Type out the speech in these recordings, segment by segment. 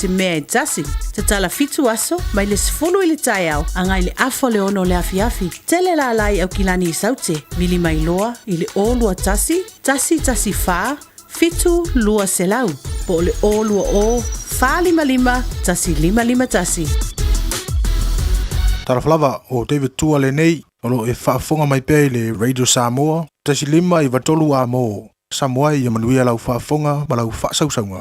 se mea e tasi. Tatala 7 aso mai le 10 i le taeao agai le afa o le 6 o le afiafi. Tele lala i Aukilani i Saute. Vili mai loa i le 021 114 7200 po o le 020 455 1551. Talofa lava, o David Tua lenei, o lo o e faafofoga mai pea i le Radio Samoa, 1 5 9 3 Amo. Samoa ia manuia lau faafofoga ma lau faasausauga.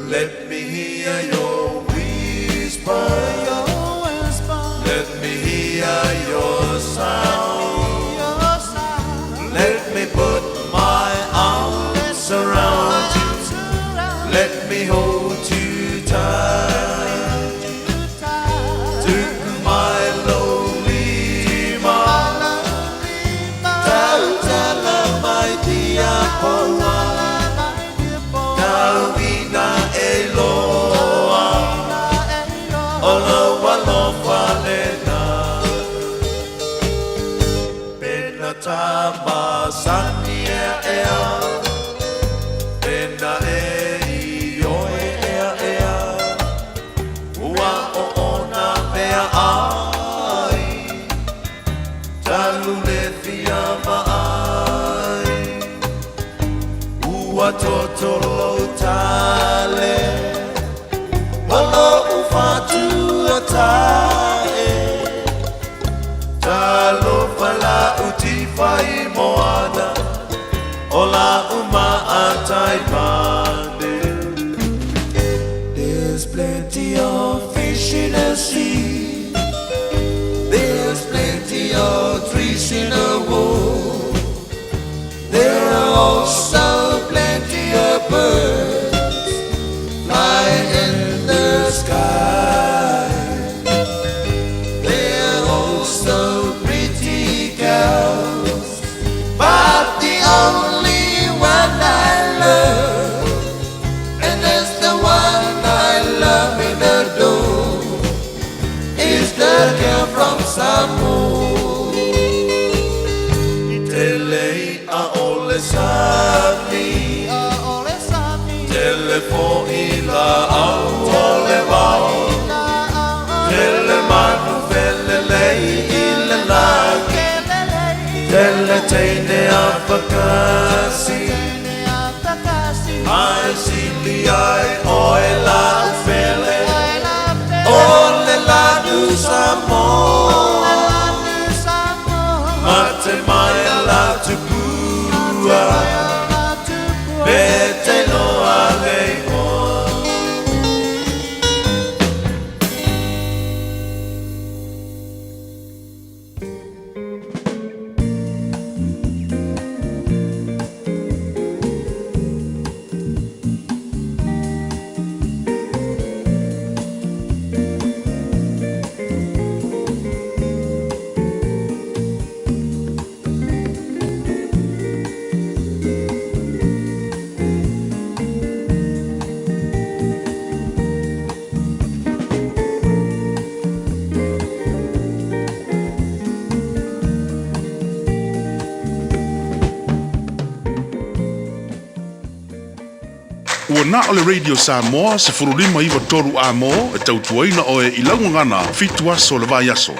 Let me hear your whisper. Let me hear your sound. Let me put my arms around you. Let me hold you tight. Took my lonely Tautala my dear poa. Tauina e loa. O lou alofa lena. Pena tamasani ea ea. Pena e i oe ea ea. Ua o ona mea ai. Talu le fia maai. Ua totolo tale. O lo ufatua tae. Talofa la uti fai moana. O la uma atai mane. There's plenty of fish in the sea. There's plenty of trees in the wood. There are also plenty of birds flying in the sky. There are also pretty girls, but the only one I love, and that's the one I love in the door, is the girl from Samoa. Tele a ole sami, tele fo i la au o le vao, tele manu fele lei i le lagi, tele teine a whakasi, ai sili ai oe la ufele, o le lanu Samoa. Mate mai la tupua, pe te loa le igoa. na o le Radio Samoa 15 93 A mo e tautuaina oe i lau gagana fitu aso o le vaiaso.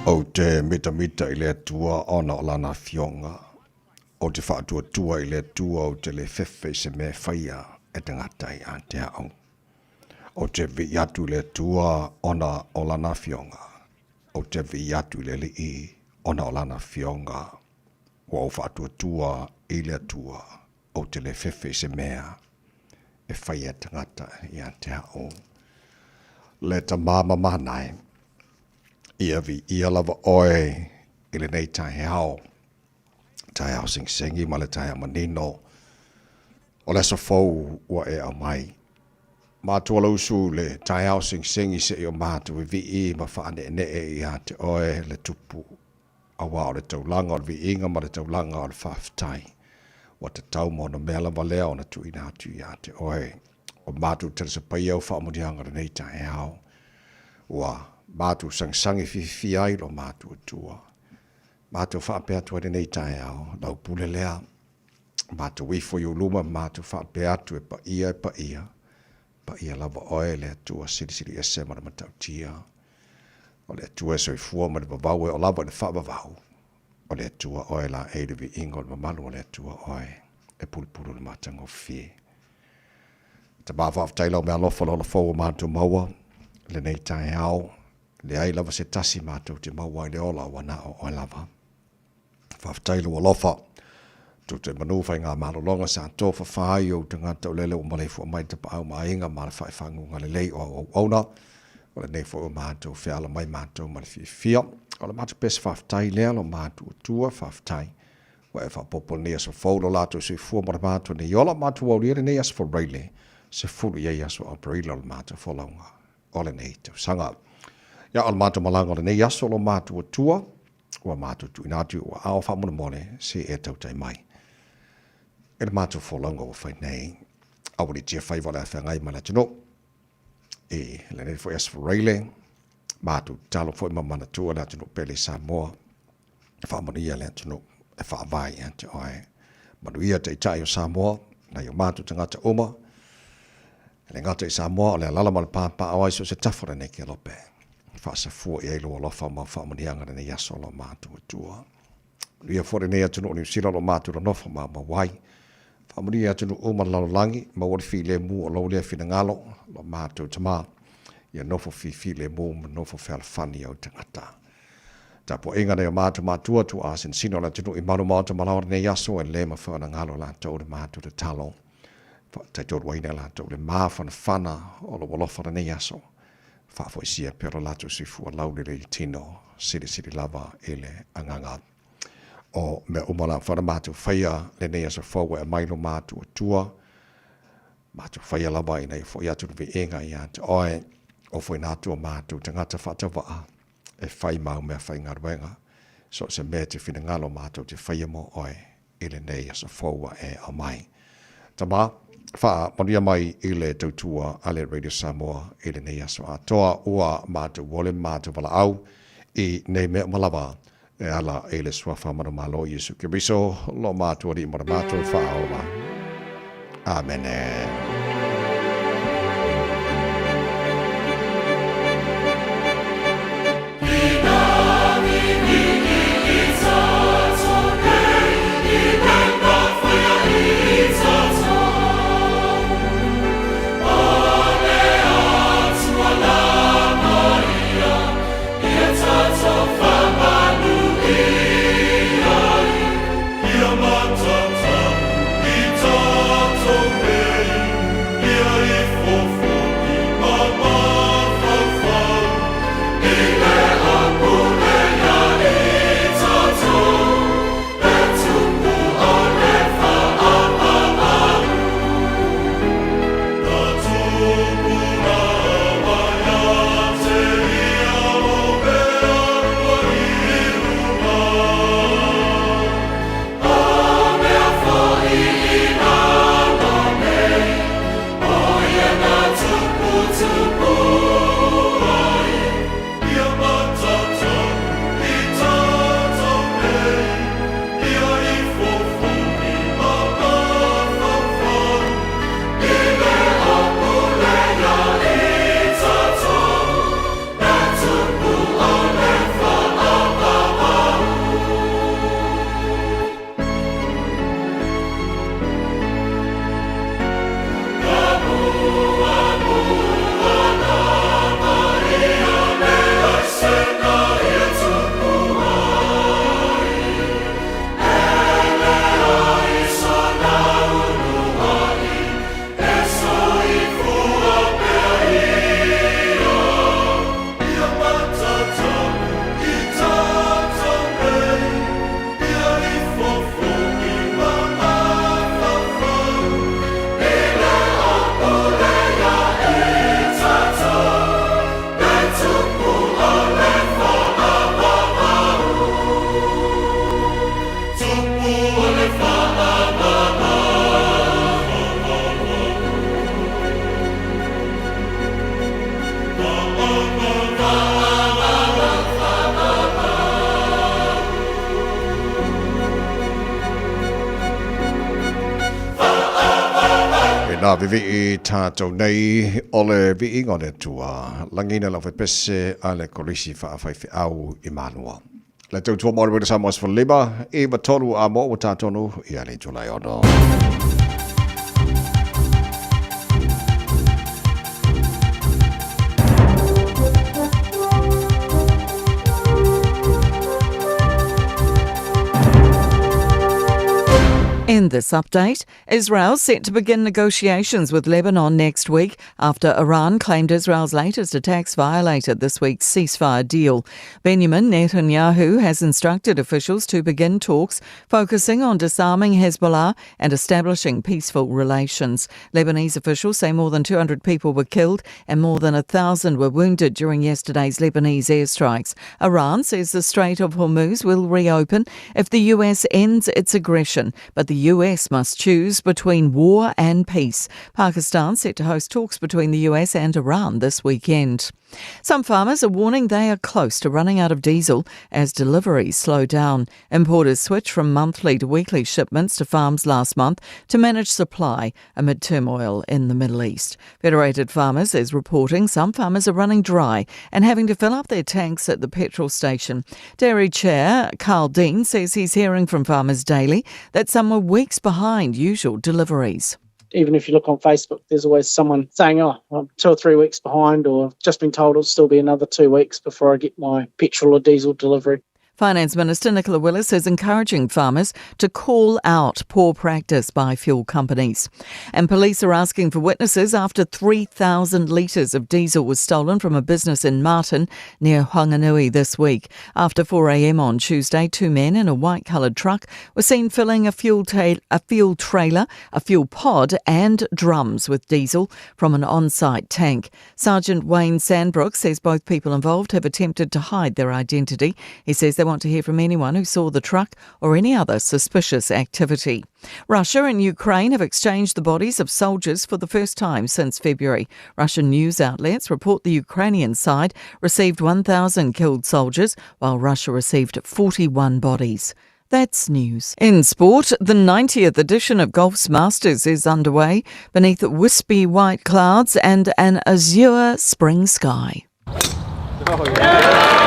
Ou te mitamita i le Atua ona o Lana Afioga. Ou te faatuatua i le Atua ou te le fefe i se mea e faia e tagata ia te au. Ou te vii atu i le Atua ona o Lana Afioga. Ou te vii atu i le Alii ona o Lana Afioga. Ua ou faatuatua i le Atua, ou te le fefe i se mea e faia e tagata ia te au. Le Tama mamanae, ia viia lava oe i lenei taeao, taeao segiseigi ma le taeao manino o le aso fou ua e aumai. Matua lausu le taeao segiseigi seia o matou vivii ma faaneenee ia te oe le Tupu Aua o le taulaga o le viiga ma le taulaga o le faafetai, ua tatau ma ona mea lava lea ona tuuina atu ia te oe. Ua matou talisapaia au faamanuiaga lenei taeao. Ua matou sagisagi fiafia ai lo matou Atua. Matou faapea atu ai lenei taeao, lau pule lea. Matou ifo i ou luma ma matou faapea atu e paia e paia, paia lava oe le Atua silisili ese ma le matautia. O le Atua e soifua ma le vavau e oo lava i le faavavau. O le Atua oe laei le viiga o le mamalu o le Atua oe e pulupulu le matagofie. Tama faafetai lau mealofa le ola fou o matou maua lenei taeao. Leai lava se tasi matou te maua ai le ola ua na o oe lava. Faafetai lou alofa. Tou te manu faigamalologa sa tofafa ai ou tagata o lele ua maleifua mai tapaau ma aiga ma le faaifaguga lelei o au auauna. O lenei foi ua matou feala mai matou ma le fiafia. O le matou pese faafetai lea lo matou Atua, faafetai. Ua e faaopoopo lenei aso fou lo latou soifua ma le matou nei ola, matou aulia lenei aso Faraile, 10 i ai aso Aperila o le matou folauga o lenei tausaga. Ia o le matou malaga o lenei aso lo matou Atua, Ua matou tuuina atu i ou aao faamolemole se e tautai mai. E le matou folauga ua fai nei, aua le tia faiva o le a feagai ma le atunuu. E lenei foi aso Faraile, matou tatalo foi ma manatua le atunuu pele i Samoa, e faamanuia le atunuu e faavae ia te oe. Manuia Taitai o Samoa, nai o matou tagata uma, e le gata i Samoa, o le alala ma le pāpāo ai so o se tafa o lenei kelope. Faasafua i ai lou alofa ma faamanuiaga lenei aso lo matou Atua. Manuia foi lenei atunuu o Niu Sila o lo matou nonofo maumau ai. Faamanuia atunuu uma o le lalolagi, maua le filemu o lou lea finagalo, lo matou Tama, ia nofo fifilemu ma nofo fealofani ou tagata. Tapuaiga nai o matou matua tuaa sinosino o le atunuu i malu maota ma laoa lenei aso e le mafai ona galo latou le matou tatalo. Faataitoluaina latou le mafanafana o lou alofa lenei aso. Faafoisia pea lo latou soifua laulelei i le tino, silisili lava i le agaga. O mea uma la mafai ona matou faia lenei aso fou e aumai lo matou Atua, matou faia lava ina ia foi atu le viiga ia te oe, o foina atu o matou tagata faatauvaa e fai mau mea faigaluega, so o se mea e te finagalo matou te faia mo oe i lenei aso fou ua e aumai. Tama, faamanuia mai i le tautua a le Radio Samoa i lenei aso atoa, ua matou ole ma matou valaau i nei mea uma lava e ala i le Suafa manumalo o Iesu Keriso, lo matou Alii ma le matou Faaola. Amene. E nā vivii tātou nei o le viiga o le Atua, lagina lau fepese a le Kolisi Faafaifeau i Malua. Le tautua mo le Samoa 15, 9 3 a mo ua tātonu i a le itula e ono. In this update, Israel set to begin negotiations with Lebanon next week after Iran claimed Israel's latest attacks violated this week's ceasefire deal. Benjamin Netanyahu has instructed officials to begin talks focusing on disarming Hezbollah and establishing peaceful relations. Lebanese officials say more than 200 people were killed and more than 1,000 were wounded during yesterday's Lebanese airstrikes. Iran says the Strait of Hormuz will reopen if the US ends its aggression, but the US must choose between war and peace. Pakistan set to host talks between the US and Iran this weekend. Some farmers are warning they are close to running out of diesel as deliveries slow down. Importers switched from monthly to weekly shipments to farms last month to manage supply amid turmoil in the Middle East. Federated Farmers is reporting some farmers are running dry and having to fill up their tanks at the petrol station. Dairy Chair Carl Dean says he's hearing from farmers daily that some were weeks behind usual deliveries even if you look on Facebook, there's always someone saying, oh, I'm 2 or 3 weeks behind, or just been told it'll still be another 2 weeks before I get my petrol or diesel delivery. Finance Minister Nicola Willis is encouraging farmers to call out poor practice by fuel companies. And police are asking for witnesses after 3,000 litres of diesel was stolen from a business in Marton near Whanganui this week. After 4 a.m. on Tuesday, two men in a white coloured truck were seen filling a fuel, ta- a fuel trailer, a fuel pod, and drums with diesel from an on site tank. Sergeant Wayne Sandbrook says both people involved have attempted to hide their identity. He says they want to hear from anyone who saw the truck or any other suspicious activity. Russia and Ukraine have exchanged the bodies of soldiers for the first time since February. Russian news outlets report the Ukrainian side received 1,000 killed soldiers, while Russia received 41 bodies. That's news. In sport, the 90th edition of Golf's Masters is underway beneath wispy white clouds and an azure spring sky. Oh, yeah.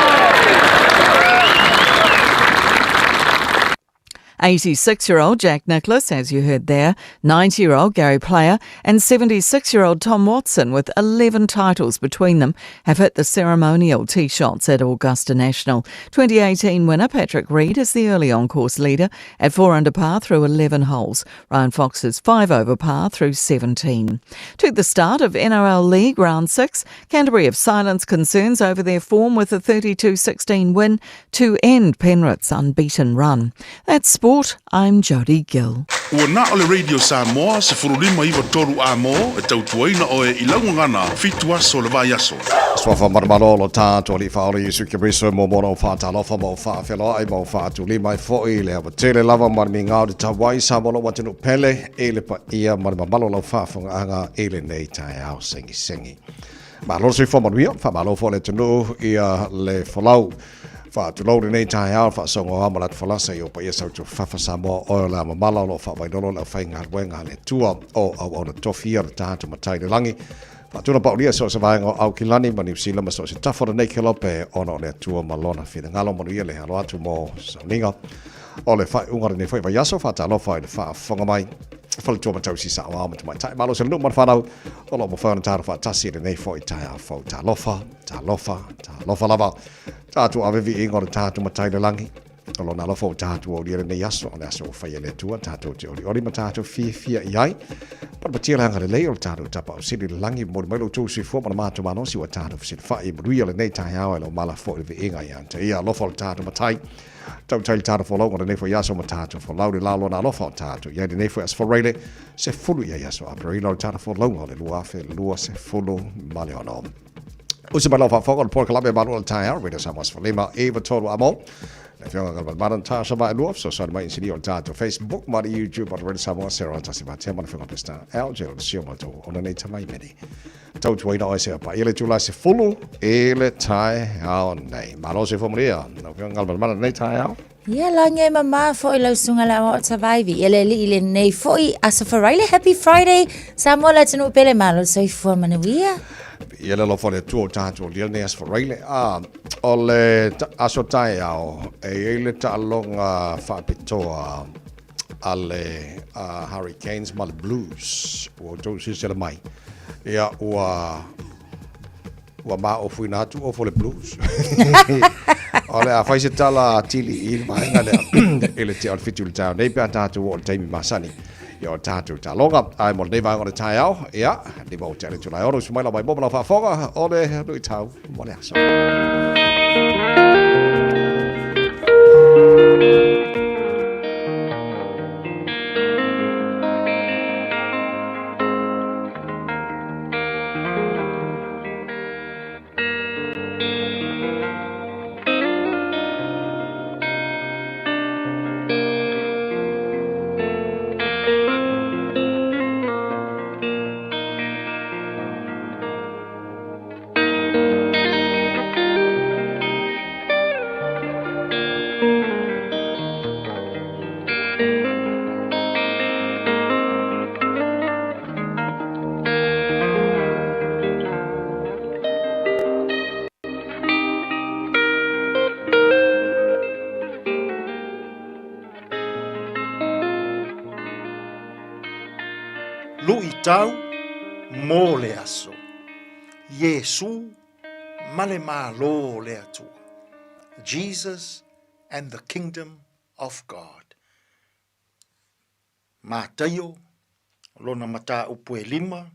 86 year old Jack Nicklaus, as you heard there, 90 year old Gary Player, and 76 year old Tom Watson, with 11 titles between them, have hit the ceremonial tee shots at Augusta National. 2018 winner Patrick Reed is the early on course leader at 4 under par through 11 holes. Ryan Fox is 5 over par through 17. To the start of NRL League Round 6, Canterbury have silenced concerns over their form with a 32 16 win to end Penrith's unbeaten run. That's sport. I'm Jody Gill. Ua na o le Radio Samoa se furulima iwa toru a mō e tautuaina oe i laugagana fitu aso le vai aso. Suafa maromaro lo tātou Alii Faaola Iesu Keriso mo mona o whaatalofa ma o whaawheloai ma o whaatulima e fo'i le awa tele lava ma le migao te tauai sa mo lou atunuu pele i le paia ma le mamalo o lau faafogaaga i lenei taeao segisegi. Malo le soifua manuia, faamalo foi le atunuu ia le folau. Faatulou lenei taeao faasogoa ma latu falasa i o paia sautufafa Samoa oe o le amamala o lo o faavailolo le aufaigaluega a le Atua o auauna tofi ia le tatou Matai i le lagi. Faatuna paulia so o se vaega o Aukilani ma Niu Sila ma so o se tafa o lenei kelope ona o le Atua ma lona finagalo manuia le alo atu mo sauniga o le faaiuga o lenei foi vaiaso. Faatalofa i le faafofoga mai faletua ma tausi saoao ma tamaitai malo se le nuu ma le fanau o lo o mafai ona tatou faatasi i lenei foi taeao fou. Talofa, talofa, talofa lava. Tatou ave viiga o le tatou Matai i le lagi. O lona alofa ua tatou aulia lenei aso, o le aso ua faia e le Atua, tatou te olioli ma tatou fiafia i ai. Patepatia le agalelei o le tatou Tapaau Sili i le lagi, momoli mai lo outou soifua ma le matou malosi ua tatou fesilafai i manuia lenei taeao e lo mala foi le viiga ia te ia. Alofa o le tatou Matai, tautai le tatou folauga lenei foi aso ma tatou folau le la lona alofa o tatou i ai lenei foi aso Faraile, se fulu i ai aso Aperila o le tatou folauga o le 2026. Usi mai lau faafofoga o le polokalame malu o le taeao, Radio Samoa 15 i 3 amo. Le afioga Galvalmana Natasha Vaelua, fesoasoani mai inisinia o le tatou Facebook ma le YouTube o le Radio Samoa Sarah Tasi Matea ma le afioga Pesta LJ o le sio ma le tou ona nei tamai meni. Tautuaina oe se pa i le tula se fulu i le taeao nei. Malo se fo maria. Lau afioga Galvalmana nei taeao. Ia lagi e mamā foi lau susuga le aoao Savaivi ia le alii i lenei foi aso Faraile Happy Friday Samoa le atunuu pele malo le soifua manuia. Ia le alofa o le Atua o tatou lia lenei aso Faraile. A o le aso taeao e i ai le taaloga faapitoa a le Hurricanes ma le Blues. Ua outou silasila mai. Ia ua Ua maofuina atu ofu le Blues. o le a fai se tala tili i le vaega lea i le tea o le fitu i le taeao nei pe a tatou oo i le taimi masani ia o tatou taaloga. Ae mo lenei vaega o le taeao, ia, lima o tea le tulae ono, usu mai lau mai mo ma lau faafofoga o le luitau mo le aso. Luitau mo le aso. Iesū ma le Malo o le Atua. Jesus and the Kingdom of God. Mataio, lona mataupu e lima,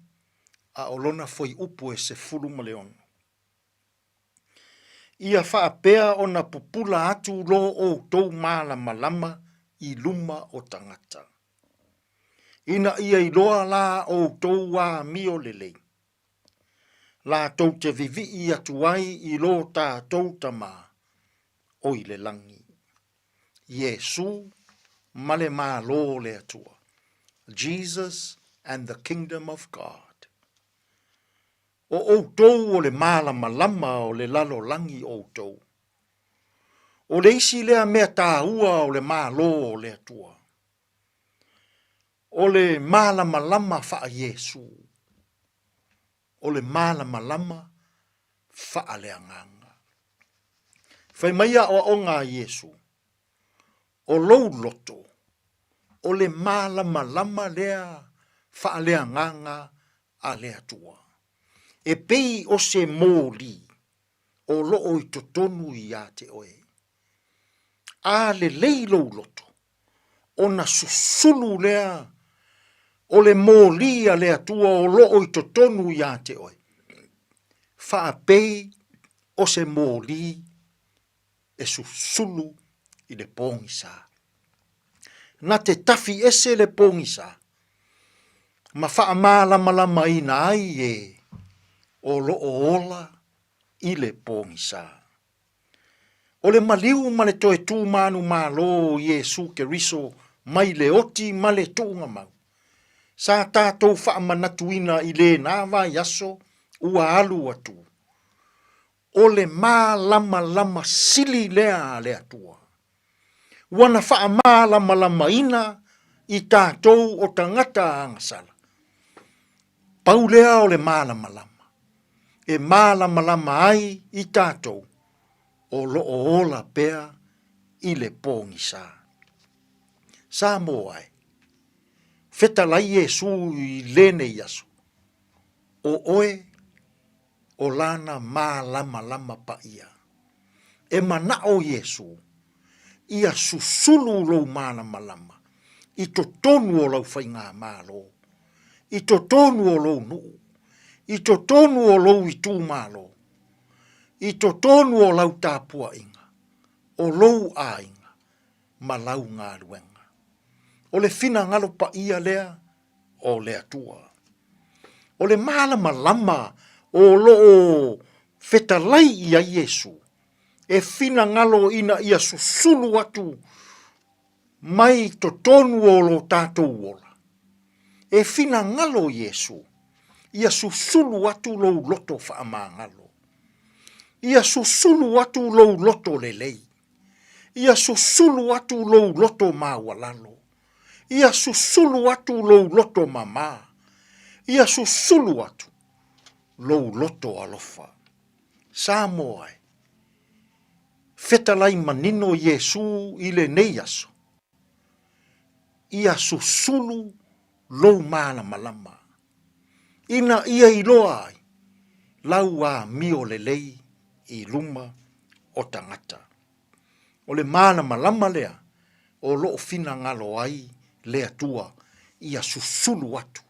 a o lona fuaiupu e 16. Ia faapea ona pupula atu lo outou malamalama i luma o tagata. Ina ia iloa la outou amio lelei, latou te vivii atu ai i lo tatou Tama o i le lagi. Iesū ma le Malo o le Atua, Jesus and the Kingdom of God. O outou o le malamalama o le lalolagi outou. O le isi lea mea taua o le Malo o le Atua. O le malamalama faa-Iesu. O le malamalama faaleagaga. Fai mai aoaoga a Iesu, O lou loto, o le malamalama lea faaleagaga a le Atua. E pei o se moli o loo i totonu ia te oe. A lelei lou loto, ona susulu lea o le moli a le Atua o loo i totonu ia te oe, faapei o se moli e susulu i le pogisa. Na te tafi ese le pogisa ma faamalamalamaina ai e o loo ola i le pogisa. O le maliu ma le toe tu manumalo o Iesu Keriso mai le oti ma le tuugamau, sa tatou faamanatuina i lena vaiaso ua alu atu, o le malamalama sili lea a le Atua. Ua na faamalamalamaina i tatou o tagata agasala. Pau lea o le malamalama e malamalama ai i tatou o lo o ola pea i le pogisa. Samoa e, fetalai Iesu i lenei aso, o oe o lana malamalama paia. E manao Iesu ia susulu lou malamalama i totonu o lau faigamalo, i totonu o lou nuu, i totonu o lou itumalo, i totonu o lau tapuaiga, o lou aiga ma lau galuega. O le finagalo paia lea o le Atua. O le malamalama o lo o fetalai i ai Iesu, e finagalo ina ia susulu atu mai totonu o lo tatou ola. E finagalo Iesu ia susulu atu lou loto faamagalo. Ia susulu atu lou loto lelei. Ia susulu atu lou loto maualalo. Ia susulu atu lou loto mama. Ia susulu atu lou loto alofa. Samoa e, fetalai manino Iesu i lenei aso, ia susulu lou malamalama, ina ia iloa ai lau amio lelei i luma o tagata. O le malamalama lea o loo finagalo ai le Atua ia susulu atu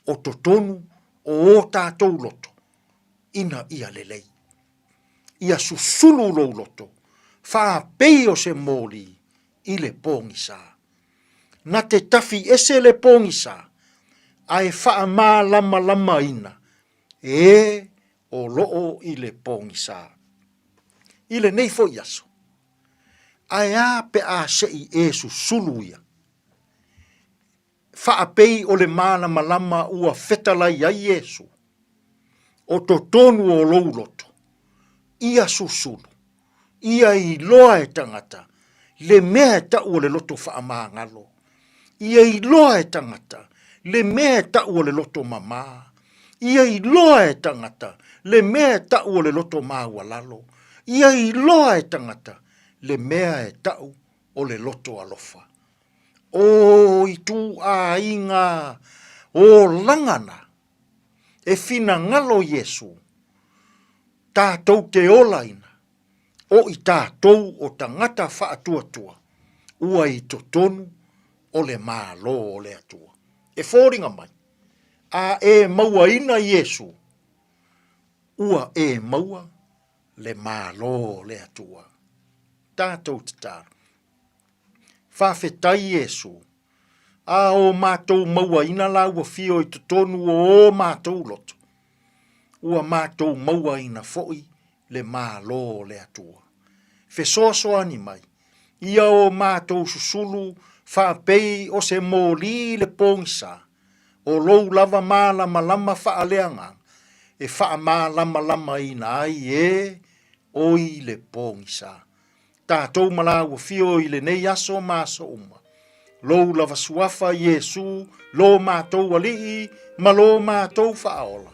o totonu o o tatou loto ina ia lelei. Ia susulu lou loto faapei o se moli i le pogisa. Na te tafi ese le pogisa ae faamalamalamaina e o loo i le pogisa. I lenei foi aso, ae a pe a se i e susulu ia? Faapei o le malamalama ua fetalai ai Iesu, o totonu o lou loto, ia susulu, ia iloa e tagata le mea e tau o le loto faamagalo, ia iloa e tagata le mea e tau o le loto mama, ia iloa e tagata le mea e tau o le loto maualalo, ia iloa e tagata le mea e tau o le loto alofa. O ituaiga olaga na e finagalo Iesu tatou te olaina. O i tatou o tagata faatuatua, ua i totonu o le Malo o le Atua. E foliga mai, a e mauaina Iesu, ua e maua le Malo o le Atua. Tatou tatalo. Faafetai Iesu, a o matou mauaina la ua fio i totonu o o matou loto, ua matou mauaina foi le Malo o le Atua. Fesoasoani mai, ia o matou susulu faapei o se moli i le pogisa, o lou lava malamalama faaleagaga e faamalamalamaina ai e o i le pogisa. Tatou ma la ua fio i lenei aso ma aso uma. Lou lava suafa Iesu, lo matou Alii ma lo matou Faaola,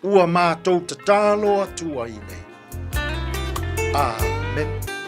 ua matou tatalo atu ai nei. Amen.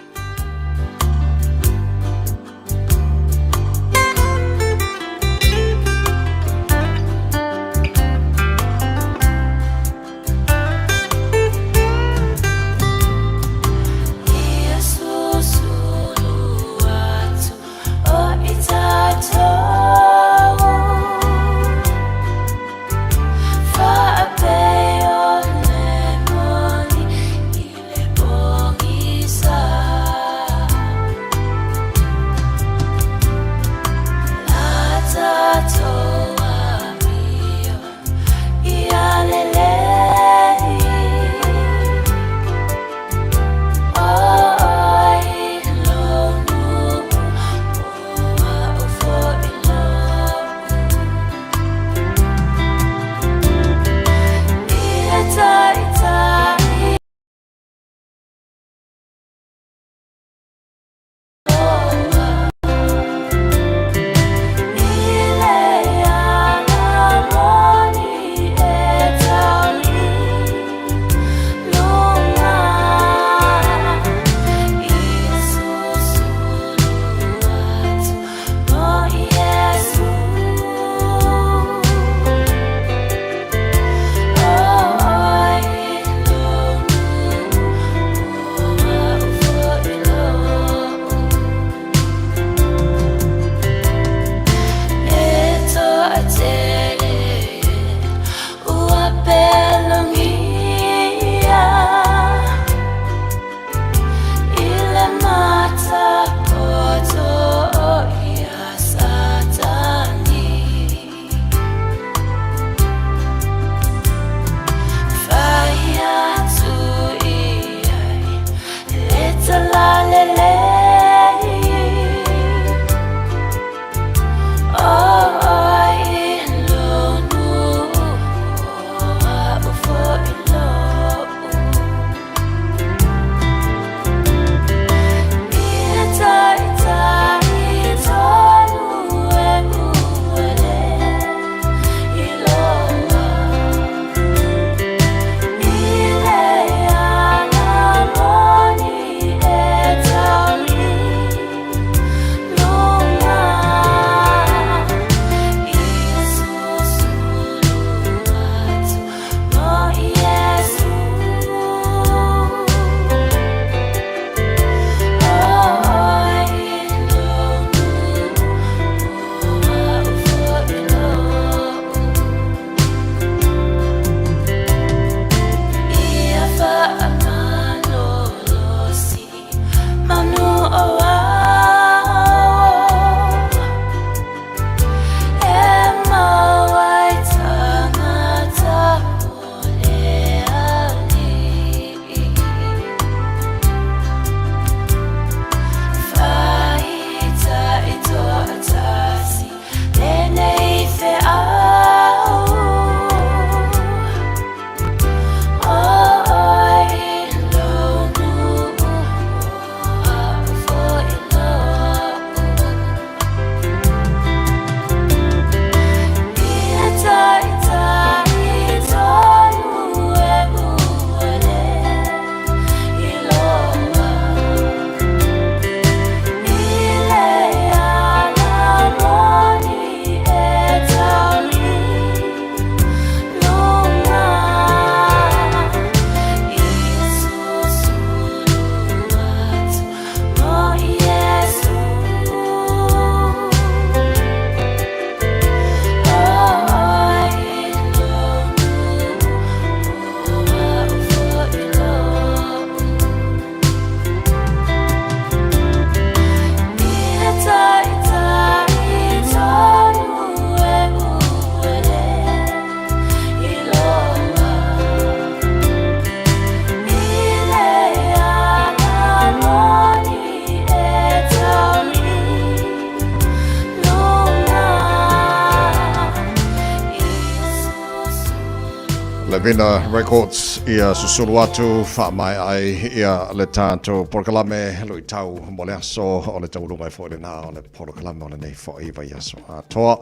Vina Records ia susulu atu faamaea ai ia le tatou polokalame luitau mo le aso o le taualuga ai foi lena o le polokalame o lenei foi vaiaso atoa.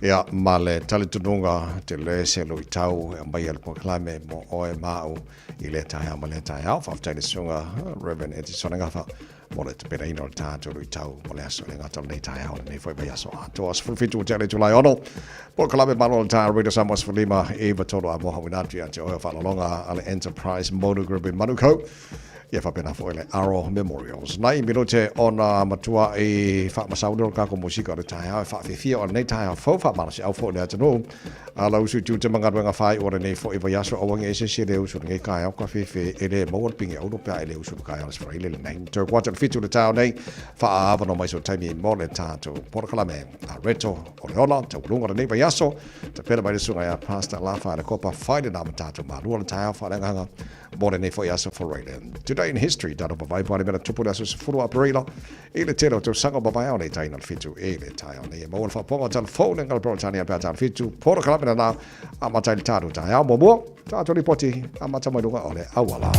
Ia ma le talitonuga tele se luitau e aumaia le polokalame mo oe ma au i lea taeao ma lea taeao. Faafetai i le susuga Reverend Etisone Gafa mo le tapenaina o le tatou luitau mo le aso e le gata o lenei taeao o lenei foi vaiaso atoa. 17 ua tea le itula e ono. Polokalame malo o le taeao Radio Samoa 15 93 a moha uina atu ia te oe o faaaloaloga a le Enterprise Motor Group i Manukau. Ia faapena foi le Aro Memorials. Nai minute ona matua i faamasauni o le kako musika o le taeao e faafifia o lenei taeao fou faamalosiau foi le atunuu. A lau usu i tiute ma galuega fai o lenei foi vaiaso aua nge ese se le usu lenei kaeao ka fefe e le maua le pinge auro pe a e le usu le kaeao le sfraile lenei. Toe kuata le fitu le taeao nei faaavano mai so taimi mo le tatou polokalame. A reto o le ola taualuga o lenei vaiaso tapena mai le susuga ia Pastor Lafa le kopa fai lena ma tatou malua le taeao faaleagaga mo lenei foi aso Faraile. Today in history, tatou vavai po le mea na tupu le aso 10 Aperila i le tele o tausaga o mavae ao nei taina le fitu i le taeao nei. E maua le faapoga o telefone ngala Peretania pe a tala fitu polokalame lena amata i le tatou taeao muamua tatou lipoti amata mai luga o le auala.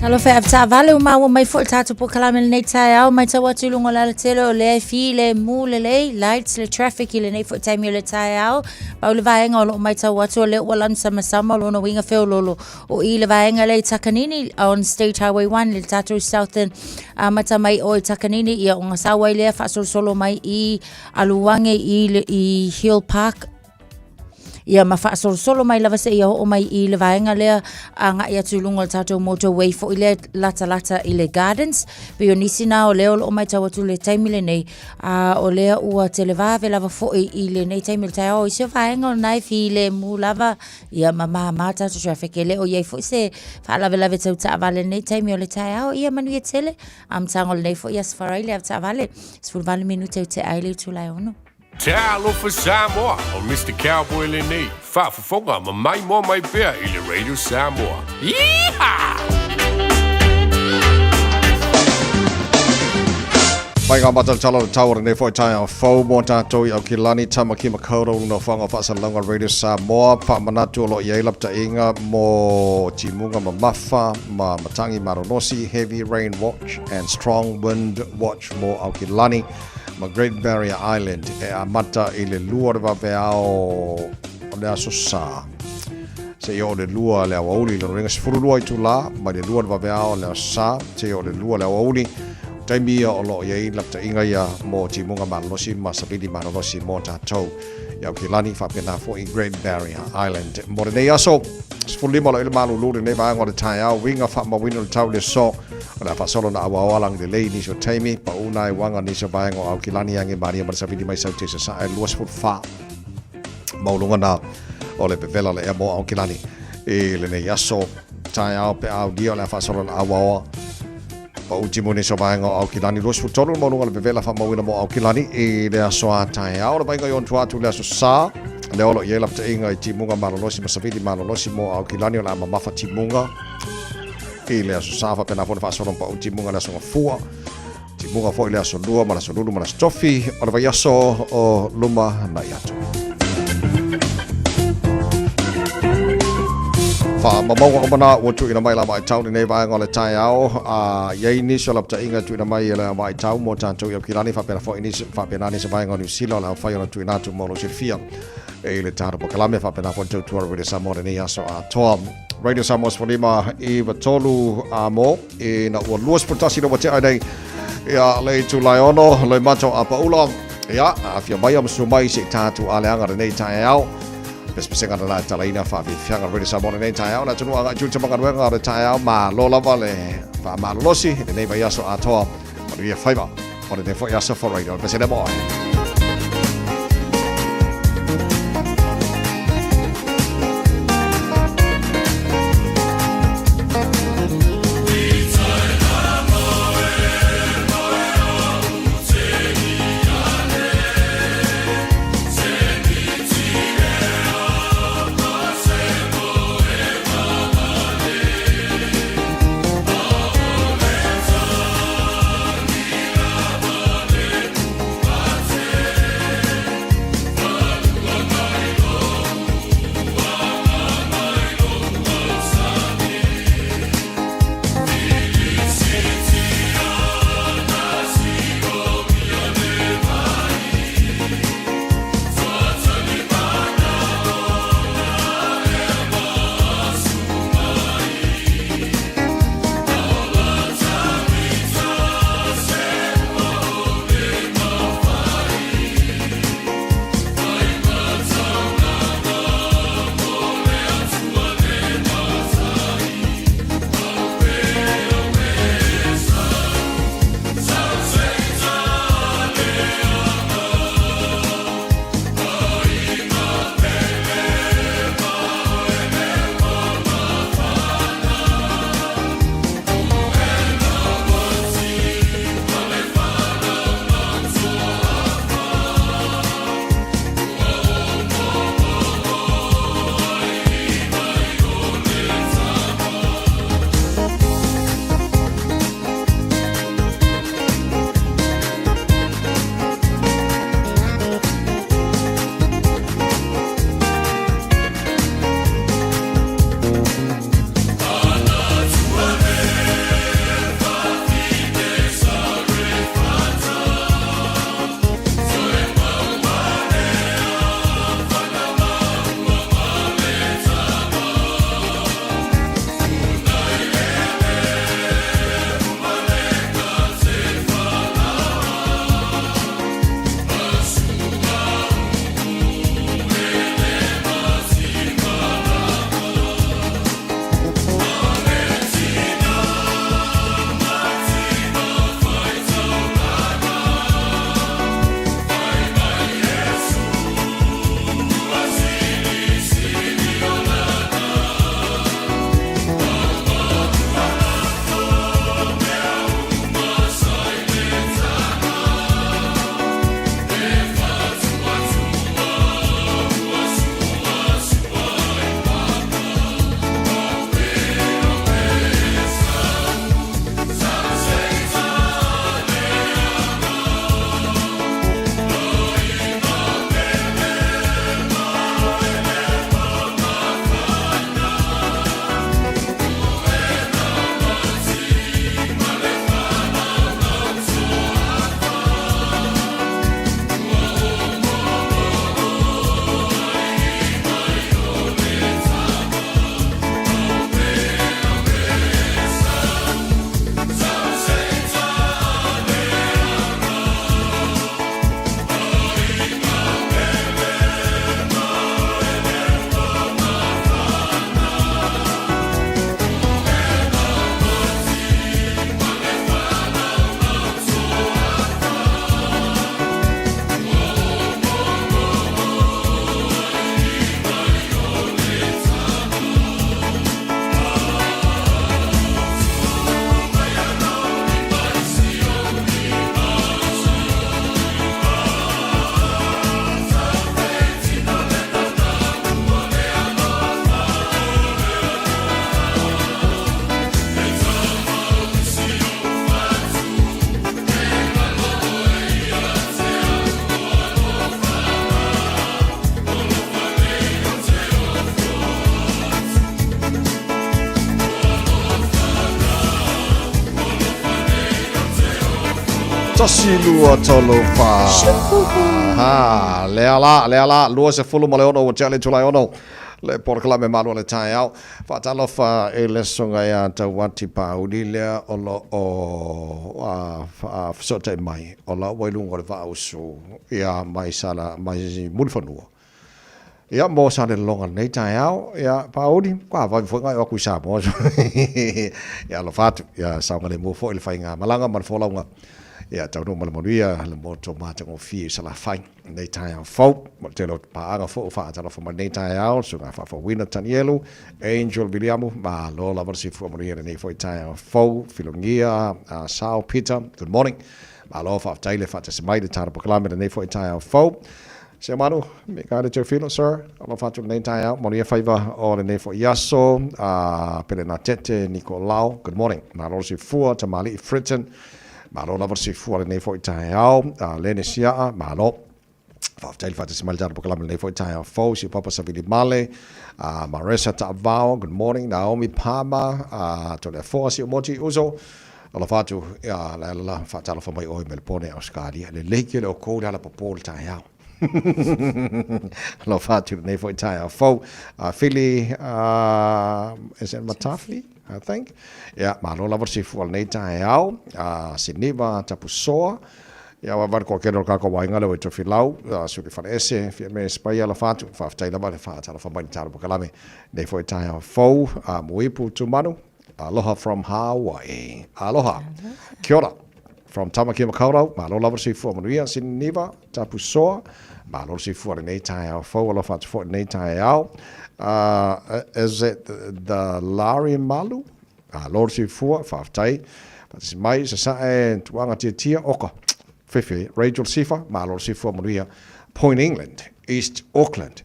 Talofa e avetaavale ua maua mai foi le tatou polokalame i lenei taeao, matau atu i luga o le alatele o lea e filemu lelei lights le traffic i lenei foi taimi o le taeao. Pau le vaega o loo matau atu o lea ua lanu samasama o lona uiga feololo o i le vaega lea i Takanini on State Highway 1 le tatou southern amata mai o i Takanini ia ona sau ai lea faasolosolo mai i Aluange i, i Hill Park ia ma faasolosolo mai lava seia oo mai i le vaega lea agai atu i luga o le tatou motorway foi lea latalata i le gardens. Pei o nisi na o lea o loo matau atu i le taimi lenei, a o lea ua televave lava foi i lenei taimi o le taeao. O isi o vaega o lena e filemu lava ia ma māmā tatou traffic, e le o i ai foi se faalavelave tau taavale i lenei taimi o le taeao. Ia manuia tele amataga o lenei foi Aso Faraile avetaavale 18 minute ua tea ai le itula e ono. Talofa Samoa, o Mister Cowboy lenei, faafofoga ma maimoa mai pea i le Radio Samoa. Yeehaw! Mai ngā matautala o le tau o lenei foi taeao fou mō tātou i Aukilani, Tamaki Makaurau, luna o whanga whaasalauga Radio Samoa, whaamanatu o lo i ai laptainga mō timunga mamafa ma matangi maronosi, heavy rain watch and strong wind watch mō Aukilani ma Great Barrier Island e amata i le lua o le vaveao o le aso Sa. Seia oo le lua le aoauli, lona uiga 12 itula mai le lua o le vaveao o le aso Sa seia oo le lua le aoauli. O taimi ia o lo o i ai lapataiga ia mo timuga malolosi ma savili malolosi mo tatou i Aukilani faapena foi Great Barrier Island. Mo lenei aso, 15 o lo o i le malulu lenei vaega o le taeao, uiga faamauina o le tau i le aso. O le a faasolo na auaoa lagi lelei i nisi o taimi, pau na e uaga nisi o vaega o Aukilani age malia ma le savili mai Saute i Sasae 24 mauluga na o le vevela le ea mo Aukilani i lenei aso taeao pe a aulia o le a faasolo na auaoa pau timu nisi o vaega o Aukilani 23 mauluga le vevela faamauina mo Aukilani i le aso a taeao le vaega i ona tua atu le aso Sa le olo i ai lapataiga i timuga malolosi ma savili malolosi mo Aukilani o le a mamafa timuga I le aso Sa faapena foi le faasolo ma pau timuga le aso Gafua, timuga foi le aso Lua ma le aso Lulu ma le aso Tofi o le vaiaso o luma na'i atu. Faamamauga uma na ua tuuina mai la vaitau lenei vaega o le taeao, a i ai nisi o lapataiga e tuuina mai e le vaitau mo tatou i Aukilani faapena foi nisi faapena nisi vaega o Niu Sila o le a mafai ona tuuina atu mo lou silafia i le tatou polokalame faapena foi le tautua o Radio Samoa lenei aso atoa. Radio Samoa 15 i tolu a mo i na ua 21 le ua tea nei ia le itula e ono le mato a paula ia afia mai am su mai se tātu a leanga lenei taeao pesepesega na la talaina whaafiafiaga Radio Samoa lenei taeao le atunuu agai tiute ma galuega o le taeao malo lava le faamalolosi lenei vaiaso atoa manuia faiva o lenei foi aso for radio pesele mo ai. Tasi lua tolu fa. Ha, lea la, lea la, 26 ua tea le itula e ono. Le polokalame malu o le taeao. Faatalofa i le susuga ia Tauati Paauli lea o lo o fesootai mai o la ua i luga o le vaausu ia mai sala mai Mulifanua. Ia mo Salelologa lenei taeao, ia Paauli, ua vave foi ona e oo atu i Samoa. Ia alofa atu, ia saogalemu foi le faigamalaga ma le folauga. Ia taunuu ma le manuia le moto matagofie i Salafai lenei taeao fou. Mo le tele o paaga foi ua faatalofa mai lenei taeao, le Susuga Faafouina Tanielu, Angel Viliamu, malo lava le soifua manuia i lenei foi taeao fou. Filogia Sao Peter, good morning. Malo faafetai le faatasi mai i le tatou polokalame i lenei foi taeao fou. Seumanu, Mikaele Teofilo, sir, alofa atu i lenei taeao, manuia faiva o lenei foi aso. Pelenatete Nikolao, good morning. Malo le soifua, Tamalii Fritton, malo lava le soifua i lenei foi taeao. Lene Siaa, malo. Faafetai le faatasi mai le tatou polokalame i lenei foi taeao fou. Siupapa Savili Male, Maresa Taavao, good morning. Naomi Palmer, Toleafoa Siumoti Uso, alofa atu, ia, la la, faatalofa mai oe mai Lepone, Ausetalia. Lelei tele o kou le alapapō i le taeao. Alofa atu lenei foi taeao fou. Fili, is it Matafi, I think? Ia, malo lava le soifua i lenei taeao. Siniva Tapusoa, ia, ua valu toatele o le tatou aiga lea ua i Tofilau, Suli Faleese, Fiame Spaia, alofa atu. Faafetai lava le faatalofa mai i le tatou polokalame lenei foi taeao fou. Muipu Tumanu, Aloha from Hawaii. Aloha. Kia ora. From Tamaki Makaurau, malo lava le soifua manuia, Siniva, Tapusoa, malo le soifua lenei taeao fou, alofa atu foi lenei taeao. Is it the Larry Malu? Malo le soifua, faafetai. Faatasi mai, sasae, tuaga tiatia, oka. Fefe, Rachel Sifa, malo le soifua manuia. Point England, East Auckland.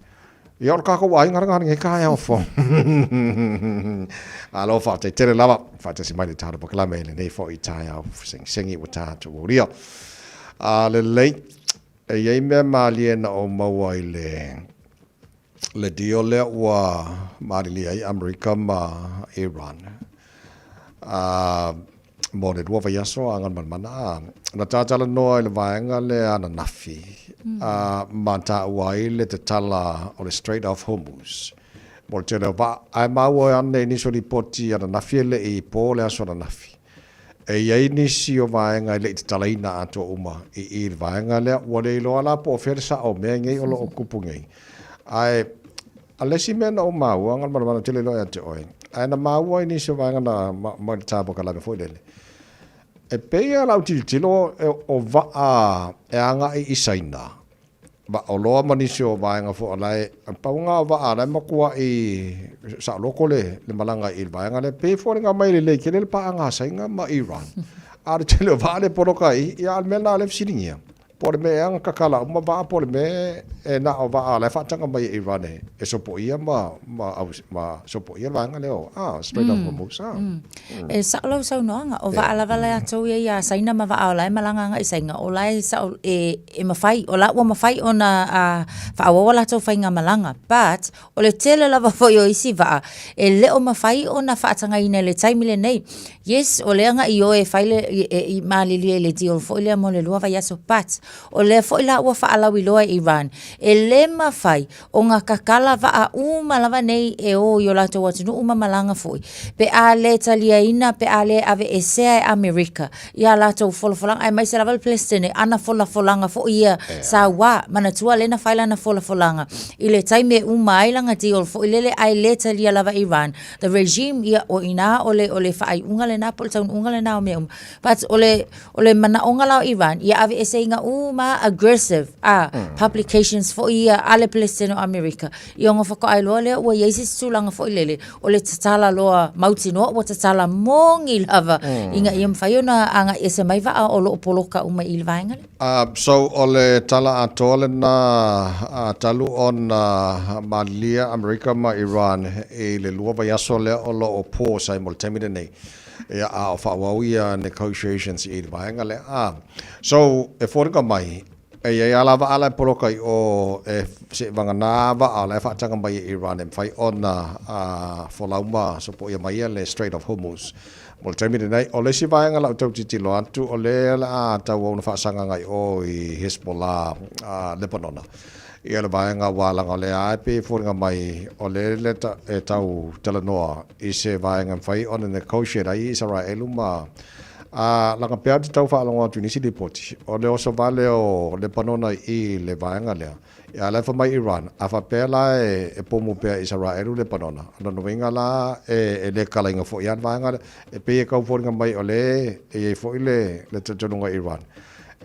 Ia o le kākou aiga lena nei taeao fou. Malo faafetai tele lava, faatasi mai le tatou polokalame i lenei foi taeao segisegi ua tatou aulia. A lelei, e i ai mea malie na ou maua i le le deal lea ua malilie ai Amerika ma Iran. A mo le lua vaiaso a Galumalemana, a, na tatalanoa i le vaega lea ananafi, a, ma taua ai le tatala o le Strait of Hormuz mo le tele o vaa. Ae maua ane i nisi o lipoti ananafi e le i po le aso ananafi, e i ai nisi o vaega e le i tatalaina atoa uma i i le vaega lea. Ua le iloa la po o fea le sao o mea nei o lo o tupu nei. Ae A le isi mea na ou maua, Galumalemana tele loa ia te oe, ae na maua i nisi o vaega na mai le ta polokalame foi lele, e pei lava lau tilotilo o vaa e agai i Saina, vaa oloa ma nisi o vaega foi o la e, pau lena o vaa o la e matuai saoloto le malaga i le vaega lea, pei e foliga mai e lelei tele le paaga a Saina ma Iran. A o le tele o vaa lea e poloka i i, a o le mea lena o lea e fesiligia. Po o le mea ea na tatala uma vaa po o le mea e na o vaa la e faataga mai e Iran e sopoia ma ma ma sopoia le vaega lea o ah Strait of Hormuz ah. E sao lau saunoaga, o vaa lava la latou ia ia Saina ma vaa o la e malaga agai i Saina, o la e sao e e mafai, o la ua mafai ona faaauau a latou faigamalaga. But o le tele lava foi o isi vaa e le o mafai ona faatagaina i le taimi lenei. Yes, o lea na ioe e fai le, i malilie i le deal foi lea mo le lua vaiaso, but o lea foi la ua faalauiloa e Iran, e le mafai ona tatala vaa uma lava nei e o i o latou atunuu ma malaga foi, pe a le taliaina, pe a le aveesea e Amerika i a latou folafolaga, aemaise lava le Peresetene, ana folafolaga foi ia saua. Manatua lea na fai lana folafolaga i le taimi e uma ai lana deal foi lele ae le talia lava e Iran. The regime, ia, o i ina o le, o le faaiuga lena po o le taunuuga lena o mea uma. But o le, o le manaʻoga la o Iran, ia aveeseina uma aggressive a publications foi ia a le Peresetene o Amerika. Ia ona faatoa iloa lea ua i ai se isi tulaga foi lele, o le tatala loa mautinoa ua tatala moni lava ina ia mafai ona agai ese mai vaa o lo o poloka uma i le vaega lea. So o le tala atoa lena talu ona malilia Amerika ma Iran i le lua vaiaso lea o lo o pause ai mo le taimi lenei. Ia, a o faaauau ia negotiations i le vaega lea. So e foliga mai, e i ai lava vaa la e poloka i o e seivagana vaa la e faataga mai e Iran e mafai ona folau ma sopoia mai ia le Strait of Hormuz. Mo le taimi lenei, o le isi vaega o lau tau tilotilo atu, o lea o le a tauau ona faasagaga i o i Hezbollah, Lepanona. Ia le vaega aua leaga o lea lava e pei e foliga mai o lea e tau talanoa i se vaega e mafai ona negotiate ai Isaraelu ma a leaga pea ou te tau faalogo atu i nisi lipoti, o le oso vale o Lepanona i le vaega lea, Ia a la e fai mai Iran, a faapea la e pomu pea e Isaraelu Lepanona, o lona uiga la e le kalaina foi lava le vaega lea. E pei e tau foliga mai o lea e i ai foi le talitonuga i Iran,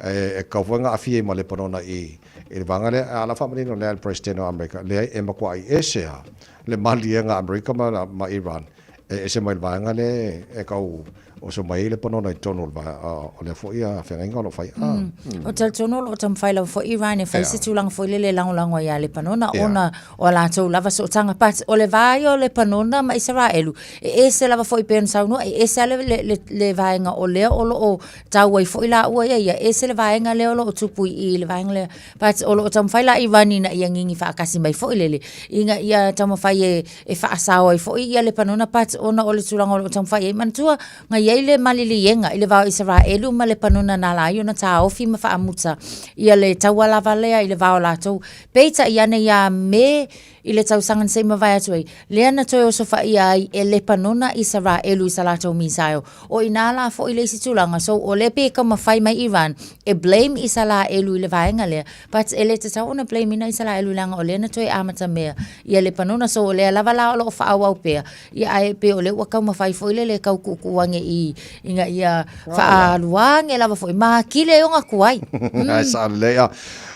e tatau foi ona aafia ai ma Lepanona i le vaega lea. A o la faamanino lea e le Peresetene o Amerika, leai e matuai ese lava le maliega a Amerika ma Iran e ese mai le vaega lea e tau oso mai ai Lepanona i totonu o le vaega o lea foi feagaiga o lo o fai. Ou te talitonu o lo o taumafai lava foi Iran e fai se tulaga foi lele e lagolago ai ia Lepanona ona o a latou lava sootaga. But o le va ia o Lepanona ma Isaraelu, e ese lava foi pei ona saunoa, e ese lava le vaega o lea o lo o tau ai foi laua ia ia, ese le vaega lea o lo o tupu i i le vaega lea. But o lo o taumafai la Iran ina ia gigi faatasi mai foi lele, ina ia taumafai e e faasao ai foi ia Lepanona but ona o le tulaga o lo o taumafai ai. Manatua, na i ai le maliliega i le va o Isaraelu ma Lepanona na ala ai ona taofi ma faamuta ia le taua lava lea i le va o latou. Peitai ane ia Me i le tausaga na se i mavae atu ai, lea na toe osofaia ai e Lepanona Isaraelu i sa latou missile. O i ina la foi le isi tulaga, so o lea pei e taumafai mai Iran e blame Isaraelu i le vaega lea, But e le tatau ona blame ina Isaraelu leaga o lea na toe amatamea ia Lepanona so o lea lava la o lo o faaauau pea ia ae pei o lea ua taumafai foi lele e tau tuutuu ane i ina ia faalua ane lava foi ma atili ai ona tuai. Ae sao lelei a.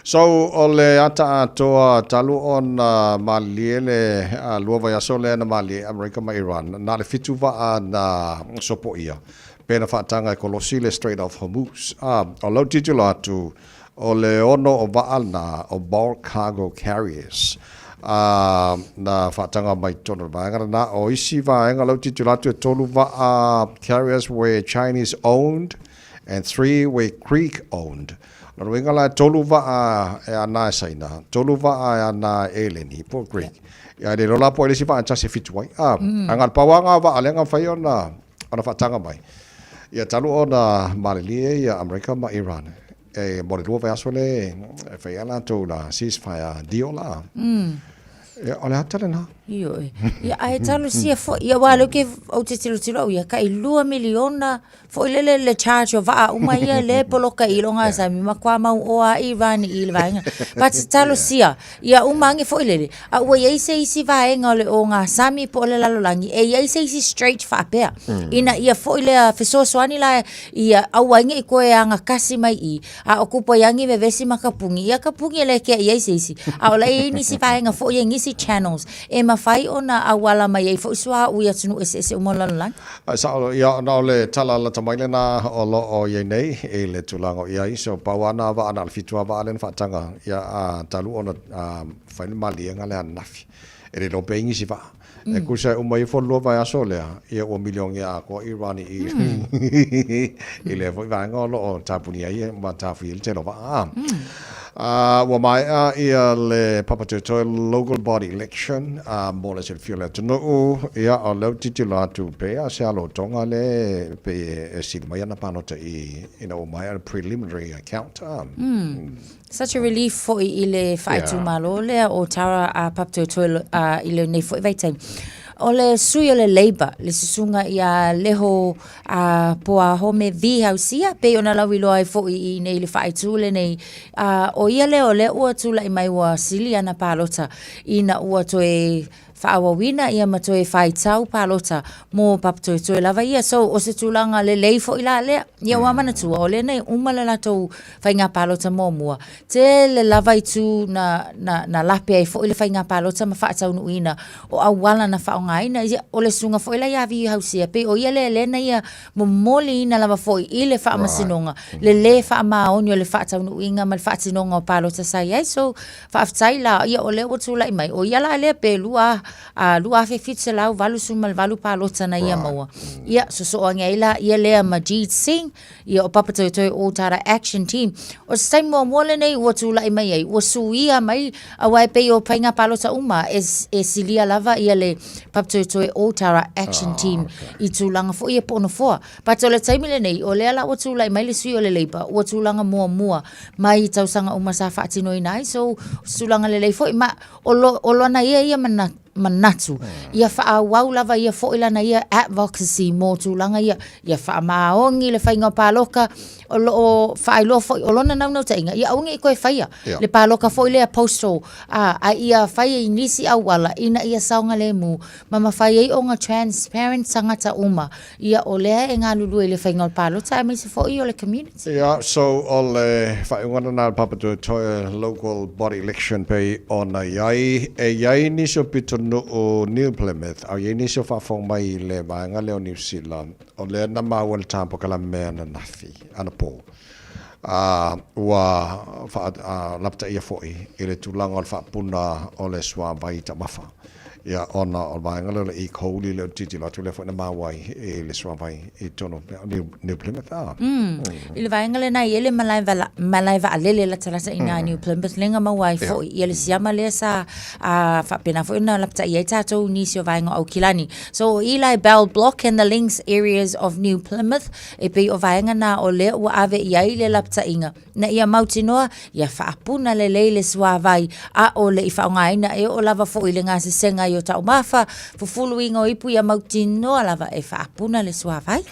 So o le ata atoa talu ona malilie le lua vaiaso lea na malilie ai Amerika ma Iran, na o le 7 vaa na sopoia pe na faataga e kolosi le Strait of Hormuz. O lau tilotilo atu, O le ono o vaa na o bulk cargo carriers a na faataga mai totonu o le vaega lena. O isi vaega lau tilotilo atu e tolu vaa carriers were Chinese owned and three were Greek owned. O lona uiga la e tolu vaa e ana e Saina, tolu vaa e ana e Eleni po o Greek. Ia e le iloa la po o ai le isi vaa e tasi e fitu ai. A, ae na o le pau lava na vaa lea na mafai ona ona faataga mai. Ia talu ona malilie ia Amerika ma Iran e mo le lua vaiaso le e fai ai latou la ceasefire deal la. Ia o le ata lena. Ioe. Ia ae talosia foi ia aua o lea ou te ou te tilotilo au ia tai lua miliona foi lele le charge o vaa uma ia lea e poloka i luga sami matua mau oa Iran i le vaega. But talosia ia uma ane foi lele A ua i ai se isi vaega o le ogasami po o le lalolagi e i ai se isi strait faapea, ina ia foi lea fesoasoani la ia aua ai ne i toe agatasi mai i i, a o kupu ai agi vevesi ma ka puni, ia ka puni e le kea i ai se isi. A o la e i ai nisi vaega foi e nisi channels e mafai ona auala mai ai foi suauu i atunuu eseese uma o le lalolagi. Ae sao, ia, ona o le tala lata mai lena o lo o i ai nei i le tulaga o i ai, so pau lava na vaa na o le 7 lava vaa lea na faataga, ia, a talu ona fai le maliega lea ananafi. E le iloa pe i ai nisi vaa. E tusa e uma ifo le lua vaiaso lea, ia ua milionea atoa Iran i i lea foi vaega o lo o tapuni ai ma taofia ai le tele o vaa. Ua maea ia le Papatoetoe Local Body Election mo le silafia o le atunuu. Ia, o lea ou te tilotilo atu pe a se alotoga lea pei e sili mai ana palota i ina ua maea le preliminary count. Such a relief foi i le faaitumalo lea o Tara a Papatoetoe i lenei foi vaitaimi. O le sui o le Labour, le susuga ia Leho a Poahome V. Hausia, pei ona lauiloa ai foi i inei i le faaitu lenei, a o ia lea o lea ua tulai mai ua sili ana palota ina ua toe faaauauina ia ma toe faitau palota mo Papatoetoe lava ia. So, o se tulaga lelei foi la lea. Ia ua manatua, o lea na uma le latou faiga palota muamua, tele lava itu na, na, na lape ai foi le faiga palota ma faataunuuina o auala na faaaogaina. Ia, o le susuga foi la ia Vii Hausia, pei o ia lea lea na ia momoliina lava foi i le faamasinoga le lē faamaoni o le faataunuuina ma le faatinoga o palota sa i ai. So, faafetai la, ia o lea ua tulai mai, o ia la lea pe lua 2,788 palota na ia maua. Ia, sosoo ane ai laia lea ma Jeet Singh, ia o Papatoetoe Ōtara Action Team. O se taimi muamua lenei ua tulai mai ai, ua suia mai, aua e pei o faiga palota uma e, e silia lava ia le Papatoetoe Ōtara Action Team i tulaga foi ia po o nofoa. But o le taimi lenei, o lea la ua tulai mai le sui o le Labour, ua tulaga muamua mai i tausaga uma sa faatinoina ai, so o se tulaga lelei foi. Ma o, lo, o lona ia ia mana, manatu, ia faaauau lava ia foi lana ia advocacy mo tulaga ia, ia faamaoni le faiga o paloka, o lo o faailoa foi, o lona naunautaiga, ia aua ne i toe faia le paloka foi lea postal, a, a ia faia i nisi auala ina ia saogalemu ma mafai ai ona transparent tagata uma, ia o lea e galulue i le faiga o le palota aemaise foi o le community. Ia, so o le faaiuga lena a le Papa Toetoe Local Body Election pei ona i ai, e i ai nisi o pitonuu New Plymouth, a i ai nisi o faafofoga mai i le vaega lea o Niu Sila, o lea na maua i le tā polokalame ananafi, anapo, a ua faa, lapataia foi i le tulaga o le faapuna o le suavai taumafa. Ia, ona o le vaega lea o le E. coli lea ou te tilotilo atu, lea foi na maua ai i le suavai i totonu o New Plymouth. Ah. I le vaega lena e i ai le malae, vala, malae vaalele latalata i ina i New Plymouth, lea na maua ai foi ia le siama lea sa faapena foi ona lapatai ai tatou i nisi o vaega o Aukilani. So, o Eli Bell Block and the Links areas of New Plymouth, e pei o vaega na o lea ua ave i ai le lapataiga. Ina ia mautinoa, ia faapuna lelei le suavai, a o le i faaaogaina e oo lava foi i le gasesega i o taumafa, fufuluina o ipu ia mautinoa lava e faapuna le suavai.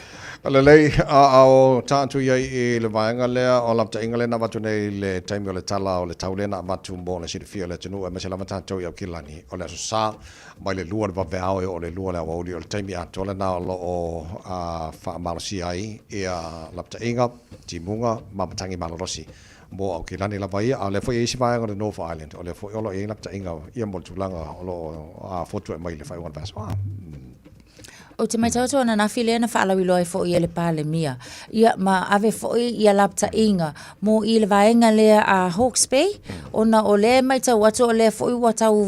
Lelei, a o tatou i ai i le vaega lea o lapataiga lea na avatu nei i le taimi o le tala o le tau lea na avatu mo le silafia o le atunuu aemaise lava tatou i Aukilani o le Aso Sa mai le 2 i le vaveao e oo i le 2 i le aoauli o le taimi atoa lena o lo o faamalosia ai ia lapataiga. Timuga ma matagi malolosi mo Aukilani lava ia, a o lea foi e i ai isi vaega o le North Island, o lea foi o lo o i ai lapataiga ia mo le tulaga o lo o fotuai mai i le faaiuga o le vaiaso. Ou te matau atu ananafi lea na faalauiloa ai foi e le Palemia, ia ma ave foi ia lapataiga mo i le vaega lea a Hawke's Bay, ona o lea e matau atu o lea foi ua tau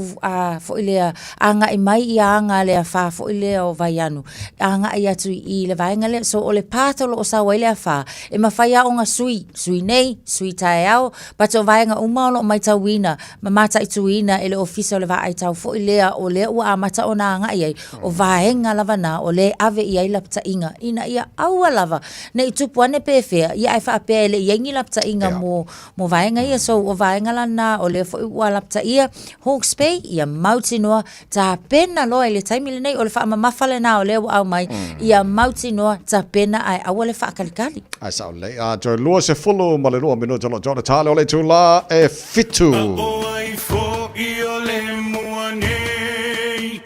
foi lea agai mai ia aga a le afa foi lea o Vaianu, agai atu i le vaega lea. So o le path o lo o sau ai le afa, e mafai lava ona sui, sui nei, sui taeao, but o vaega uma o lo o matauina ma mataituina e le Ofisa o le Vaai Tau foi lea o lea ua amata ona agai ai, o vaega lava na o lea e ave i ai lapataiga ina ia aua lava ne i tupu ane pefea, ia ae faapea e le i i ai ni lapataiga mo vaega ia. So o vaega la na o lea foi ua lapataia Hawke's Bay, ia mautinoa tapena loa i le taimi lenei, o le faamamafa lena o lea ua aumai, ia mautinoa tapena ae aua le faakalikali. Ae sao lelei. A toe 22 minute o lo o toa le tale o le itula e 7. O ai foi o le mua nei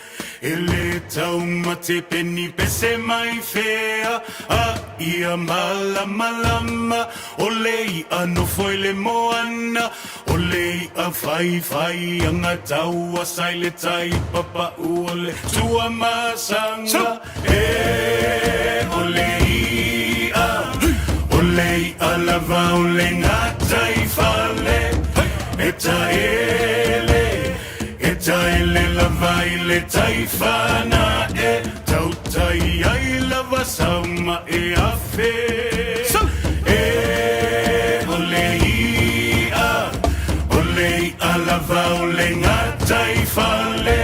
E le taumate peni pese mai fea A ia malamalama O le i'a nofo i le moana O le i'a whaiwhai anga taua sa i le tai papa'u o le Tuamasaga E o le i'a O le i'a lava o le gatai fale E taele E taele lava i le tai whana E tautai ai lava sauma e afe E o le i'a O le i'a lava o le gatai fale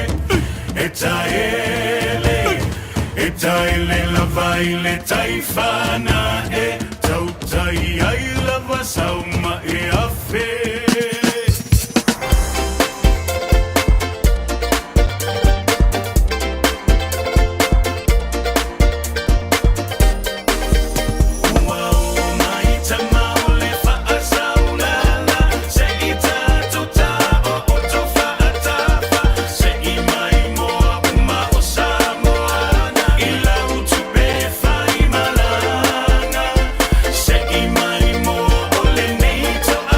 E taele E taele lava i le tai whana E tautai ai lava sauma e afe. Ua oo mai tama o le faasaulala Se i tatou taooto faatafa Se i mai moa uma o Samoana I lau tupe fai malaga Se i mai moa o lenei toalaga.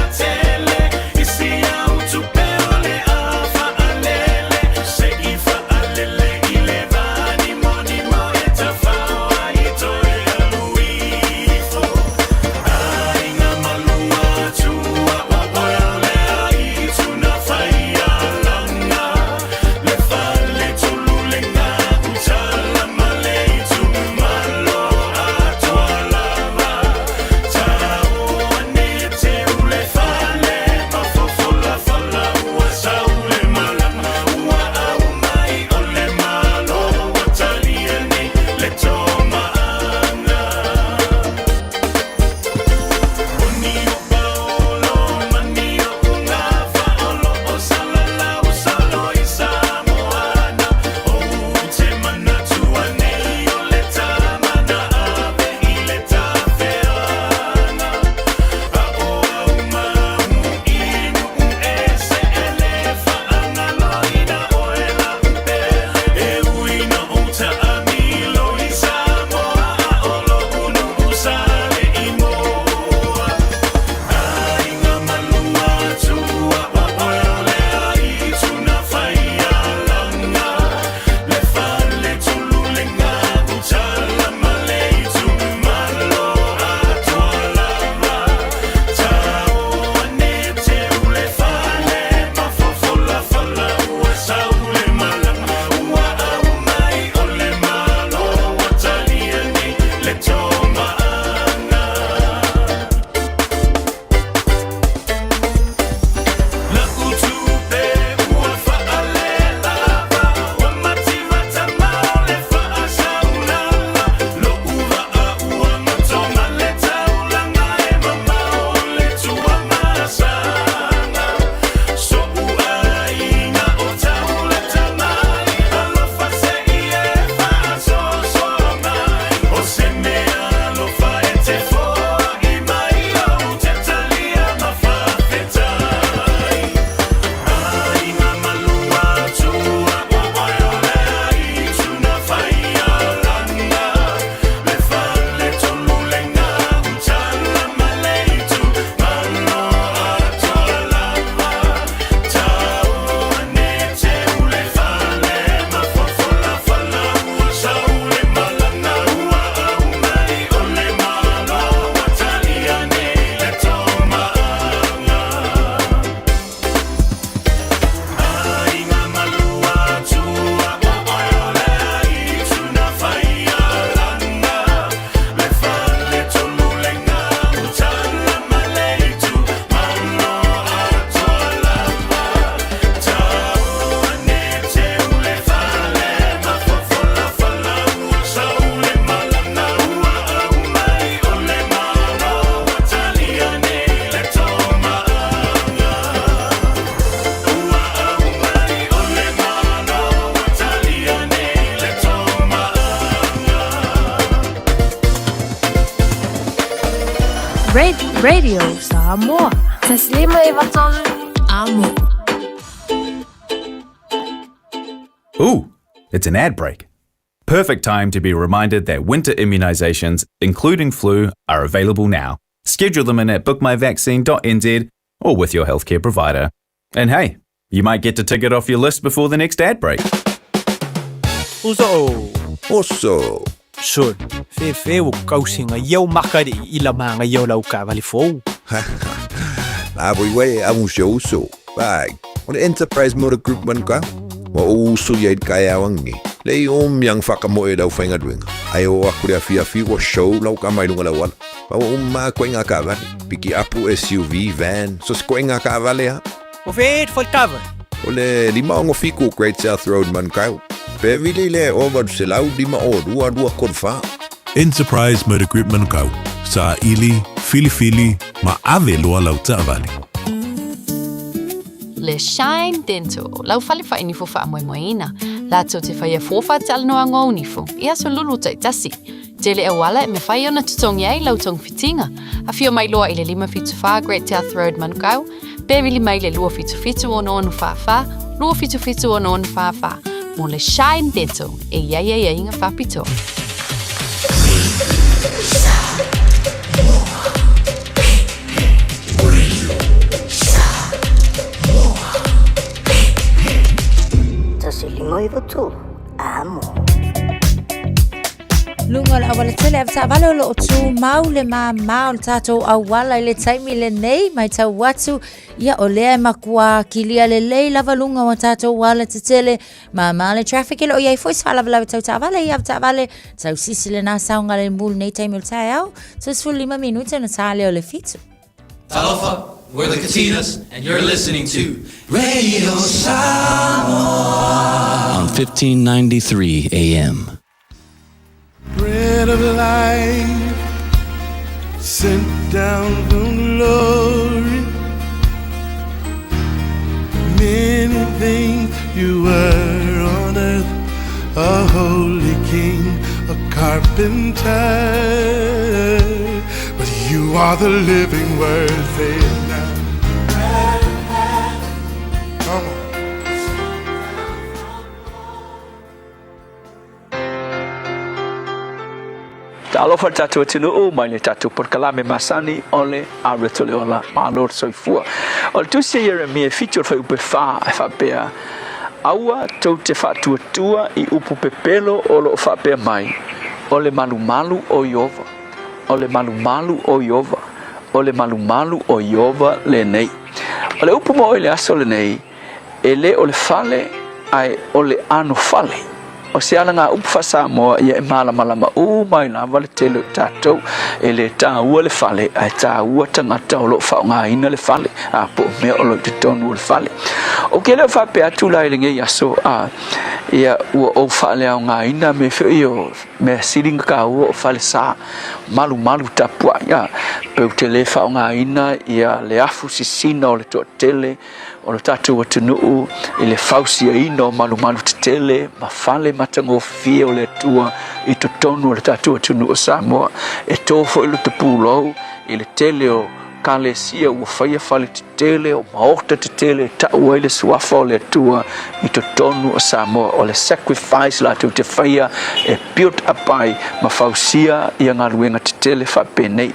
Radio Samoa. 1593 Amo. Ooh, it's an ad break. Perfect time to be reminded that winter immunisations, including flu, are available now. Schedule them in at bookmyvaccine.nz or with your healthcare provider. And hey, you might get to tick it off your list before the next ad break. Uso. Oso. Sol, fefe o kausinga iau makari i la manga iau lau kavali fou. La voi wei a un uso. Vai. O le Enterprise Motor Group man ka. Wa o uso ia i kai awangi. Le i o miang whakamoe lau whainga duenga. Ai o aku le awhi awhi wa show lau ka mai lunga lau ala. Pa o ma koe ngā kavale. Piki apu SUV, van, so se koe ngā kavale ha. O fe fo kava. O le 567 Great South Road Manukau. Pe vili le o 805 o 2 2 3 4. Enterprise Motor Group Manukau. Sa ili, filifili, ma ave loa lau taavale. Le Shine Dental, lau fale whainifo whaamoemoeina. Lātou te whaia fōwha talanoa ngō nifo, i aso lulu taitasi. Tele auala e me whai ona tutongi ai lau togafitiga. Afio mai loa i le 574 Great South Road Manukau, pe vili mai le 277 6644, 277 6644 mo le Shine Dental e i ai aiaiga faapitoa. 1593, amo. Luga o le auala tele avetaavale o loo tumau le māmā o le tatou auala i le taimi lenei matau atu ia o lea e makuā kilia lelei lava luga o tatou ala tetele māmā le traffic e loo iai foi se faalavelave tau taavale ia avetaavale tausisi lena saogalemu i lenei taimi o le taeao 15 minute ona ta lea o le 7. Talofa, we're the Katinas, and you're listening to Radio Samoa on 1593 AM. Bread of life, sent down from glory. Many things you were on earth, a holy king, a carpenter. But you are the living word, say it now. Come on. Talofa le tatou atunuu mai le tatou polokalame masani o le Areto le Ola Malo le Soifua. O le tusi a Ieremia e 7 o le fuaiupu e 4 e faapea, Aua tou te faatuatua i upu pepelo o lo o faapea mai, O le malumalu o Ieova, o le malumalu o Ieova, o le malumalu o Ieova lenei. O le upu mo i le aso lenei, E le o le fale, ae o le anofale. O se ala ngā upu faa-Samoa ia e mālamalama uma ai lava le tele o tatou. E le tāua le fale, ae tāua tagata o lo o faaaogaina le fale, a po o mea o lo o i totonu o le fale. Ou ke le o faapea atu la i lenei aso, a, ia ua ou faaleaogaina me foi o mea sili na tāua o falesa malumalu tapuai, a, pe ou te le faaaogaina ia le afu sisina o le toatele, o lo tatou atunuu i le fausiaina o malumalu tetele ma fale matagofie o le Atua i totonu o le tatou atunuu o Samoa. E tō foi lo te pūlou i le tele o kalesia ua faia fale tetele o maota tetele e ta'u ai le suafa o le Atua i totonu o Samoa. O le sacrifice latou te faia e built up ai ma fausia ia galuega tetele faapenei.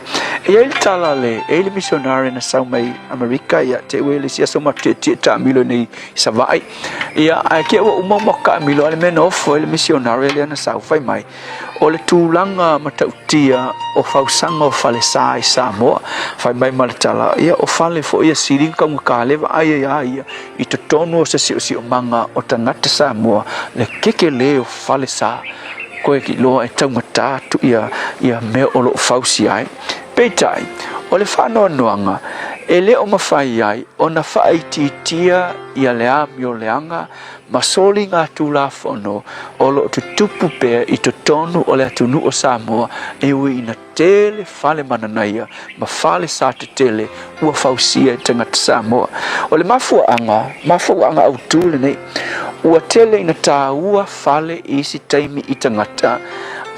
E i ai le tala a le, e i ai le missionary na sau mai Amerika ia te ue le isi aso matou tietie taamilo nei i Savaii. Ia ae ke ua uma uma taamilo a le mea na ofo ai le missionary lea na sau fai mai o le tulaga matautia o fausaga o falesa i Samoa. Fai mai ma le tala ia o fale foi ia sili na taugata le vaai ai a ia i totonu o se siosiomaga o tagata Samoa le kekele o falesa koe ki loa e taugata atu ia ia mea o lo o fausia ai. Peitai, o le faanoanoaga, e le o mafai ai ona faaitiitia ia le amioleaga ma soliga Tulafono o lo o tutupu pea i totonu o le atunuu o Samoa e ui ina tele fale mananaia ma fale sa tetele ua fausia e tagata Samoa. O le mafuaaga, mafuaaga autu lenei, ua tele ina taua fale i isi taimi i tagata,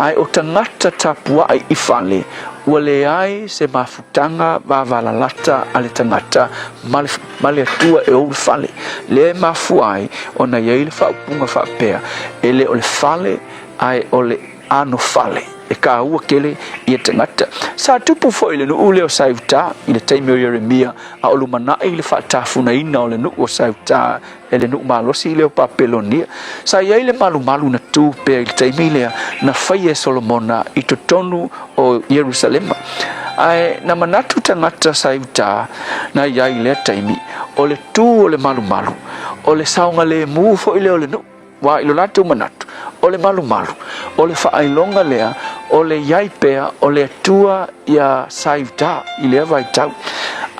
Ae o tagata tapuai i fale, ua leai se mafutaga vavalalata a le tagata ma le, ma le Atua e ou le fale. Lea e mafua ai ona i ai le faaupuga faapea, e le o le fale ae o le anofale e kāua tele ia tagata. Sa tupu foi i le nuu lea o Saeutā i le taimi o Ieremia a o lumanai le faatafunaina o le nuu o Saeutā e le nuu malosi lea o Papelonia. Sa i ai le malumalu na tu pea i le taimi lea na faia e Solomona i totonu o Ierusalema. Ae na manatu tagata sa i uta na i ai i lea taimi, o le tu o le malumalu, o le saogalemu foi lea o le nuu. Aua i lo latou manatu, o le malumalu, o le faailoga lea o le i ai pea o le Atua iā Saiuta i lea vaitau.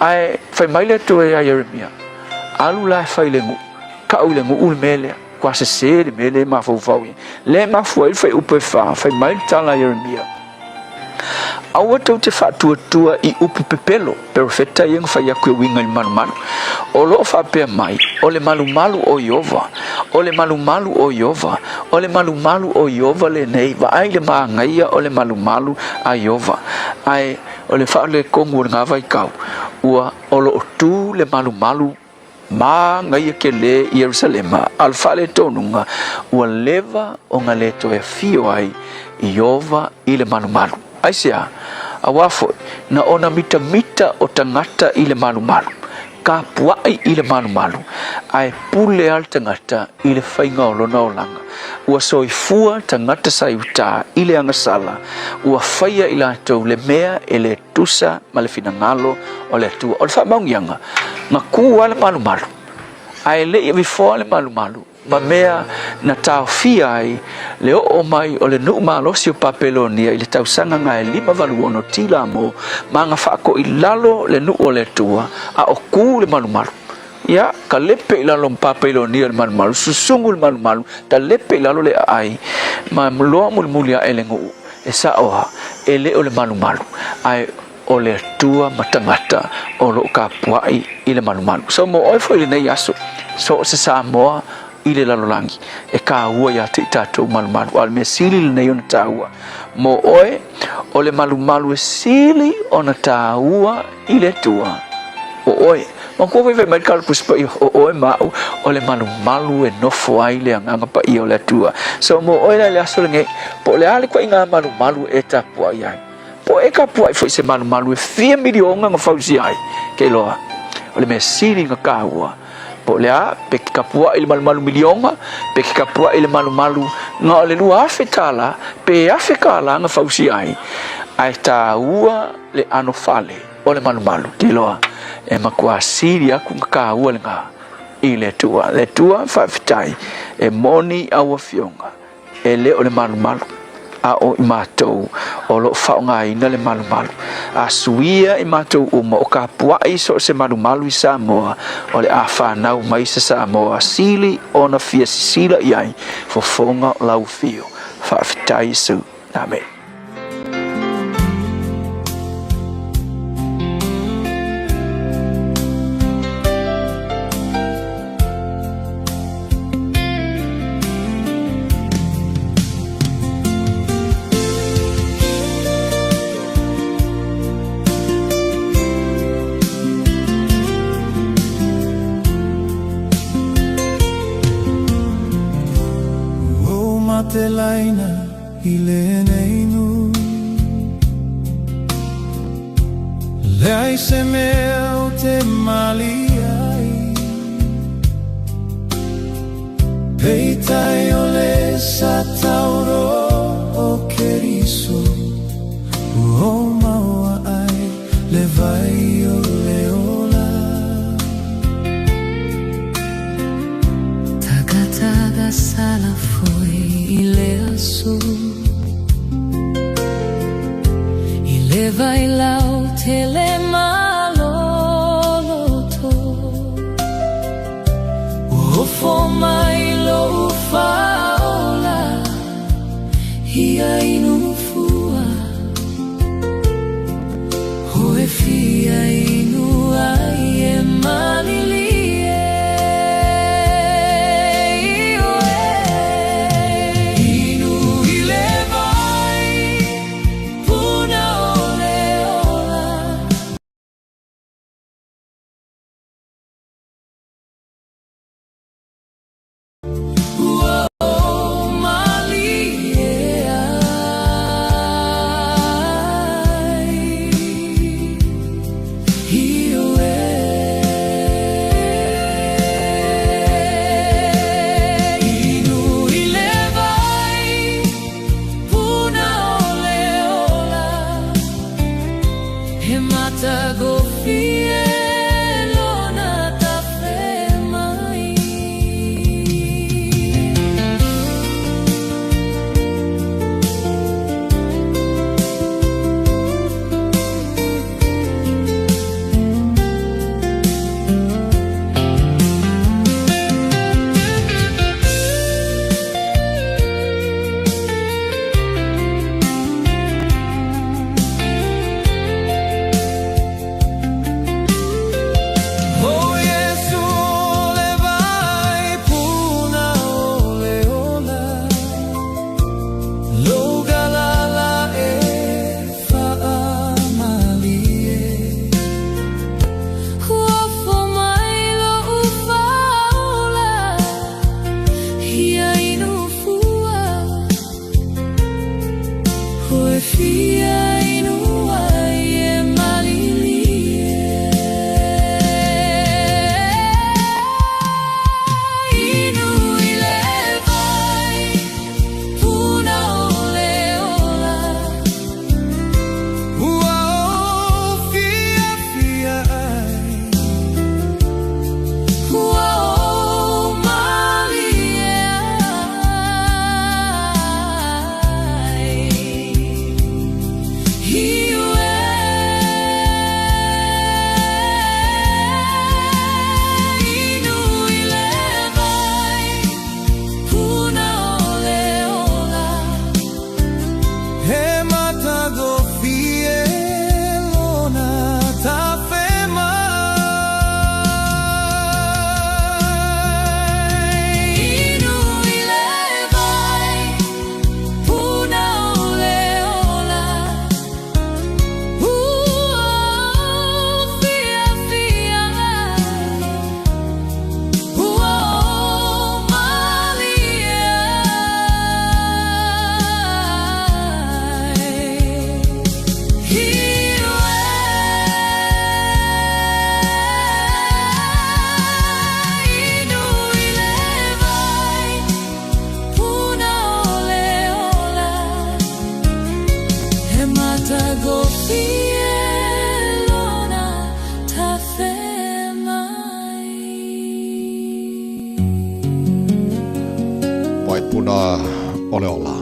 Ae fai mai le Atua iā Ieremia, Alu la e fai le nuu, kau i le nuu le mea lea, kua sesē le mea lea e mafaufau i ai. Lea e mafua ai le fuaiupu e fa, fai mai le tala a Ieremia, Aua tou te faatuatua i upu pepelo, perofeta ia na fai atu e uiga i le malumalu. O lo o faapea mai, o le malumalu o Ieova, o le malumalu o Ieova, o le malumalu o Ieova lenei, vaai le māgaia o le malumalu a Ieova. Ae o le faaletonu o lena vaitau, ua o lo o tu le malumalu Māgaia kelē i Ierusalema, a o le faaletonuga, ua leva ona le toe afio ai Ieova i le malumalu. Aisea? Auā foi, na ona mitamita o tagata i le malumalu, kapuaʻi i le malumalu, ae pule lava le tagata i le faiga o lona olaga. Ua soifua tagata sa i utā i le agasala, ua faia i latou le mea e le tusa ma le finagalo o le Atua. O le faamaoniaga, na kū lava le malumalu, ae le i avifoa le malumalu ma mea na taofia ai le oo mai o le nuu malosi o Papelonia i le tausaga na e 586 tila mo ma na faakoilalo le nuu o le Atua, a o kū le malumalu. Ia, ka lepe i lalo ma Papelonia le malumalu, susugu le malumalu, ta lepe i lalo le aai, ma loa mulimuli ae le nuu. E sao lava, e le o le malumalu, ae o le Atua ma tagata o lo o kapuaʻi i le malumalu. So mo oe foi i lenei aso, so o se Samoa i le lalolagi, e kāua iā te i tatou malumalu. A o le mea sili lenei ona tāua mo oe, o le malumalu e sili ona tāua i le Atua, o oe. Manatua foi fai mai le Kala Tusi Paia, o oe ma au, o le malumalu e nofo ai le Agaga Paia o le Atua. So mo oe la i le aso lenei, po o le a le ituaiga malumalu e tapuai ai. Po o e tapuai foi i se malumalu e fia miliona na fausia ai, ke iloa, o le mea sili na taua, po o le a, pe te tapuai i le malumalu miliona, pe te tapuai i le malumalu na o le $2,000, pe $1,000 na fausia ai, ae taua le anofale. O le malumalu, te iloa, e matua sili aku ma kāua lena i le Atua. Le Atua, faafetai, e moni au afioga, e le o le malumalu, a o i matou o lo o faaaogaina le malumalu. A suia i matou uma o kapuaʻi so o se malumalu i Samoa, o le a fanau mai se Samoa sili ona fia sisila i ai fofoga o lau afio. Faafetai Iesu. Amene. I lenei nuu Leai se mea o te malie ai Peitai o le sa tauro o Keriso Ua maua ai le vai o le ola Tagataga sala foi i le aso I le vailau tele maloloto Ua ofo mai lou fale. o le ola.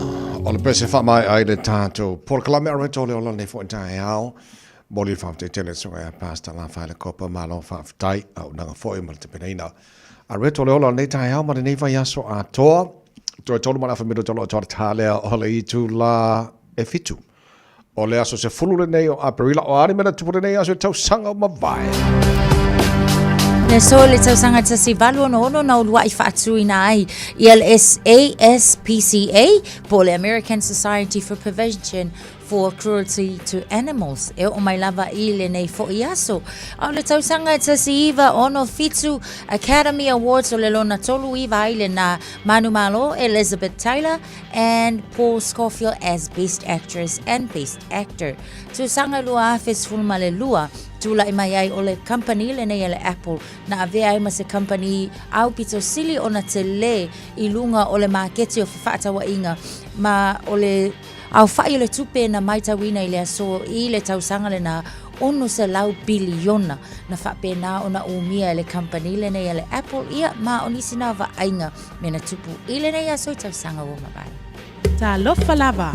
O le pese whaamai ai le tātou polokalame a o le ola nei fo taeao. Mo le whaafetai tele suga ia Pastor La Whaile Kopa, malo whaafetai au nanga foi ma le tapenaina. A reto le ola nei taeao ma lenei vaiaso atoa. Toe tolu ma le afa minuta o lo o toa le tā lea o le itula e 7. O le aso 10 lenei o Aperila o a ni mea na tupu lenei aso i tausaga ua mavae. Le aso i le tausaga 1866 na ulua'i faatuina ai ia le SASPCA po o le American Society for Prevention for Cruelty to Animals e oo mai lava i lenei fo'i aso. A o le tausaga 1967 Academy Awards o le lona 39 ai lena manumalo Elizabeth Taylor and Paul Scofield as Best Actress and Best Actor. Tausaga 2012, tulai mai ai o le company lenei a le Apple na avea ai ma se company aupito sili ona telē i luga o le maketi o fefaatauaiga ma o le aofa'i o le tupe na maitauina i le aso i le tausaga lena 600 piliona na faapena ona umia e le company lenei a le Apple ia ma o nisi na o vaaiga mea na tupu i lenei aso i tausaga ua mavae. Talofa lava,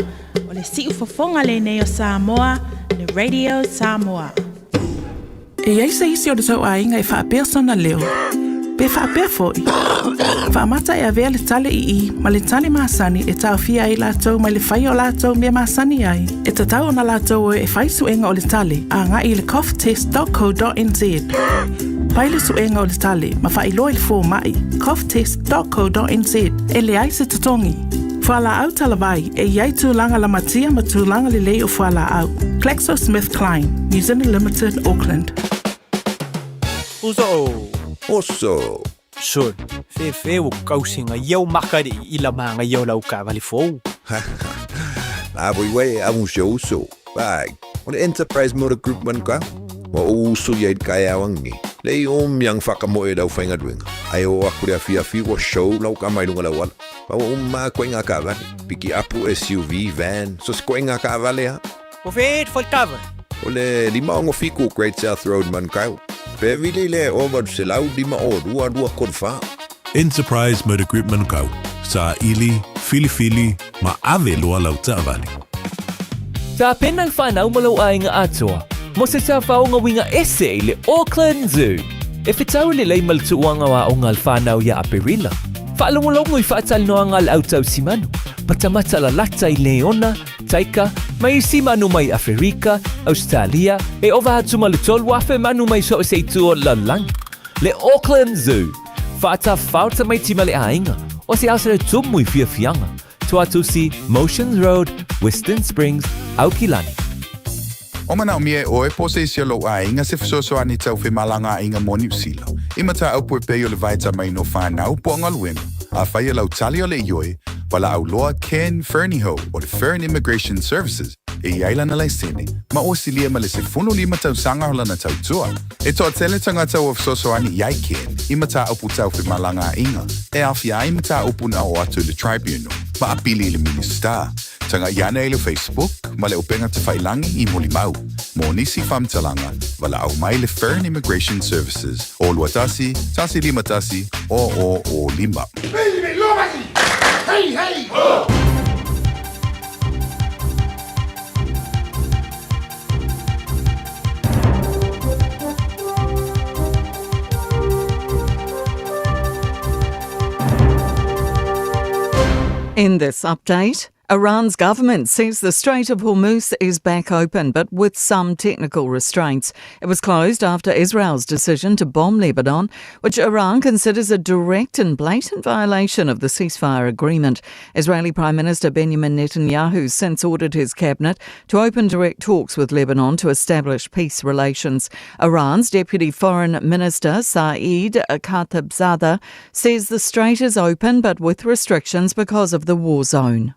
o le siufofoga lenei o Samoa, le Radio Samoa. E i ai se isi o le tou aiga e faapea sona leo, pe faapea foi? Faamata e avea le tale ii ma le tale masani e taofia ai latou mai le faia o latou mea masani ai. E tatau ona latou o e fai suega o le tale agai i le coughtest.co.nz. Fai le suega o le tale ma faailoa i le fomai, coughtest.co.nz. E leai se totogi. Fualaau talavai, e i ai tulaga lamatia ma tulaga lelei o fualaau. GlaxoSmithKline, New Zealand Limited, Auckland. Uso. Oso. Sol, fefe ua kausiga ia o maka i lamaga ia o lau taavale fou. La voi wei a un se uso. Vai. O le Enterprise Motor Group man ka. Ma o uso ia i kai awangi. Le i o miang whakamoe lau whainga duenga. Ai o aku le awhi awhi wa show lau ka mai lunga lau ala. Ma o ma koe ngā kaavale. Piki apu SUV, van, so se koe ngā kaavale ha. O fe e tava. O le 567 Great South Road Manukau. Pe vili le o 800 5 02 3 4. Enterprise Motor Group Manukau. Sa ili, filifili, ma ave loa lau taavale. Tapena le whanau ma lou aiga atoa mo se tafaoga uiga ese i le Auckland Zoo. E fetau lelei ma le tuuaga o aoga a le whanau iā Aperila. Faalogologo i faatalanoaga a le autausimanu, matamata lalata i leona, taika, ma isi manu mai Aferika, Ausetalia, e ova atu ma le 3,000 manu mai so o se itu o le lalolagi. Le Auckland Zoo, faatafao tamaiti ma le aiga, o se aso e tumu i fiafiaga, Tuatusi, Motions Road, Western Springs, Aukilani. O manaomia e ʻoe po o se isi o lou ʻaiga se fesoasoani tau femalagaaiga mo Niu Sila, i mataupu e pei o le vaetamaina o whanau po o galuega, afai o lau tali o le ioe, valaau loa Ken Fernihough o le Fern Immigration Services e i ai lana laisene, ma ua silia ma le 15 tausaga o lana tautua. E toatele tagata ua fesoasoani i ai Ken i mataupu tau femalagaaiga e aofia ai mataupu na oo atu i le Tribunal ma apili i le Minisita. Taga'i ane i le Facebook ma le upega tafailagi i Molimau. Mo nisi faamatalaga, valaau mai le Fern Immigration Services o 21 151 00 05. Hey, hey, ho! In this update, Iran's government says the Strait of Hormuz is back open, but with some technical restraints. It was closed after Israel's decision to bomb Lebanon, which Iran considers a direct and blatant violation of the ceasefire agreement. Israeli Prime Minister Benjamin Netanyahu since ordered his cabinet to open direct talks with Lebanon to establish peace relations. Iran's Deputy Foreign Minister Saeed Khatibzadeh says the strait is open but with restrictions because of the war zone.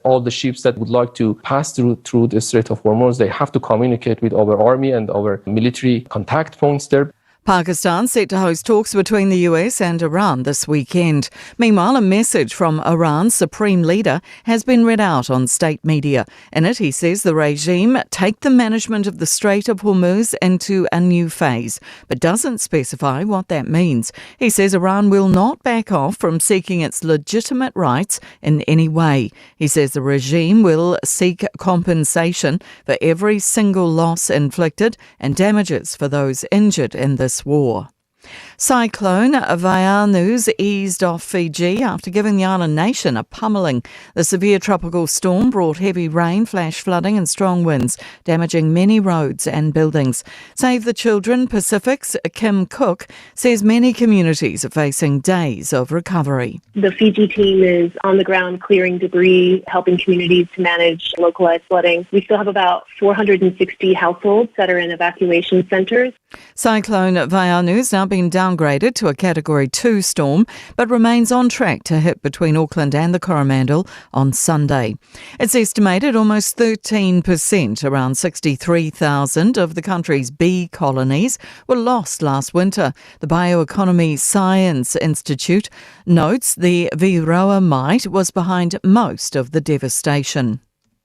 All the ships that would like to pass through the Strait of Hormuz, they have to communicate with our army and our military contact points there. Pakistan set to host talks between the US and Iran this weekend. Meanwhile, a message from Iran's supreme leader has been read out on state media. In it, he says the regime take the management of the Strait of Hormuz into a new phase, but doesn't specify what that means. He says Iran will not back off from seeking its legitimate rights in any way. He says the regime will seek compensation for every single loss inflicted and damages for those injured in this war. Cyclone Vaianu's eased off Fiji after giving the island nation a pummeling. The severe tropical storm brought heavy rain, flash flooding, and strong winds, damaging many roads and buildings. Save the Children Pacific's Kim Cook says many communities are facing days of recovery. The Fiji team is on the ground clearing debris, helping communities to manage localized flooding. We still have about 460 households that are in evacuation centers. Cyclone Vaianu's now been downgraded to a Category 2 storm, but remains on track to hit between Auckland and the Coromandel on Sunday. It's estimated almost 13%, around 63,000 of the country's bee colonies, were lost last winter. The Bioeconomy Science Institute notes the Varroa mite was behind most of the devastation.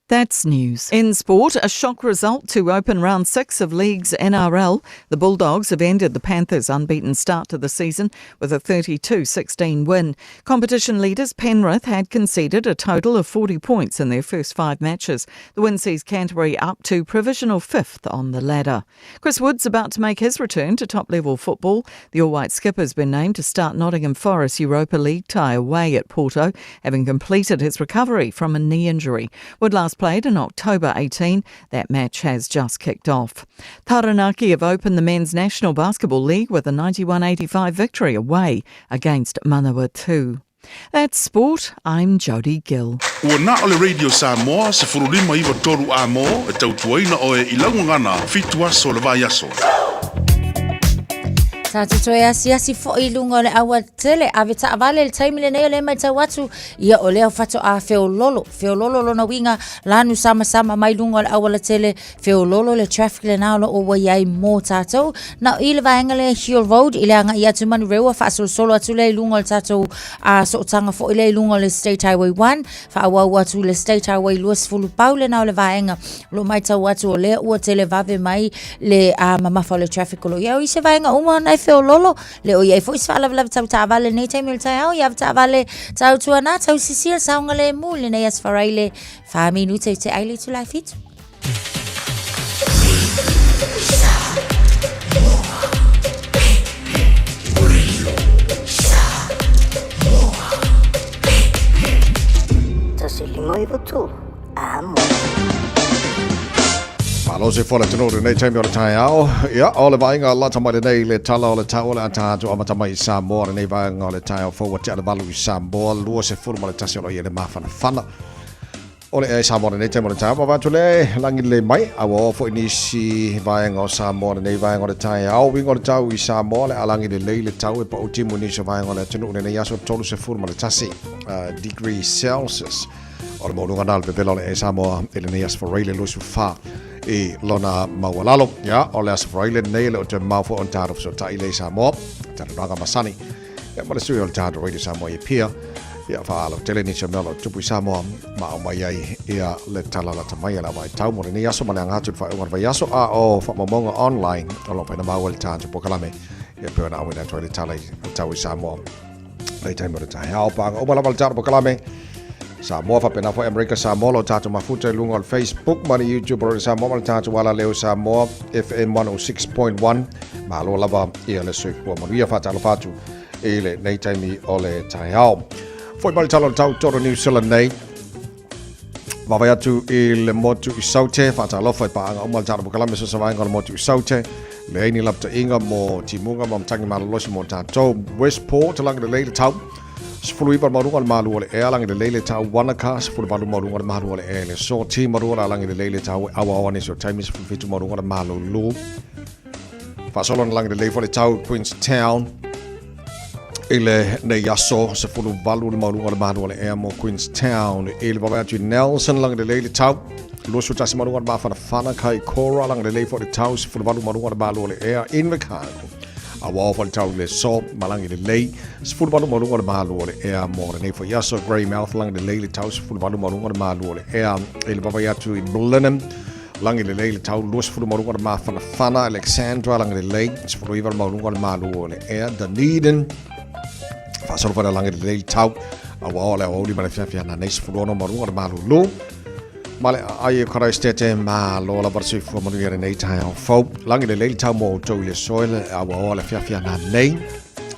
That's news. In sport, a shock result to open round six of League's NRL. The Bulldogs have ended the Panthers' unbeaten start to the season with a 32 16 win. Competition leaders Penrith had conceded a total of 40 points in their first five matches. The win sees Canterbury up to provisional fifth on the ladder. Chris Wood's about to make his return to top level football. The All White skipper's been named to start Nottingham Forest Europa League tie away at Porto, having completed his recovery from a knee injury. Wood last played in October 18. That match has just kicked off. Taranaki have opened the Men's National Basketball League with a 91 85 victory away against Manawatu. That's sport. I'm Jody Gill. Ua na o le Radio Samoa 1593 amo e tautuaina oe i lau gagana fitu aso o le vaiaso. Tatou toe asiasi foi i luga o le aualatele, ave taavale i le taimi lenei o lea e matau atu, ia o lea faatoa feololo, feololo lona uiga, lanu samasama mai luga o le aualatele, feololo le traffic lena o lo o ua i ai mo tatou. Na o i le vaega lea Hill Road i le agai atu Manurewa faasolosolo atu lea i luga o le tatou sootaga foi lea i luga o le State Highway 1, faaauau atu i le State Highway 20 pau lena o le vaega o lo o matau atu o lea ua televave mai le mamafa o le traffic o lo o i ai. O isi vaega uma ona e feololo, le o i ai foi se faalavelave tau taavale i lenei taimi o le taeao, ia taavale tautuana, tausisia le saogalemu i lenei Aso Faraile, 4 minute i te ai le itula e fitu. 153 Amo. Malo se fola tino lenei taimi o le taeao. Ia, o le vaaiga lata mai lenei le tala o le tau o le a tatou amata mai i Samoa lenei vaega o le taeao fou ua tea le valu i Samoa, 21 o lo o i ai le mafanafana. O le ea i Samoa lenei taimi o le taeao, ma vaeatu le lagi lelei mai, a ua oo foi nisi vaega o Samoa lenei vaega o le taeao. Uiga o le tau i Samoa, le a lagi lelei le tau e pau timu i nisi o vaega o le atunuu lenei aso 31 degree Celsius. O le maualuga na o le pepela o le ea i Samoa i lenei aso Faraile 24 i lona maualalo. Ia, o le aso Faraile lenei e le o toe mamao foi ona tatou fesootai lea i Samoa, talanoaga masani. Ia ma le sui o le tatou Radio Samoa i Apia. Ia faaalautele nisi o mea o lo o tupu i Samoa ma aumai ai ia le tala lata mai a le vaitau mo lenei aso ma le aga atu i le faaiuga o le vaiaso a o faamaumauga online o lo o mafai ona maua i le tatou polokalame ia pei ona auina atu ai le tala i le tau i Samoa le taimi o le taeao paaga uma lava le tatou polokalame Samoa faapena foi Amerika Samoa lo tatou mafuta i luga o le Facebook ma le YouTube o le Samoa ma le tatou alaleo Samoa FM 106.1 Malo lava ia le soifua manuia faatalofa atu i lenei taimi o le taeao. Foi mai le tala o le tau toro New Zealand nei. Vaavaai atu i le motu i Saute, faatalofa i paaga uma le tatou polokalame so se vaega o le motu i Saute. Leai ni lapataiga mo timuga ma matagi malolosi mo tatou. Westport, lagi lelei le tau. 19 le maualuga o le malu o le ea, lagi lelei le tau. Wanaka, 18 maualuga o le malu o le ea i le aso. Timarua, la lagi lelei le tau. E auaoa nisi o taimi, 17 maualuga o le malulu. Faasolo na lagi lelei foi le tau Queenstown i lenei aso 18 le maualuga o le malu o le ea mo Queenstown i le vaavaai atu i Nelson lagi lelei le tau 21 maualuga o le mafanafana Kaikoura lagi lelei foi le tau 18 maualuga o le malu o le ea Invercargill. Auao foi le tau i le aso, malagi lelei, 18 ma luga o le malu o le ea mo lenei foi aso. Greymouth, lagi lelei le tau, 18 ma luga o le malu o le ea. I le vaavaai atu i Blenheim, lagi lelei le tau, 20 ma luga o le mafanafana. Alexandra, lagi lelei, 19 ma luga o le malu o le ea. Dunedin, faasolo foi le lagi lelei le tau, auao le aoauli ma le afiafi ananei, 16 ma luga o le malulu. Ma le aai e Karaistete, malo lava le soifua manuia i lenei taeao fou. Lagi lelei le tau mo outou i le aso e le auaoa le afiafi ananei.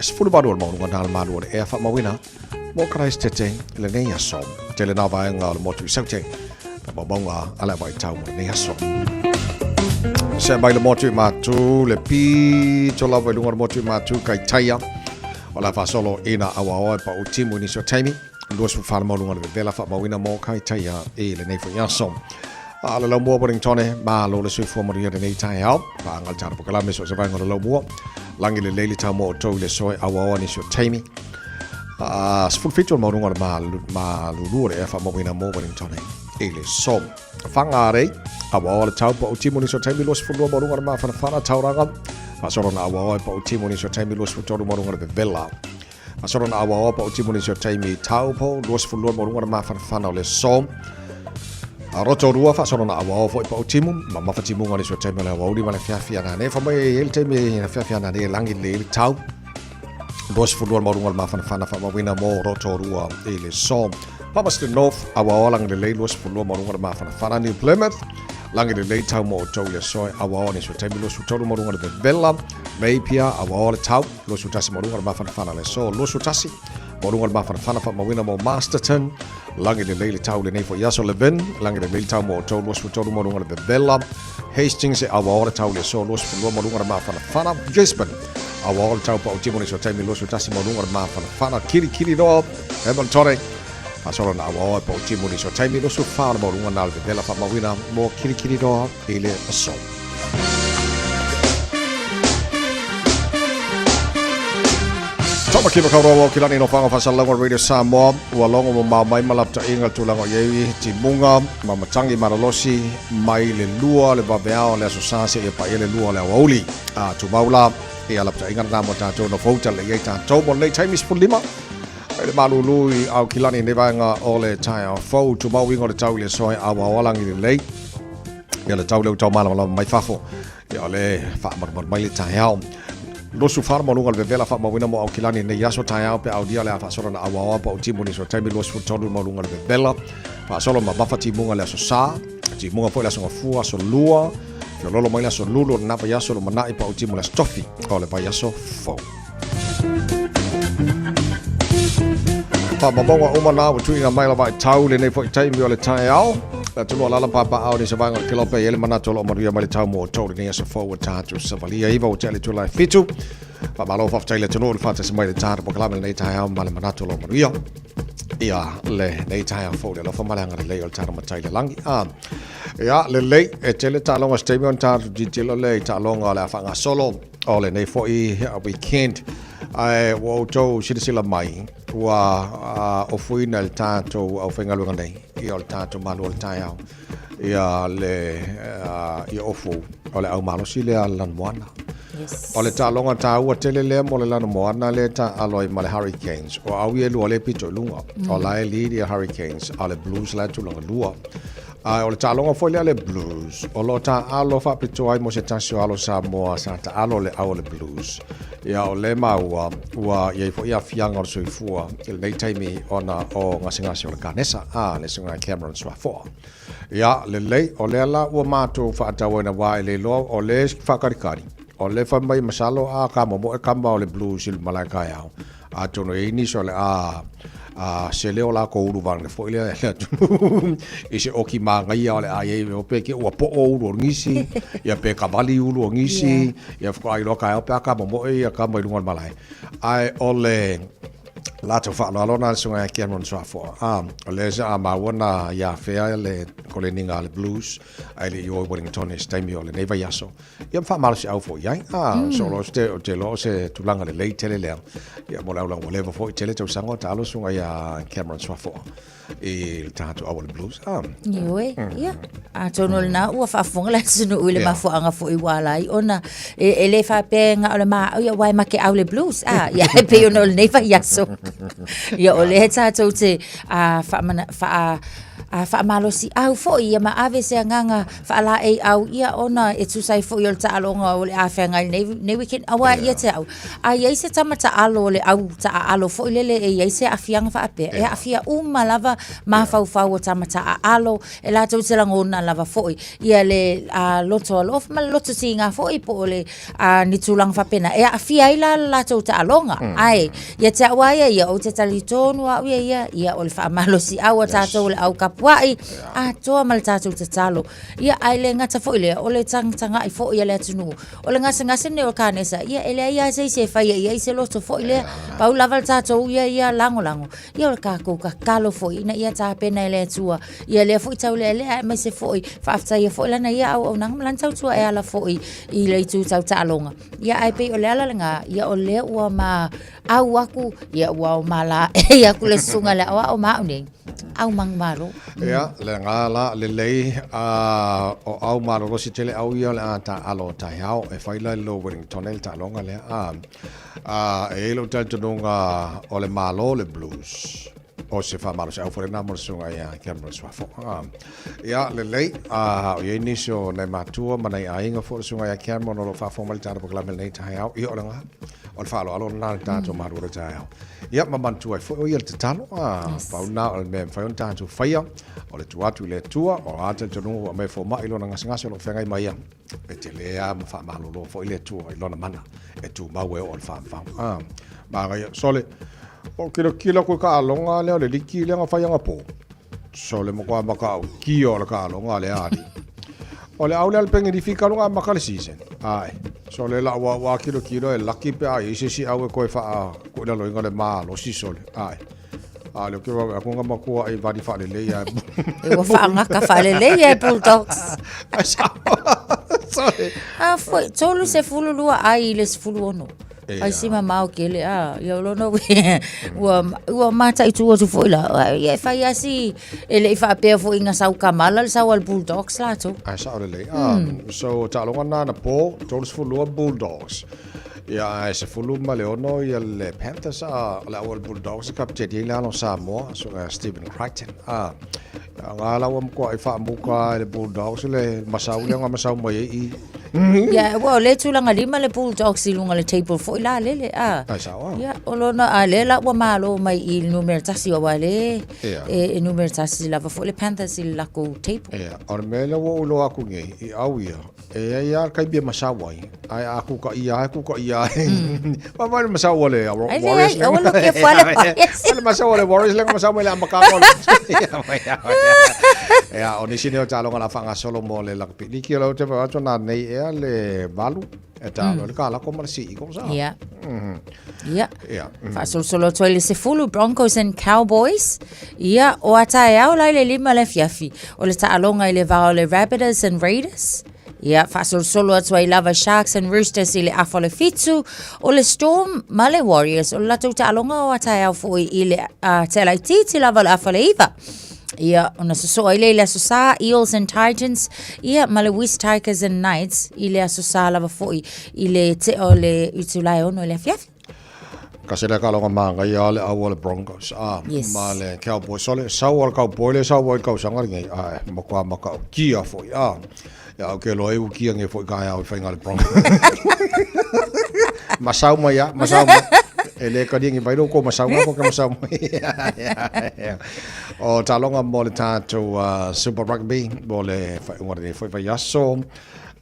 18 o le maualuga na le malu o le ea faamauina mo Karaistete i lenei aso. Tele nā vaega o le motu i Saute, faamaumauga a le vaitau mo lenei aso. Se mai le motu i Matu, le pito lava i luga o le motu i Matu, Kaitaia, o le a faasolo ina auaoa e pau timu i nisi o taimi. 24 le maualuga o le vevela faamauina mo Kaitaia i lenei foi aso. A le laumua Wellingtone, malo le soifua manuia lenei taeao. Paanga le tatou polokalame so o se vaega o le laumua. Lagi lelei le tau mo outou i le aso e auaoa nisi o taimi. A 17 o le maualuga o le malulu o le ea faamauina mo Wellingtone i le aso. Whangarei, auaoa le tau pau timu nisi o taimi 22 maualuga o le mafanafana Tauranga. Faasolo na auaoa e pau timu nisi o taimi 23 maualuga o le vevela. Faasolo na auaoa pau timu nisi o taimi Taupo, 22 maualuga o le mafanafana o le aso. A Rotorua, faasolo na auaoa foi pau timu, ma mafa timuga nisi o taimi o le aoauli ma le afiafi anane. Fa mai e le taimi le afiafi anane e lagi lelei le tau. 22 maualuga o le mafanafana faamauina mo Rotorua i le aso. Palmerston North, auaoa lagi lelei 22 maualuga o le mafanafana. New Plymouth, lagi lelei tau mo outou i le aso e auaoa nisi o taimi 23 maualuga o le vevela. Napier, auaoa le tau 21 maualuga o le mafanafana le aso. 21 maualuga o le mafanafana faamauina mo Masterton. Lagi lelei le tau lenei foi aso. Levin, lagi lelei le tau mo outou 23 maualuga o le vevela. Hastings e auaoa le tau i le aso 22 maualuga o le mafanafana. Gisborne, auaoa le tau pau timu nisi o taimi 21 maualuga o le mafanafana. Kirikiriroa, Hamiltone, faasolo na auaoa e pau timu nisi o taimi 24 o le maualuga na o le vevela faamauina mo Kirikiriroa i le aso. Tamaki Makaurau o Kilani no whanga whasalauga Radio Samoa ua logo mamao mai ma lapataʻiga le tulaga o i ai timuga ma matagi malolosi mai le 2 le vaveao o le Aso Sa seia paia le 2 o le aoauli. A tumau la ia lapataʻiga lena mo tatou no fouta le i ai tatou mo lenei taimi 15 i le malulu i Aukilani nei vaega o le taeao fou. Tumau uiga o le tau i le aso e aoao lagi lelei ia le tau lea ua taumalamalama mai fafo ia o le faamalumalu mai le taeao. 24 maualuga o le vevela faamauina mo Aukilani nei aso taeao pe aulia le a faasolo na auaoa pa o timu nisi o taimi 23 maualuga o le vevela faasolo ma mafa timuga le aso sa timuga foi le aso gafua aso lua feololo mai le aso lulu o lena vaiaso lumanai pa o timu le aso tofi o le vaiaso fou. Faamaumauga uma na ua tuuina mai lava i tau lenei foi taimi o le taeao. Le atunuu o lala papaao ni se vaega o le kelope e i ai le manatu o lo o manuia mai le tau mo outou lenei aso fou ua tatou savalia iva ua tea le itula e fitu. Faamalo faafetai le atunuu i le faatasi mai i le tatou polokalame lenei taeao ma le manatu o lo o manuia ia lenei taeao fou i le alofa ma le agalelei o le tatou Matai i le lagi. A ia lelei e tele taaloga se taimi ona tatou tilotilo lea i taaloga o le a faagasolo o lenei foi weekend. Ae ua outou silasila mai ua ofuina e le tatou aufaigaluega nei ia o le tatou malu o le taeao ia le ia ofu o le au malosi lea a le Lanumoana. Yes. O le taaloga taua tele lea mo le Lanumoana lea taaalo ai ma le Hurricanes. O au ia e lua lea pito i luga. O la e lead ia Hurricanes, a o le Blues la e tulaga lua. A o le taaloga foi lea a le Blues, o lo o taaalo faapitoa ai mo se tasi o alo Samoa sa taalo le au o le Blues. Ia o lea e maua ua i ai foi aafiaga o le soifua i lenei taimi ona o gasegase o le kanesa, a le susuga ia Cameron Suafoa. Ia, lelei, o lea la ua matou faatauaina aua e le iloa o lea e faakalikali, o lea e fai mai masalo a ka momoe kama o le Blues i le malae taeao, Atonu e i ai nisi o le a a sele o lakou ulu vaeane foi lea le atunuu i se oki manaia o le a i ai o pe ke ua poʻo ulu o nisi ia pe kawali ulu o nisi ia faatoa iloa taeao pe a ka momoe ia kama i luga o le malae. Ae o le Latou faaaloalo na le susuga ia Cameron Suafoa. A, o lea sa a maua na ia afea le koleniga a le Blues ae le i o i Wellington i se taimi o lenei vaiaso. Ia ma faamalosiau foi i ai. A, so lo te, o te loa o se tulaga lelei tele lea. Ia mo le aulaga ua leva foi tele tausaga o taalo susuga ia Cameron Suafoa i le tatou au o le Blues. A. Ioe, ia. Atonu o lena ua faafofoga le atunuu i le mafuaaga foi ua ala ai ona e le faapea na o le maau ia aua e make au le blues. A, ia e pei ona o lenei vaiaso. Ia o lea tatou te faamana, faa, a faamalosiau foi ia ma ave se agaga faalaeiau ia ona e tusa ai foi o le taaloga o le a feagai nei, nei weekend aua ia te au. A i ai se tama taalo o le au taaalo foi lele e i ai se aafiaga faapea, e aafia uma lava mafaufau o tama taaalo, e latou te lagona lava foi ia le loto alofa ma le loto tiga foi po o le ni tulaga faapena e aafia ai la le latou taaloga. Ae ia te au lava ia ia, ou te talitonu au ia ia, ia o le faamalosiau a tatou o le au kapua'i atoa ma le tatou tatalo. Ia ae le gata foi lea, o le tagatagai foi a le atunuu. O le gasegase lenei o le kanesa, ia e leai lava se isi e faia i ai se loto foi lea. Pau lava le tatou ia ia lagolago, ia o le tatou tatalo foi ina ia tapena e le Atua ia lea foi taulealea aemaise foi faafetaia foi lana ia auaunaga ma lana tautua e ala foi i le itu tau taaloga. Ia ae pei o le ala lena, ia o lea ua ma au aku, ia ua ma laei aku le susuga i le aoao ma au nei, au manumalo. Ia, le ga la lelei a o au malolosi tele au ia o le a taalo o taeao e fai la i lo Wellington ai le taaloga lea. A, a e i ai lou talitonuga o le Malo le Blues o se faamalosiau foi lena mo le susuga ia Cameron Suafo. A, ia, lelei, a o i ai nisi o nai matua ma nai aiga foi o le susuga ia Cameron o lo o faafofoga mai le tatou polokalame i lenei taeao. Ia, o le ga, o le faaaloalo lena le tatou malu o le taeao. Ia, ma manatua ai foi o ia le tatalo, a, pau lena o le mea e mafai ona tatou faia, o le tuu atu i le Atua, o a talitonuga ua aumai e fomai i lona gasegase o lo o feagai ma ia, e tele lava ma faamalolo foi le Atua i lona mana e tumau e oo i le faavavau. A, manaia, sole, o kilakila koe taaloga lea o le liki lea na fai anapo. Sole matua matautia o le taaloga lea alii. O le au lea le pengilifi talu ona amata le season. Ae, sole lau au a kilokilo e laki pe a i ai se isi au e toe faa tuuilaloina le malosi sole. Ae. A lea ou te vaavaai atu na matua i vali faalelei lava. E ua faagata faalelei e Bulldogs. Sole. A foi, 32 ai i le 16. Ai si mamao tele a ia o lona uiga ua ua mataitu atu foi la ia e fai lava si e le i faapea foi ina sau kamala le sau a le Bulldogs latou. Ae sao lelei. Ah, so taaloga na anapo, 32 Bulldogs. Ia ae 16 ia le Panthers a o le au o le Bulldogs e kapiteni ai le alo o Samoa, so Stephen Crichton. Ah, nga la ua matuai faamuta e le Bulldogs le masau lea na masau mai ai i. Ia, ua o le tulaga lima le Bulldogs i luga o le table foi la lele, a. Ai sao a. Ia, o lona, a lea la ua malo mai i le numera tasi, aua le, Ia. e numera tasi lava foi le Panthers i le lakou table. Ia, o le mea lea ua ou iloa atu nei, i au ia, e i ai lava le taimi e masau ai, ae a kūkaʻia lava, e kūkaʻia lava. Vaavaai le masau a le Ai, Warriors leai, aua lo kia fua le Warriors. Le masau a le Warriors lea na masau mai le amataga o le Ia, o nisi nei o taaloga o le a faagasolo mo le Rugby League, o lea ou te vaai atu nanei ea le 8 e taalo ai le Kalako ma le Sea Eagles. A? Ia. Ia. Ia. Faasolosolo atu ai le 10 Broncos and Cowboys. Ia, o a taeao la i le 5 le afiafi. O le taaloga i le va o le Rabbitohs and Raiders. Ia, faasolosolo atu ai lava Sharks and Roosters i le afa o le 7. O le Storm ma le Warriors, o le latou taaloga o a taeao foi i le tea laitiiti lava o le afa o le 9. Ia, ona sosoo ai lea i le Aso Sa, Eels and Titans, ia, ma le West Tigers and Knights i le Aso Sa lava foi i le tea o le itula e 6 i le afiafi. Kasi le taaloga manaia lava le au a le Broncos a Yes. ma le Cowboys. So le sau a le Cowboy le sau ai le tausaga lenei ae matua matautia foi a. Ia ou te iloa ai ua kia nei foi taeao i faiga a le Broncos. Masau mai a, masau mai. E le talia ni mai lou kou masau mai, ko ke masau mai. O taaloga mo le tatou Super Rugby mo le faaiuga o lenei foi vaiaso.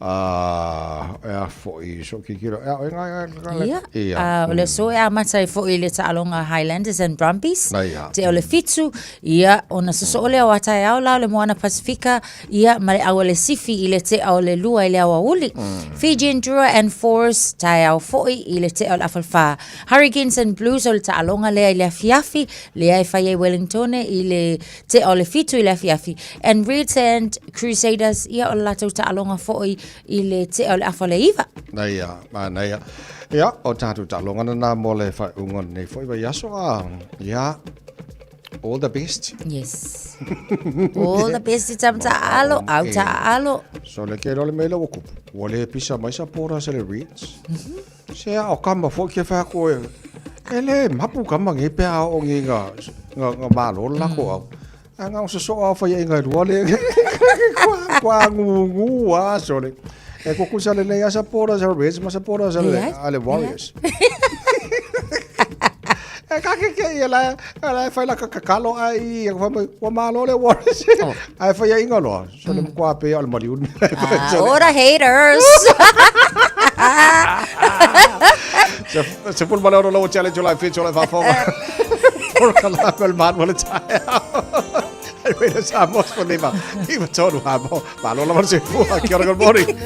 E a foʻi so kikilo e a ngai ngai Ia. Ia. O le aso e amata ai foʻi le taaloga Highlanders and Brumbies. Ia. Te o le fitu, ia, ona sosoo lea o Ataeao la o le Moana Pasifika, ia, ma le au a le Sifi i le tea o le lua i le aoauli. Fijian Drua and Force, taeao foʻi i le tea o le afa le fa. Hurricanes and Blues o le taaloga lea i le afiafi, lea e fai ai Wellingtone i le tea o le fitu i le afiafi. And Reds and Crusaders, ia o le latou taaloga foi i le tea o le afa o le iva. Na ia, na ia. Ia, o tatou taaloga na mo le faaiuga o lenei foi vaiaso a, ia, all the best. Yes. All the best i tama taalo, au taalo. So le ke le mele ua kupu. Ua le pisa mai sa pora se le Reds. Se a o kama foi ke wha koe. E le mapu kama nge pe a o nge nga, nga, nga malo lako au. A nga o sosoa o whai inga rua le. Kua, kua ngu ngu a so le. E kuku sa le nei a sa pora sa Reds ma sa pora sa le, a le Warriors. E ka ke ke ia la, la e whai la kakalo ai i, e whai mai, ua malo le Warriors. Ai whai inga loa. So le mkua pe o le maliun. Ah, ora haters. Se se pul male oro lo challenge la ficho la fa. Por kala pel man wala tai. Ai wena sa mos fo lima. I ma tonu ha mo. Malo la marse fu. Kia ora, good morning.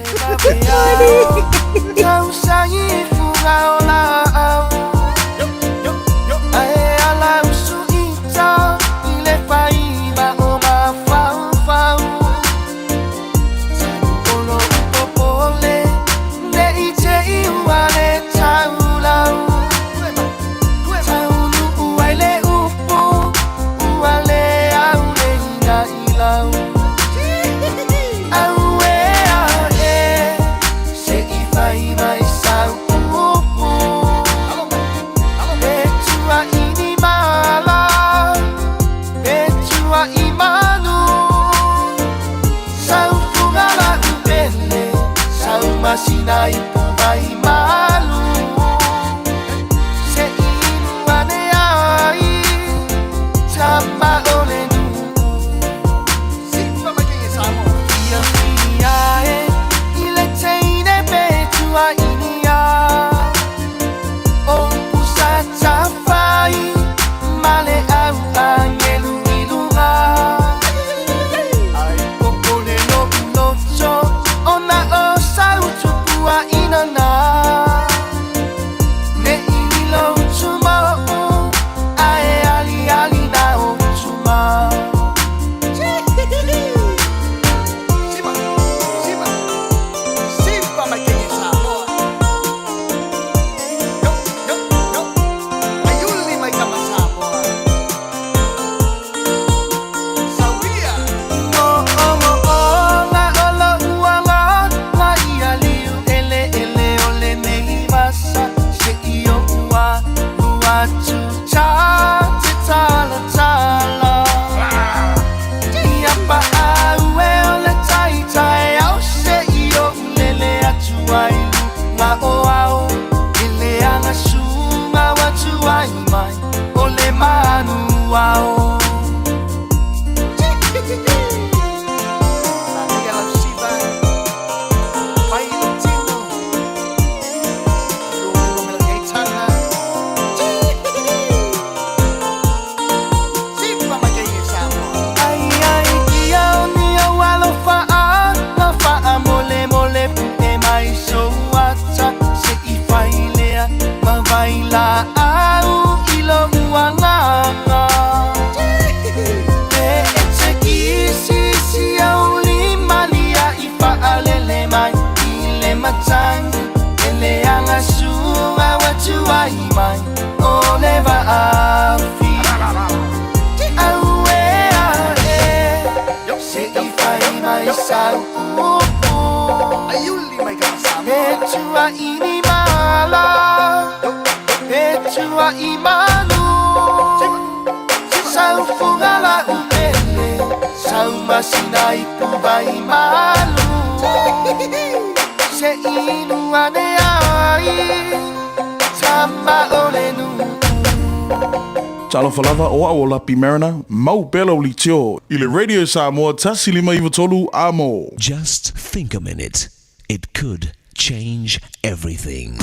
Talofa lava o au o Lapi Mariner, mau pea lau litio i le Radio Samoa 1593 amo. Just think a minute. It could change everything.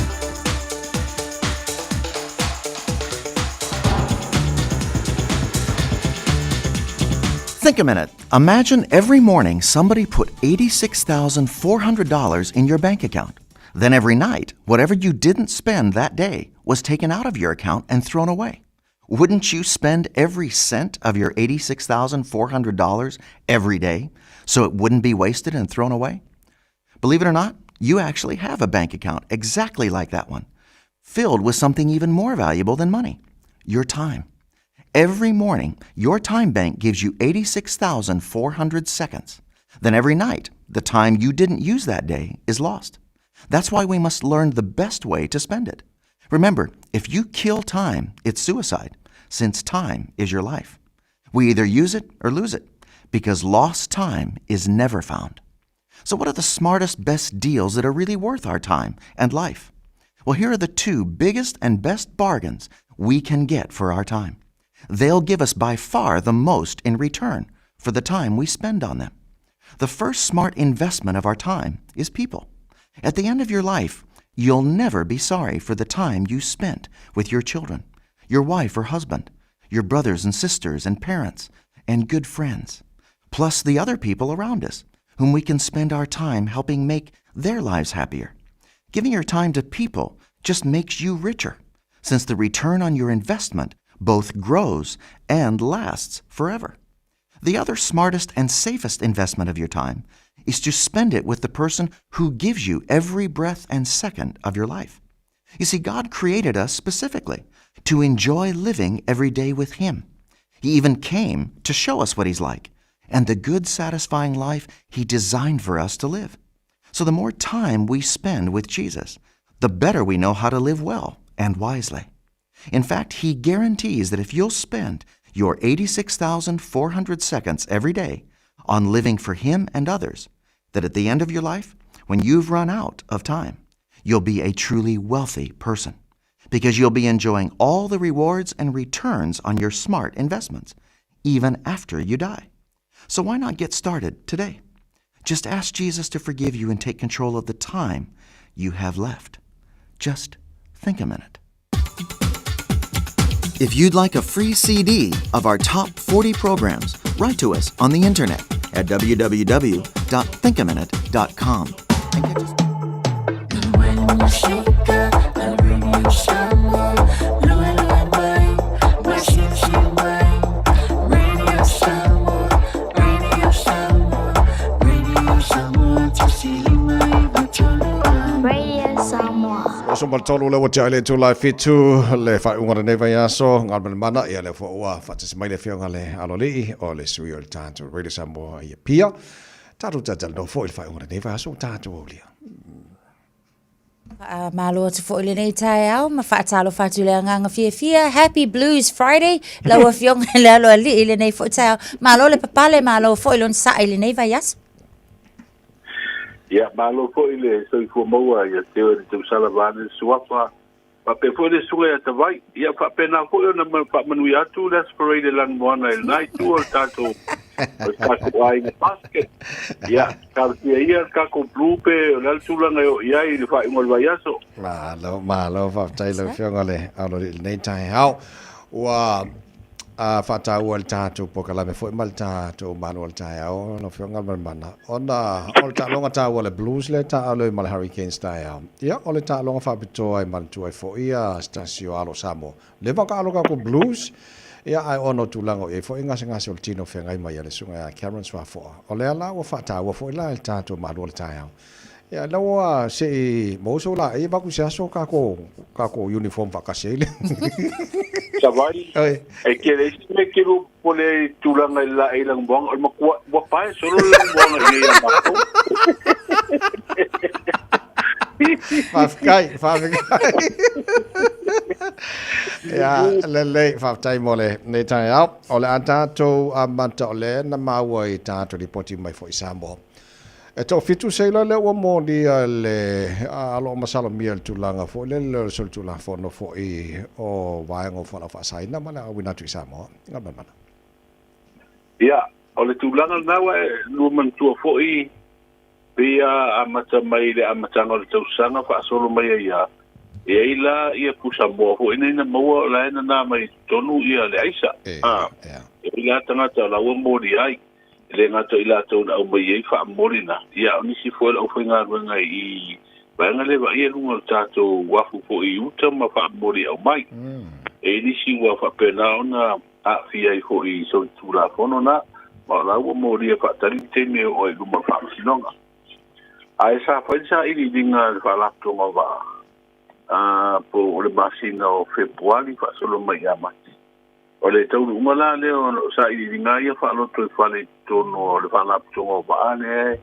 Think a minute. Imagine every morning somebody put $86,400 in your bank account. Then every night, whatever you didn't spend that day was taken out of your account and thrown away. Wouldn't you spend every cent of your $86,400 every day so it wouldn't be wasted and thrown away? Believe it or not, you actually have a bank account exactly like that one, filled with something even more valuable than money your time. Every morning, your time bank gives you 86,400 seconds. Then every night, the time you didn't use that day is lost. That's why we must learn the best way to spend it. Remember, if you kill time, it's suicide, since time is your life. We either use it or lose it, because lost time is never found. So, what are the smartest, best deals that are really worth our time and life? Well, here are the two biggest and best bargains we can get for our time. They'll give us by far the most in return for the time we spend on them. The first smart investment of our time is people. At the end of your life, you'll never be sorry for the time you spent with your children, your wife or husband, your brothers and sisters and parents, and good friends, plus the other people around us whom we can spend our time helping make their lives happier. Giving your time to people just makes you richer, since the return on your investment both grows and lasts forever. The other smartest and safest investment of your time is to spend it with the person who gives you every breath and second of your life. You see, God created us specifically to enjoy living every day with Him. He even came to show us what He's like and the good, satisfying life He designed for us to live. So the more time we spend with Jesus, the better we know how to live well and wisely. In fact, He guarantees that if you'll spend your 86,400 seconds every day on living for Him and others, that at the end of your life, when you've run out of time, you'll be a truly wealthy person because you'll be enjoying all the rewards and returns on your smart investments, even after you die. So why not get started today? Just ask Jesus to forgive you and take control of the time you have left. Just think a minute. If you'd like a free CD of our top 40 programs, write to us on the internet at www.thinkaminute.com. Radio Samoa. O so tolu le ua le tu lai fitu le whaunga lenei vaiaso ngā mana ia le fua ua whaatasi mai le fionga le alolii o le sui o le tātou Radio Samoa ia pia tātou tātou no fo i le whaunga lenei vaiaso tātou aulia. Malo atu foi lenei taeao ma faatalofa atu le agaga fiafia. Happy Blues Friday lau afioga i le aloalii i lenei foi taeao. Malo le papale, malo foi le onosai i lenei vaiaso. Ia, malo foi le soifua maua ia te oe le tausala vaeane le suafa, faapea foi le susuga ia Tavai. Ia faapena foi ona faamanuia atu le Aso Faraile i Lanumoana i lena itu o le tatou o le tatou aiga basket. Ia, talosia ia le tatou blue pe o le a le tulaga e oo i ai i le faaiuga o le vaiaso. Malo, malo, faafetai lau Afioga le Aololi'i i lenei taeao. Ua a faataua le tatou polokalame foi ma le tatou malo o le taeao, lau Afioga Malimana, ona o le taaloga taua o le Blues lea e taaalo ai ma le Hurricanes taeao. Ia, o le taaloga faapitoa e manatua ai foi se tasi o alo o Samoa Leva ka alo ka blues, ia ae ona o tulaga o i ai foi gasegase o le tino feagai mai a le susuga ia Cameron Suafoa. O lea la ua faataua foi la e le tatou malo o le taeao. Ia ina ua se i maua sou laei e vaku se aso kako kako uniform faatasi ai le. Savai, e tele isi mea e tele ua popole ai i tulaga i le laei lanumoana, o le matua ua pae solo le lanumoana i nei ia matou. Faafetai, faafetai. Ia, lelei, faafetai mo lenei taeao. O le a tatou amata o lea na maua i tatou lipoti mai foi i Samoa. E toafitu seila lea ua molia le alo o masalomia i le tulaga foi lele o le solitulafono foi o vaega o fualaau faasaina ma le auina atu i Samoa. Galuemalemana. Ia, o le tulaga lena ua e lua manatua foi. Pei a amata mai i le amataga o le tausaga faasolo mai ai lava, e i ai la ia pusamoa foi nei na maua o la e nanā mai i totonu ia le aisa. A, e i ai la tagata o la ua moli ai, e le gata o i latou na aumai ai faamoli na, ia a o nisi foi o le aufaigaluega i vaega lea e vaaia i luga o le tatou uafu foi i uta ma faamoli e aumai. E i ai nisi ua faapena ona aafia ai foi i solitulafono na, ma o la ua molia faatali le taimi e oo ai i luma o le Faamasinoga. Ae sa fai le sailiiliga a le Faalapotopotoga o Vaa, a, po o le masina o Fepuali faasolo mai ia Mati. O le taunuuga la lea o sailiiliga ia faalotoifale i totonu o le Faalapotopotoga o Vaa lea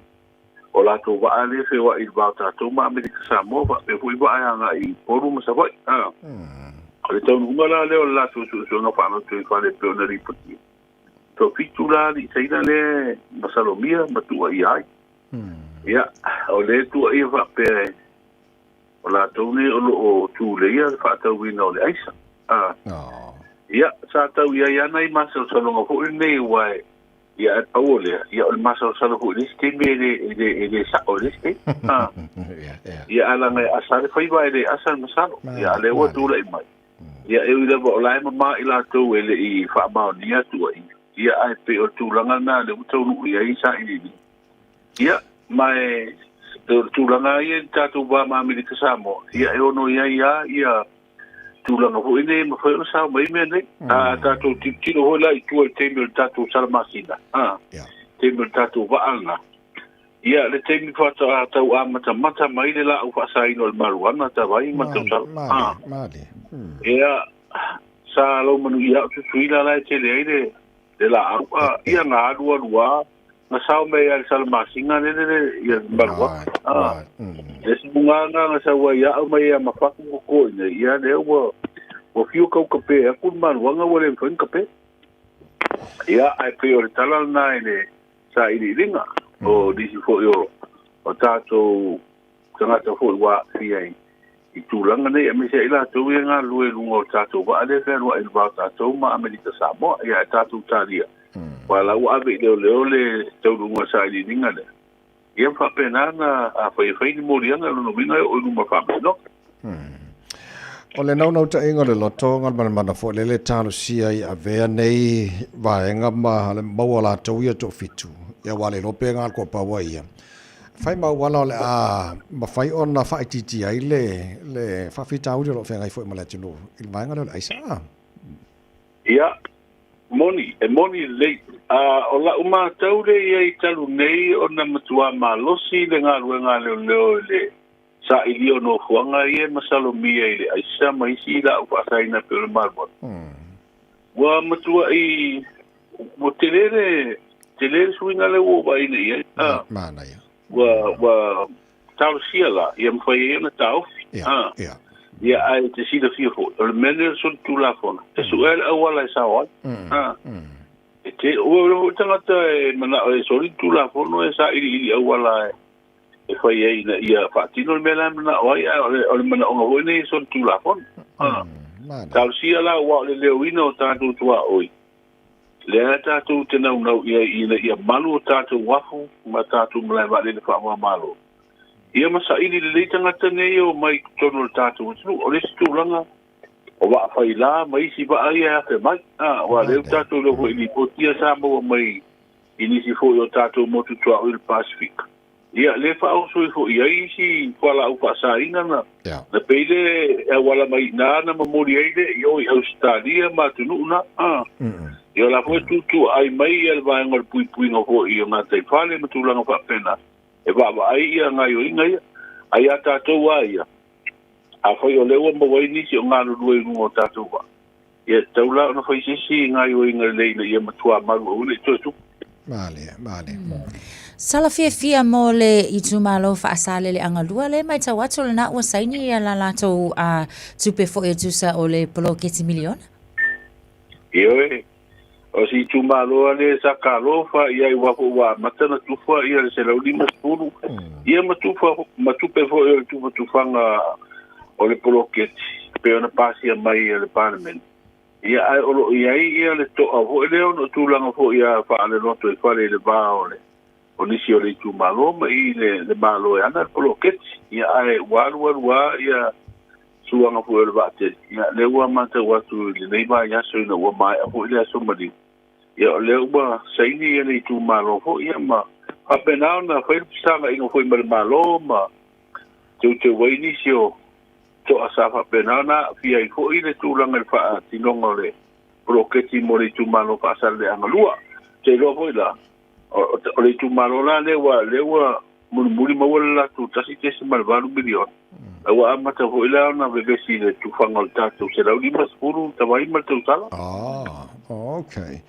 o latou vaa lea e feoai i le va o tatou ma Amerika Samoa faapea foi vaa e agai i Upolu ma Savaii. A o le taunuuga la lea o le latou suesuega faalotoifale e pei ona lipotia, toafitu la alii saina lea e masalomia ma tuuaia ai. Ia, o lea e tuuaia faapea o latou nei o lo o tuleia le faatauina o le aisa. A ia, sa tau i ai lava nai masalosaloga foi lenei aua e Ia, ae pau o lea, ia o le masalosalo foi i le isi taimi e le, e le, e le sa'o i le isi taimi. A. Ia, ae leaga e asa le faiva ae le asa le masalo. Ia, a o lea ua tulai mai. Ia, e ui lava o la e mamā i latou e le i faamaonia tuuaiga. Ia, ae pei o le tulaga lena lea ua taunuu i ai sailiiliga. Ia, ma e, o le tulaga lava ia i le tatou va ma Amerika Samoa, ia e ono i ai lava ia tulaga foi nei e mafai ona sao mai mea nei. A tatou tilotilo foi la i tua i le taimi o le tatou salamasina, a, taimi o le tatou vaa lena, ia le taimi faatoa tau amatamata mai le laau faasaina o le maluana tavai ma tausala. A, ia, sa laumanuia au Tutuila la e tele ai le, le laau, a, ia na alualu lava na sao mai ai le salamasina lele le ia maluana. A, le isi mugaga na sau ai au mai ia mafaku ko i nei, ia lea ua ua fiu kau kape atu le maluaga ua le mafai ona kape. Ia, ae pei o le tala lena i le sailiiliga o nisi foi o o tatou tagata foi ua aafia i i tulaga nei, aemaise ai latou ia e galulue i luga o le tatou vaa lea e fealuai i le va o tatou ma Amerika Samoa. Ia, ae tatou talia, aua o la ua ave i leoleo le taunuuga o le sailiiliga lea. Ia ma faapena ona afai e fai ni moliaga, o lona uiga e oo i luma o le Faamasinoga. O le naunautaiga o le loto galumalemana foi lele talosia i avea nei vaega ma le maua o latou ia toafitu, ia aua le iloa pe na o le toapaua ia. Fai ma auala o le a mafai ona faaitiitia ai le le faafitauli o lo o feagai foi ma le atunuu i le vaega lea o le aisa. A. Ia, moni, e moni lelei. A o lau matau lea i ai talu nei ona matua malosi le galuega a leoleo i le sailia o nofoaga ia e masalomia i le aisa ma isi laau faasaina pei o le malualu. Ua matuai ua tele le tele le suiga lea ua ou vaai i ai. A, Manaia. ua ua talosia la ia mafai ai ona taofi. A, ia ae e te silafia foi, o le mea lenei o le solitulafono, e su'e le auala e sao ai. A, e te ua o le tagata e mana'o e soli le tulafono e sailiili auala e e fai ai ina ia faatino le mea la e manao ai, ae o le manaoga foi lenei e solitulafono. A, talosia la aua o le leoina o tatou tuaoi, lea tatou te naunau i ai ina ia malu o tatou uafu ma tatou malae vaalele faava-o-Malo. Ia ma saili lelei tagata nei e omai i totonu o le tatou atunuu. O le isi tulaga, o vaa faila ma isi vaa ia e afe mai. A, aua o lea ua tatou iloa foi i lipoti ia sa maua mai i nisi foi o tatou motu tuaoi i le Pasefika. Ia, lea e faaoso ifo i ai isi fualaau faasaina na, na pei le auala mai i ina na momoli ai le i o i Ausetalia ma atunuu na. A. Ia, o la foi e tuutuuaai mai ia le vaega o le puipuiga foi o gataifale ma tulaga faapena, e vaavaai ia gaoioiga ia. A ia tatou lava ia, afai o lea ua maua ai nisi o galulue i luga o tatou vaa, Ia, e tatau la ona fai se isi gaoioiga lelei ina ia matua malu aua ne i toe tupu. Malie, malie. Sala fiafia mo le itumalo faasaleleaga lua lea e matau atu lena ua saini ia la latou tupe foi e tusa o le poloketi miliona. Ioe, o si itumalo lava lea sa talofa i ai aua foi ua amata ona tufa ia le 150 ia ma tufa ma tupe foi o le tufatufaga o le poloketi pei ona pasia mai e le Palemene. Ia ae o lo o i ai ia le to'a foi lea ona o tulaga foi ia faaleloto i fale i le va o le O nisi o le itumalo ma i le Malo e ana le poloketi. Ia ae ua alualu lava ia suaga foi o le vaatele. Ia lea ua matau atu i lenei vaiaso ina ua maea foi le aso maliu. Ia o lea ua saini ia le itumalo foi ia ma faapena ona fai le fesagaiga foi ma le Malo ma teuteu ai nisi o toa sa faapena ona aafia ai foi le tulaga i le faatinoga o le poloketi mo le itumalo Faasaleleaga 2. Ou te iloa foi la, o le itumalo la lea ua lea ua mulimuli maua le latou $1.8 miliona. A ua amata foi la ona vevesi i le tufaga o le tatou 150 tavai ma le tautala. Ah, okay.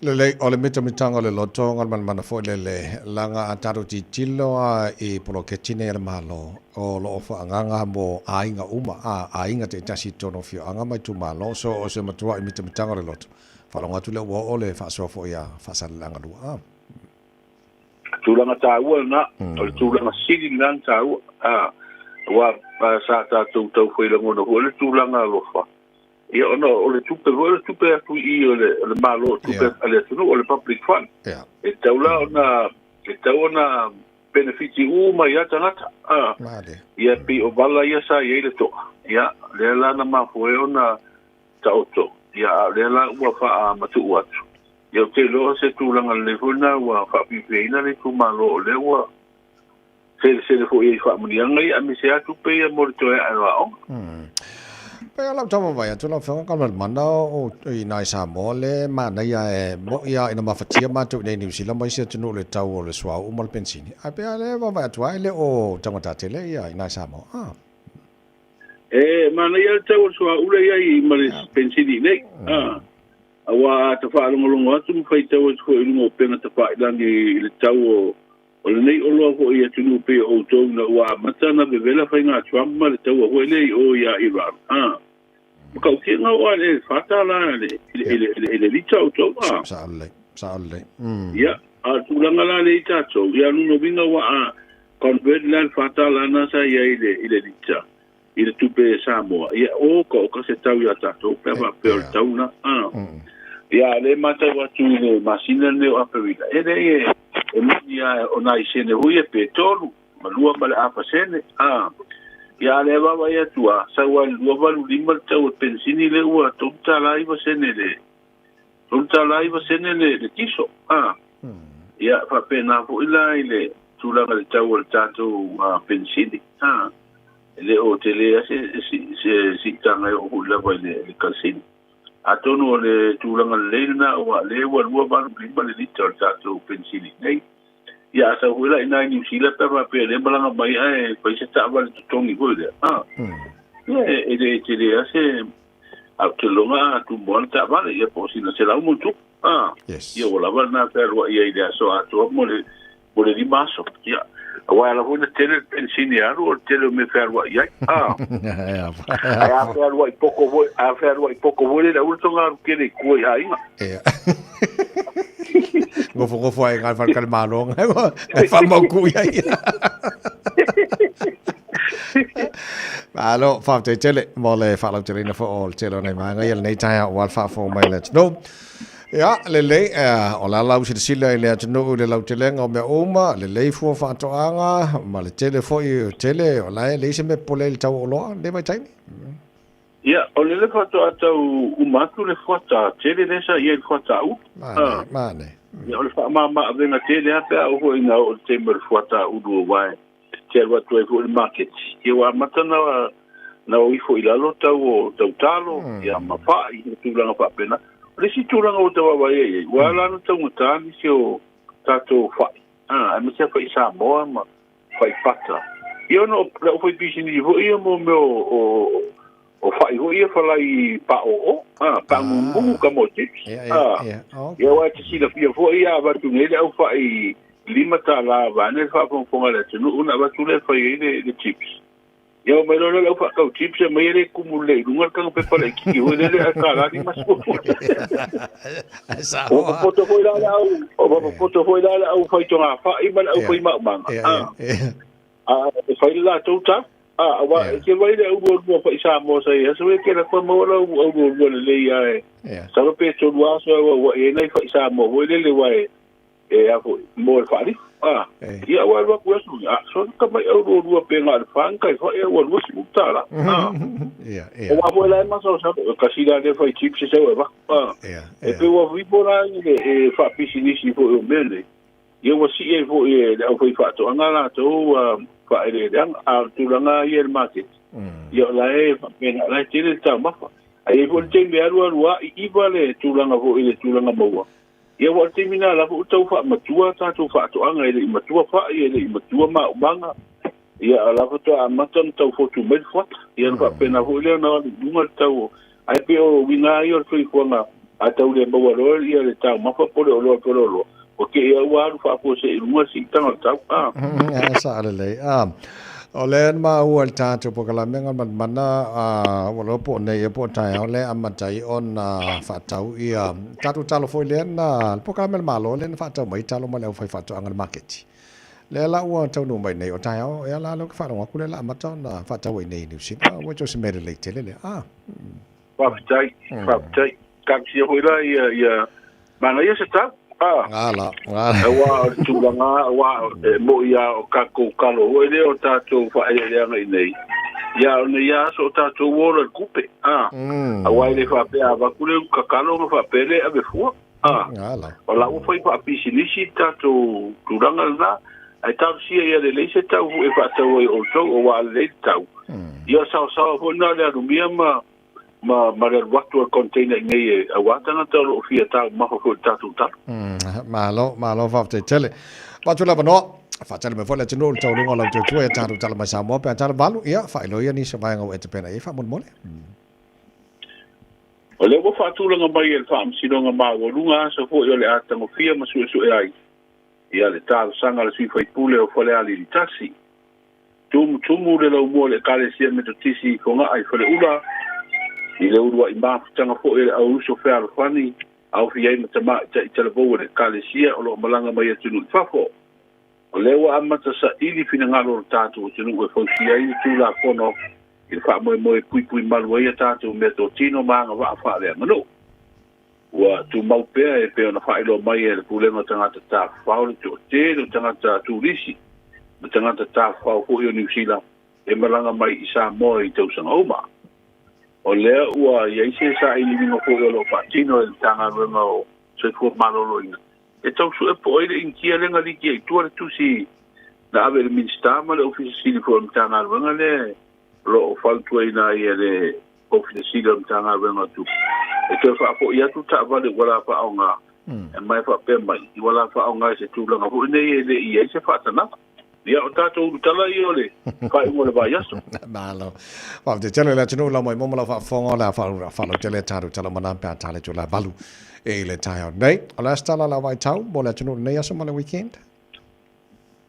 Lelei, o le mitamitaga o le loto galumalemana foi lele, laga a tatou tilotilo a i poloketi nei a le Malo, o lo o faaagaga mo aiga uma, a aiga taitasi i totonu o afioaga ma itumalo, so o se matuai mitamitaga o le loto. Faalogo atu lea ua oo le faasoa foi a Faasaleleaga 2. Tulaga taua lena, o le tulaga sili lena na taua. Aua sa tatou tau fai lagona foi le tulaga alofa. Ia ona o le tupe foi o le tupe atu i i o le Malo, o tupe a le atunuu, o le public fund. E tatau la ona e tatau ona penefiti uma ai lava tagata. Ia pei o vala ia sa i ai le toa. Ia lea la na mafua ai ona taoto, ia a o lea la ua faamatuu atu. Ia ou te iloa o se tulaga lelei foi lena ua faafiafiaina le itumalo o lea ua selesele foi ai i faamanuiaga ia aemaise lava tupe ia mo le toe ae o aoga. Pei o lau taumafai atu lau Afioga Kalumalemana o i ina i Samoa le manaia e mo'i lava ina mafatia matou i inei i Niu Sila ma isi atunuu i le tau o le suauu ma le penisini. Ae pei lava lea e vaavaai atu lava e le o taugata tele ia i ina i Samoa. E manaia le tau o le suauu lea i ai ma le penisini i inei. Aua a ta faalogologo atu ma faitau atu foi i luga o upega tafailagi i le tau o o lenei oloa foi i atunuu pei o outou ina ua amata ona vevela faiga Trump ma le taua foi lea i o ia Iran. A matautia o a le $4 i le lita outou. A. Sao lelei, sao lelei. Ia, a o le tulaga la lea i tatou, ia lona uiga ua a convert la le $4 na sa i ai i le lita i le tupe Samoa, ia oka oka se tau ia tatou pe a faapea o le tau na. Ia, a o lea e matau atu i le masina lenei o Aperila, e leai e moni lava o nai sene foi ia pe 3 ma 2 ma le afa sene. Ia, a o lea e vaavaai atu lava, sau lava i le 2.85 le tau o le penisini lea ua $3.09 le $3.09 le tiso. Ia, faapena foi la i le tulaga i le tau o le tatou penisini. E le o tele lava se siitaga e oo foi lava i le kalasini. Atonu o le tulaga lelei lena aua o lea ua 2.85 le lita o le tatou penisini nei. Ia, a sau foi la i ina i Niu Sila pe a faapea o lea e malaga mai ae fai se taavale totogi foi lea, ia e le tele lava se. Ae ou te lagona a tumu lava le taavale, ia po o sina 100 ma tupu. Ia ua lava lena fealuai ai i le aso atoa mo le mo le 5 aso. Ia, aua e ala foi ona tele le penisini e alu o le tele o mea e fealuai ai. Ae a fealuai poko foi, a fealuai poko foi lele, aua le soona alu tele i tua i aiga. Ia. Nofonofo ai ngai faletalimalo ngai faamautu i ai. Malo, faafetai tele mo le faalauteleina foi o le tele o nai vaega ia lenei taeao aua le faafofoga mai a le atunuu. Ia, lelei, o le a lau silasila i le atunuu i le lautelega o mea uma, lelei fua faatoaga ma le tele foi o tele, o la e leai se mea popole ai i le tau o oloa i lenei vaitaimi. Ia, o lele faatoa tau uma atu le fuata tele lea sa i ai le fuata ulu. Manaia, manaia. Ia, o le faamama avega tele lava pe a oo foi ina oo i le taimi o le fuata ulu aua e te alu atu ai foi i le maketi. Ia ua amata ona o ifo i lalo tau o tau talo, ia ma fai ma tulaga faapena. O le isi tulaga ua tau vaavaai ai i ai, ua ala ona taugata nisi o tatou fai, aemaise lava fai Samoa ma fai pata. Ia ona o le aufaipisinisi foi ia mo mea o fai foi ia falai paoo, paagugugu ka mo chips. Ia aua e te silafia foi a avatu nei le au fai $5 vaeane le faafogafoga a le atunuu ona avatu lea e fai ai le chips. Ia omai loa lea o le au faatau chips aumai e le tumu lelei i luga le taga pepa laitiiti foi lele ae $1.50. Ua popoto foi la le au, ua popoto foi la le au fai togafai ma le au fai maumaga. A e fai le latou tau. Aua e te vaai i le au lualua fai Samoa sa i ai aso ia ke alu atu a maua lau au lualua lelei lava e masalo pe 3 aso e auauai ai nai fai Samoa foi lele aua e. E a foi, mo le faalifu. A, ia ua alu atu i aso ia, a, sona tamaiau lualua pe na o le fa na taifa'i ae ua $20. A, Ia, ia. aua foi la e masaosao, e kasi la lea fai chips e sau e avatu. A, e pei ua vivo la i le e faapisinisi foi o mea nei, ia ua sii ai foi e le aufaifaatoaga latou faaeleeleaga. A o le tulaga lava ia i le maketi, ia o la e faapena, o la e tele le taumafa. Ae i ai foi le taimi e alu alu lava iiva le tulaga foi i le tulaga maua, Ia aua o le taimi lena lava ua tau faamatua a tatou faatoaga, e le i matua fai, e le i matua maumaga, ia a o la faatoa amata ona tau fotu mai le fuata. Ia ona faapena foi lea ona alu i luga le tau o, ae pei o uiga lava ia o le soifuaga, a tau le maua loa ia le taumafa po o le oloa po o le oloa, ua te i lava ua alu faafuasei i luga le siitaga o le tau. A. Ae sao lelei. A. O lea na maua i le tatou polokalame Gamalemana, ua iloa po o nei ea po o taeao lea e amata ai ona faatau ia tatou talo foi lea na, le polokalame a le Malo lea na faatau mai talo ma le aufaifaatoaga i le maketi. Lea la ua taunuu mai nei o taeao ea la lea ou te faalogo atu lea o le a amata ona faatau ai nei i Niu Sila. Ua toe o se mea lelei tele lea. Ah. Faafetai, faafetai. Talosia foi la ia, ia manaia se tau. Ah. Gala, gala. Aua o le tulaga, aua e moi lava o tatou talo foi lea o tatou faaeleeleaga i inei, ia o nei aso o tatou ola i le tupe. Ah. Aua e le faapea a avatu le uta talo ona faapea lea e ave fua. Ah. Gala. O la ua fai faapisinisi le tatou tulaga lena, ae talosia ia lelei se tau e faatau ai e outou, aua a lelei le tau, ia saosaoa foi lena le alumia ma ma, ma le alu atu o le container i nei e aua tagata o lo o fia taumafa foi i le tatou talo. Malo, malo faafetai tele. Avatu le avanoa, faatali mai foi le atunuu i le taualuga o lau tautua ia tatou tala mai Samoa pe a tala valu, ia faailoa ia nisi o vaega ua e tapena i ai faamolemole. O lea ua faatulaga mai e le Faamasinoga Maualuga aso foi o le a tagofia ma suesue ai ia le talosaga a le sui faipule o Falealili 1. Tumutumu le laumua o le Ekalesia Metotisi i Fogaa i Faleula, i le uluai mafutaga foi a le au uso fealofani, aofia ai ma tamaitai talavou o le Ekalesia o lo o malaga mai atunuu i fafo. O lea ua amata saili finagalo o le tatou atunuu e fausia ai le Tulafono i le faamoemoe e puipui malu ai a tatou meatotino ma agavaa faaleaganuu. Ua tumau pea e pei ona faailoa mai e le Pulega o Tagata Tafafao le toatele o tagata turisi ma tagata tafafao foi o Niu Sila e malaga mai i Samoa i tausaga uma. O lea ua i ai se sailiiliga foi o lo o faatino e le Matagaluega o Soifua Maloloina e tau sue po o ai le Initia lea na liki ai i tua le tusi na ave i le Minisita ma le Ofisa Sili foi o le Matagaluega lea o lo o fautuaina ai e le Ofisa Sili o le Matagaluega o Tupe e toe faafoi atu taavale ua la faaaoga e mai faapea mai ua la faaaoga i se tulaga foi nei e le i ai se faatanaga. Ia, o tatou ulutala ia o le faaiuga o le vaiaso. Malo. Faafetai tele le atunuu lau mai mo ma lau faafofoga o le a faalautele a tatou tala mana pe a tale atu la valu i le taeao nei. O le a se tala a lau vaitau mo le atunuu lenei aso ma le weekend?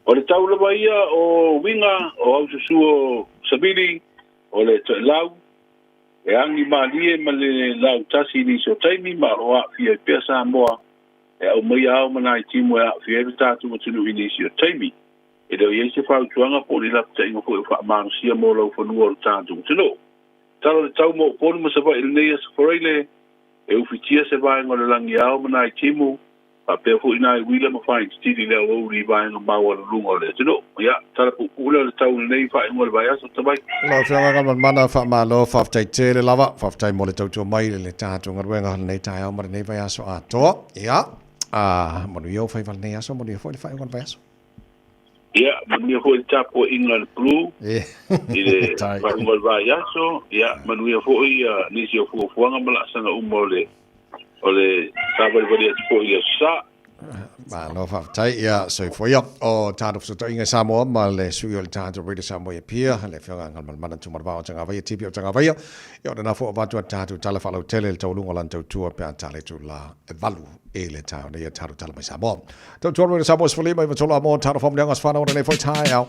O le tau lava ia o uiga o aususu o savili, o le toelau, e agi malie ma le lautasi i nisi o taimi ma o lo o aafia ai pea Samoa e aumaia ao ma nai timu e aafia ai lo tatou atunuu i nisi o taimi. E le o i ai se fautuaga po o ni lapataiga foi o faamalosia mo laufanua o lo tatou atunuu. Tala o le tau mo Upolu ma Savaii i lenei aso Faraile, e ufitia se vaega o le lagi ao ma nai timu, faapea foi nai uila ma faaititili i le aoauli i vaega maualuluga o le atunuu. Ia, tala puupuu lea o le tau i lenei faaiuga o le vaiaso, Tavai. Lau Afioga Galumalemana, faamalo, faafetai tele lava, faafetai mo le tautua mai i le tatou galuega lenei taeao ma lenei vaiaso atoa. Ia, a, manuia ou faiva lenei aso, manuia foi le faaiuga o le vaiaso. Ia, manuia foi le tapuaiga a le Blue i le faaiuga o le vaiaso. Ia, manuia foi nisi o fuafuaga ma laasaga uma o le o le savalivali atu foi i le Aso Sa. Malo faafetai. Ia, soifua ia. O tatou fesootaiga i Samoa ma le sui o le tatou Radio Samoa i Apia, le Afioga Galumalemana Tumalavao o Tagavaia, TP o Tagavaia. Ia, o lena foi ua avatu a tatou tala faalautele i le taualuga o lana tautua pe a tala atu la e valu i le taeao nei a tatou tala mai Samoa. Tautua Radio Samoa 15 i Matola mo tatou faamanuiaga aso fanau o lenei foi taeao.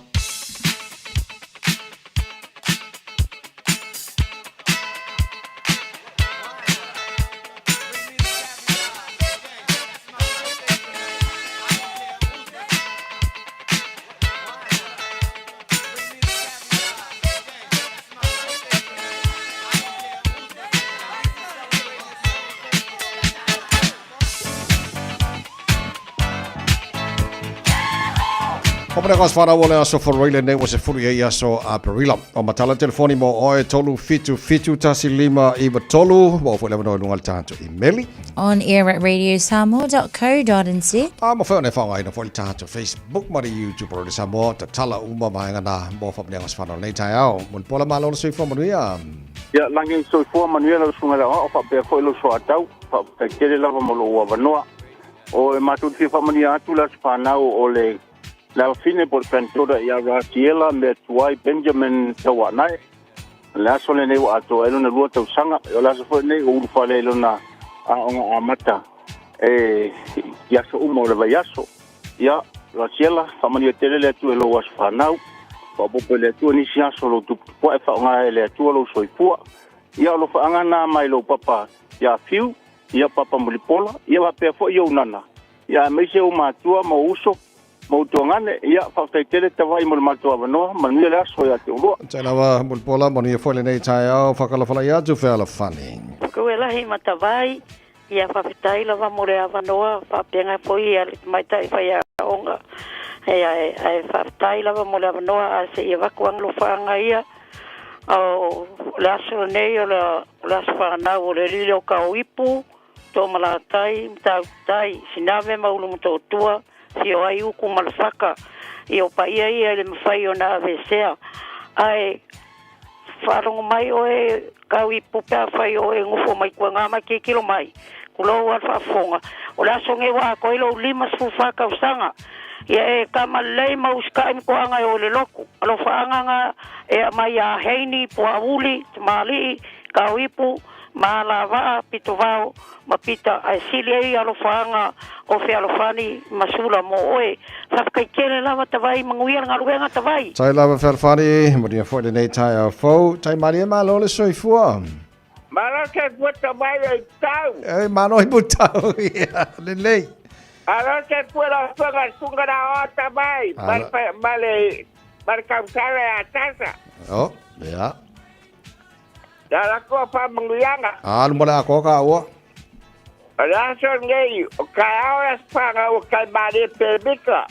Whakamana ka whanau o le aso wharoi le nei wa se furu i aso Aperila. O matala telefoni mo oe tolu fitu fitu tasi lima iwa tolu. Mo fo le manoa lunga le tātou imeli. On air at radiosamoa.co.nz. A mo whaone whaonga ina fo le tātou Facebook ma le YouTube o le Samoa. Ta tala uma maenga nā mo whakamana ka whanau nei tai ao. Mun pola malo le soifua manuia. Ia, lagi soifua manuia lau susuga i le aoao faapea foi lou soatau. Faafetai tele lava mo lou avanoa. O e matou te fia faamanuia atu le aso fanau o le le afafine po o le granddaughter ia Rasiela Meatuai Benjamin Tauanae. O le aso lenei ua atoa ai lona lua tausaga. O le aso foi lenei ua ulufale ai lona aoga amata e i aso uma o le vaiaso. Ia, Rasiela, faamanuia tele le Atua i lou aso fanau. Faaopoopo e le Atua nisi aso o lou tuputupuae faaaoga ai e le Atua lou soifua. Ia, o alofaaga na mai lou papa ia Fiu, ia Papa Mulipola, ia faapea foi ou nana, ia aemaise ou matua ma ou uso ma ou tuagane. Ia, faafetai tele Tava'i mo le matou avanoa. Manuia le aso ia te oulua. Tai lava Mulipola, manuia foi lenei taeao, whakalafala i atu fealofani. Tuelahi ma Tava'i, ia faafetai lava mo le avanoa, faapena foi ia le tamaitai faiaoga. Ia, ae faafetai lava mo le avanoa, ae se i avatu alofaaga ia. O le aso lenei o le aso fanau o le alii o Kaoipu, Toomalatai, Matautai, Sinave ma Ulumatootua, Fio ai Uku ma Lefaka. Ia o paia ia e le mafai ona aveesea. Ae faalogo mai oe Kaoipu pe afai o oe nofo mai kuaga mai tilotilo mai, tulou lava le faafofoga, o le aso lenei ua atoa ai lou 54 tausaga. Ia e tama lelei ma usitai ma toaga e o i le lotu. Alofaaga na e aumai ia Heini, Puauli, Tamalii, Kaoipu, ma Alavaa, Pitovao, ma Pita, ae sili ai alofaaga o Fealofani ma Sula mo oe. Faafetai tele lava Tavai, manuia le galuega Tavai. Tai lava Fealofani, manuia foi lenei taeao fou. Tai malie malo le soifua. Malo soifua Tavai o i tau. E malo i putau, ia, lelei. Malo soifua lau afioga i le Susuga na Aoao Tavai, ma le, ma le Kamusala ia Tasa. Oh, ia. Ia latou faamanuiaga. Alu ma le atoa taua. O le aso lenei, o taeao le aso fanau o Taimalie Pemita.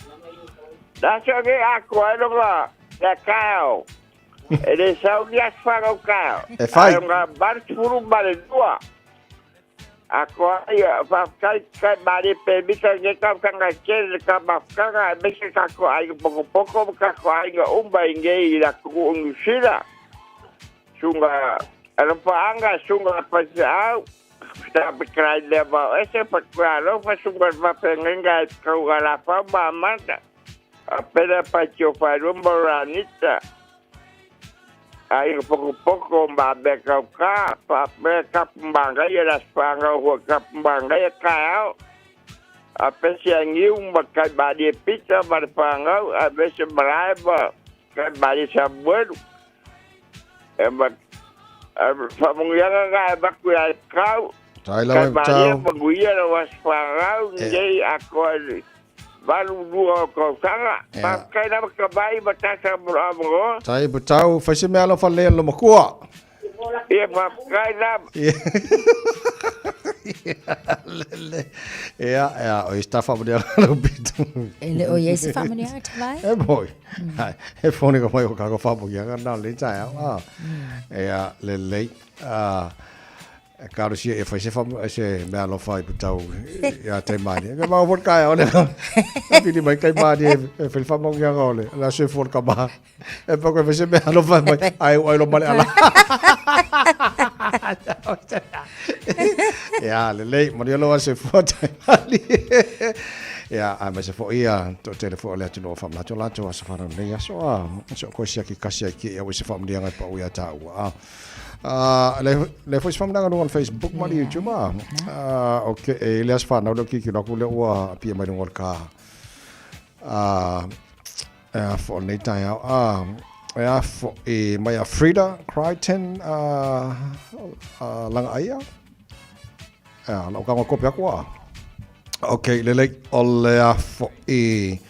Le aso lenei atoa ai lona lea taeao. E le sau ni aso fanau taeao. E fai. Ae ona 82. Atoa ai, faafetai Taimalie Pemita i lenei tausaga e tele le tamafutaga aemaise tatou aiga potopoto ma tatou aiga uma i nei i le atunuu o Niu Sila. Sunga alofaaga, sunga faifeau, tapetai mea vao ese, fatua alofa, sunga le faafeagaiga e tauga lafau ma amata, a pele paitio failua ma ranita, aiga potopoto ma mea tauka, faapea tapu manaia le aso fanau hua tapu manaia taeao, a pese a niu ma taimalie pita ma le fanau, a mese malae ma taimalie samuelu. E ma faamanuiaga na e avatu ia te kau. Tai lava Kai e malia tau. manuia lou aso fanau nei atoa i le 82 o tausaga. Faafetai lava tamai ma tasa mo le avanoa. Tai putau, fai se mea alofa lea lo makua. Ia faafetai lava. Lele. Ia, ia, o i sta faamanuiaga lau pitu. E le o i ai se faamanuiaga Tavai? E moi. Hai, e fone ka mai o kako faamanuiaga na le taeao. Ah. Ia, lelei. Ah. E karo sia e fai se fam se mea alofa i putau ia tai mani. Ka mau fot kai ole. Ka pili mai kai mani e fai faamanuiaga ole. La se fot ka ma. E pa koe se mea alofa mai. Ai ai lo male ala. Ia, lelei, manuia loa se fua tai mali. Ia, ai mai se fo ia, to tele fo le atu no fa mlato lato aso fa nei aso a. So ko sia ki kasi ai ki ia se fa mlia ngai pa u ia ta ua. A. A le le fo se fa mnanga no Facebook ma YouTube a. A okay, e le as fa na lo ki ki no ku le ua pia mai no ka. A E a fo nei taeao a e a fo e mai a Frida Crichton a a langa aia. E a lau kanga kope aku a. Ok, lelei o le a fo e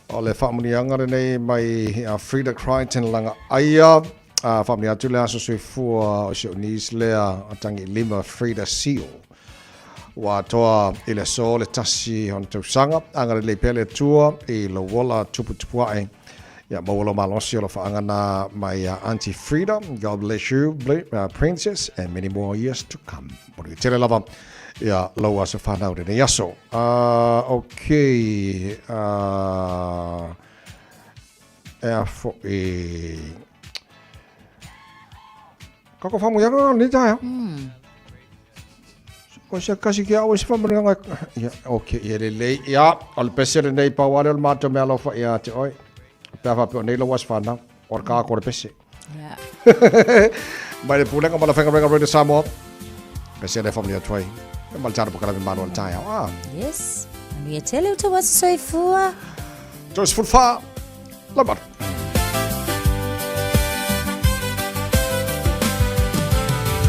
o le whaamunianga lenei mai a Frida Crichton langa aia. A whaamunia atu le aso soifua o si o nis lea a tangi lima Frida Seal. Ua atoa i le aso le tasi ona tausaga, agalelei pea le Atua i lou ola tuputupuae. Ia maua lou malosi o lo faagana mai ia Auntie Frida. God bless you, Princess, and many more years to come. Manuia tele lava ia lou aso whanau lenei aso. Okay. Ea fo'i. Ka ko whamuianga ni taea. Ko se kasi ki au e se whamuianga. Ia, ok, ia lelei. Ia, o le pese lenei pau ale o le mātou mea alofa ia te oe. Pea whapea o nei lau aso whanau. O le kā ko le pese. Yeah. Mai le pulega ma la whenga renga Radio Samoa. Pese le whamuia atu ai. E ma le tāna pokala me manu o le taea. Ah. Yes. Manuia tele o tau aso soifua. Joyce Fulfa. La maru.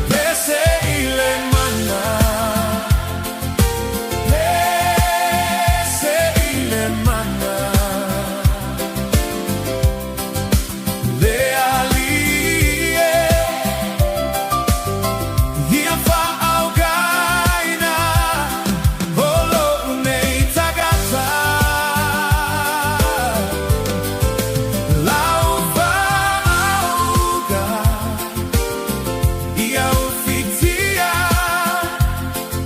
Pese i le mana. Pese i le mana. Le alii e ia whaaugaina o lou nei tagata. Lau whaauga ia ufitia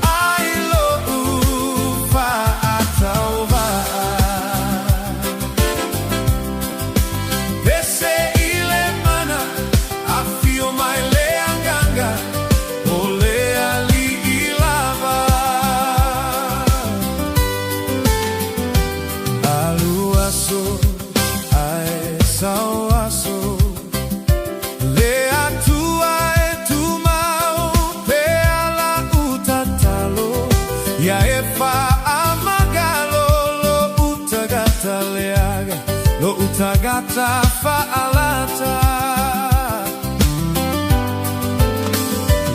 ai lou whaatauvaa. Pese i le mana, afio mai le anganga, o le alii lava. Alu aso, ae sau aso, le Atua e tumau pea lau tatalo, ia e faamagalo lou tagata leaga, lou tagata faalata.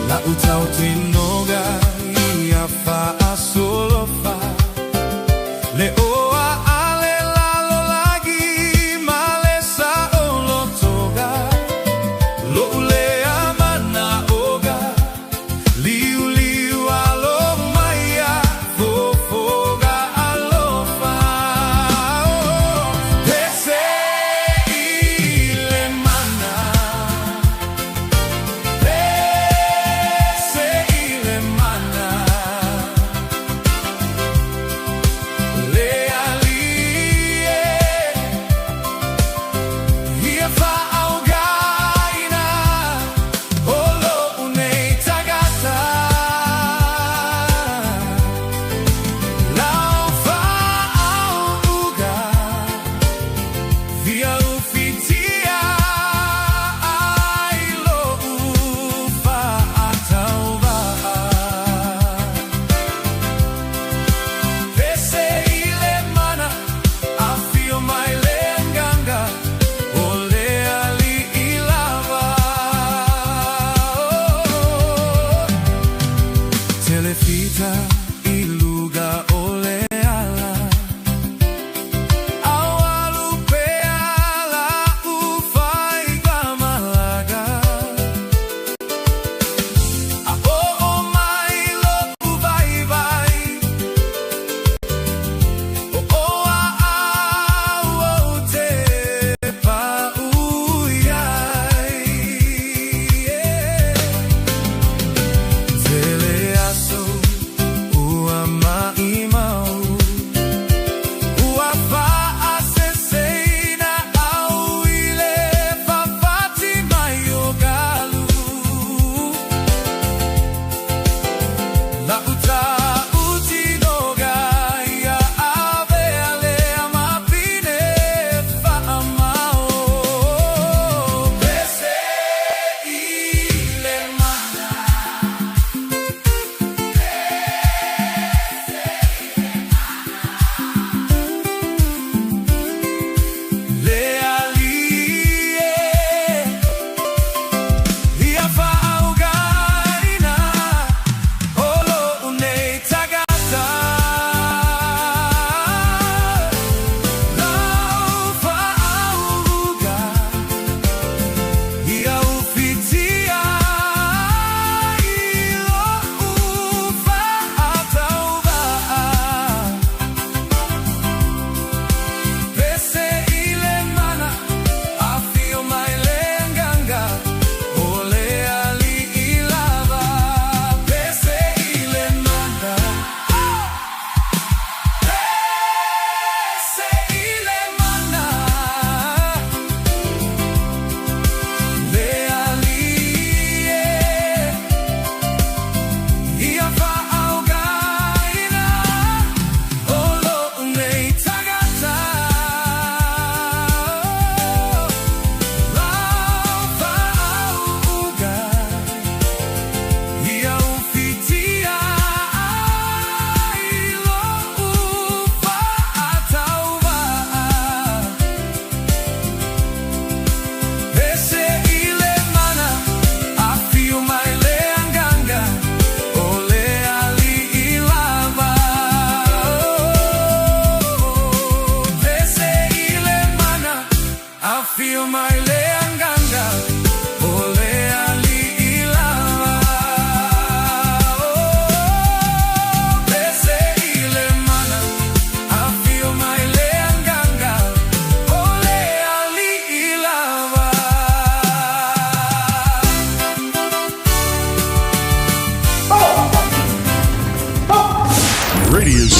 Lau tautinoga ia faasolofa, le oa ale lalolagi ma le saolotoga, lou lea manaoga, liuliu alo mai ia fofoga alofa. Oh, pese i le mana. Pese i le mana. Le alii e ia faaugaina o lou nei tagata. Lau faauga via ufitia ai lou faatauvaa. Pese i le mana, afio mai le anganga, o le alii lava. Telefita i luga o le ala, au alu pea lau faiva malaga. A oo mai lou vaivai, o oa au ou te pau iai. Tele aso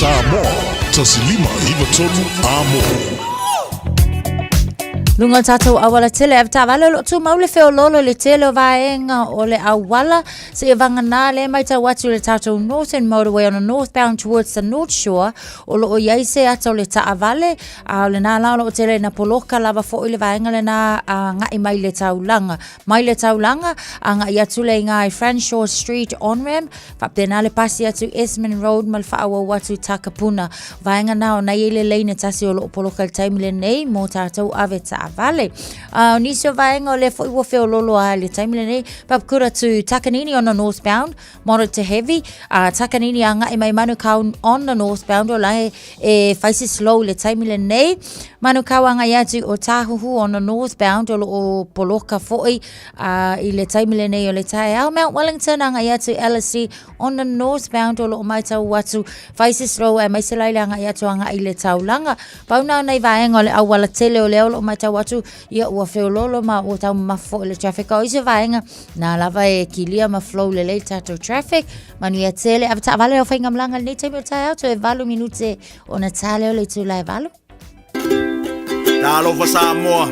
Samoa, 1593 Amo. Luga o tatou auala tele ave taavale o loo tumau le feololo i le tele o vaega o le auala seia vagana lea matau atu i le tatou Northern Motorway on the northbound towards the North Shore o loo iai se ata o le taavale a o lena la o loo tele ina poloka lava foi le vaega lena agai mai le taulaga mai le taulaga agai atu le iga i Fanshawe Street on-ramp Faapena le pasi atu Esmond Road ma le faaauau atu i Takapuna. Vaega na o na i ai le lane e tasi o loo poloka i le taimi lenei mo tātou ave taavale. O nisi o vaega o lea foi ua feololo a i le taimi lenei, Papakura to Takanini on the northbound, moderate to heavy. Takanini agai mai Manukau on the northbound o la e fai se slow i le taimi lenei. Manukau agai atu o Tāhuhu on the northbound o loo poloka foi A i le taimi lenei o le taeao, Mount Wellington agai atu Ellerslie on the northbound o loo maitau atu fai se slow aemaise la i le agai atu agai i le taulaga. Pau na o nei vaega o le auala tele o lea o loo maitau atu ia ua feololo ma ua taumamafa foi le traffic. A o isi vaega na lava e kilia ma flow lelei le tatou traffic. Manuia tele, ave taavale lau faigamalaga i lenei taimi o le taeao, toe 8 minute ona ta lea o le itula e 8. Talofa Samoa,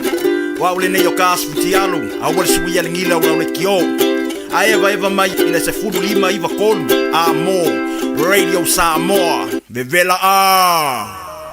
o au lenei o ka Futialu, aua le suia le gila o lau lekiō. A evaeva mai i le 15 93 a mo Radio Samoa, vevela a!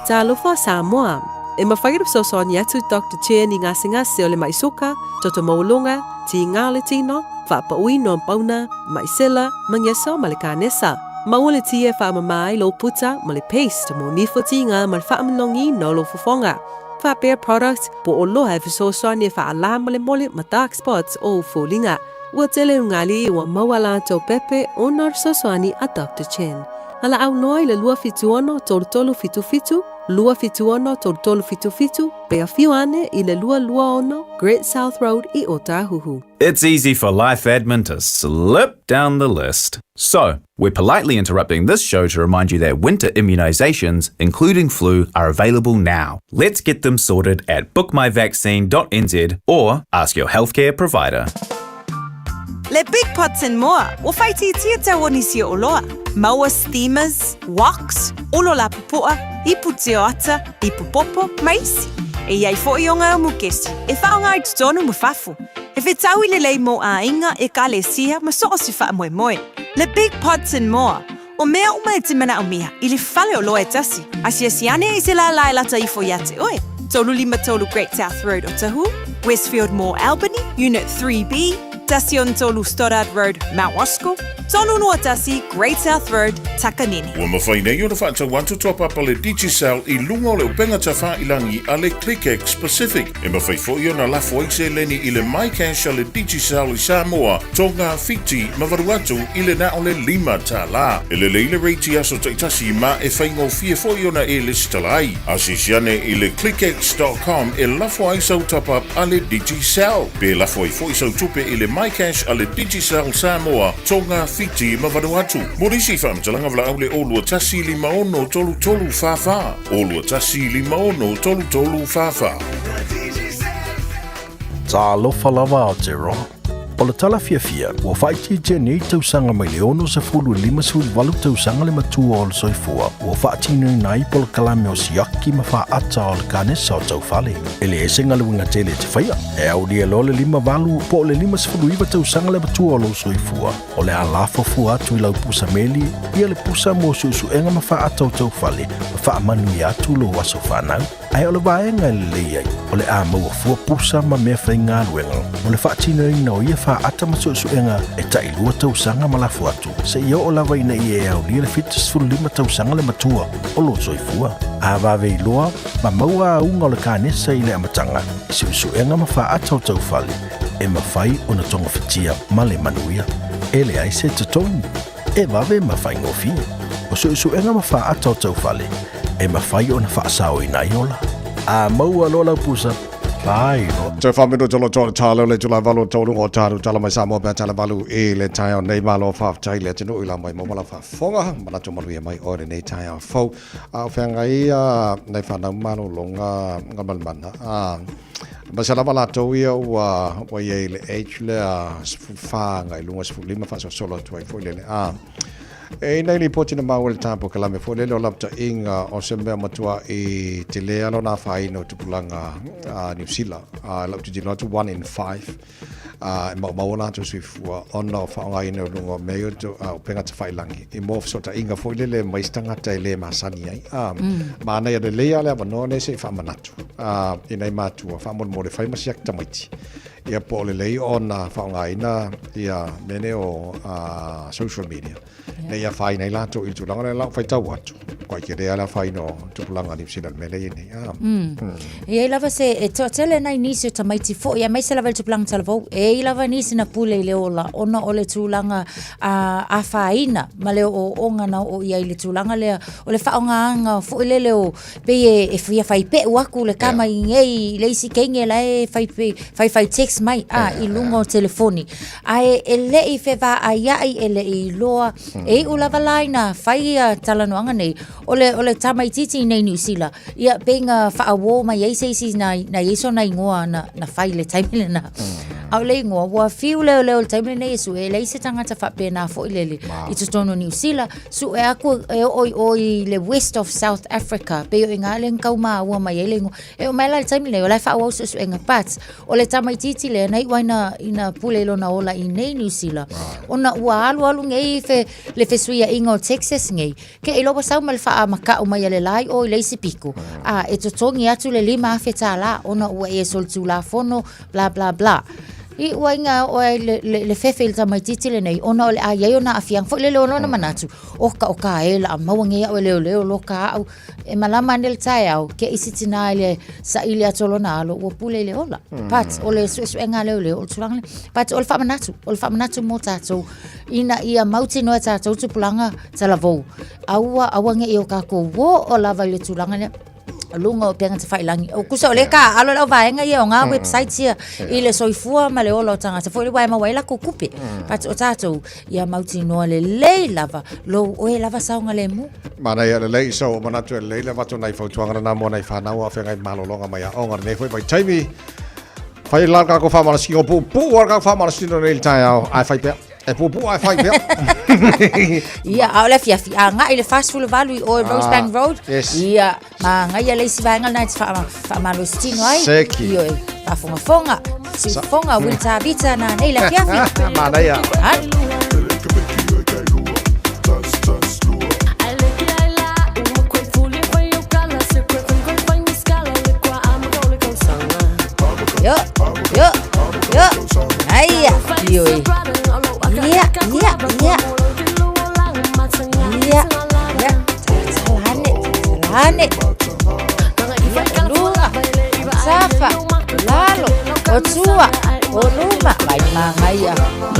Talofa Samoa, E mafai ona fesoasoani atu Doctor Chen i gasegase o le mai suka, toto maualuga, tiga o le tino, faapauina o pauna, mai sela, magiaso ma le kanesa. Maua le tia e faamama ai lou puta ma le paste mo nifo tiga ma le faamalogiina o lou fofoga. Faapea product po o loa e fesoasoani e faalā molemole ma dark spots o ou foliga. Ua tele ugali ua maua latou pepe ona o le fesoasoani a Doctor Chen. Valaau loa i le 276 3377, 276 3377, pe afio ane i le 226 Great South Road i Ōtāhuhu. It's easy for life admin to slip down the list. So, we're politely interrupting this show to remind you that winter immunisations, including flu, are available now. Let's get them sorted at bookmyvaccine.nz or ask your healthcare provider. Le Big Pots and More, ua faaitiitia tau o nisi o oloa. Maua steamers, woks, olo lapupoa, ipu tioata, ipu popo, ma isi. E i ai foi o ngā mukesi, e whaonga ai totonu ma fafo. E whetaui lelei mō āinga, ekalesia, ma so o se whaamoemoe. Le Big Pots and More, o mea uma e te manaomia i le fale o loa e tasi, asiasi ane i se lālā e lata ifo iā te oe. 353 Great South Road Otahuhu, Westfield Mall Albany, Unit 3B, 13 Stoddard Road, Mount Roskill, 321 Great South Road, Takanini. Ua mafai nei ona faatau atu toa papa le Digicel i luga o le upega tafailangi a le ClickX Pacific. E mafai foi ona lafo ai seleni i le MyCash a le Digicel i Samoa, Tonga, Fiti ma Vanuatu i le na o le $5. E lelei le rate i aso taitasi ma e faigofie foi ona e lesitala ai. Asiasi ane i le clickx.com e lafo ai sau top-up a le Digicel. Pe lafo ai foi sau tupe i le MyCash a le Digicel Samoa, Tonga, Fiti ma Vanuatu. Mo nisi faamatalaga valaau le 021 56 33 44, 021 56 33 44. Talofa lava Aotearoa. O le tala fiafia, ua faaitiitia nei tausaga mai le 60 i le 58 tausaga le matua o le soifua ua faatinoina ai polokalame o siaki ma faata o le kanesa o taufale. E leai se galuega tele e te faia, e aulia loa le 58 po o le 59 tausaga le matua o lou soifua, o le a lafo fua atu i lau pusa meli ia le pusa mo suesuega ma faata o taufale ma faamanuia atu lou aso fanau. Ae o le vaega e lelei ai, o le a maua fua pusa ma mea faigaluega mo le faatinoina o ia faata ma suesuega e tailua tausaga ma lafo atu, seia oo lava ina ia e aulia le 75 tausaga le matua o lou soifua. A vave iloa ma maua auga o le kanesa i le amataga i suesuega ma faata o taufale, e mafai ona togafitia ma le manuia. E leai se totogi. E vave ma faigofie. O suesuega ma faata o taufale, e mafai ona faasaoina ai ola. A maua loa lau pusa, fai loa. Toe whamino tolo tolo talo le tula valu tolu o talu tala mai Samoa pea tala valu i le taeao nei malo whaftai le atunu i la mai mo mala whafonga manatu maluia mai o le nei taeao fou a o wheanga ia nei whanau malo longa nga malmana a ma se lava latou ia ua ua i ai le age lea 14 agai i luga 15 faasolosolo atu ai foi le le a. E ina i lipoti na maua i le tāpokalame foi lele o lapataʻiga o se mea matuaʻi telē a lona afaina o tupulaga a Niu Sila. A lau tilotilo atu, one in five, a e maumau o latou soifua ona o faaaogaina o luga o mea ia o upega tafailangi i mo fesootaiga foi lele ma isi tagata e le masani ai. A, manaia lelei lava le avanoa lenei se i faamanatu a i nai matua faamolemole fai ma siaki tamaiti ia po o lelei ona faaaogaina ia mea nei o social media ina ia afaina ai latou i le tulaga lea lau faitau atu matua tele lava le afaina o tupulaga Niu Sila i le mea lea e i ai nei. Ah. E i ai lava se, e toatele nai nisi o tamaiti foi, aemaise lava i le tupulaga talavou, e i ai lava nisi na pule i le ola ona o le tulaga afaina ma le ooooga na oo i ai i le tulaga lea o le faaaogaina foi lele o pei e, e fia fai pe'u aku le kama i nei i le isi teine la e fai, fai, fai text mai a i luga o telefoni. Ae e le i fevaaia'i, e le i iloa, e iu lava la ina fai ia talanoaga nei, o le, o le tamaitiiti i nei Niu Sila, ia pei na faauō mai ai se isi na, na i ai sona igoa na, na fai i le taimi lena. A o le igoa, ua fiu leoleo i le taimi lenei e sue, e leai se tagata faapena foi lele i totonu o Niu Sila, sue aku e oo i o i le West of South Africa, pei o i ina lea na tau maua mai ai le igoa. E oo mai la i le taimi lenei, o la e faaauau suesuega, but o le tamaitiiti lea na iu ai ina, ina pule i lona ola i nei Niu Sila, ona ua alualu nei fe, le fesuiaiga o Texas nei, ke iloa ua sau ma le faamaka'u mai a le la i o i le isi piko, a e totogi atu le $5,000 ona ua e solitulafono, bla bla bla. Iu ai ina oo ai le, le, le fefe i le tamaitiiti lenei, ona o le a i ai ona aafiaga foi lele o lona manatu, oka o ka e la maua nei a'u e leoleo loka a'u, E malama ane le taeao, ke isi tinā i le saili atu o lona alo, ua pule i le ola. But o le suesuega a leoleo, o le tulaga lea. But o le faamanatu, o le faamanatu mo tatou, ina ia mautinoa e tatou tupulaga talavou. Aua, aua ne i o tatou oo lava i le tulaga lea luga o upega tafailangi. O kusa o lea ka alo lau vaega ia o ngā websites ia i le soifua ma le ola o tagata foi le wa e maua ai lakou kupe. But o tatou, ia mautinoa lelei lava lou oe lava saogalemu. Manaia lelei, so ua manatu e lelei le avatu o nai fautuaga lena mo nai fanau a o feagai malologa mai aoga lenei foi vaitaimi. Fai la le tatou faamalositino, puupuu lava le tatou faamalositino nei i le taeao, ae fai pea. E puupuu ae fai pea. Ia, a o le afiafi, agai i le 48 i o i Rosebank Road. Yes. Ia, Manaia le isi vaega lena e te faamalositino ai. Seki. Ioe, faafogafoga, siufofoga, Will Tavita na nei le afiafi. Manaia. Ai. Yo, yo, yo. Aia, ioe. Ia, ia, ia. Ia, ia. Talane, talane. Ia, o luga, o tafa, o lalo, o tua, o luma. Vai manaia.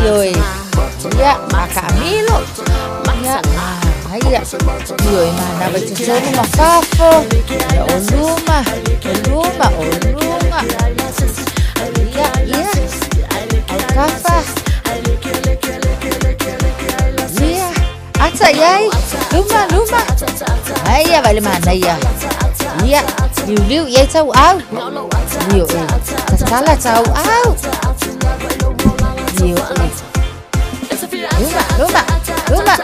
Ioe. Ia, makaamilo. Ia, manaia. Ioe, manava i totonu ma fafo. Ia, o luma, o luma, o luga. Ia, ia. Autafa. Ia. Ata i ai, luma, luma. Aia vai le manaia. Ia, liuliu i ai tau au. Io e, tatala tau au. Io e. Luma, luma, luma.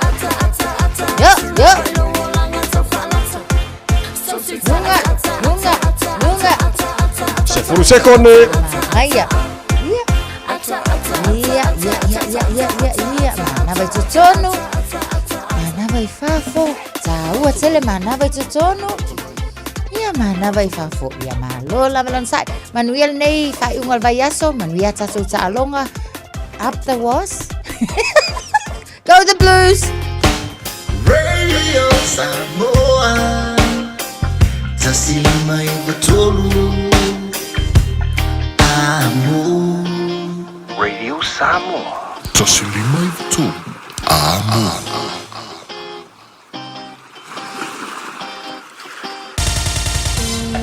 Yo, yo. Lunga, lunga, lunga. Sefulu sekone. Manaia. Ia. Ia, ia, ia, ia, ia, ia, ia. Manava i totonu. Manava i fafo. Taua tele manava i totonu. Ia manava i fafo. Ia malo lava lona sa'i. Manuia lenei faaiuga o le vaiaso. Manuia a tatou taaloga. Up the was. Go the Blues! Radio Samoa 153 Amo Radio Samoa 153 Amo.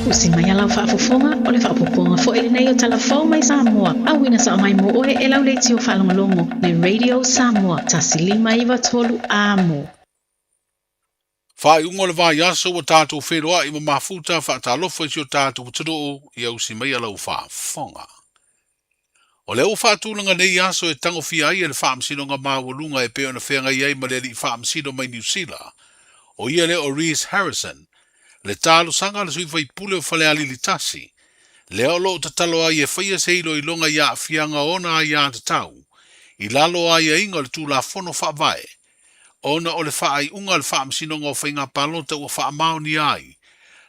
Usi mai a lau faafofoga, o le faaopoopoga foi lenei o Tala Fou mai Samoa, auina sao mai mo oe e lau leitio faalogologo le Radio Samoa 153 Amo. Faaiuga o le vaiaso ua tatou feiloai ma mafuta faatalofa i si o tatou atunuu ia usi mai a lau faafofoga. O lea ua faatulaga nei aso e tagofia ai e le Faamasinoga Maualuga e pei ona feagai ai ma le alii faamasino mai Niu Sila, ʻo ia lea o Rhys Harrison, le talosaga a le sui faipule o Falealili 1, lea o lo o tatalo ai e faia se iloiloga i aafiaga o ona aiatatau i lalo o aiaiga o le Tulafono Faavae ona o le faaiuga a le Faamasinoga o Faiga Palota ua faamaonia ai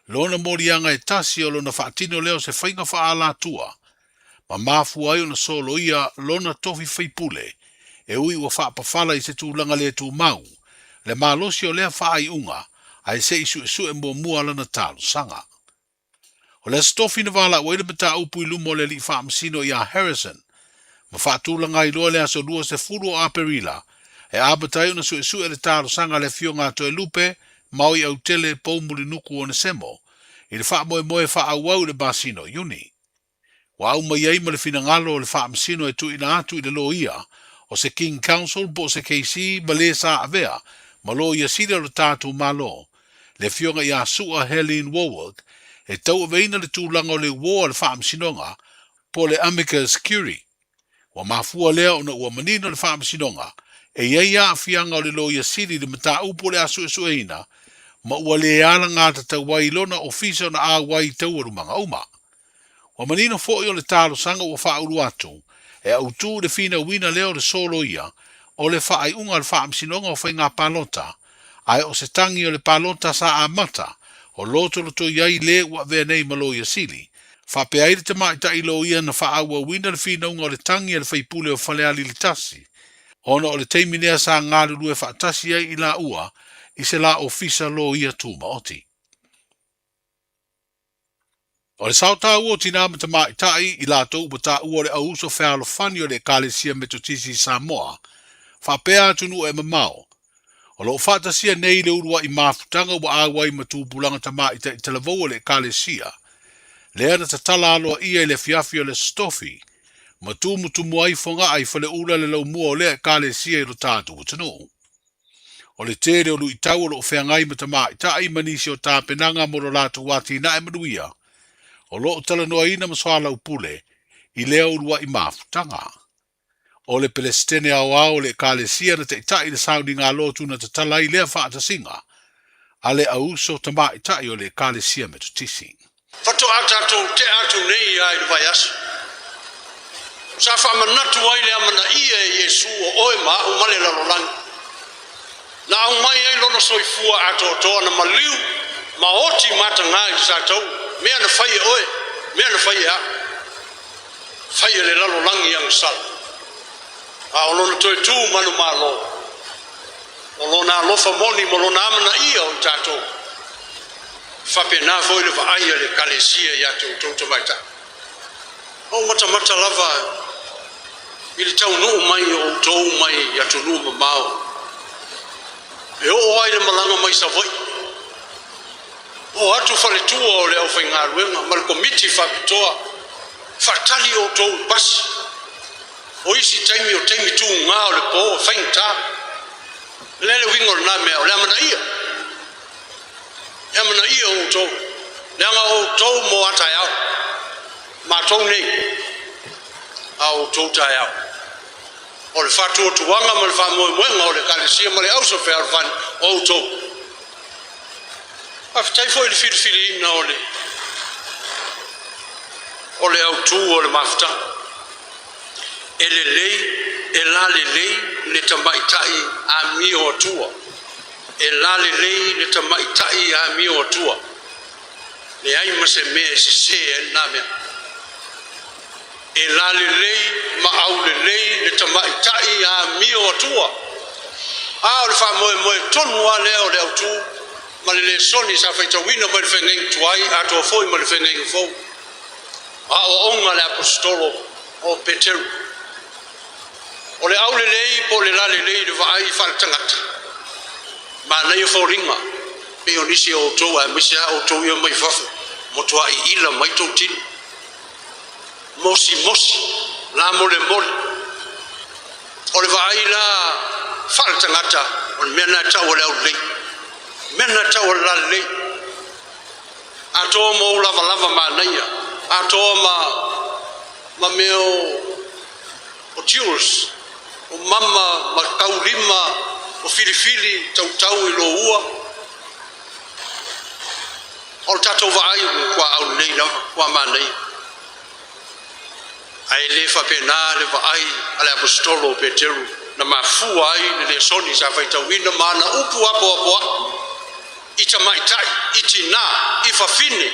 lona moliaga e tasi o lona faatino lea o se faiga faaalatua ma mafua ai ona soloia lona tofi faipule e ui ua faapafala i se tulaga le tumau le malosi o lea faaiuga ae se i suesue muamua lana talosaga. O le Aso Tofi na valaau ai le mataupu i luma o le alii faamasino ia Harrison ma faatulaga ai loa le aso 20 o Aperila e amata ai ona suesue le talosaga a le Afioga a Toelupe Maoi Autele Poumulinuku Onesemo i le faamoemoe e faaauau i le masina o Iuni. Ua au mai ai ma le finagalo o le Faamasino e tuuina atu i le loia o se King Counsel po o se KC ma le sa avea ma Loia Sili o le tatou Malo, le Afioga ia Su'a Helene Wallwork, e tauaveina le tulaga o le uo a le Faamasinoga po o le Amicus Curiae. Ua mafua lea ona ua manino le Faamasinoga e i ai aafiaga o le Loia Sili i le mataupu o le a suesueina ma ua le alagatatau ai lona ofisa ona auai i taualumaga uma. Ua manino foi o le talosaga ua faaulu atu e autū i le finauina lea o le soloia o le faaiuga a le Faamasinoga o Faiga Palota, ae o se tagi o le palota sa amata o lotolotoi ai le ua avea nei ma Loia Sili, faapea ai le tamaitai loia na faaauauina le finauga o le tagi a le faipule o Falealili 1, ona o le taimi lea sa galulue faatasi ai i laua i se la ofisa loia tumaoti. O le sao taua o tinā ma tamaitai i latou ua taua o le auuso fealofani o le Ekalesia Metotisi i Samoa, faapea atunuu e mamao, o lo o faatasia nei le uluai mafutaga ua auai ma tupulaga tamaitai talavou o le Ekalesia, lea na tatala aloaia i le afiafi o le Aso Tofi, ma tumutumu ai Fogaa i Faleula le laumua o lea Ekalesia i lo tatou atunuu. O le tele o luitau o lo o feagai ma tamaitai ma nisi o tapenaga mo lo latou atinae manuia, o lo o talanoaina ma soalaupule i lea uluai mafutaga. O le Pelesitene Aoao o le Ekalesia na taitai le sauniga lotu na tatala ai lea faatasiga a le auso tamaitai o le Ekalesia Metotisi. Faatoa tatou tea atu nei lava i le vaiaso. Sa faamanatu ai le amanaia e Iesu o oe ma a'u ma le lalolagi. Na aumai ai lona soifua atoatoa na maliu ma oti matagā i tatou, mea na fai e oe, mea na fai e a'u. Fai e le lalolagi agasala. A o lona toe tu manumalo, o lona alofa moni ma lona amanaia o i tatou. Faapena foi le vaai a le Ekalesia iā te outou tamaitai. O matamata lava i le taunuu mai o outou mai atunuu mamao, e oo ai le malaga mai Savaii. Oo atu faletua o le aufaigaluega ma le komiti faapitoa, faatali outou i pasi. O isi taimi o taimi tugā o le po, e faigata. O le a le uiga o lena mea? O le amanaia. E amanaia outou, leaga o outou mo a taeao, matou nei, a outou taeao. O le faatuatuaga ma le faamoemoega o le Ekalesia ma le auso fealofani o outou. Faafetai foi i le filifiliina o le o le autū o le mafutaga. E lelei, e lalelei le tamaitai amio atua. E lalelei le tamaitai amio atua. Leai ma se mea e sesē ai lena mea. E lalelei ma aulelei le tamaitai amio atua. A o le faamoemoe tonu lava lea o le autū ma le lesoni sa faitauina mai le feagaiga tuai atoa foi ma le feagaiga fou. Aoaoga a le Aposetolo o Peteru. O le aulelei po o le lalelei i le vaai faaletagata, manaia foliga pei o nisi o outou aemaise lava outou ia mai fafo, matuai ila mai tou tino. Mosimosi, lamolemole. O le vaai la faaletagata, o le mea lena e tau o le aulelei. O le mea lena e tau o le lalelei. Atoa ma ou lavalava manaia, atoa ma mea o O Jules, o mama ma taulima o filifili tautau i lo ua. O le tatou vaai ua matua aulelei lava, ua manaia. Ae le faapena le vaai a le Aposetolo o Peteru na mafua ai le lesoni sa faitauina ma ana upu apoapoai i tamaitai, i tinā, i fafine.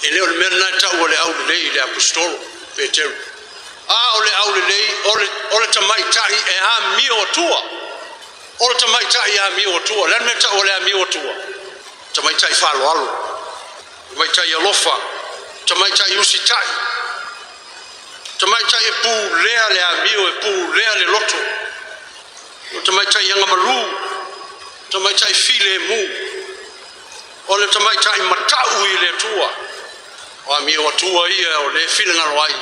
E le o le mea lena e tau o le aulelei i le Aposetolo Peteru. A o le aulelei o le, o le tamaitai e amio atua. O le tamaitai e amio atua. O le a le mea e tau o le amio atua? Tamaitai faaaloalo, tamaitai alofa, tamaitai usitai, tamaitai e pulea le amio, e pulea le loto, o le tamaitai agamalu, tamaitai filemu, o le tamaitai matau i le Atua. O amio atua ia o le finagalo ai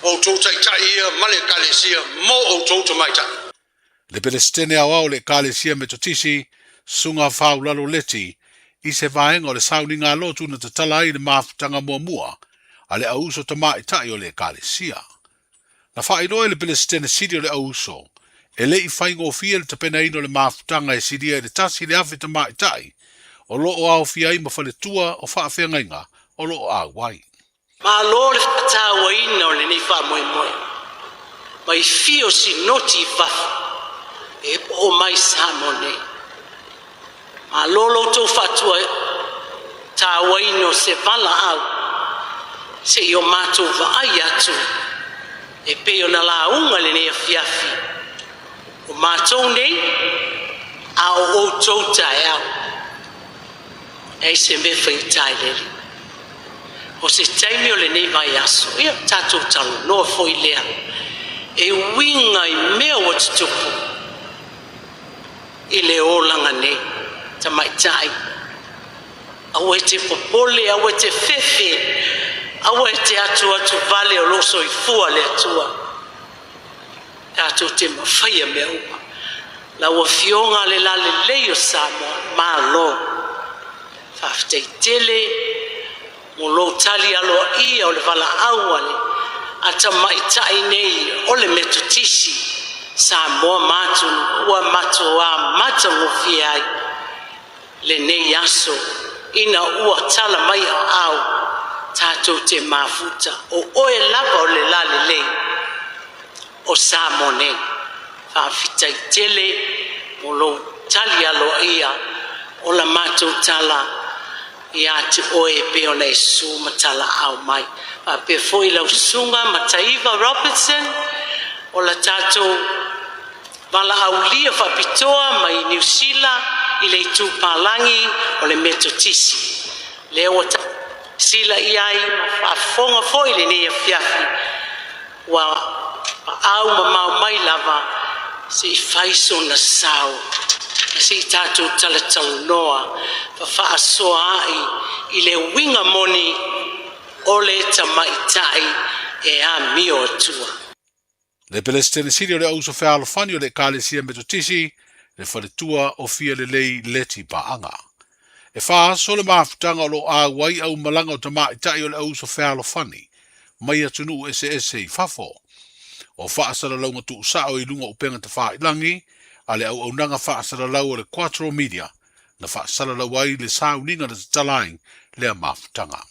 o outou taitai ia ma le Ekalesia mo outou tamaitai. Le Peresetene Aoao o le Ekalesia Metotisi, Susuga Faulalo Leti, i se vaega o le sauniga lotu na tatala ai le mafutaga muamua a le auuso tamaitai o le Ekalesia. Na faailoa e le Peresetene Sili o le Auuso, e le i faigofie le tapenaina o le mafutaga e silia i le 1,000 tamaitai o lo o aofia ai ma faletua o faafeagaiga o lo o auai. Malo le faatauaina o lenei faamoemoe mai fio sinoti i fafo e oo mai Samoa nei. Malo lo outou faatua tauaina o se valaau se i o matou vaai atu e pei ona lauga lenei afiafi o matou nei a o outou taeao. Leai se mea faigata i le Alii. O se taimi o lenei vaiaso, ia tatou talanoa foi lea e uiga i mea ua tutupu i le olaga nei. Tamaitai, aua e te popole, aua e te fefe, aua e te atuatu vale o lou soifua le Atua. Tatou te mafaia mea uma. Lau Afioga le lalelei o Samoa, malo. Faafetai tele mo lou tali aloaia o le valaau a le a tamaitai nei o le Metotisi Samoa ma atunuu ua matua matagofie ai lenei aso ina ua tala mai aao tatou te mafuta o oe lava o le lalelei o Samoa nei. Faafetai tele mo lou tali aloaia o la matou tala ia te oe e pei ona e su ma talaau mai. Faapea foi lau susuga Mataiva Robertson o la tatou valaaulia faapitoa mai Niu Sila i le itu palagi o le Metotisi. Lea ua sila i ai ma faafofoga foi lenei afiafi ua paau mamao mai lava se i fai sona sao ma se i tatou talatalanoa fafaasoaai i le uiga moni o le tamaitai e amio atua. Le Peresetene Sili o le Auuso Fealofani o le Ekalesia Metotisi, le Faletua o Fia Lelei Leti Paaga. E faaso le mafutaga o lo o auai aumalaga o tamaitai o le auuso fealofani mai atunuu eseese i fafo. O faasalalauga tuusao i luga o upega tafailagi a le auaunaga faasalalau a le Quattro Media na faasalalau ai le sauniga na tatala ai lea mafutaga.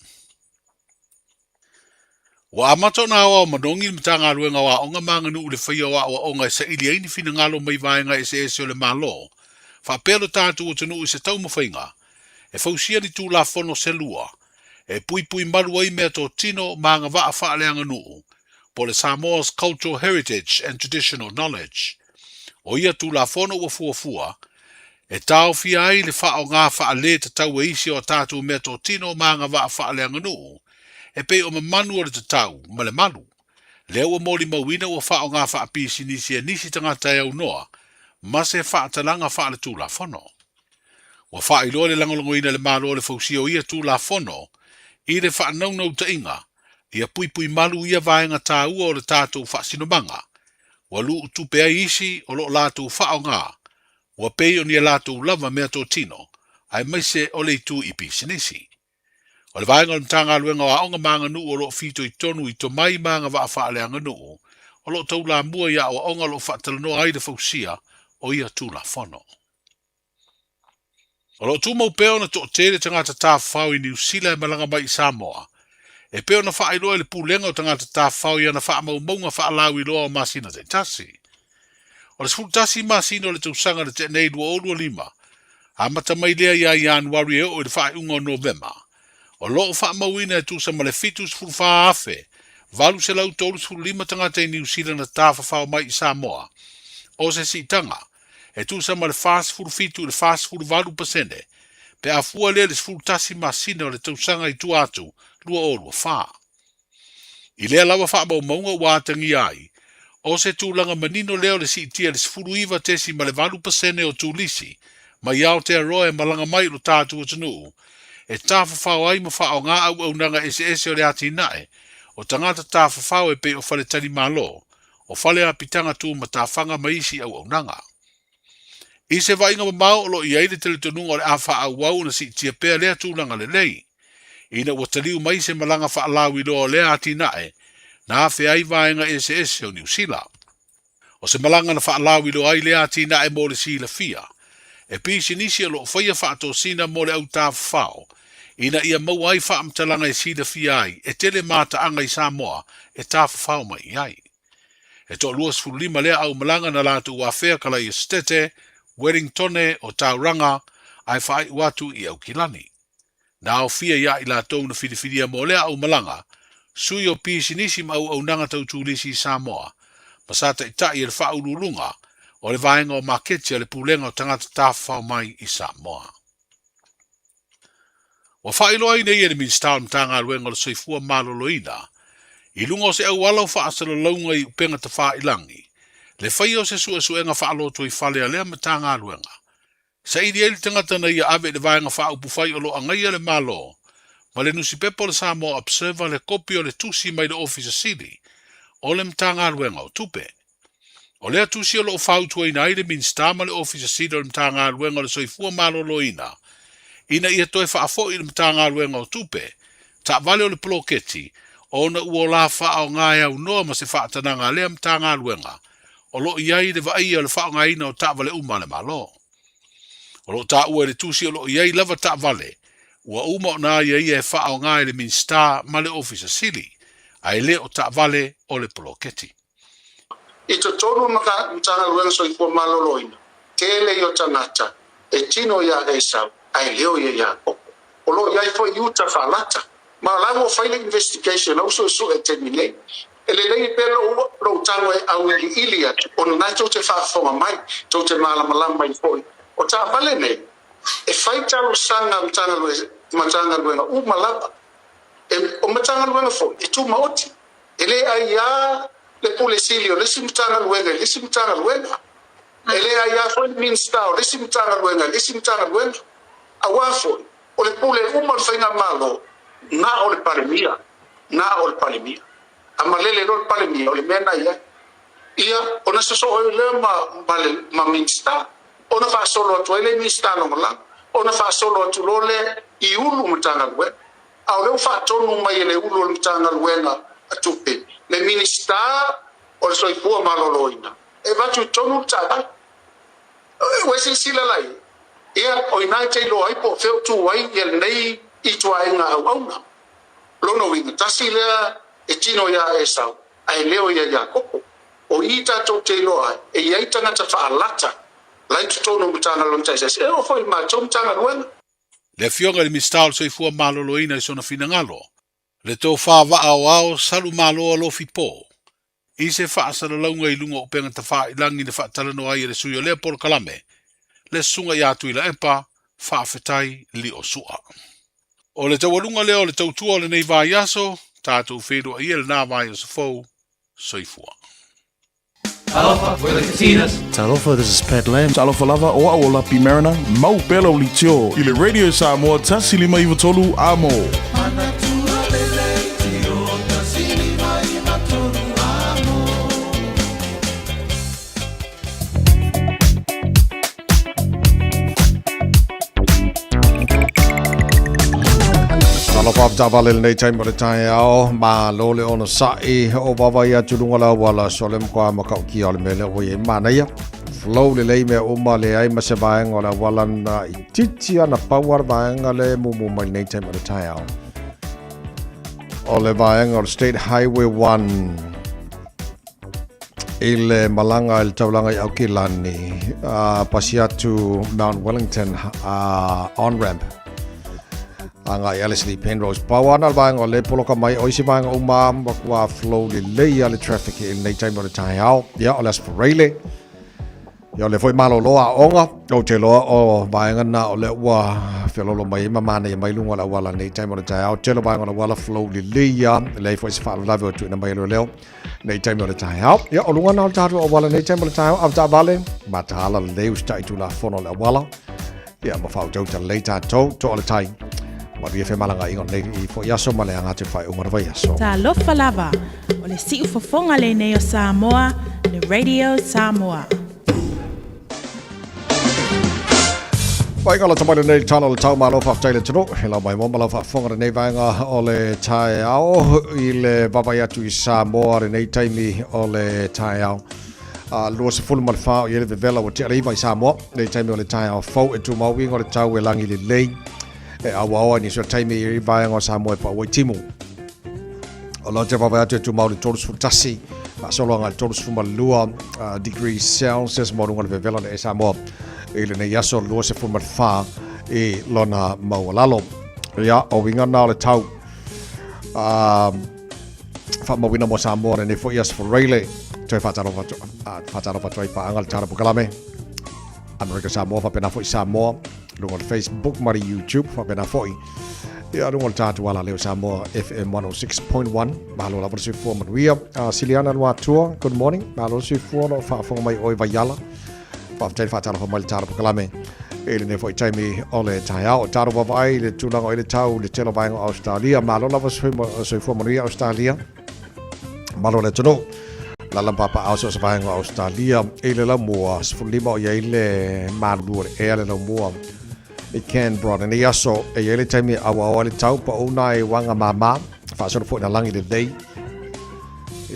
Ua amata ona aoao manogi le Matagaluega o Aoga ma Aganuu i le faia o aoaoga e saili ai ni finagalo mai vaega eseese o le Malo, faapea lo tatou atunuu i se taumafaiga e fausia ni Tulafono se lua e puipui malu ai meatotino ma agavaa faaleaganuu po o le Samoa's Cultural Heritage and Traditional Knowledge. O ia Tulafono ua fuafua e taofia ai le faaaoga faale tatau e isi o a tatou meatotino ma agavaa faaleaganuu e pei o mamanu o le tatau ma le malu, lea ua molimauina ua faaaoga faapisinisi e nisi tagata e aunoa ma se faatalaga faaletulafono. Ua faailoa le lagolagoina e le Malo o le fausia o ia Tulafono i le faanaunautaiga ia puipui malu ia vaega taua o le tatou faasinomaga ua luutupe ai isi o lo o latou faaaoga ua pei o ni a latou lava meatotino aemaise o le itu i pisinisi. O le vaega o le Matagaluega o Aoga ma Aganuu o lo o fitoitonu i tomai ma agavaa faaleaganuu, o lo o taulamua i aoaoga o lo o faatalanoa ai le fausia o ia Tulafono. O lo o tumau pea ona toatele tagata tafafao i Niu Sila e malaga mai i Samoa, e pei ona faailoa e le Pulega o Tagata Tafafao i ana faamaumauga faalauiloa o masina taitasi. O le 11 masina o le tausaga na tea nei 2025, amata mai lea ia Ianuari e oo i le faaiuga o Novema, o lo o faamauina e tusa ma le 74,835 tagata i Niu Sila na tafafao mai i Samoa, o se siitaga e tusa ma le 47 i le 48 pasene pe a fua lea i le 11 masina o le tausaga i tua atu 2024. I lea lava faamaumauga ua atagia ai, o se tulaga manino lea o le siitia i le 19.8 pasene o turisi mai Aotearoa e malaga mai i lo tatou atunuu e tafafao ai ma faaaoga auaunaga eseese o le atinae o tagata tafafao e pei o faletalimalo, o fale apitaga tumatafaga ma isi auaunaga. I se vaaiga mamao o lo o i ai le talitonuga o le a faaauau ona siitia pea lea tulaga lelei, ina ua taliu mai se malaga faalauiloa o lea atinae na afea ai vaega eseese o Niu Sila. O se malaga na faalauiloa ai lea atinae mo le silafia, e pisinisi o lo o faia faatosina mo le au tafafao ina ia maua ai faamatalaga e silafia ai e tele mataaga i Samoa e tafafao mai i ai. E toa 25 lea aumalaga na latou afea Kalaesetete, Wellingtone o Tauranga ae faaiu atu i Aukilani. Na aofia ia i latou na filifilia mo lea aumalaga, sui o pisinisi ma auaunaga tau turisi i Samoa, ma sa taitai e le faauluuluga o le vaega o maketi a le Pulega o Tagata Tafafao mai i Samoa. Ua faailoa ai nei e le Minisita o le Matagaluega o le Soifua Maloloina i luga o se auala o faasalalauga i upega tafailangi le faia o se suesuega faalotoifale a lea Matagaluega. Saili ai le tagata na ia ave i le vaega faaupufai o lo o agaia le Malo ma le nusipepa o le Samoa Observer le kopi o le tusi mai le Ofisa Sili o le Matagaluega o Tupe. O lea tusi o lo o fautuaina ai le Minisita ma le Ofisa Sili o le Matagaluega o le Soifua Maloloina ina ia toe faafoi i le Matagaluega o Tupe taavale o le poloketi ona ua ola faaaoga e aunoa ma se faatanaga a lea Matagaluega o lo o i ai le vaaia o le faaaogaina o taavale uma a le Malo. O lo o taua i le tusi o lo o i ai lava taavale ua uma ona aiaia e faaaoga e le Minisita ma le Ofisa Sili, ae le o taavale o le poloketi. I totonu o Matagaluega Soifua Maloloina, tele ia o tagata e tino iā Esau ae leo ia Iakopo. O lo o i ai foi Iuta faalata. Ma o la ua fai le investigation, la ua suesue i le taimi nei. E lelei pea lou lou tago e auiliili atu ona na tou te faafofoga mai, tou te malamalama ai foi. O taavale nei, e fai talosaga a Matagaluega uma lava. E, o Matagaluega foi e tumaoti. E le aiā le Pule Sili o le isi Matagaluega i le isi Matagaluega. E le aiā foi le Minisita o le isi Matagaluega i le isi Matagaluega. Auā foi, o le pule uma o le Faigamalo, na o le Palemia, na o le Palemia. A malele loa le Palemia, o le mea na i ai. Ia, ona sosoo ai lea ma, ma le ma Minisita, ona faasolo atu ai lea i Minisita Lagolago, ona faasolo atu loa lea i ulu Matagaluega. A o lea ua faatonu mai e le ulu o le Matagaluega a Tupe, le Minisita o le Soifua Maloloina, e avatu i totonu le taavale. Ua e silasila la i ai? Ia, o i ina e te iloa ai po o fea o tu ai ia lenei ituaiga auauna. Lona uiga, tasi lea e tino iā Esau, ae leo ia Iakopo. O i tatou te iloa ai, e i ai tagata faalata la i totonu o Matagaluega taitasi, e oo foi i le matou Matagaluega. Le Afioga i le Minisita o le Soifua Maloloina i sona finagalo, le tofa vaa o ao salu malo alofi po, i se faasalalauga i luga o upega tafailangi na faatalanoa ai e le sui o lea polokalame, le Susuga ia Tuilaepa Faafetai Liosua. O le taualuga lea o le tautua o lenei vaiaso, tatou feiloai ia lena vaiaso fou. Soifua. Talofa, we're the Katinas. Talofa, this is Pat Lam. Talofa lava, o au o Lapi Mariner, mau pea lau litio i le Radio Samoa 153 Amo. Talofa avetaavale i lenei taimi o le taeao, malo le onosai o vaavaai atu luga o le auala sole matua matautia o le mea lea ua i ai manaia. Flow lelei mea uma leai ma se vaega o le auala na itiiti ana pau lava le vaega lea e mumu mai lenei taimi o le taeao. O le vaega o le State Highway 1 i le malaga i le taulaga i Aukilani, pasi atu Mount Wellington on-ramp agai Ellerslie Penrose. Pau ana le vaega o le poloka mai, o isi vaega uma matua flow lelei a le traffic i lenei taimi o le taeao. Ia, o le Aso Faraile, Ia, o lea foi malolo aoga, ou te iloa o vaega na o lea ua feoloolo mai ai ma manaia mai luga o le auala nei taimi o le taeao. Tele o vaega o le auala flow lelei lava, e leai foi se faalavelave o tuuina mai e leoleo nei taimi o le taeao. Ia, o luga na o le tatou auala nei taimi o le taeao, avetaavale, mataala lelei usitai tulafono o le auala. Ia, ma faautauta lelei tatou, toa le tai. Manuia femalagaaiga o lenei foi aso ma le aga atu i le faaiuga o le vaiaso. Talofa lava, o le siufofoga lenei o Samoa, le Radio Samoa. Mai ka lata mai lenei tala o le tau malo faafetai le atunuu. He lau mai mo ma lau faafofoga lenei vaega o le taeao i le vaavaai atu i Samoa lenei taimi o le taeao. 24 o i ai le vevela ua tea le iva i Samoa nei taimi o le taeao fou e tumau uiga o le tau e lagi lelei e auaoa i nisi o taimi i vaega o Samoa e pau ai timu. O lo te vaavaai atu e tumau le 31 faasologa i le 32 degrees Celsius mo luga o le vevela o le Samoa i lenei aso 24 i lona maualalo. Ia, o uiga na o le tau. Faamauina mo Samoa lenei foi aso Faraile. Toe faatalofa atu ai paaga le Tala Pokalame. Amerika Samoa faapena foi Samoa luga o le Facebook ma le YouTube faapena foi ia luga o le tatou ala leo Samoa FM 106.1. Malo lava le soifua manuia. Siliana Luatua, good morning. Malo le soifua lo faafofoga mai oe Vaiala. Faafetai le faatalofa mai le Tala Pokalame i lenei foi taimi o le taeao. O tatou vaavaai i le tulaga o i le tau i le tele o vaega o Australia. Malo lava soifua manuia Australia. Malo le atunuu. Lala papaao so o se vaega o Australia i le laumua 15 o i ai le malulu o le ea le laumua i Canberra. Lenei aso e i ai le taimi e auaoa ai le tau pau nai waga māmā faasolo foi na lagi lelei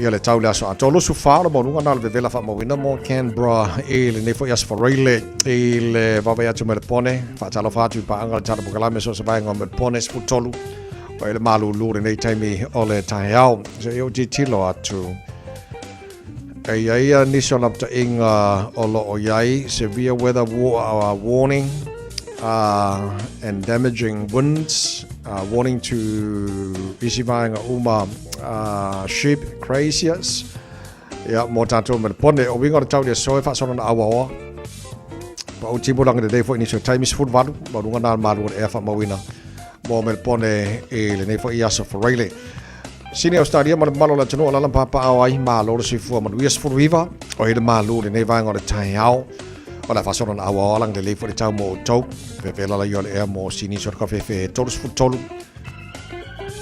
ia le tau le aso atoa. 24 o le maualuga na o le vevela faamauina mo Canberra i lenei foi aso Faraile i le vaavaai atu Melepone. Faatalofa atu i paaga le Tala Pokalame so o se vaega o Melepone 13 o i le malulu lenei taimi o le taeao. Se i ou tilotilo atu. E i ai ia nisi o lapataiga o lo o i ai severe weather warning and damaging winds warning to isi vaega uma sheep graziers ia mo tātou me le pone o winga o le tau le aso e faasolo na auaoa pa o timu lagi lelei foi nisi o taimi 18 ma lunga nā malu o le ea faamauina mo me le pone i lenei foi aso Faraile. Sini Australia ma le mamalu o le atunuu o lala papaao ai malo le soifua manuia 19 o i le malu lenei vaega o le taeao o le a faasolo na auao alang lelei foi le tau mo outou vevela la ia o le ea mo sini so le kafefe 33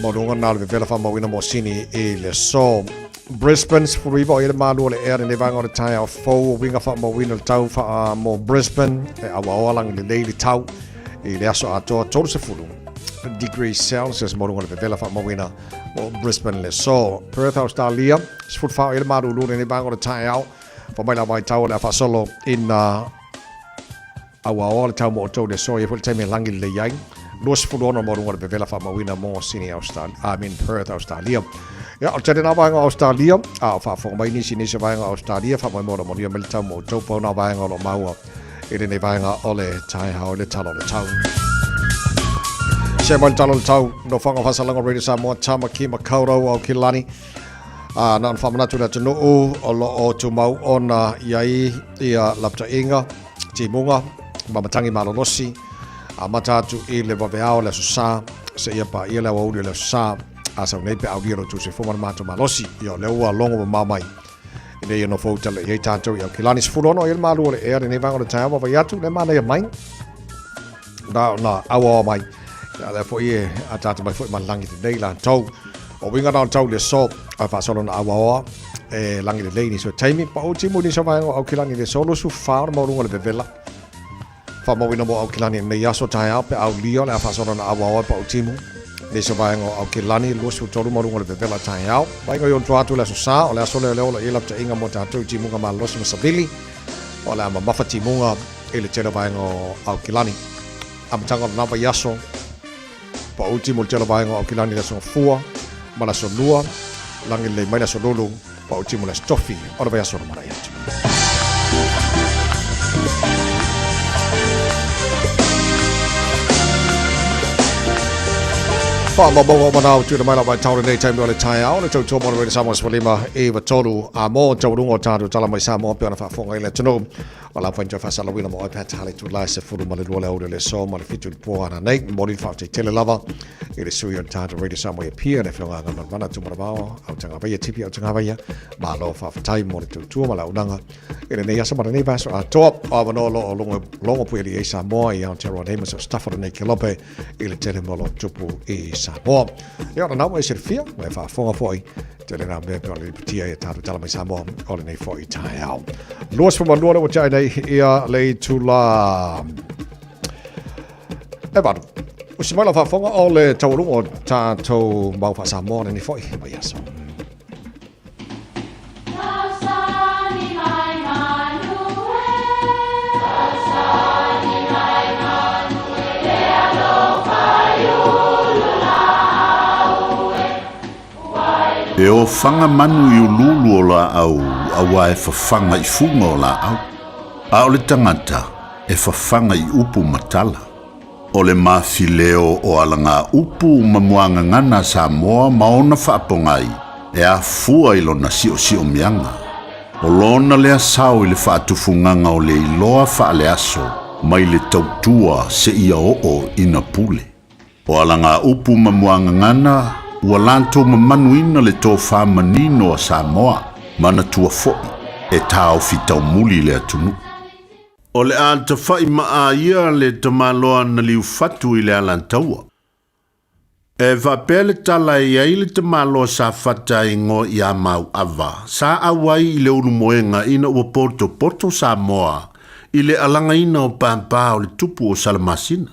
maualuga na o le vevela faamauina mo sini i le aso Brisbane 19 o i le malu o le ea lenei vaega o le taeao fou o uiga faamauina le tau faa mo Brisbane e auao alang lelei le tau i le aso atoa 30 degrees Celsius mo luga o le vevela faamauina mo Brisbane le aso. Perth, Australia, 14 o i le malulu lenei vaega o le taeao. Fa mai la vaitau o le a faasolo ina auaoa le tau mo outou le aso ia foi le taimi e lagi lelei ai. 26 mo luga o le vevela faamauina mo Sydney, Australia, I mean Perth, Australia. Ia, o le tele nā vaega o Australia, a o faafofoga mai nisi nisi vaega o Australia, faamoemoe o lo manuia mai le tau mo outou pau nā vaega o lo maua I lenei vaega o le taeao i le tala o le tau. Se mai le tala o le tau, no whanga whasalanga Radio Samoa, Tamaki Makaurau au Kilani. A, na ona whaamanatu le atunuu o lo o tumau ona i ai ia laptainga, timunga, mamatangi malolosi, a mata atu i le waweao le aso sa, se ia pa ia le awauli o le aso sa, a sau nei pe aulia lo tu se fuma na mātou malosi, ia o lea ua longo mamao mai. Ina ia nofo uta le i ai tātou i Aukilani. 16 i le malu o le ea lenei vaega o le taeao vaavaai atu, le manaia mai. Na, na auaoa mai. Ia lea foi e ataata mai foi ma langi lelei latou. O uiga na o le tau i le aso, a faasolo na auaoa e langi lelei nisi o taimi. Pa o timu nisi o vaega o Aukilani i le aso, 24 o le maualuga o le vevela. Faamauina mo Aukilani i lenei aso taeao pe aulia o le a faasolo na auaoa e pa o timu. Nisi o vaega o Aukilani, 23 ma luga o le vevela taeao. Vaega i ona tua atu i le Aso Sa, o le aso lea o lea o lo o i ai lapataiga mo tatou i timuga malolosi ma savili. O le a mamafa timuga i le tele o vaega o Aukilani. Amataga o lena vaiaso, pau timu i le tele o vaega o Aukilani i le Aso Gafua ma le Aso Lua, lagi lelei mai le Aso Lulu, pau timu i le Aso Tofi o le vaiaso o lumanai atu. Faamaumauga o manao tuuina mai lau vaitau lenei taimi o le taeao le tautua mo le Radio Samoa 15 i 3 a mo taualuga o tatou tala mai Samoa pe ona faafofoga i le atunuu. O la fain toe faasalauina mo oe pe a ta le itula e 12 le aoauli o le aso ma le 7 i le po ana nei. Momoli le faafetai tele lava i le sui o le tatou Radio Samoa i Apia, le Afioga Agamanamana Tumanavao, Autagavaia, Tipi Autagavaia. Malo faafetai mo le tautua ma le auaunaga i lenei aso ma lenei vaiaso atoa. O avanoa o lo o logo, logo pueali ai Samoa i Aotearoa nei ma se o staff o lenei kelope i le tele mo lo tupu i Samoa. Ia ona nau e silafia, ma e faafofoga foi, tele nā mea pe o le lipotia i a tātou tala mai Samoa o lenei foi taeao. 22 le ua tiai nei ia le itula e valu. Usi mai lau faafofoga o le taualuga o tātou mau faa-Samoa lenei foi vaiaso. E ofaga manu i uluulu o laau auā e fafaga i fuga o laau, a o le tagata e fafaga i upu ma tala. O le mafileo o alagaupu ma muagagana a Samoa ma ona faapogai e afua i lona siosiomiaga. O lona lea sao i le faatufugaga o le iloa faaleaso mai le tautua seia oo ina pule. O alagaupu ma muagagana ua latou mamanuina le tofa manino a Samoa, manatua foi e taofi taumuli le atunuu. O le a tafa'i ma'a ia le tamaloa na liufatu i le Alataua. E faapea le tala e i ai le tamaloa sa fata e igoa iā Mauava, sa auai i le ulumoega ina ua potopoto Samoa i le alagaina o pāpā o le tupu o Salamasina.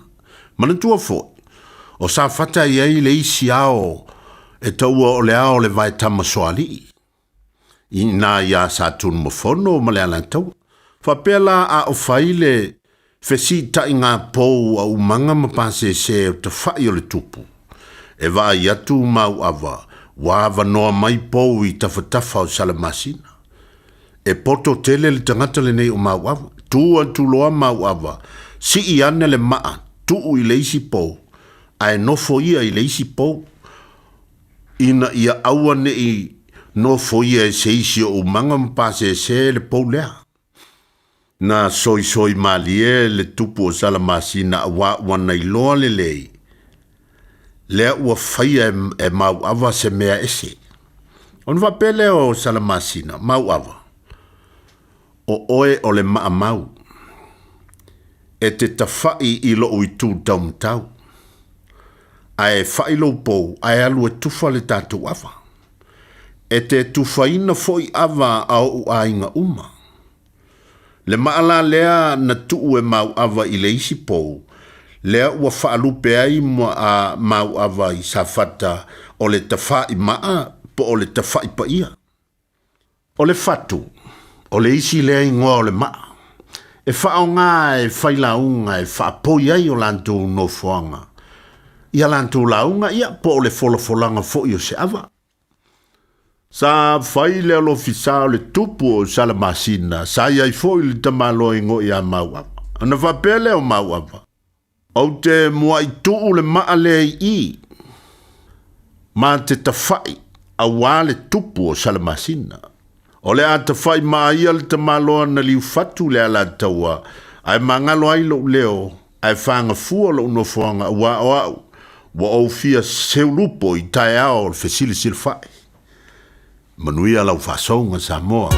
Manatua foi, o Safata e i ai le isi ao e taua o le ao o le vaetama soalii. Ina iā Satunumafono ma le Alataua. Faapea la a o fai le fesiitaiga pou a Umaga ma Pasese o tafa'i o le tupu. E vaai atu Mauava ua avanoa mai pou i tafatafa o Salamasina. E poto tele le tagata lenei o Mauava. Tu atu loa Mauava, sii ane le maa, tuu i le isi pou, ae nofo ia i le isi pou. Ina ia aua ne i nofoia e se isi o umaga ma pasese le pou lea. Na soisoi malie le tupu o Salamasina auā ua nailoa lelei, lea ua faia e Mauava se mea ese. Ona faapea lea o Salamasina, Mauava, o oe o le maamau, e te tafa'i i lo'u itu taumatau, ae fa'i lou pou ae alu e tufa le tatou ava. E te tufaina fo'i ava a o'u aiga uma. Le ma'a la lea na tu'u e Mau'ava i le isi pou, lea ua fa'alupe ai a Mau'ava i Safata o le tafa'i ma'a po o le tafa'i paia. O le fatu, o le isi lea igoa o le maa, e faaaoga e failauga e faapoi ai o latou nofoaga i a latou lauga, ia, po o le folafolaga foi o se ava. Sa fai le alofisa o le tupu o Salamasina, sa i ai foi le tamaloa igoa ia Mauava. Ona faapea lea o Mauava, Ou te mua'i tuu le maa lea i i, ma te tafa'i auā le tupu o Salamasina. O le a tafa'i maa ia le tamaloa na liufatu le Alataua, ae magalo ai lo'u leo, ae fagafua lo'u nofoaga auā o a'u ua ou fia seulupo i taeao o le fesilasilafa'i. Manuia lau faasouga Samoa.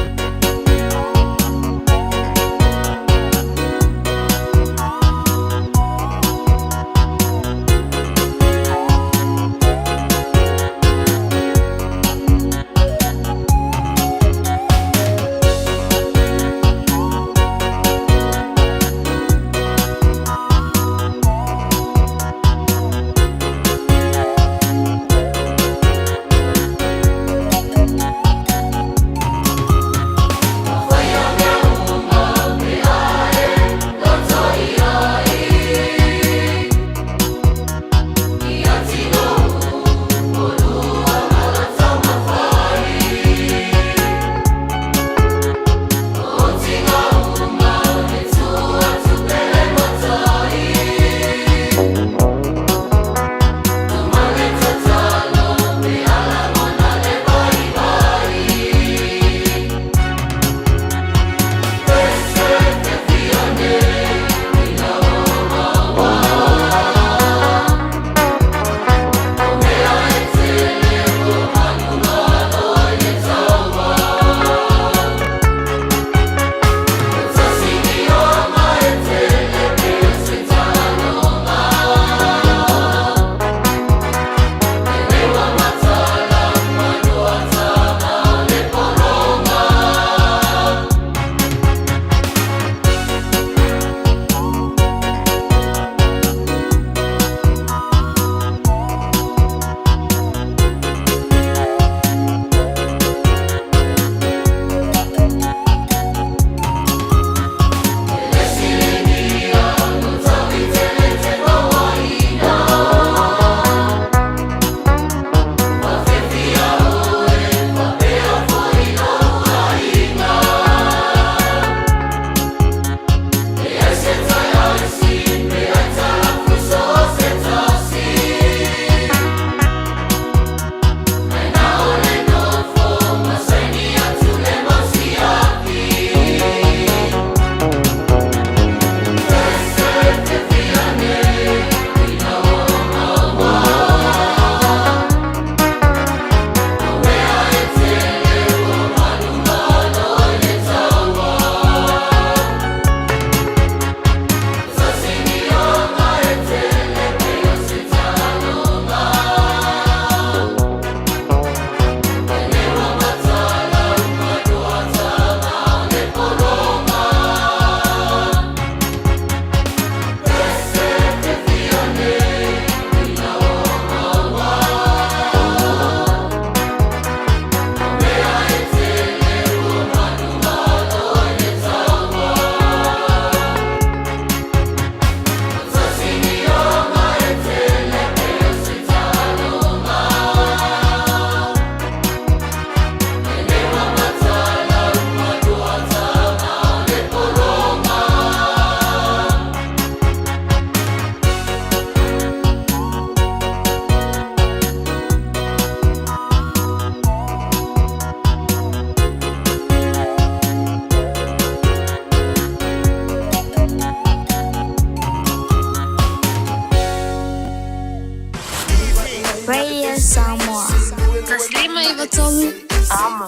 3 Amo.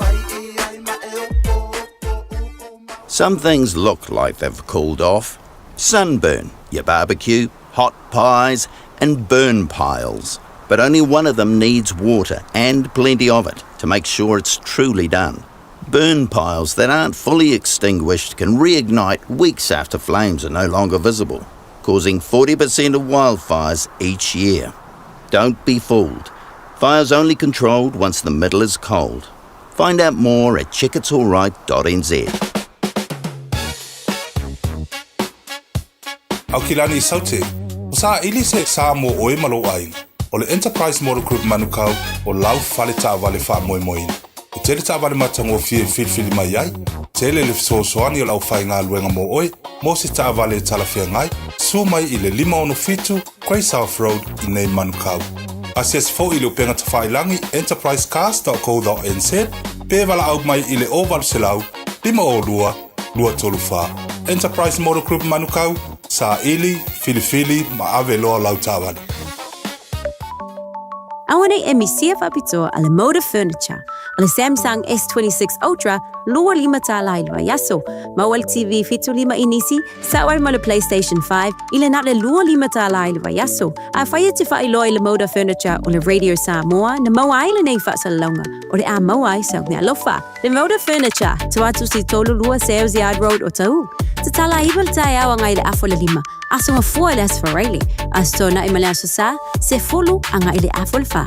Some things look like they've cooled off. Sunburn, your barbecue, hot pies, and burn piles. But only one of them needs water, and plenty of it, to make sure it's truly done. Burn piles that aren't fully extinguished can reignite weeks after flames are no longer visible, causing 40% of wildfires each year. Don't be fooled. Fire's only controlled once the middle is cold. Find out more at checkitsalright.nz. Aukilani Saute, o saʻili se sa mo oe ma lou aiga. O le Enterprise Motor Group Manukau o lau fale taavale faamoemoeina. E tele taavale matagofie e filifili mai ai, tele le fesoasoani o le aufaigaluega mo oe mo se taavale e talafeagai, suo mai i le 567 Grey South Road i nei Manukau. Asiasi foi i le upega tafailagi enterprisecars.co.nz pe valaau mai i le 0800 502 234. Enterprise Motor Group Manukau, saili, filifili ma ave loa lau taavale. Auanei e misia faapitoa a le Moda Furniture, o le Samsung S26 Ultra 25 tālā i le vaiaso, maua le TV 75 inisi, sao ai ma le PlayStation 5 i le na o le 25 tālā i le vaiaso. Afai e te faailoa i le Moda Furniture o le Radio Samoa na maua ai lenei faasalalauga, o le a maua ai sau meaalofa. Le Moda Furniture, Tuatusi 32 Sales Yard Road, Otahuhu. Tatala iva le taeao agai i le afa o le lima, aso mafua i le Aso Faraile, Aso Toonai ma le Aso Sa, sefulu agai i le afa o le fa.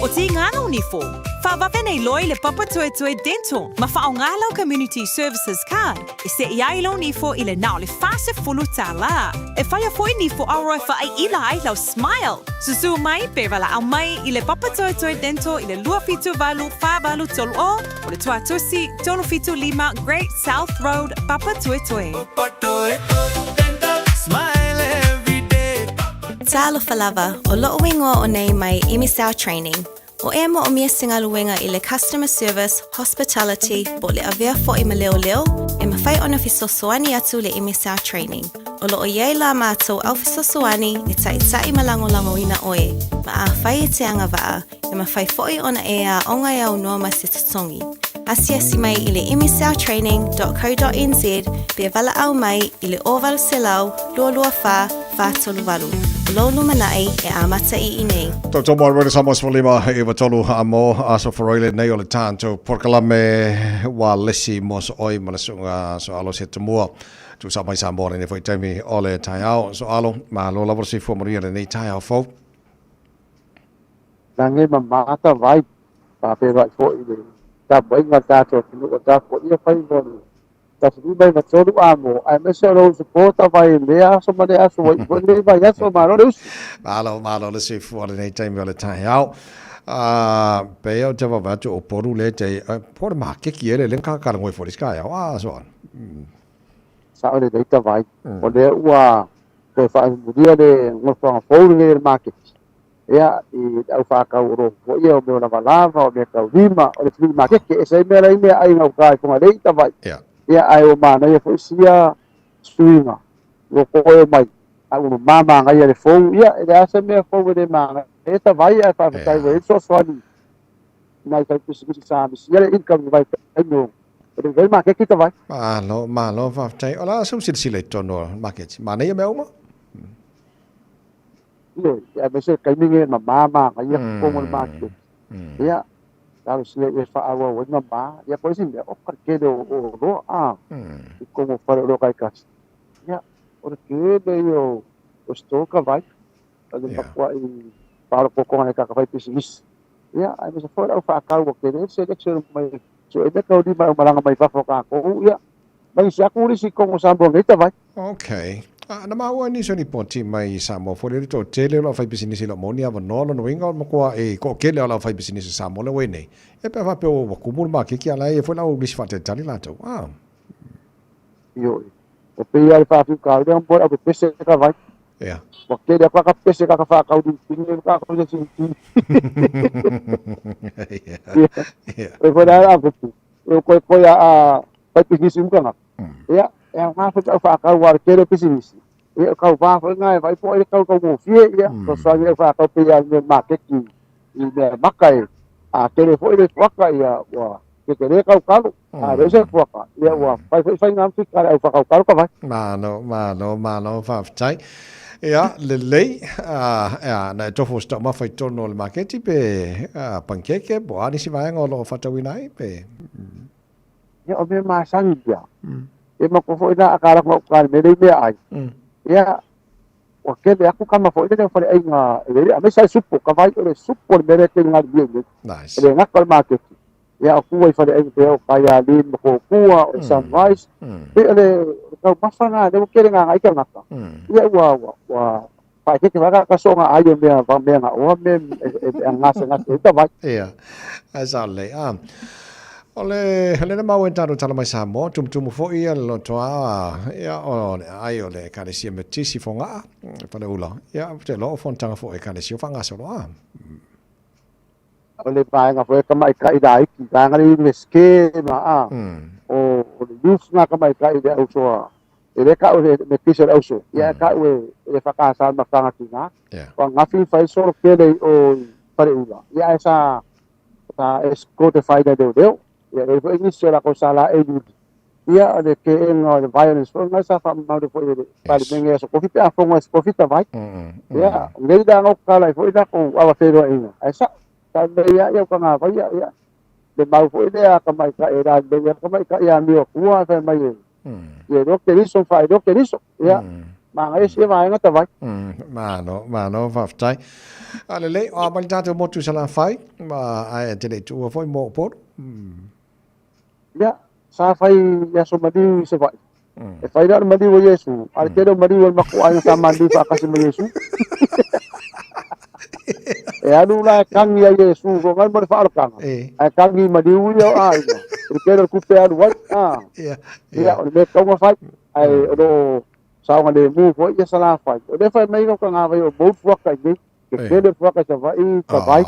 O Tīngana o Nifo, whawawe nei loa i le Papatoetoe Dental ma whaonga lau Community Services Card e seʻi ai lou nifo i le na o le 40 tālā. E whaia foi nifo aroa e whaaiila ai lau smile. Susū mai pe walaʻau mai i le Papatoetoe Dental i le 278 483 o o le Tuatusi 375 Great South Road, Papatoetoe. Talofa lava, o loʻu igoa o nei mai Emisao Training. O ea moʻomia se galuega i le Customer Service, Hospitality, po o le avea foʻi ma leoleo, e mafai ona fesoasoani atu le Emisao Training. O loo iai la matou au fesoasoani e taʻitaʻi ma lagolagoina oe, ma afai e te agavaa, e mafai foʻi ona e aoga e aunoa ma se totogi. Asiasi mai i le msltraining.co.nz pe valaau mai i le 0800 224 438. O lou lumanai e amata i inei. Tau mai rere Samoa 15 e iwa tolu a mo aso foroile nei o le tātou porokalame wa lesi mo so oi ma le suʻuga so alo se tumua tu sa mai Samoa lenei foi taimi o le taeao so alo malo lava le soifua manuia lenei taeao fou. Lagi ma mata vai faapea foi i le tapuaiga a le tatou atunuu o tapuaia faiva o le 1993 amo aemaise o lou supporter vai i lea aso ma lea aso ua iu foi lenei vaiaso malo le usu. Malo, malo le soifua lenei taimi o le taeao. Uh, pe o te wawe atu o poru le te, uh, po le makeki ele le ka ngoi fo le sky au. Ah, so on. Sao le leita vai. O lea ua toe faamulia le nofoaga fou lenei o le makeki. Ia, i le au whākau o roho ia, o mea o lavalava, o mea taulima, o le flea makeke, e se mea lai mea ai ngau kai fonga lei tawai. Ia, ai o mānaia fo isia suiga, lo koe mai, a ua mama ngai le fou, ia, e le asa mea fou e le māngai, e tawai ai whawhetai wei, so soani, nai kai pisi pisi sa misi, ia le income vai kai no, e le vei makeke tawai. Malo, malo, whawhetai. O la, sau silasila i tonu o maketi. Mānaia mea uma? Ioe, aemaise le taimi lenei e mamā manaia totonu o le maketi. Ia, talosia ia e faaauau ai mamā. Ia, po o le isi mea, oka le tele o oloa, a, i totonu o fale oloa taitasi. Ia, o le tele ia o store ka vai, o le matuai faaolototoga i tagata faipisinisi. Ia, aemaise foi le au faatau ua tele ai le selection mai so e mea taulima e o malaga mai fafo o tatou, ia, mai se atu le isi i totonu o Samoa nei ta vai. Ok. A, na maua nisi o lipoti mai i Samoa foi le toatele o lau faipisinisi e le o maua ni avanoa lona uiga o le matua e toatele o lau faipisinisi i Samoa le ua i nei. Ia pe a faapea ua tumu le makeki a la e i ai foi lau lisi faatalitali latou. A. Ioe. Ua pei lava le faafitauli mo le aupepese ka vai. Ia. Ua tele atu ka pese ka whākauri, pine ka whākauri te tini. Ia. Ia. E foi la a kupu. E koe koe a pai pisinisi umkanga. Ia, e ngā whakau whākau a le tele pisinisi. Ia o kauvā foi lena e vaai po o ai le kau taugofie, ia fesoasoani ai faatau pei lava o le mea maketi i mea maka e a tele foi le fuaka ia ua tetele kau kalo, a leai se fuaka ia ua fai foi faiga fika a le au faakaukalo ka vai. Malo, malo, malo, faafetai. Ia, lelei, a, na e tofu o se taumafa i totonu o le maketi pe pankeke po o a nisi vaega o lo o faatauina ai pe? Ia o mea masani ia. Ia matua foi la a ka lako au ka le mea meaai. Ia ua tele atu tama foi lele o faleaiga e lele aemaise lava le supo, ka vai o le supo le mea lea e tele galulue nei. Nice. E le gata o le maketi. Ia o tua i faleaiga pei o Kaialin ma Kotua, o le Sunrise. Pei o le taumafa lena lea ua tele gagai tagata. Ia ua ua ua faaeteete foi lava ka soona ai o mea mea gaoa mea e gasegase ai ka vai. Ia, ae sao lelei. Ah, o le, o lena maua i tatou tala mai Samoa, tumutumu foi ia le lotoa, ia, o le aai o le Ekalesia Metisi Fogaa, Faleula. Ia, ou te iloa o fonotaga foi a Ekalesia o faagasolo, ah. O le vaega foi e tamaitai laiti, vaega le Iunivesite ma a, o le youth na tamaitai le ausoa, e le tau e metisi o le auso, ia e tau e le FKS ma Fagatina. O ananafi na fai solo tele i o i Faleula, ia ae sa sa escort e fai le leoleo, ia e i ai foi nisi o latou sa laei luli. Ia o le keena o le violence foi lena sa faamamalu foi e le Palemene i aso kofi pe a fono i aso kofi ta vai. Ia, nei la na tatala ai foi latou ava feiloaiga, ae sa'o, sa lelei lava ia utagavai ia, ia le mau foi lea a tamaitai e lalelei ai tamaitai amio atua ae fai mai e ia iloa Keriso ma faailoa Keriso. Ia, manaia sia vaega ta vai. Malo, malo, faafetai. A lelei, o a mai le tatou motu i Salafai, ma ae te le i tuua foi mo Upolu. Ia, sa fai i aso maliu i Savaii. E fai la o le maliu o Iesu, a o le tele o maliu o le matou aiga sa maliliu faatasi ma Iesu. E alu la e kagi ia Iesu fogai mo le faaolataga, ae kagi i maliu ia o aiga, i le tele o le tupe e alu ai. Ia, o le mea e tatau ona fai, ae o lo o saogalemu foi ia Salafai. O lea e fai mai tagata o mou fuata i inei, Tetele le fuaka i Savaii, Savaii.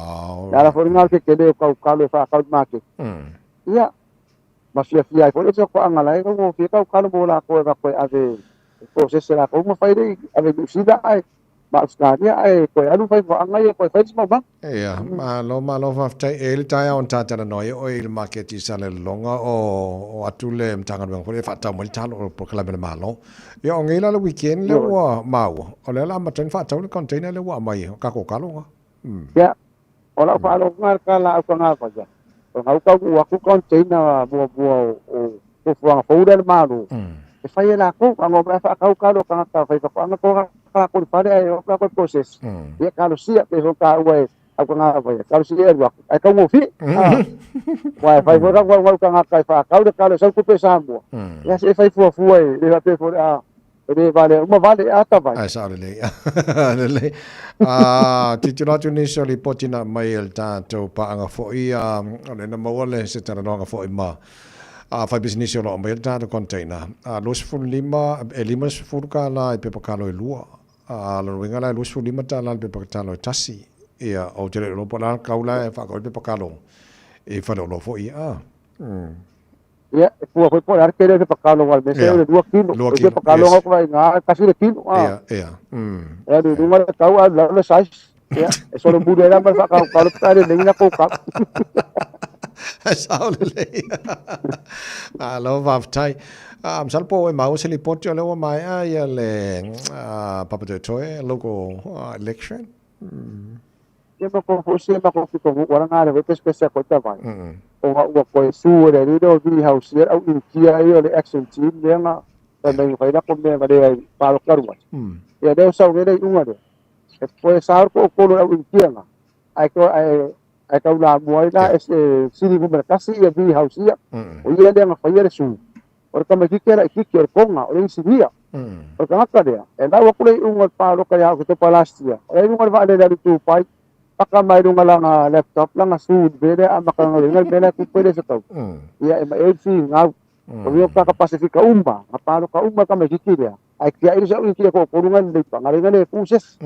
Le ala foi lena o le tetele o kaukalo e faatau i le maketi. Ia, ma fiafia ai foi le isi toaga la e taugofie kaukalo mo latou e avatu e ave e process e latou ma fai le ave i Niu Sila ae ma Ausetalia ae toe alu fai fuaaga ia toe fai le isi mau manu. Ia, malo, malo faafetai. E i ai le taeao na talanoa ai oe i le maketi i Salelologa o o atu le Matagaluega foi lea e faatau mai le talo o le polokalame a le Malo. Ia, o nei la le weekend lea ua maua, o lea o le a amata ai ona faatau le container lea ua aumai o tatou talo na. Ia, o lau faalogo lena i le tala a Aukagavaia, o lena ua taunuu atu container muamua o fuafuaga fou lea a le Malo, e fai e latou. A na omai lava faatau talo a tagata faifaatoaga, toga latou i le fale ae o atu latou i le process. Ia, talosia, pei foi ona taua e Aukagavaia, talosia e alu atu, ae taugofie. Aua e fai foi la naunau tagata e faatau le talo e sau tupe i Samoa, ia se i fai fuafua e le faapea foi o le a e le valea uma vale a ta vai. Ae sao lelei. Lelei. Ah, tilotilo atu nisi o lipoti na aumai e le tatou paaga foi, ah, o lea na maua le se talanoaga foi ma ah, faipisinisi o lo o aumaia le tatou container. Ah, 25, e 50 tala i pepa talo e lua. A o lona uiga la e $25 le pepa talo e tasi. Ia, ou te le iloa po o le a le tau la e faatau ai le pepa talo i faleoloa foi ia. Ah. Ia, e fua foi po o le a le tele o le pepa talo aua o le mea o le 2 kilo. 2 kilo, pepa talo yes. Nga nga tasi le kilo. Ah. Ia, ia. E alu i luga le tau, alu i lalo le size. Ia, e solomuli ai la ma le faakaokao le pepa e lelei na kou kalo. Sao lelei. Malo faafetai. Ah, masalo po o e maua se lipoti o lea ua maea ia le Papatoetoe local election. Ia ma ko foi se ma ko fito mu wala ngare foi pese pese ko ta vai. O ga ua koe su o le alii lea o Vili Hausia au Initia ia o le action team lea na fai mai fai la ko mea na le ai paloka alu ai. Ia lea o sau nei le iuga lea. E koe sa ko kolo au Initia na. Ai ko ai Ae taulamua ai la e sili numera tasi ia Vili Hausia, o ia lea na faia le su. O le tamaititi a laititi, o le Tonga, o le inisinia. O le tagata lea, e lau atu le iuga o le paloka ia Oketopa last year, o la i luga o le vaalele alu Dubai, paka mai luga lana laptop, lana su i le mea lea, amata galuega le mea la e tupu ai le fetau. Ia e ma e finau. O ia o tagata Pasefika uma, na paloka uma le tamaititi lea, ae tiai le sau initia toatolu na le leipa, na le tu se isi.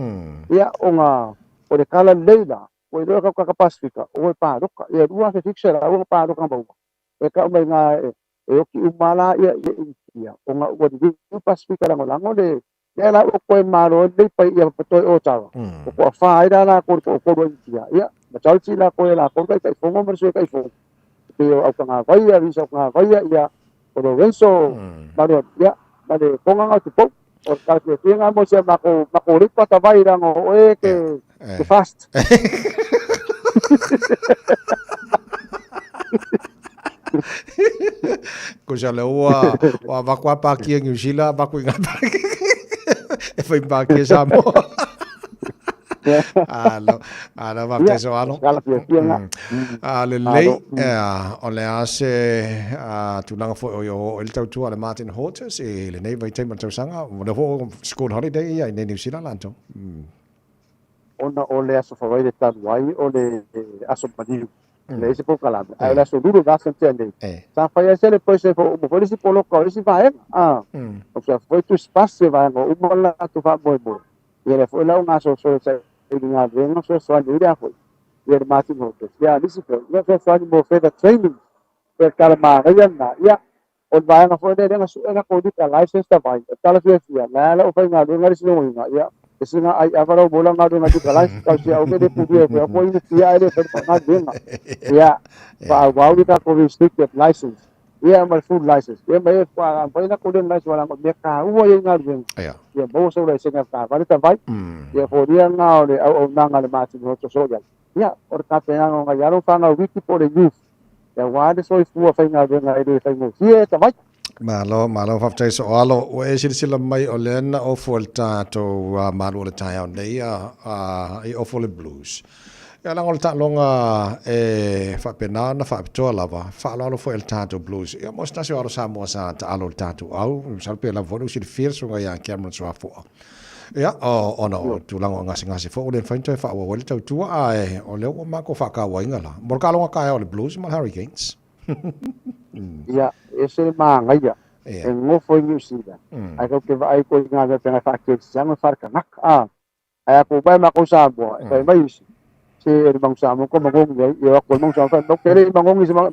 Ia ona o le tala lelei la, Ua iloa kau kaka Pasifika, o e paloka. Ia 2,700 ka paloka maua. E kau mai ngā e oki uma la ia ia Initia, ona ua liliu Pasifika lagolago le Ia la ua koe malo ai lenei pai ia patoe o tawa. O koa whā ai rā la kori ko o koru ai ia, majority la koe la koru kai taifongo ma le sui taifongo. Te o au kanga vaia, visa au kanga vaia, ia, o Lorenzo, manu, ia, ma le konga ngā tupou. O ka te whinga mo se mako, mako ripa ta vai rango o e ke fast. Ko sa le ua ua vaku a pākia New Zealand, vaku i ngā pākia. E whai pākia Samoa. Alo, alo, whakte so alo. A le lei, o le a se tulaga foi o o le tautua le Martin Hortus e le nei vai taima tausaga, o le ho school holiday ia i nei New Zealand lanto. Ona o le aso fawai le talu ai o le aso maniu. Le isi polokalame. Ae o le aso lulu vasa tea nei. Sa fai ai se le poise fo umu foi le isi poloka o le isi vaega. O sa foi tu spasi vaega o uma la tu fa moe moe. Ia le foi lau ngaso so sa i ngā venga so so ani ira foi. Ia le Martin Hotes. Ia nisi foi. Ia so so ani mo further training. Ia kala ma na. Ia o le vaega foi le lenga su ena ko ka license ta vai. Tala fia fia. La la o fai ngā venga le sino inga. Ia singa ai avara o mola ngā venga di ka license ka si au ke le pudi e ko ina fia ele fa ngā venga. Ia fa wau ka ko restricted license. Ia ma full license. Ia ma e fa fa ina ko le license wala me ka ua ia ngā venga. Ia mo so le singa ka vale ta vai. Ia fo ria ngā o le au au nanga le Martin Hotes so ia. Ia o ka te ngā ngā ia fa ngā wiki po le youth. Ia wa le so fua fai ngā venga e le fai mo. Ia ta vai. Malo, malo, whaftai so alo, ua e silasila mai o le ana o fua le tātou malu o le taeao nei i ofo le blues. Ia langa o le taaloga e faapena ona faapitoa lava, faaaloalo foi e le tātou blues. Ia mo se tasi o alo Samoa sa taalo le tātou au, masalo pe lava foi le usilafia le susuga ia Cameron Suafoa. Ia, o, ona o tulaga o gasegase foi ua le mafai ona toe faaauau ai le tautua, ae o lea ua matou faakauaina la. Mo le taaloga taeao o le Blues ma le Hurricanes. Ia, e se le māgaia, e ngofo i New Zealand. Ai kau ke vaai ko i ngā mea penga whaakekisanga wharekanaka. Ai ako mai ma ko Samoa, e fai mai isi. Se e le mangu Samoa ko mangongi ai, ia ako mangu Samoa, no kere mangongi se ma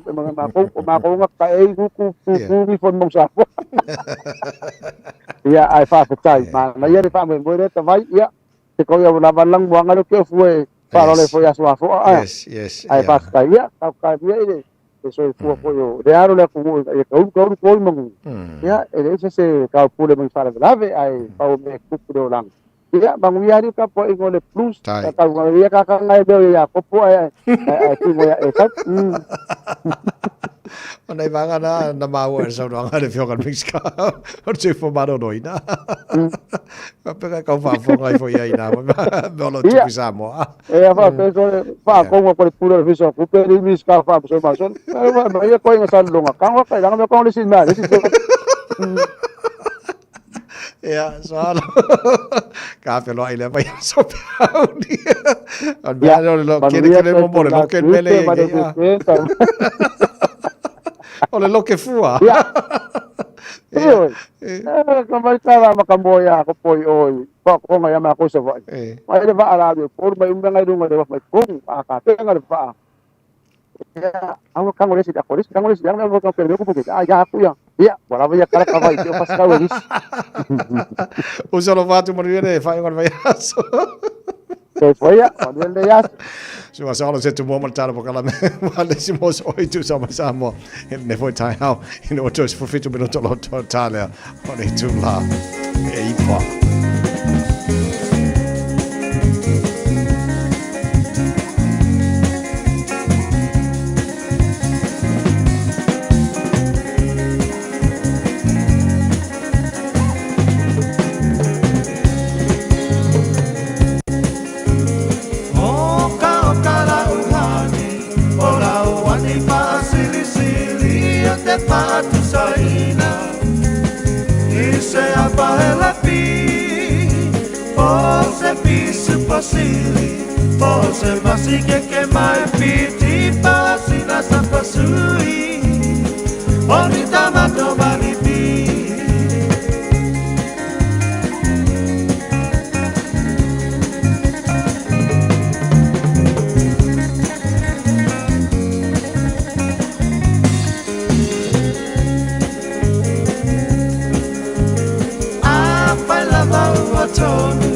ko o ma ko nga ka e ku ku ku ni fo mangu Samoa. Ia ai fa fa ma na ia le fa mo mo le ta vai ia te ko ia la valang mo nga ke fu e fa le fo ia so fo a. Yes, yes. Ai fa fa ia ka ka ia ile e so fua fo yo le aro le ku e ka u ka u ko mangu. Ia e le se se ka pule mo fa lave ai pa o me ku ku lang. Ia mangu ia ri ka po ingo le plus ka ka ia ka ka ngai be ia ko po ai ai ku ia e sa. O nei vanga na, na maua e saunoaga le fioga le Mexico. O le tufo maloloina. Ka peka kau faafofoga ai foi ai na. Me olo tupu Samoa. E a fa peso fa konga ko le pula le fiso ku pe ri mis ka fa so ma so. Ma ia ko inga sa longa. Ka ka langa me ko le sin ma le sin. Ia, so alo. Ka wheloa i le mai so pe au ni. O mea o le lo kere kere mo mo le lo ke mele e ia. O le loke fua. Ia. Ia. Ka mai tala ma ka moe a ko poi oi. Pa ko ngai ma ko sa vai. Mai le va ala le por mai unga ngai runga le mai kong a ka te ngai va. Ia, au ka ngore si da koris, ka ngore si yang ka pe ko puke. A ya ku ya. Ia, wala vai kala ka vai, te pas ka ris. O solo fatu manuia whai ngor vai aso. Se foi ya, manuia le yas. So sa alo se tu mo tala pokala me wa le si mo so i tu sa ma sa mo ne foi tai hau i no to fo fitu minuto lo to tala o le tu la e ipa. Lava tonu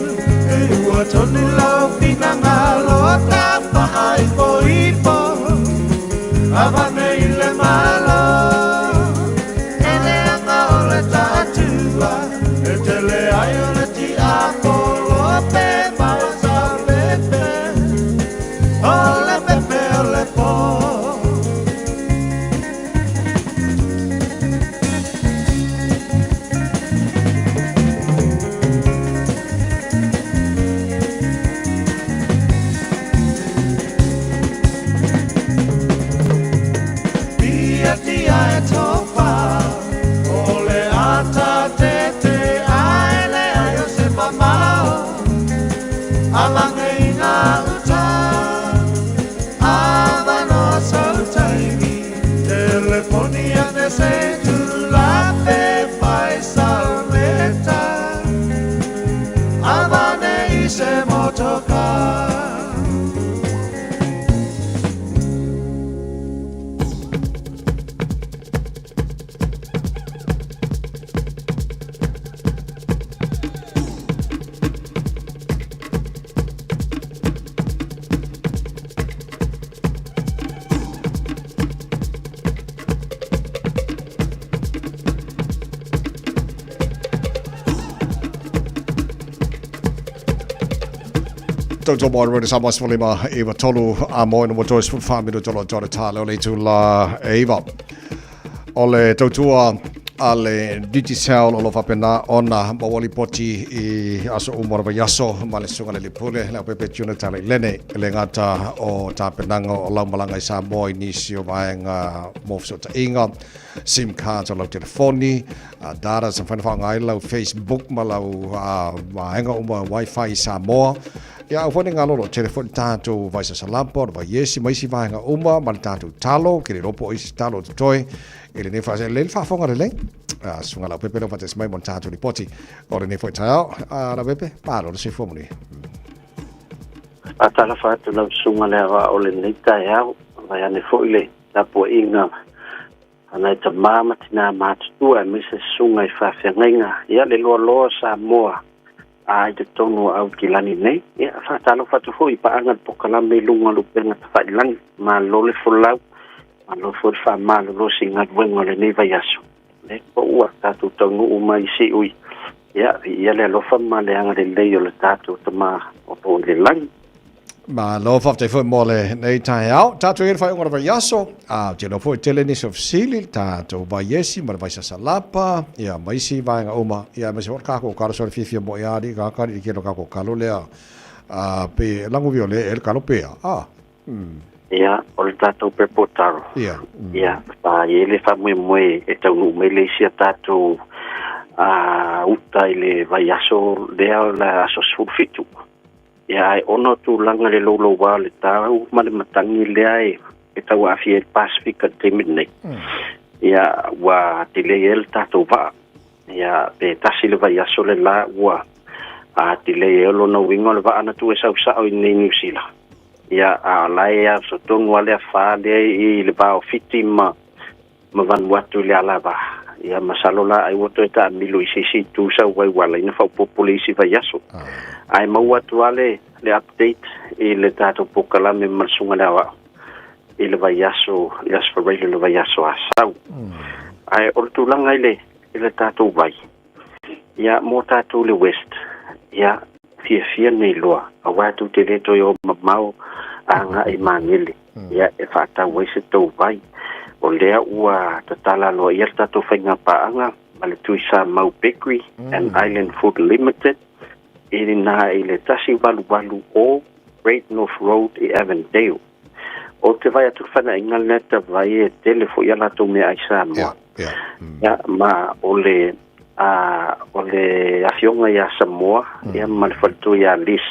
E ua tonu lau finagalo Tafa'aipoipo Avane i le malo E leaga o le ta'atua E tele ai o le tiapolo Pe mausalepe O le pepe o le pō. Pia tia e tofa O le ata te te ae le ai o se mamao Alange i ngā uta Avanoa sau taimi Telefoni ane se tulape fai salmeta Avane i se motoka. Tautua mo rona Samoa 15 93 a mo ina mo toi 14 minuto lo tore tale o le tula e iva. O le tautua a le Digicel o lo faapena ona maua lipoti i aso uma o le vaiaso ma le susuga le Lipule le aupepe Juna Tale i Lene e le gata o tapenaga o lau malaga i Samoa i nisi o vaega mo fesootaiga SIM cards o lau telefoni data sa mafai ona faaaoga ai lau Facebook ma lau vaega uma Wi-Fi i Samoa. Ia au foi ni galo o lo o tele foi le tatou vai sasalapa, o le vai iesi ma isi vaega uma ma le tatou talo, ke le iloa po o isi talo o totoe i lenei faa, lelei le faafofoga lelei. Susuga Leaupepe lea ua faatasi mai mo le tatou lipoti o lenei foi taeao. Leaupepe, malo le soifua manuia. Faatalofa atu lau susuga le aoao o lenei taeao, vaeane foi le tapuaiga a nai tamā ma tinā matutua aemaise susuga i faafeagaiga. Ia le loaloa o Samoa a i totonu o Aukilani nei. Ia faatalofa atu foi i paaga le pokalame i luga o le upega tafailagi. Malo le folau, malo foi le faamalolosi i galuega o lenei vaiaso. Le po ua tatou taunuu mai i siui. Ia, viia le alofa ma le agalelei o le tatou Tama o lo o i le lagi. Malo, faafetai foi mo lenei taeao. Tatou i ai le faaiuga o le vaiaso, a ou te iloa foi e tele nisi o fesili, le tatou vai esi ma le vai sasalapa, ia ma isi vaega uma, ia aemaise foi o le kako kalo, so le fiafia moi a alii kaka alii kelo kako kalo lea, a pe lago vio le e le kalo pea, a. Ia, o le tatou purple taro. Ia. Ia, sa i ai le faamoemoe e taunuu mai le isi a tatou a uta i le vaiaso lea o le aso 17. Ia, ae ona o tulaga le louloua o le tau ma le matagi lea e e tau aafia ai le Pasefika i le taimi lenei. Ia, ua delay ai le tatou vaa. Ia, pe tasi le vaiaso le la ua a delay ai. O lona uiga o le vaa na tuu e sau sao i nei Niu Sila. Ia, a o la e aso tonu lava le afa lea i le va o Fiti ma ma Vanuatu i le alava. Ia, masalo la ai ua toe taamilo i se isi itu sau ai ua ala ai ona faaopoopo le isi vaiaso. Ae maua atu lava le, le update i le tatou polokalame ma le Susuga i le Aoao i le vaiaso, i le Aso Faraile o le vaiaso Asau. Ae o le tulaga i le, i le tatou vai, ia, mo tatou i le West, ia, fiafia nei loa, aua tou te le toe o mamao agai i Magele, ia, e faatau ai se tou vai. O lea ua tatala aloaia le tatou faigapaaga ma le Tui Samau Bakery and Island Food Limited i na i le 1880 Great North Road i Avondale. Ou te vaai atu le fanaiga lea ta vai e tele foi a latou meaai Samoa. Ia, ma o le a o le afioga ia Samoa ia ma le faletua ia Liz.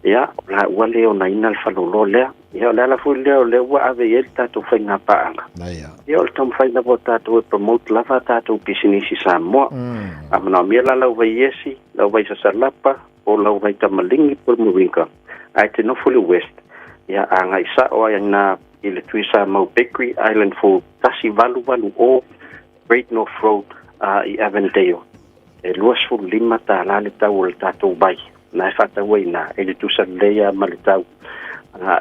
Ia, o laua lea e onaina le faleoloa lea. Ia, o le ala foi lea o lea ua ave i ai le tatou faigapaaga. Ia, o le taumafai lava o tatou e promote lava a tatou pisinisi Samoa. A manaomia la lau vai iesi, lau vai sasalapa, po o lau vai tamaligi po o le moringa, ae te nofo i le West, ia agai sa'o ai ina i le Tui Samau Bakery, Island 4 1880 Great North Road i Avondale. E 25 tālā le tau o le tātou vai. Na e whātau ai nā, e le tusa lea ma le tau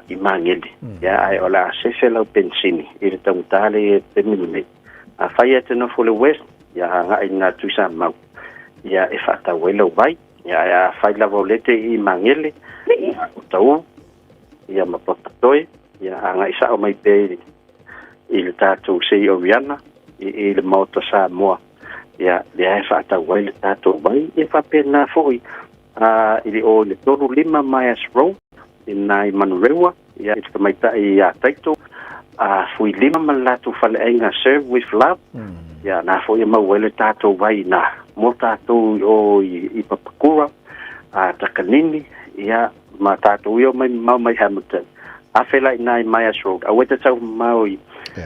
i Magele. Ia, ae o le a sefe lau pensini i le taugata le e te mini nei. A whai e te nofo le West, ia a ngai nā tuisa mau. Ia e whātau ai lau vai. Ia e a whai lava o lete i Magele, o tau, ia ma papatoe, ia a ngai sao mai pe i le tātou sei o Rihanna, i le maota Samoa. Ia, lea e whaatau ai le tātou vai, e whapena foi i le o le 35 Myers Road, i nā i Manurewa, ia i te tamaitai i a Taito, fui lima ma le latou faleaiga Serve with Love, ia nā foi e mau ai le tātou vai nā, mo tātou i o i Papakura, Takanini, ia ma tātou i o mai mau mai Hamilton. A whela i nā i Myers Road, a weta tau mau i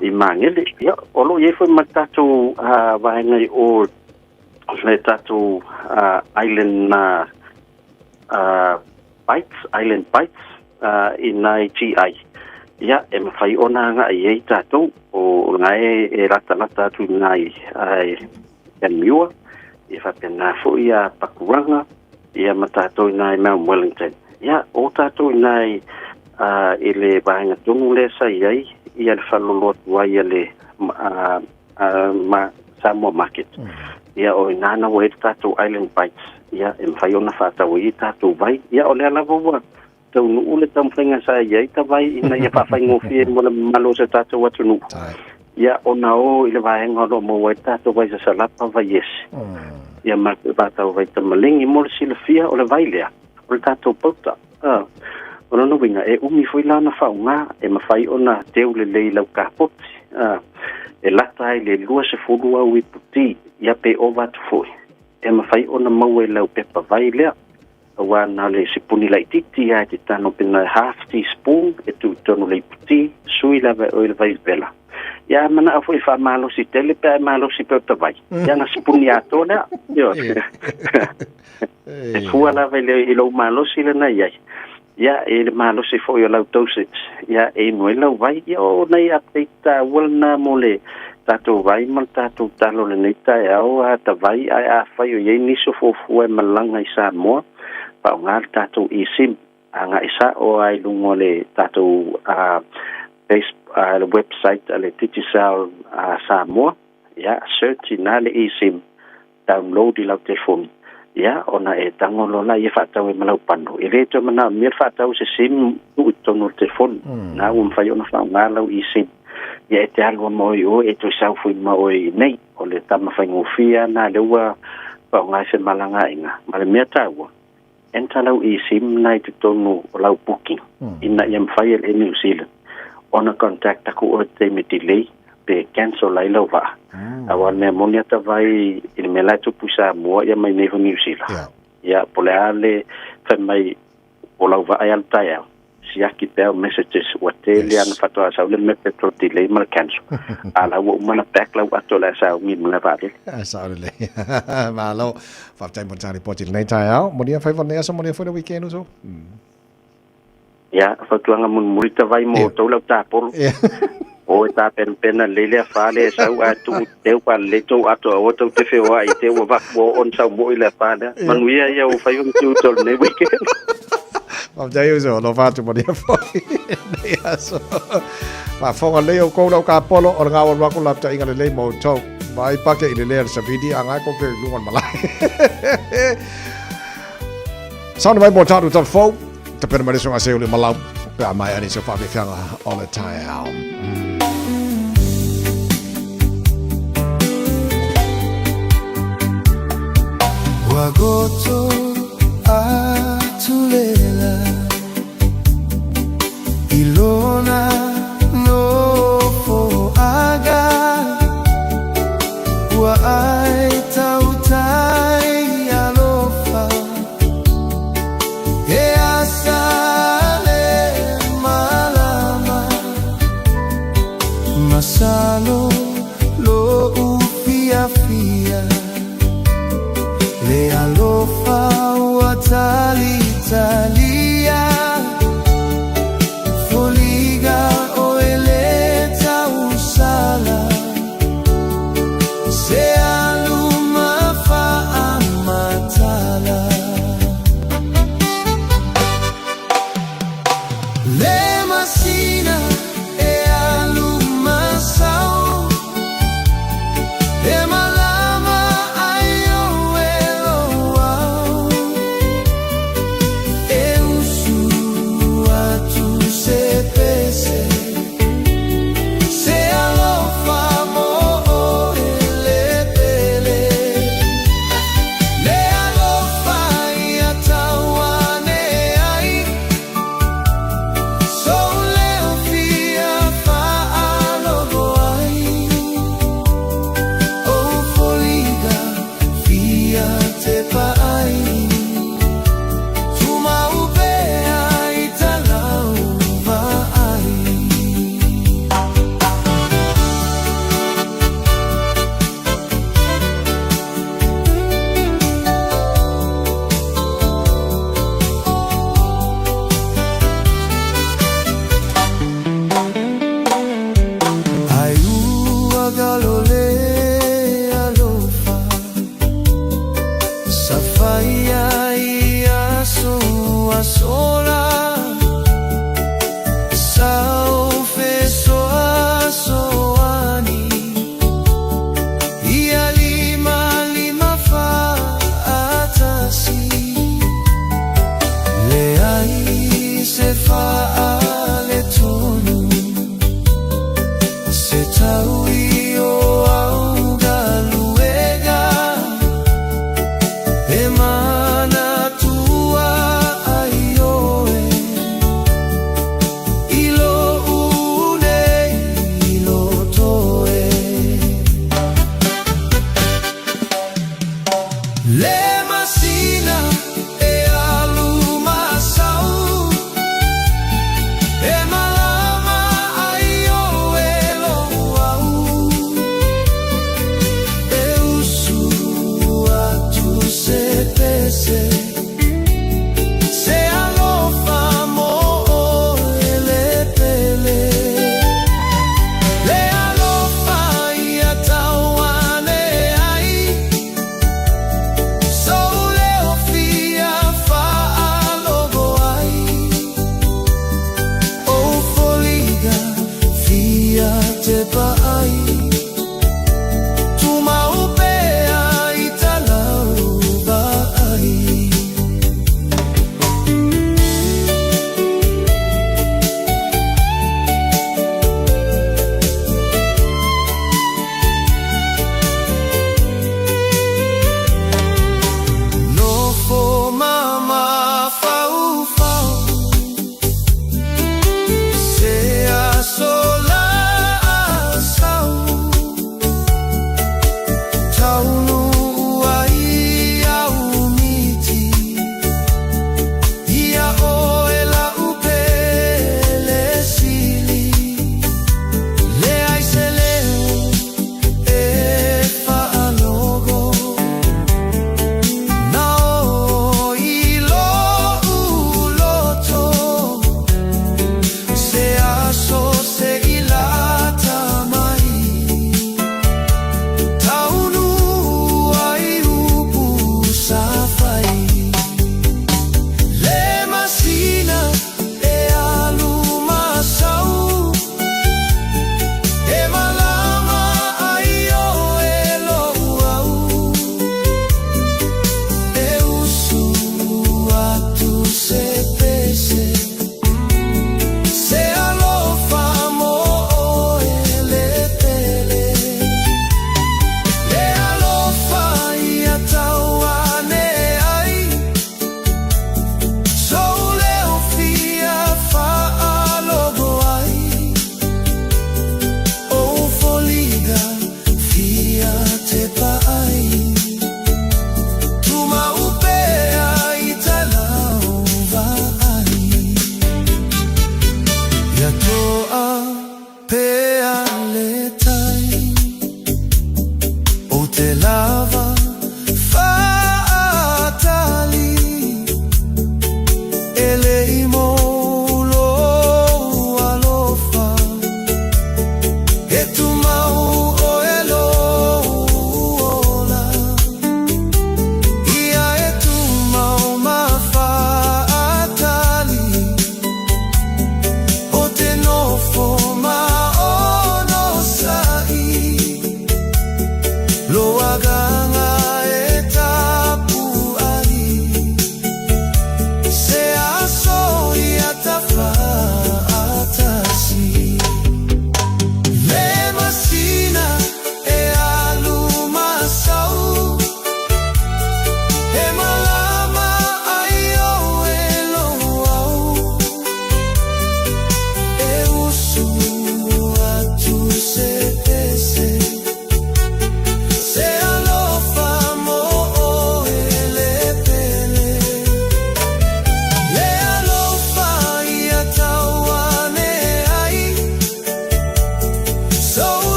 i Magele, ia, o lo i e foi ma tātou vaenga i o le tātou island bites, island bites i nā i GI. Ia, e mawhai ona anga i ei tātou, o ngā e rata rata atu i nā i Panmure, i whapena foi a Pakuranga, ia ma tātou i nā i Mount Wellington. Ia, o tātou i nā i i le vaenga tonu lea sa i ai, ia le whalolo atu ai le ma Samoa Market. Ia o i nāna ua e tātou Island Bites. Ia e mwhai ona whātau i tātou vai. Ia o lea lava ua tau nuu le taumawhaiga sa i ai ta vai ina ia whaawhaingofie mo le malo se tātou atu nuu. Ia o nā o i le vaenga o lo mo ai tātou vai sa salapa vai ese. Ia ma tātou vai tamalingi mo le silafia o le vai lea. O le tātou pauta. O lona uiga, e umi foi lana faaaogā e mafai ona teu lelei lau kapoti, e lata ai le 20 au ipu ti, ia pe ova atu foi. E mafai ona maua i lau pepa vai lea, auā na o le sipuni laitiiti lava e te tano pena half teaspoon e tuu i totonu o le ipu ti, sui lava e oe le vai vela. Ia manao foi faamalosi tele pe a e malosi pea o ta vai. Ia na sipuni atoa lea, ioe. E fua lava i le i lou malosi lena i ai. Ia, e le malosi foi o lau dosage. Ia, e inu ai lau vai. Ia, o nei update taua lena mo le tatou vai ma le tatou talo lenei taeao a ta vai ae afai o i ai nisi o fuafua e malaga i Samoa, faaaoga le tatou eSIM agai sa'o lava i luga o le tatou le website a le Digicel Samoa, ia, search ina le eSIM, download i lau telefoni, ia, ona e tago loa laia e faatau ai ma lau pano. E le toe manaomia le faatau i se SIM tuu i totonu o le telefoni, na ua mafai ona faaaoga lau eSIM. Ia, e te alu lava ma oe i o, e toe sau foi ma oe i inei. O le tama faigofie lava lena lea ua faaaoga i femalagaaiga. Ma le mea taua, enter lau eSIM lena i totonu o lau booking ina ia mafai e le Air New Zealand ona contact aku oe i te taimi delay pe cancel ai lau vaa. Aua o le mea moni ata vai i le mea la e tupu i Samoa ia mai nei foi New Zealand. Ia, po o le a le fai mai o lau vaa e alu taeao, siaki pea o messages ua tele ana faatoa sau le mea petrol delay ma le cancel. A la ua uma ona pack lau ato o le a sauni ma le vaalele. Ae sao lelei. Malo. Faafetai mo le talipoti i lenei taeao. Molia faiva o lenei aso, molia foi le weekend uso. Ia, fautuaga mulimuli tavai mo outou lau tapolo. O e tapenapena lelei le afa lea e sau ae tuu teu palelei tou ato aua tou te feoai i te ua vaku ua oo ona sau moi le afa lea. Manuia ia ua faiva ma tiute o lenei weekend. Faafetai uso, alofa atu manuia foi lenei aso. Faafofoga lelei oukou lau kapolo, o le gaoa alu aku le lapataiga lelei mo outou. Vaai pake i le lea le savili, a gae koke i luga o le malae. Sauni mai mo tātou talafou, tapena mai le soga se o le malau, pe a mai ani se whaafefianga o le taeao. Ua goto atu lela i lona nofoaga Ua ai tautai alofa E asa le malama Masalo lo'u fiafia Le alofa ua talitalia Foliga oe le tausala Se alu ma faamalama. te paai Tumau pea i talau vaai. Ai ua galole alofa Safaia i aso asola Sa o fesoasoani Ia lima lima faatasi Leai se faaletonu Se tau i o au galuega E manatua ai oe I lo'u nei loto e Le masina e alu ma sau E malama ai oe lo'u au E usu atu se pese Se alofa mo oe le pele Le alofa ia tau ane ai.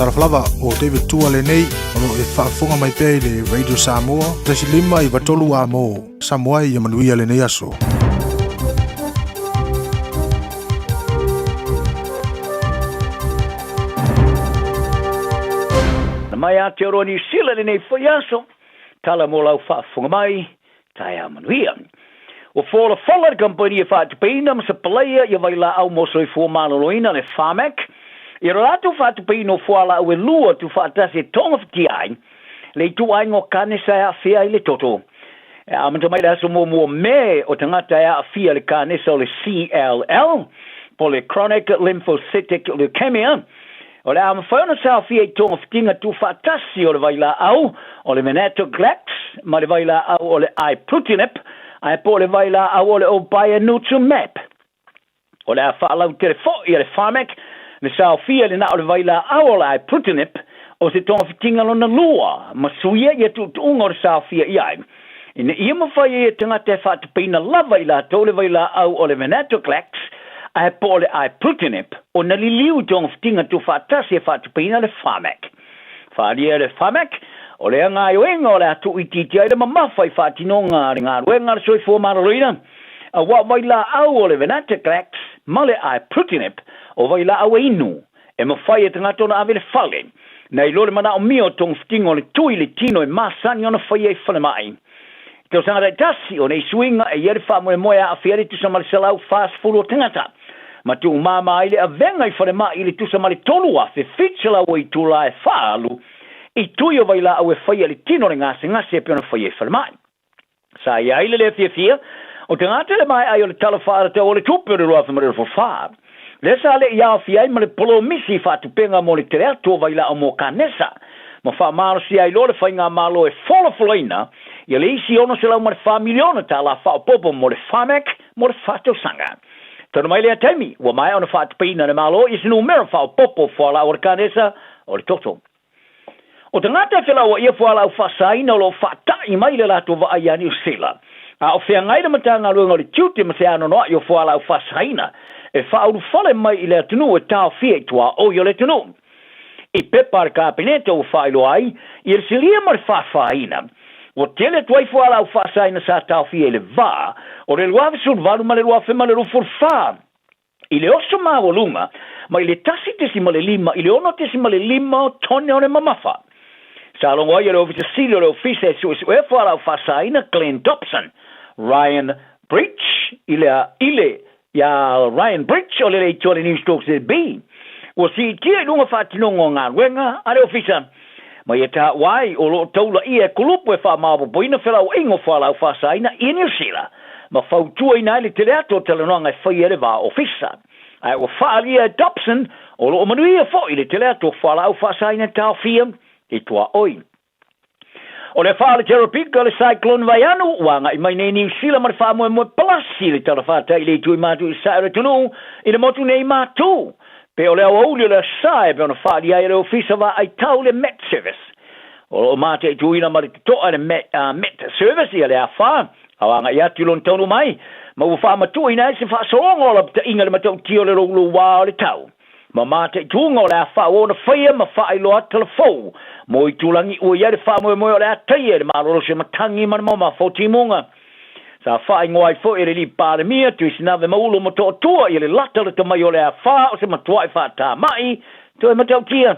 Talofa lava, o David Tua lenei, o lo o e faafofoga mai pea i le Radio Samoa, 1.5 93 amo Samoa ia manuia lenei aso. Na mai Aotearoa Niu Sila lenei foi aso, tala mo lau faafofoga mai, Taeao manuia. Ua folafola le kamupani e faatupeina ma sapalaia ia vailaau mo soifua maloloina le Pharmac i lo latou faatupeina o fualaau e lua tuufaatasi e togafitia ai le ituaiga o kanesa e aafia ai le toto. E amata mai le aso muamua o Me o tagata e aafia le kanesa o le CLL po le Chronic Lymphocytic Leukemia O le a mafai ona saofia i togafitiga tuufaatasi o le vailaau o le Venetoclax ma le vailaau o le Ibrutinib, ae po o le vailaau o le Obinutuzumab. O le a faalautele foi e le Pharmac le saofia i le na o le vailaau o le Ibrutinib o se togafitiga lona lua ma suia ia tuutuuga o le saofia i ai, ina ia mafai ai e tagata e faatupeina lava i latou le vailaau o le Venetoclax ae po o le Ibrutinib ona liliu i togafitiga tuufaatasi e faatupeina le Pharmac. Faaalia e le Pharmac, o lea gaoioiga o le a tuuitiitia ai le mamafa i faatinoga a le galuega a le soifua maloloina, aua o vailaau o le Venetoclax ma le Ibrutinib o vailaau e inu e mafai e tagata ona ave i le fale, nai lo le manaomia o togafitiga o le tui i le tino e masani ona faia i falemai. I tausaga taitasi, o nei suiga e i ai le faamoemoe e aafia ai le tusa ma le 140 o tagata, ma tuumama ai le avega i falemai i le tusa ma le 3,700 o itula e faaalu i tui o vailaau e faia i le tino o le gasegase e pei ona faia i falemai. Sa i ai le lē fiafia o tagata i le maea ai o le Tala Faatatau o le Tupe o le 2024, lea sa le i aofia ai ma le polomisi faatupega mo le tele atu o vailaau mo kanesa, ma faamalosia ai loa le faigamalo e folafolaina ia le isi $604 miliona tala faaopoopo mo le Pharmac mo le fa tausaga. Talu mai lea taimi, ua maea ona faatupeina e le Malo i se numera faaopoopo o fualaau o le kanesa o le toto. O tagata e felauaia fualaau faasaina o lo o faata'i mai le latou vaai ia Niu Sila, a o feagai le Matagaluega o le Tiute ma se anoanoa'i o fualaau faasaina e faaulufale mai i le atunuu e taofia i tuaoi o le atunuu. I pepa a le Kapeneta ua faailoa ai ia le silia ma le faafaina, ua tele atu ai fualaau faasaina sa taofia i le va o le 2018 ma le 2024. I le oso maualuga mai le 1.5 i le 6.5 o tone o le mamafa. Sa logo ai e le Ofisa Sili o le Ofisa e Suesuea Fualaau Faasaina Glenn Dobson, Ryan Breach i le i le iā Ryan Breach o le leitioa le Newstalk ZB. Ua siitia i luga faatinoga o galuega a le Ofisa ma ia taua ai o lo o taulaia e kulupu e faamaopoopoina felauaiga o fualaau faasaina i Niu Sila ma fautuaina ai le tele atu o talanoaga e faia e le va ofisa. Ae ua faaalia e Dobson o lo o manuia foi le tele atu o fualaau faasaina e taofia i tuaoi. O le afa o le Terapika, le Cyclone Vaianu, ua agai mai nei Niu Sila ma le faamoemoe palasi i le talafatai i le itu i matu i sae o le atunuu i le motu nei matu. Pe o le aoauli o le asa e pei ona faaalia ai e le Ofisa Vaai Tau le Met Service. O lo o mataituina ma le totoa e le Met, Met Service ia le afa a o agai atu i lona taunuu mai, ma ua faamatuuina ai se faasologa o lapataiga i le matautia o le loulouā o le tau. Ma mataituga o le a faaauau ona faia ma faailoa atu tala fou mo itulagi ua i ai le faamoemoe o le a taia i le malolosi o matagi ma le mamafa o timuga. Sa faaigoa ai foi e le Alii Palemia Tuisinave Maulo Motootua ia le lata o le tamai o le a fa o se matuai faatamai toe matautia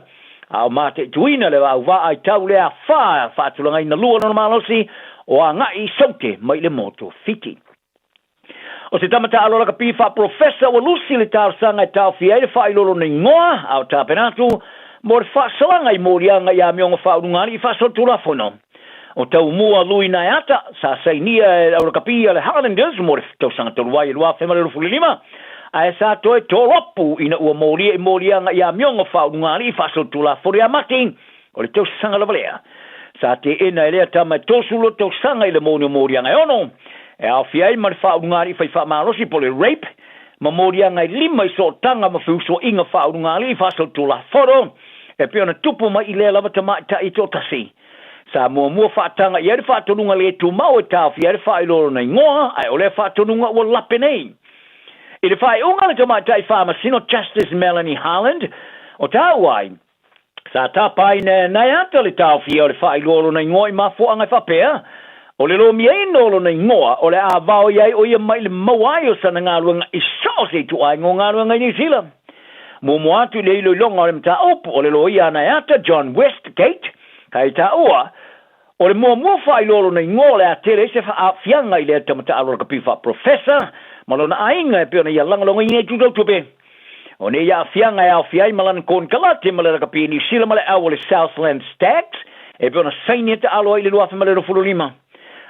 a o mataituina le auvaa i tau le a fa faatulagaina lua lona malosi o agai i Saute mai le motu o Fiti. O se tama taalo lakapi faapolofesa ua lusi le talosaga e taofia ai le faailolo na igoa a o tapena atu mo le faasalaga i moliaga i amioga faaulugalii faasolitulafono. O Taumua Lui Naeata sa sainia e le aulakapi a le Highlanders mo le tausaga talu ai e 2025, ae sa toe tolopu ina ua molia i moliaga i amioga faaulugalii faasolitulafono ia Mati o le tausaga lava lea. Sa teena e lea tama e 32 tausaga i le moni o moliaga e ono, e aofia ai ma le faaulugalii fai faamalosi po o le rape, ma moliaga e lima i sootaga ma feusuaiga faaulugalii faasolitulafono e pei ona tupu mai i lea lava tamaitai e toatasi. Sa muamua faataga i ai le faatonuga le tumau e taofia ai le faailoa o lona igoa, ae o lea faatonuga ua lape nei. I le faaiuga a le tamaitai faamasino Justice Melanie Harland, o taua ai, Sa tapaina e Naiata le taofia o le faailoa o lona igoa i mafuaaga e faapea, O le lomiaina o lona igoa o le a vao i ai o ia mai le maua ai o sana galuega i so o se ituaiga o galuega i Niu Sila. Muamua atu i le iloiloga o le mataupu o le loia a Naiata, John Westgate, kai taua, o le muamua faailoa o lona igoa o le a tele ai se aafiaga i lea tama taalo lakapi faa-professor ma lona aiga e pei ona ia lagolagoina i tutautupe. O nei aafiaga e aofia ai ma lana konekarate ma le lakapi i Niu Sila ma le au o le Southland Stags e pei ona saini e taalo ai i le 2025.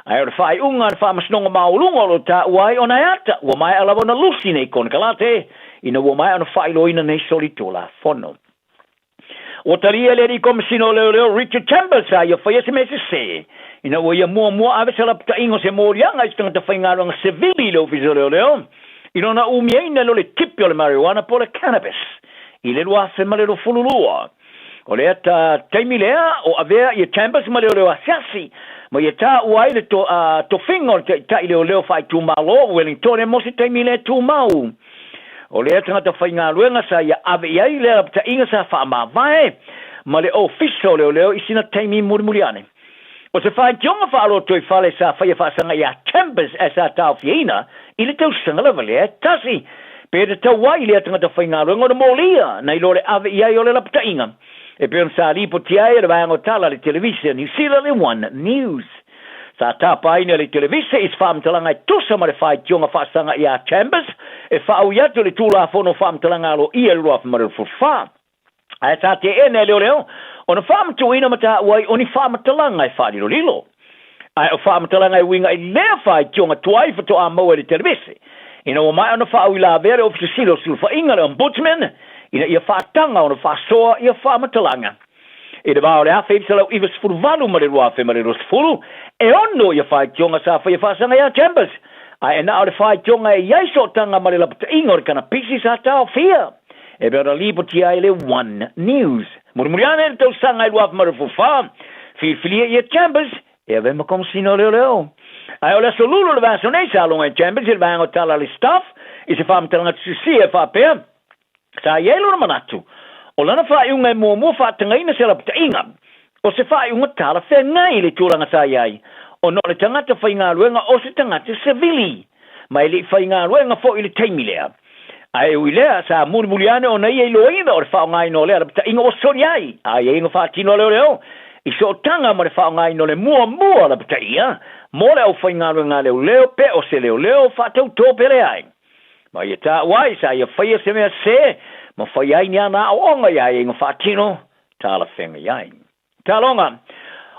Ae o le faaiuga a le Faamasinoga Maualuga o lo o taua ai o Naiata ua maea lava ona lusi nei konekarate ina ua maea ona faailoaina nei solitulafono. Ua talia le Alii Komesina o Leoleo Richard Chambers sa ia faia se mea sese ina ua ia muamua ave se lapataiga o se moliaga i se tagata faigaluega sevili i le Ofisa o Leoleo i lona umiaina lo le tipi o le marijuana po o le cannabis i le 2022. O lea ta taimi lea o avea ia Chambers ma leoleo asiasi ma ia taua ai le to, tofiga o le taitai leoleo faaitumalo o Wellingtone mo se taimi le tumau. O lea tagata faigaluega sa ia ave i ai le lapataiga sa faamavae ma le Ofisa o Leoleo i sina taimi mulimuli ane. O se faitioga faaalotoifale sa faia faasaga iā Chambers ae sa taofiaina i le tausaga lava lea e tasi pe tatau ai i lea tagata faigaluega ona molia nai lo le ave i ai o le lapataiga e pei ona sa lipotia ai e le vaega o tala a le televise a Niu Sila le One News. Sa tapaina e le televise i se faamatalaga e tusa ma le faitioga faasaga iā Chambers e faaui atu i le Tulafono o Faamatalaga Aloaia i le 2024. Ae sa teena e leoleo ona faamatuuina ma taua ai o ni faamatalaga e faalilolilo. Ae o faamatalaga e uiga i lea faitioga tuai faatoa maua e le televise ina ua maea ona faauilavea le Ofisa Sili o Sulufaiga, le Ombudsman, ina ia faataga ona faasoa ia faamatalaga. I le va o le 1998 ma le 2020, e ono ia faitioga sa faia faasaga iā Chambers, ae na o le faitioga e i ai sootaga ma le lapataiga o le kanapisi sa taofia e pei ona lipotia ai le One News. Mulimuli ane le tausaga i 2024, filifilia ia Chambers e avea ma Komesina o Leoleo. Ae o le aso lulu o le vaiaso nei sa loga e Chambers i le vaega o tala a le Stuff i se faamatalaga tusia e faapea, Sa i ai lona manatu, o lana faaiuga e muamua faatagaina se lapataiga, o se faaiuga talafeagai i le tulaga sa i ai, ona o le tagata faigaluega o se tagata sevili, ma e le i faigaluega foi i le taimi lea. Ae e ui lea, sa mulimuli ane ona ia iloaina o le faaaogaina o lea lapataiga ua soli ai aiaiga faatino a leoleo i sootaga ma le faaaogaina o le muamua lapataia mo le aufaigaluega a leoleo pe o se leoleo faatautō pe leai. Ma ia taua ai, sa ia faia se mea sese ma faia ai ni ana aoaoga i aiaiga faatino talafeagai ai. Taloga,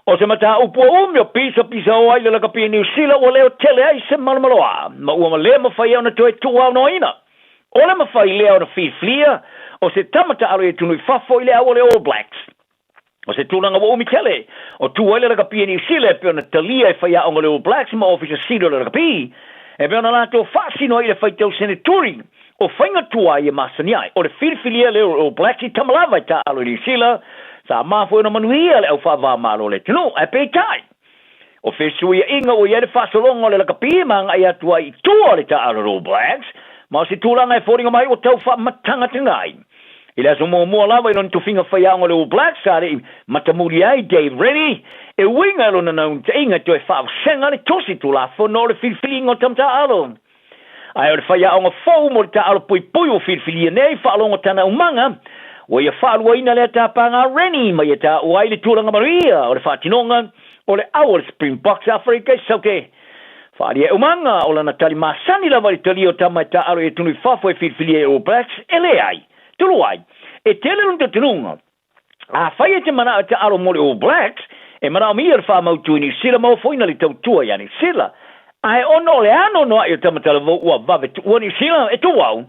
O se mataupu ua umi o pisapisao ai le lakapi i Niu Sila ua leo tele ai se malomaloa ma ua le mafai ai ona toe tuuaonoaina. O le mafai lea ona filifilia o se tama taalo i atunuu i fafo i le au o le All Blacks. O se tulaga ua umi tele o tu ai le lakapi a Niu Sila e pei ona talia e faiaoga o le All Blacks ma Ofisa Sili o le Lakapi e pei ona latou faasino ai i le faitau seneturi o faiga tuai e masani ai. O le filifilia lea o le All Blacks i tama lava e taaalo i Niu Sila sa mafua ona manuia le au faava-o-Malo o le atunuu. Ae peitai, o fesuiaiga ua i ai le faasologa o le lakapi ma agai atu ai i tua o le taaalo o le All Blacks ma o se tulaga e foliga mai ua tau faamatagataga ai. I le aso muamua lava i lona tofiga faiaoga o le All Blacks sa le i matamuli ai Dave Rennie e uiga i lona naunautaiga e toe faavasega le tosi tulafono o le filifiliga o tama taaalo. Ae o le faiaoga fou mo le taaalo puipui ua filifilia nei faalogo tana umaga ua ia faaluaina lea tapaga a Rennie ma ia taua ai le tulaga manuia o le faatinoga o le au o le Springboks Aferika i Saute. Faaalia e umaga o lana tali masani lava i le talia o tama e taaalo i atunuu i fafo e filifilia e All Blacks e leai. Tulu ai, e tele lona talitonuga. Afai e te manao e taaalo mo le All Blacks, e manaomia le faamautu i Niu Sila ma ofoina le tautua iā Niu Sila. Ae ona o le anoanoai o tama talavou ua vave tuua Niu Sila, e tu au,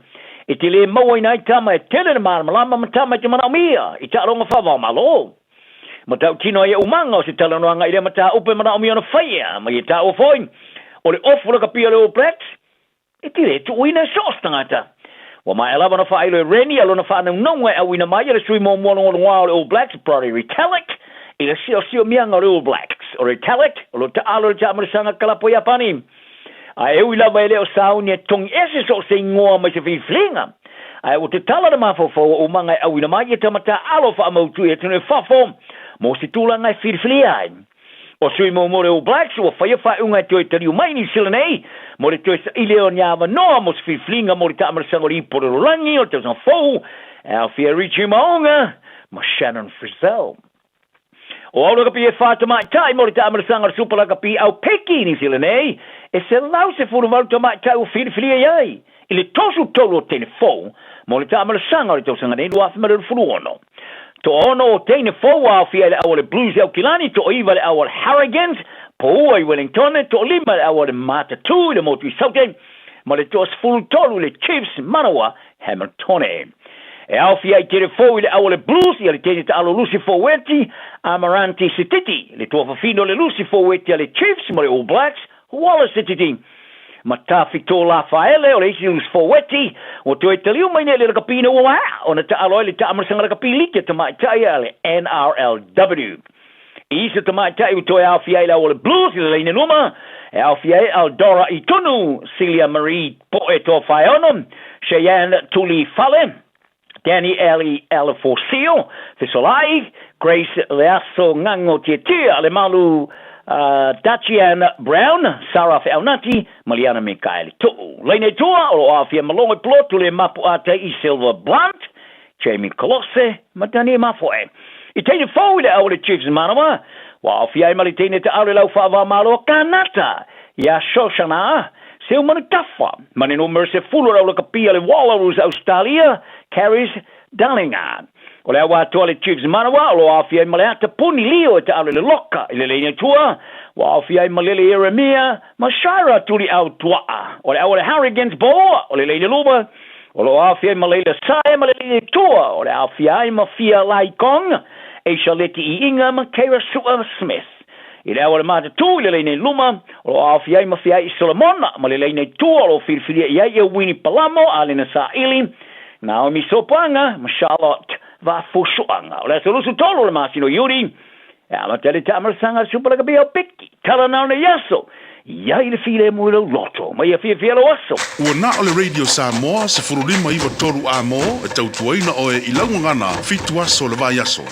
e te le mauaina ai tama e tele le malamalama ma tama e te manaomia i taaloga faava-o-Malo. Matautino ai e umaga o se talanoaga i lea mataupu e manaomia ona faia ma ia taua foi o le ofu lakapi o le All Blacks e te le tuuina e so o se tagata. Ua maea lava ona faailo e Rennie a lona faanaunauga e auina mai e le sui muamua logologoa o le All Blacks, Brodie Retallick, i le siosiomiaga o le All Blacks. O Retallick, o lo o taalo i le taamilisaga kalapu a Iapani. Ae ui lava e le o sauni e togi ese so o se igoa mai se filifiliga, Ae ua tatala le mafaufau o umaga e auina mai ia tama taaalo faamautu i atunuu i fafo mo se tulaga e filifilia ai. O sui muamua o le All Blacks ua faia faaiuga e toe taliu mai Niu Sila nei mo le toe saili o ni avanoa mo se filifiliga mo le taamalasaga o le Ipu o le Lalolagi o le tausaga fou e aofia ai Richie Mo'unga ma Shannon Frizzell. O au lakapi e whā tamaitai mo le taamalasaga o le Supa Lakapi au Peki i Niu Sila nei, e 118 tamaitai ua filifilia i ai i le 33 o teine fou mo le taamalasaga o le tausaga nei 2026. Toaono o teine fou ua aofia i le au o le Blues i Aukilani, toaiva i le au o le Harrogans, Poua i Wellingtone, toalima i le au o le Matatū i le motu i Saute, ma le toasefulutolu i le Chiefs Manawa Hamiltone. E aofia ai teine fou i le au o le Blues ia le teine taalo Lusi Foueti, Amaranti Sititi, le tuafafine o le Lusi Foueti a le Chiefs ma le All Blacks, Wallace Sititi, ma Tafito Lafaele o le isi Lusi Foueti, ua toe taliu mai nei le lakapiina ua maea ona taalo ai le taamalasaga lakapi liki a tamaitai a le NRLW. I isi o tamaitai ua toe aofia ai le au o le Blues i le laina luma, e aofia ai Aldora Itunu, Celia Marie Poe Toafaeono, Cheyenne Tuli Fale, Danny Ellie Aleforsio, Fesolai, Grace Leaso Ngango Tietia, Lemalu Dacian Brown, Sarah Feaunati, ma Liana Mikaele Tu'u. Laina i tua, o lo o aofia ma Logo i Polotu le Mapu'atai i Silver Blunt, Jamie Kolose ma Danie Mafoe. I teine fou i le au o le Chiefs Manawa, ua aofia ai ma le teine taalo i lau faava-o-Malo a Kanata iā Shoshana Seumanutafa, ma le numera 10 o le aulakapi a le Wallaroos Ausetalia, Carys Darlinga. O le au atoa a le Chiefs Manawa o lo o aofia ai ma le ata puni lio e taalo i le loka i le laina tua, ua aofia ai ma Lele Ieremia ma Shira Tuliau Tuaa. O le au a le Harrigans Boa o le laina luma, O lo o aofia ai ma Leila Sae ma le Lili Tua, o le aofia ai ma Fia Lai Kong, Asia Leti Iiga ma Keira Sua Smith. I le au o le matatū i le laina i luma, o lo o aofia ai ma Fiai Solomona ma le laina i tua o lo o filifilia i ai ia Winnie Palamo, Alena Saili, Naomi Sopoaga ma Charlotte Vaafusuaga. O le aso 23 o le masina o Iuni, E amata le taamalasaga a le Supa Lakapi au Piki, tala na o nei aso, i ai le filemu i lou loto, ma ia fiafia lou aso. Ua na o le Radio Samoa 15 93 A-mo e tautuaina oe i lau gagana fitu aso le vaiaso.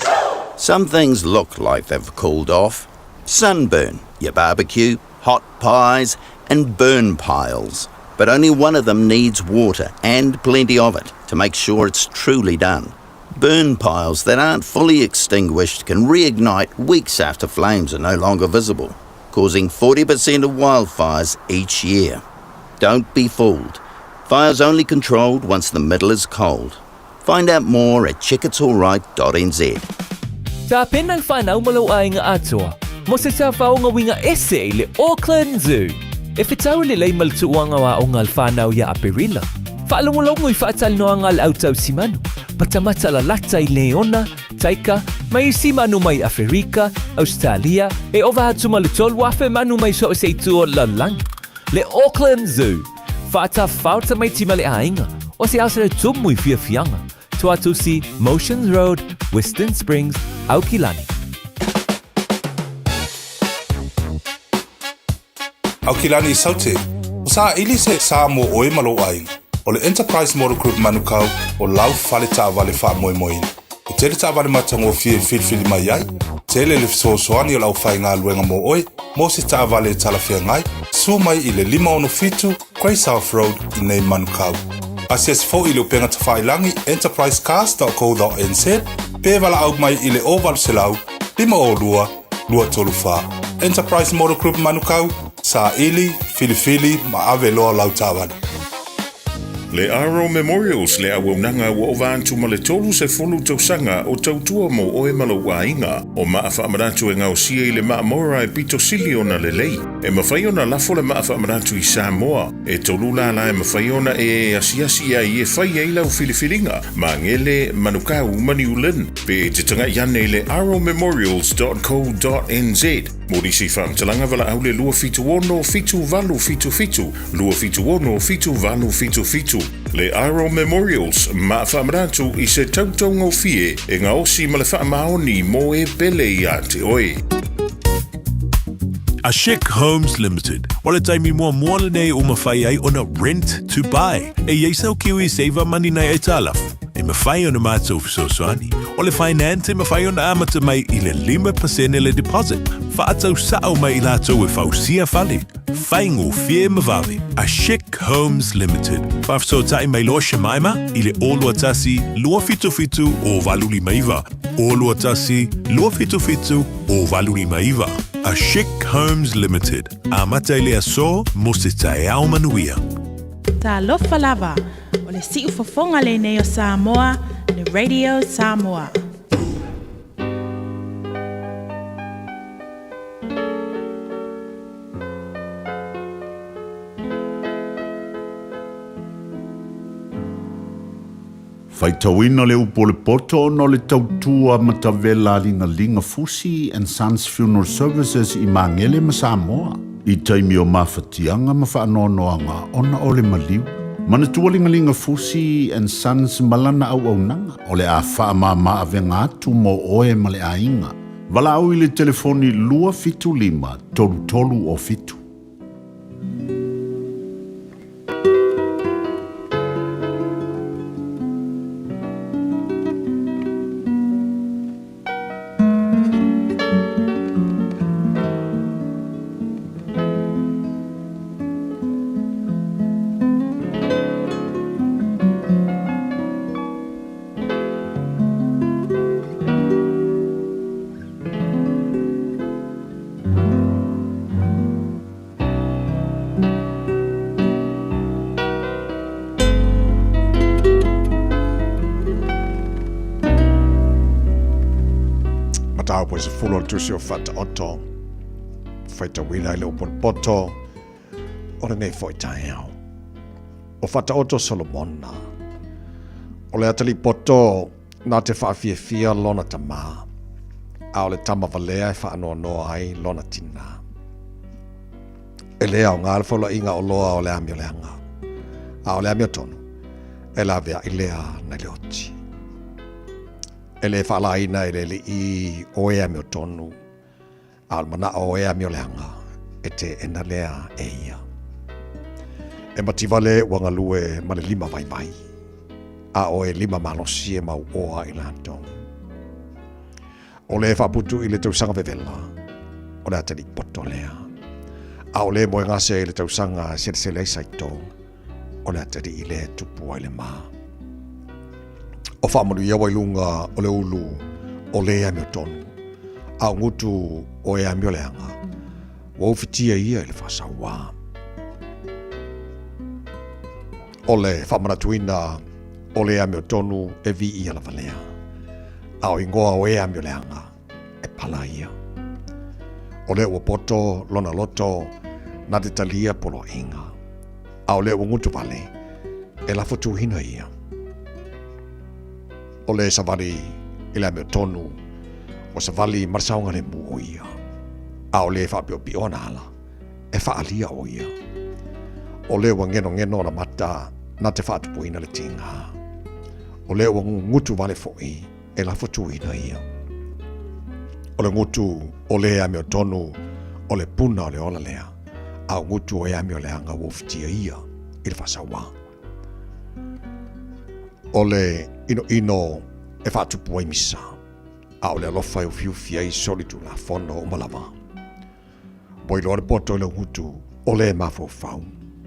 Some things look like they've cooled off. Sunburn, your barbecue, hot pies, and burn piles. But only one of them needs water, and plenty of it, to make sure it's truly done. Burn piles that aren't fully extinguished can reignite weeks after flames are no longer visible, causing 40% of wildfires each year. Don't be fooled. Fire's only controlled once the middle is cold. Find out more at checkitsalright.nz. Tapena le whanau ma lou aiga atoa mo se tafaoga uiga ese i le Auckland Zoo. E fetau lelei ma le tuuaga o aoga a le whanau iā Aperila. Faalogologo i faatalanoaga a le au tausimanu, matamata lalata i leona, taika, ma isi manu mai Aferika, Ausetalia, e ova atu ma le 3,000 manu mai so o se itu o le lalolagi. Le Auckland Zoo, faatafao tamaiti ma le aiga, o se aso e tumu i fiafiaga, Tuatusi, Motions Road, Western Springs, Aukilani. Aukilani i Saute, o saili se sa mo oe ma lou aiga. O le Enterprise Motor Group Manukau o lau fale taavale faamoemoeina. E tele taavale matagofie e filifili mai ai, tele le fesoasoani o le aufaigaluega mo oe mo se taavale e talafeagai, susu mai i le 567 Grey South Road i nei Manukau. Asiasi foi i le upega tafailagi enterprisecars.co.nz pe valaau mai i le 0800 502 234. Enterprise Motor Group Manukau, saili, filifili ma ave loa lau taavale. Le Aro Memorials, le auaunaga ua ova atu ma le 30 tausaga o tautua mo oe ma lou aiga. O maa faamanatu e gaosia i le maa mora e pito sili ona lelei. E mafai ona lafo le maa faamanatu i Samoa. E tolu lala e mafai ona e asiasi ai e fai ai lau filifiliga, Magele, Manukau ma New Lynn. Pe e te taga'i ane i le aromemorials.co.nz mo nisi faamatalaga valaau le 276 7877, 276 7877. Le Aro Memorials, maa faamanatu i se tautaugofie e gaosi ma le faamaoni mo e pele iā te oe. A Chic Homes Limited. O le taimi muamua lenei ua mafai ai ona rent to buy. E i ai sau Kiwi Saver Money nai aitalafu, e mafai ona matou fesoasoani. O le finance e mafai ona amata mai i le 5% le deposit. Faatau sao mai i latou e fausia fale. Faigofie ma vave. A Chic Homes Limited. Faafesootai mai loa Shemaima i le 021 277 0859. 021 277 0859. A Chic Homes Limited. Amata i le aso mo se taeao manuia. Talofa lava, o le siufofoga lenei o Samoa, le Radio Samoa. Faitauina le upu o le poto ona o le tautua matavela a Ligaliga Fusi and Sons Funeral Services i Magele ma Samoa i taimi o mafatiaga ma faanoanoaga ona o le maliu. Manatua Ligaliga Fusi and Sons ma lana auaunaga o le a faamama avega atu mo oe ma le aiga. Valaau i le telefoni 275 33 o 7. Mataupu e sefulu o le tusi o Faataoto, faitauina i le upu o le poto o lenei foi taeao. O Faataoto Solomona, o le atalii poto Na te faafiafia lona tamā, a o le tama valea e faanoanoa ai lona tinā. E lē aoga le faulaʻiga oloa o le amioleaga, a o le amiotonu, e laveai lea nai le oti. E lē faalaina e le Alii o e amiotonu, A o le manaʻo o e amioleaga, e teena lea e ia. E mativale ua galue ma le lima vaivai, a o e lima malosi e mauoa i latou. O le faaputu i le tausaga vevela, o le atalii poto lea. A o le moegase i le tausaga e selesele ai saito, o le atalii lea e tupu ai le ma. O faamanuia ua i luga o le ulu o le amiotonu, a o gutu o e amioleaga, ua ufitia ia i le faasauā. O le faamanatuina o le amiotonu e viia lava lea, a o igoa o e amioleaga e pala ia. O lea ua poto lona loto na te talia poloaiga, a o lea ua gutu vale e lafotuina ia. O le savali i le amiotonu, ua savali ma le saogalemu o ia, a o le faapiopio ana ala, e faaalia o ia. O lea ua genogeno ona mata na te faatupuina le tiga. O lea ua gugutu vale foi e lafotuina ia. O le gutu o le amiotonu o le puna o le ola lea, a o gutu o e amioleaga ua ufitia ia i le faasauā. O le inoino e faatupu ai misa, a o le alofa e ufiufi ai solitulafono uma lava. Ua iloa le poto i lau gutu o le mafaufau,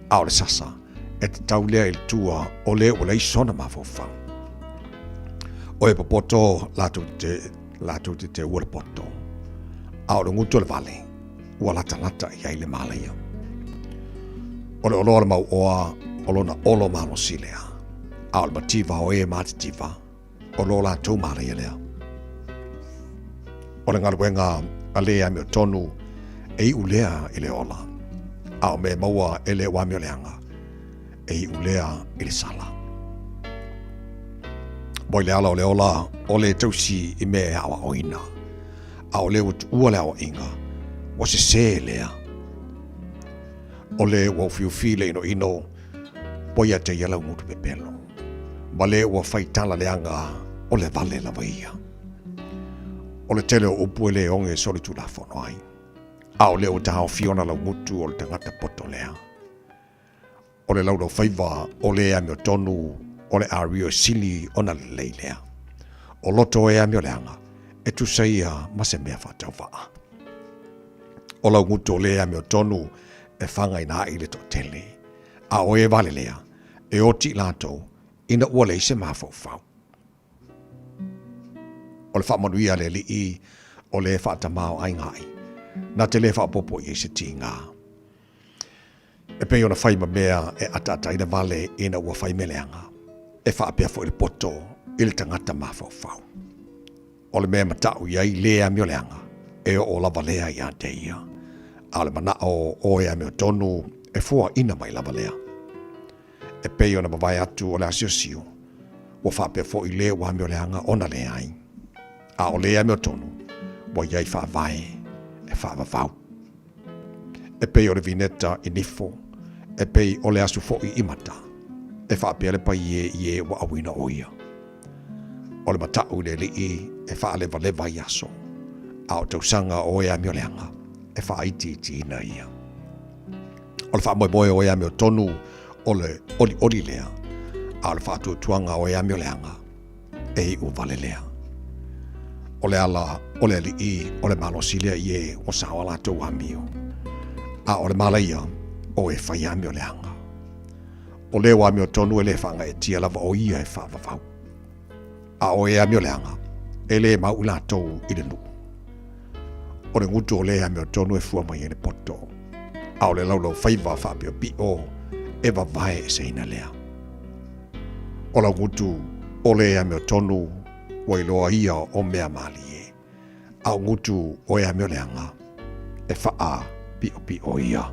a o le sasa e tatau lea i le tua o le ua leai sona mafaufau. O e popoto latou te, latou te teua le poto, a o le gutu o le vale ua latalata i ai le malaia. O le oloa o le mauoa o lona olo malosi lea, a o le mativa o e matitiva o lo latou malaia lea. O le galuega a le amiotonu e iu lea i le ola, a o mea maua e le ua amioleaga e iu lea i le sala. Moi le ala o le ola o le tausi i mea e aoaoina, a o le ua tuua le aoaiga, ua sesē lea. O le ua ufiufi le inoino, ua ia te ia lau gutu pepelo, ma le ua fai tala leaga o le vale lava ia. O le tele o upu e le oge solitulafono ai. A o lea ua taofi ona laugutu o le tagata poto lea. O le laulaufaiva o le amiotonu o le ario e sili ona lelei lea. O loto e amioleaga, e tusa ia ma se mea faatauvaa. O laugutu o le amiotonu e fagaina ai le toatele, a o e vale lea, e oti i latou ina ua leai se mafaufau. O le faamanuia a le Alii o le faatamaoaiga ai, na te le faaopoopo i ai se tiga. E pei ona fai ma mea e ataataina vale ina ua fai mea leaga, e faapea foi le poto i le tagata mafaufau. O le mea e matau i ai le amioleaga, e oo lava lea ia te ia, a o le manao o e amiotonu e foaina mai lava lea. E pei ona mavae atu o le asiosio, ua faapea foi le ua amioleaga ona leai. A o le amiotonu, ua i ai faavae e faavavau. E pei o le vineta i nifo, e pei o le asu foi i mata, e faapea le paie i e ua auina o ia. O le matau i le alii e faalevaleva i aso, a o tausaga o e amioleaga e faaitiitiina ia. O le faamoemoe o e amiotonu o le olioli lea, a o le faatuatuaga o e amioleaga e iu vale lea. O le ala o le alii o le malosi lea i e ua sao a latou amio, a o le malaia o e fai amioleaga. O le ua amiotonu e le faagaeetia lava o ia e faavavau. A o e amioleaga, e le mau i latou i le nuu. O le gutu o le amiotonu e fua mai ai le poto, a o le laulaufaiva faapiopio e vavae eseina lea. O lau gutu o le amiotonu ua iloa ia o mea malie, a o gutu o e amioleaga e faapiopio ia.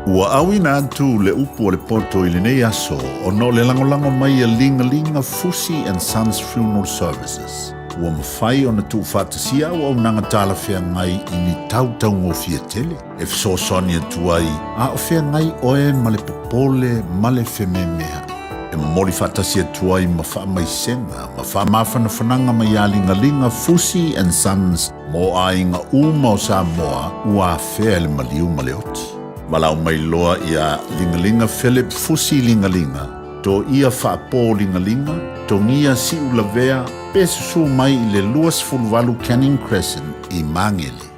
Ua auina atu le upu o le poto i lenei aso ona o le lagolago mai a Ligalinga Fusi and Sons Funeral Services. Ua mafai ona tuufaatasia auaunaga talafeagai i ni tau taugofie tele e fesoasoani atu ai a o feagai oe ma le popole ma le fememeaʻi. E momoli faatasi atu ai ma faamaisega ma faamafanafanaga mai ia Ligaliga Fusi and Sons mo aiga uma o Samoa ua afea e le maliu ma le oti. Valaau mai loa ia Ligaliga Philip Fusi Ligaliga, Toia Faapo Ligaliga, Togia Siulavea pe susu mai i le 28 Canning Crescent i Magele.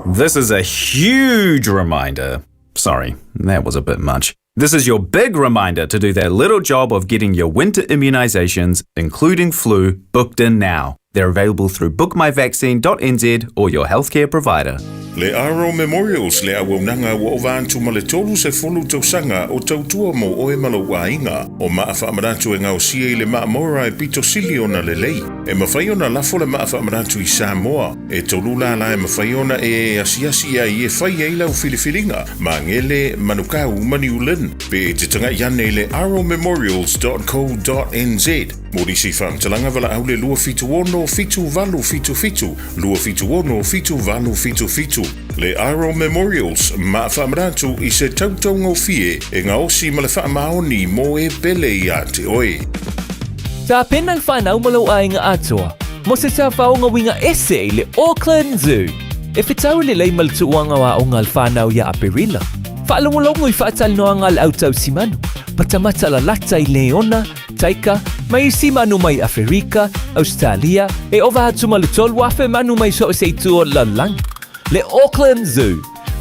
This is a huge reminder. Sorry, that was a bit much. This is your big reminder to do that little job of getting your winter immunisations, including flu, booked in now. They're available through bookmyvaccine.nz or your healthcare provider. Le Aro Memorials le auaunaga ua ova atu ma le 30 tausaga o tautua mo oe ma lou aiga. O maa faamanatu e gaosia i le maamora e pito sili ona lelei. E mafai ona lafo le maa faamanatu i Samoa. E tolu lala e mafai ona e asiasi ai e fai ai lau filifiliga, Magele, Manukau ma New Lynn. Pe e te taga'i ane i le aromemorials.co.nz mo nisi faamatalaga valaau le 276 7877, 276 7877. Le Aro Memorials, maa faamanatu i se tautaugofie e gaosi ma le faamaoni mo e pele iā te oe. Tapena le whanau ma lou aiga atoa mo se tafaoga uiga ese i le Auckland Zoo. E fetau lelei ma le tuuaga o aoga a le whanau iā Aperila. Faalogologo i faatalanoaga a le au tausimanu, matamata lalata i leona, taika, ma isi manu mai Aferika, Ausetalia, e ova atu ma le 3,000 manu mai so o se itu o le lalolagi. Le Auckland Zoo,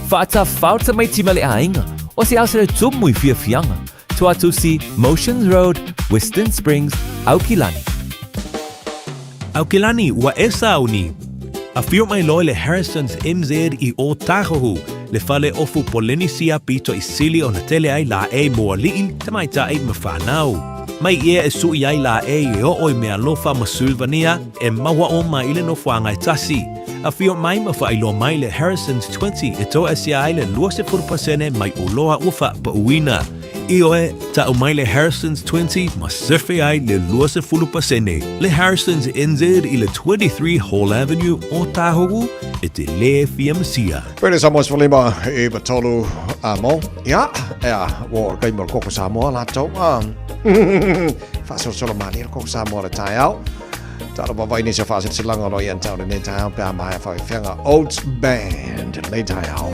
faatafao tamaiti ma le aiga, o se ao tumu i fiafiaga, Tuatusi, Motions Road, Western Springs, Aukilani. Aukilani, ua e sauni. Afio mai loa le Harrison's NZ i Ōtāhuhu, le fale ofu Polenisia pito i sili ona tele ai laʻei mo aliʻi, tamaitai ma whanau. Mai ia e suʻi ai laʻei e oo i mealofa ma Sulvania e maua oma i le nofoaga e tasi. Afio mai ma faailoa mai le Harrison's 20 e toasia ai le 20% mai oloa ua faapauina. Ioe, ta'u mai le Harrison's 20 ma sefe ai le 20%. Le Harrison's NZ i le 23 Hall Avenue Ōtāhuhu e te lē fia masia. Pele Samoa 15 e 3 a mo. Ia, ea, ua o le taimi o le koko Samoa latou. Ah. Faasolosolo malie le koko Samoa le taeao. Talo vavai nisi o faasilasilaga o lo o ia tau lenei taeao pe a maea faafeafeaga Oats Band lenei taeao.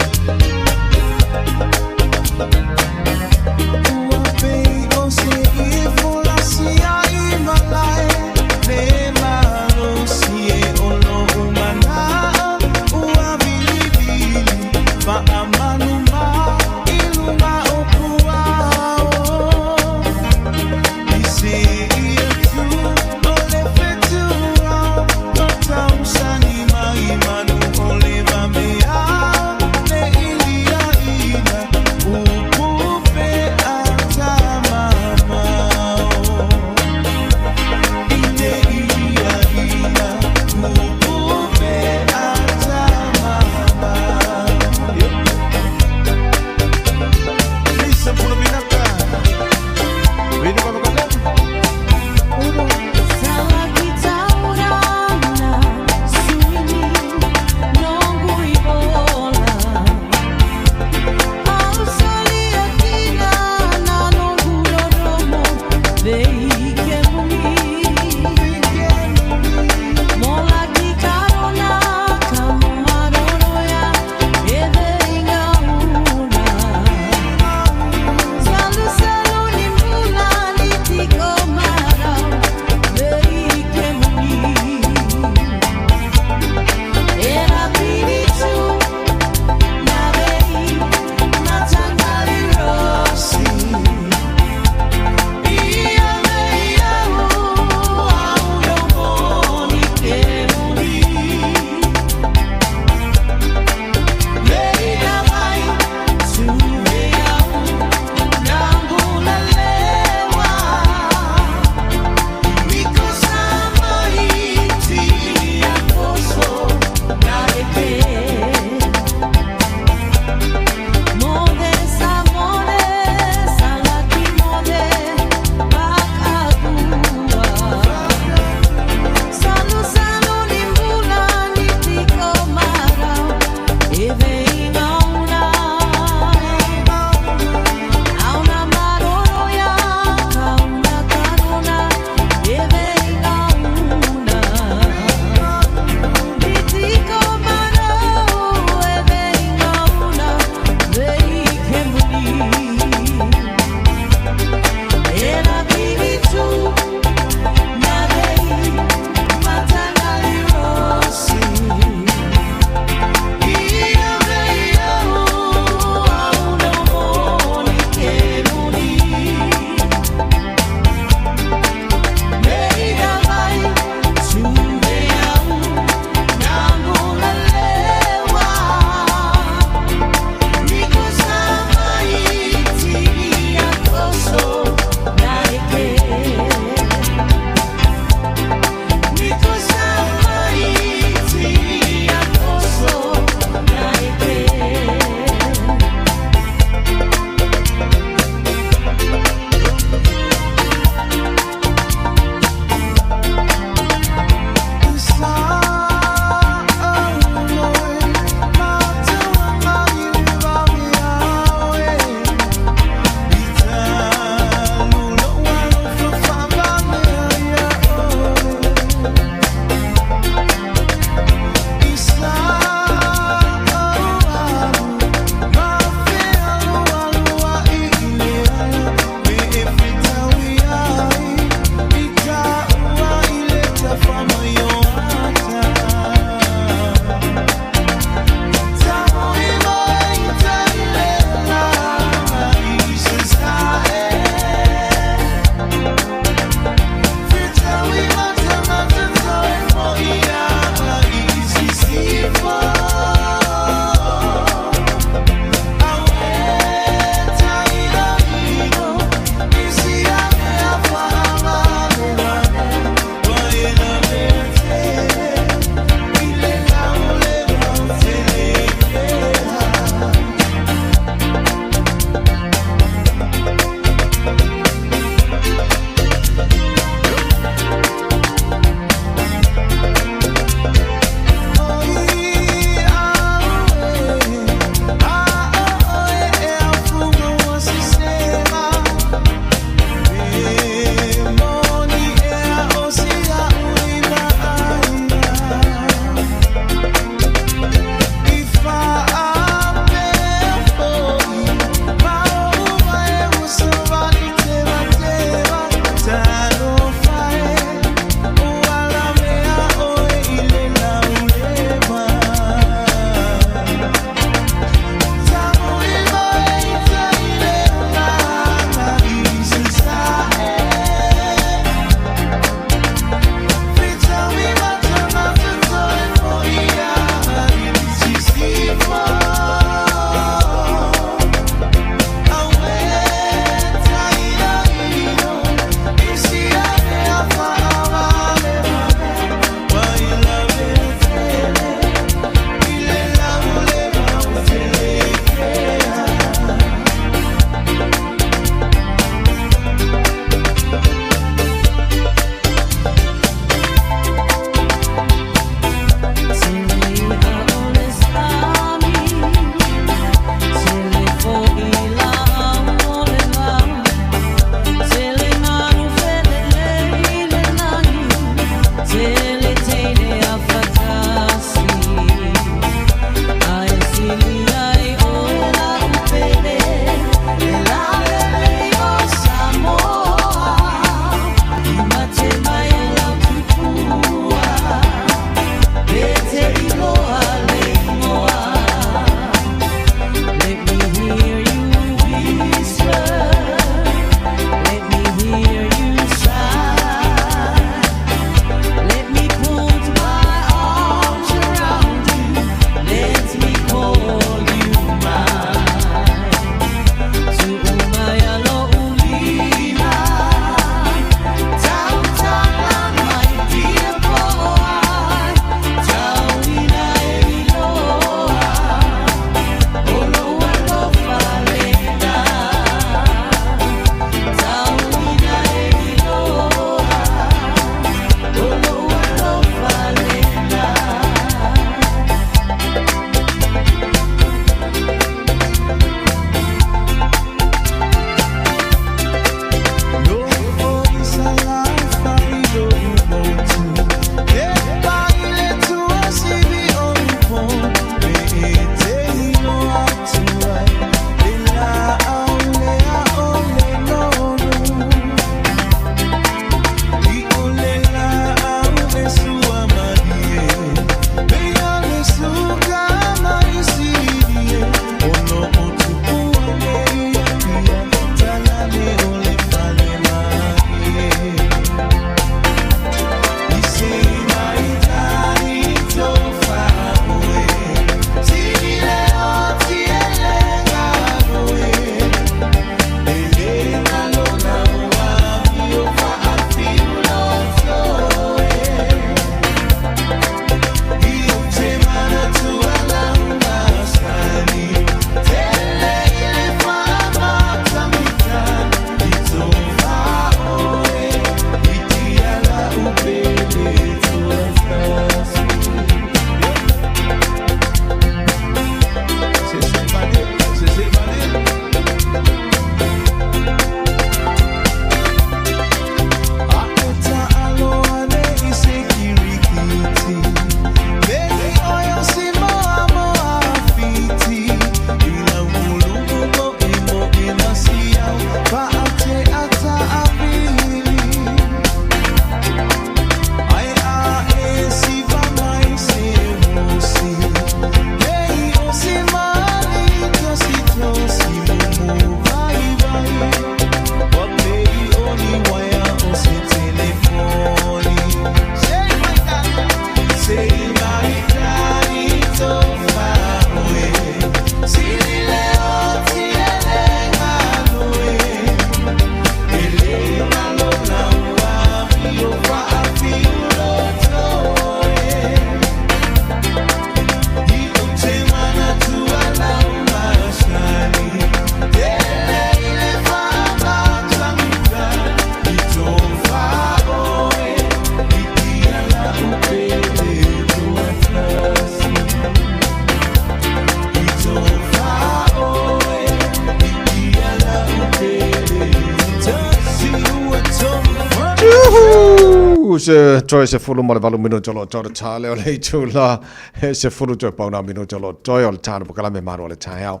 U se toe 18 minuta o lo toe tā leo le itu la he 10 toe pauna minuta o lo toe o le tāna pokalame maru o le taeao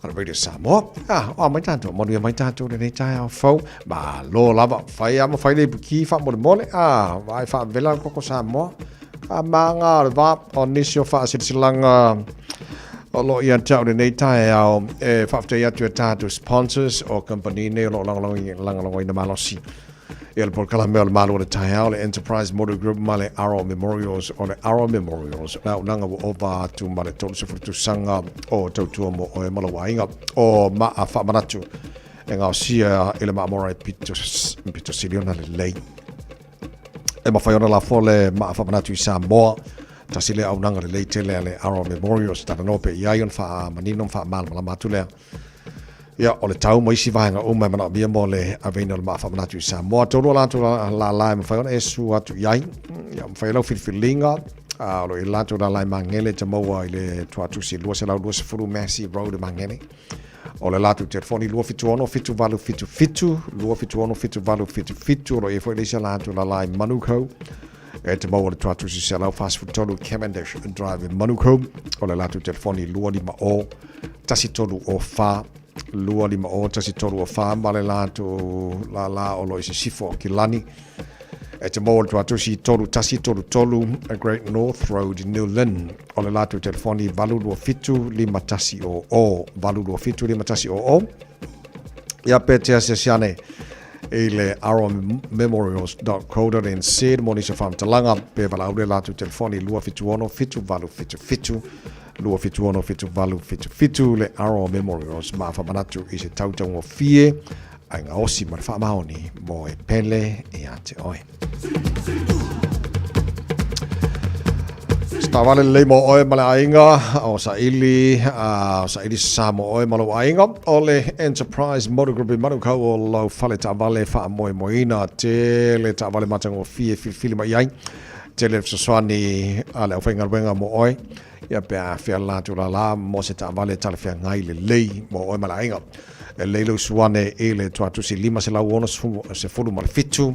a le Radio Samoa. Ah, o mai tātou, manuia mai tātou le nei taeao fau. Ma lo lava, whai ama whai le puki wha mole mole. Ah, vai wha vela koko Samoa. Ka manga o le vā o nisi o whaasilsilanga o lo ia tau le nei taeao e whaaftai atu e tātou sponsors o company nei o lo langalongo ina malosi. Ia le polokalame o le Malo o le Taeao, le Enterprise Motor Group ma le Aro Memorials o le Aro Memorials. La unanga ua ova atu ma le 30 tausaga o tautua mo oe ma lou aiga o maa faamanatu e gaosia i le maamora e pito, pito sili ona lelei. E mawhai ona lafo le maa faamanatu i Samoa tasi le aunaga lelei tele a le Aro Memorials talanoa pe i ai ona faamanino ma faamalamalama atu lea. Ia, o le tau ma isi vaega uma e manaomia mo le aveina o le maa faamanatu i Samoa. Tolu o latou lala e mafai ona e su atu i ai. Ia, mafai ai lau filifiliga, o lo o i latou lala i Magele te maua i le tuatusi 220 Massey Road i Magele. O le latou telefoni 276 7877, 276 7877, o lo o i ai foi le isi a latou lala i Manukau. E te maua le tuatusi 143 Cavendish Drive i Manukau. O le latou telefoni 250 1304 250 1304 ma le latou lala o lo i sisifo o Kilani. E te maua le tuatusi 3133 Great North Road, New Lynn. O le latou telefoni 827 5100 827 5100. Ia pe te asiasi ane i le aromemorials.co.nz mo nisi o faamatalaga pe valaau le latou telefoni 276 7877 276 7877 le Aro Memorials ma faamanatu i se tautaugofie ai gaosi ma le faamaoni mo e pele ia te oe. Stavale lelei mo oe ma le aiga o saili, o saili sa mo oe ma lou aiga o le Enterprise Motor Group i Manukau o lau fale taavale faamoemoeina tele taavale matagofie filifili mai ai tele fesoasoani a le aufaigaluega mo oe ia pe a fea latou lala mo se taavale talafeagai lelei mo oe ma le aiga. E lei lou suane i le tuatusi 567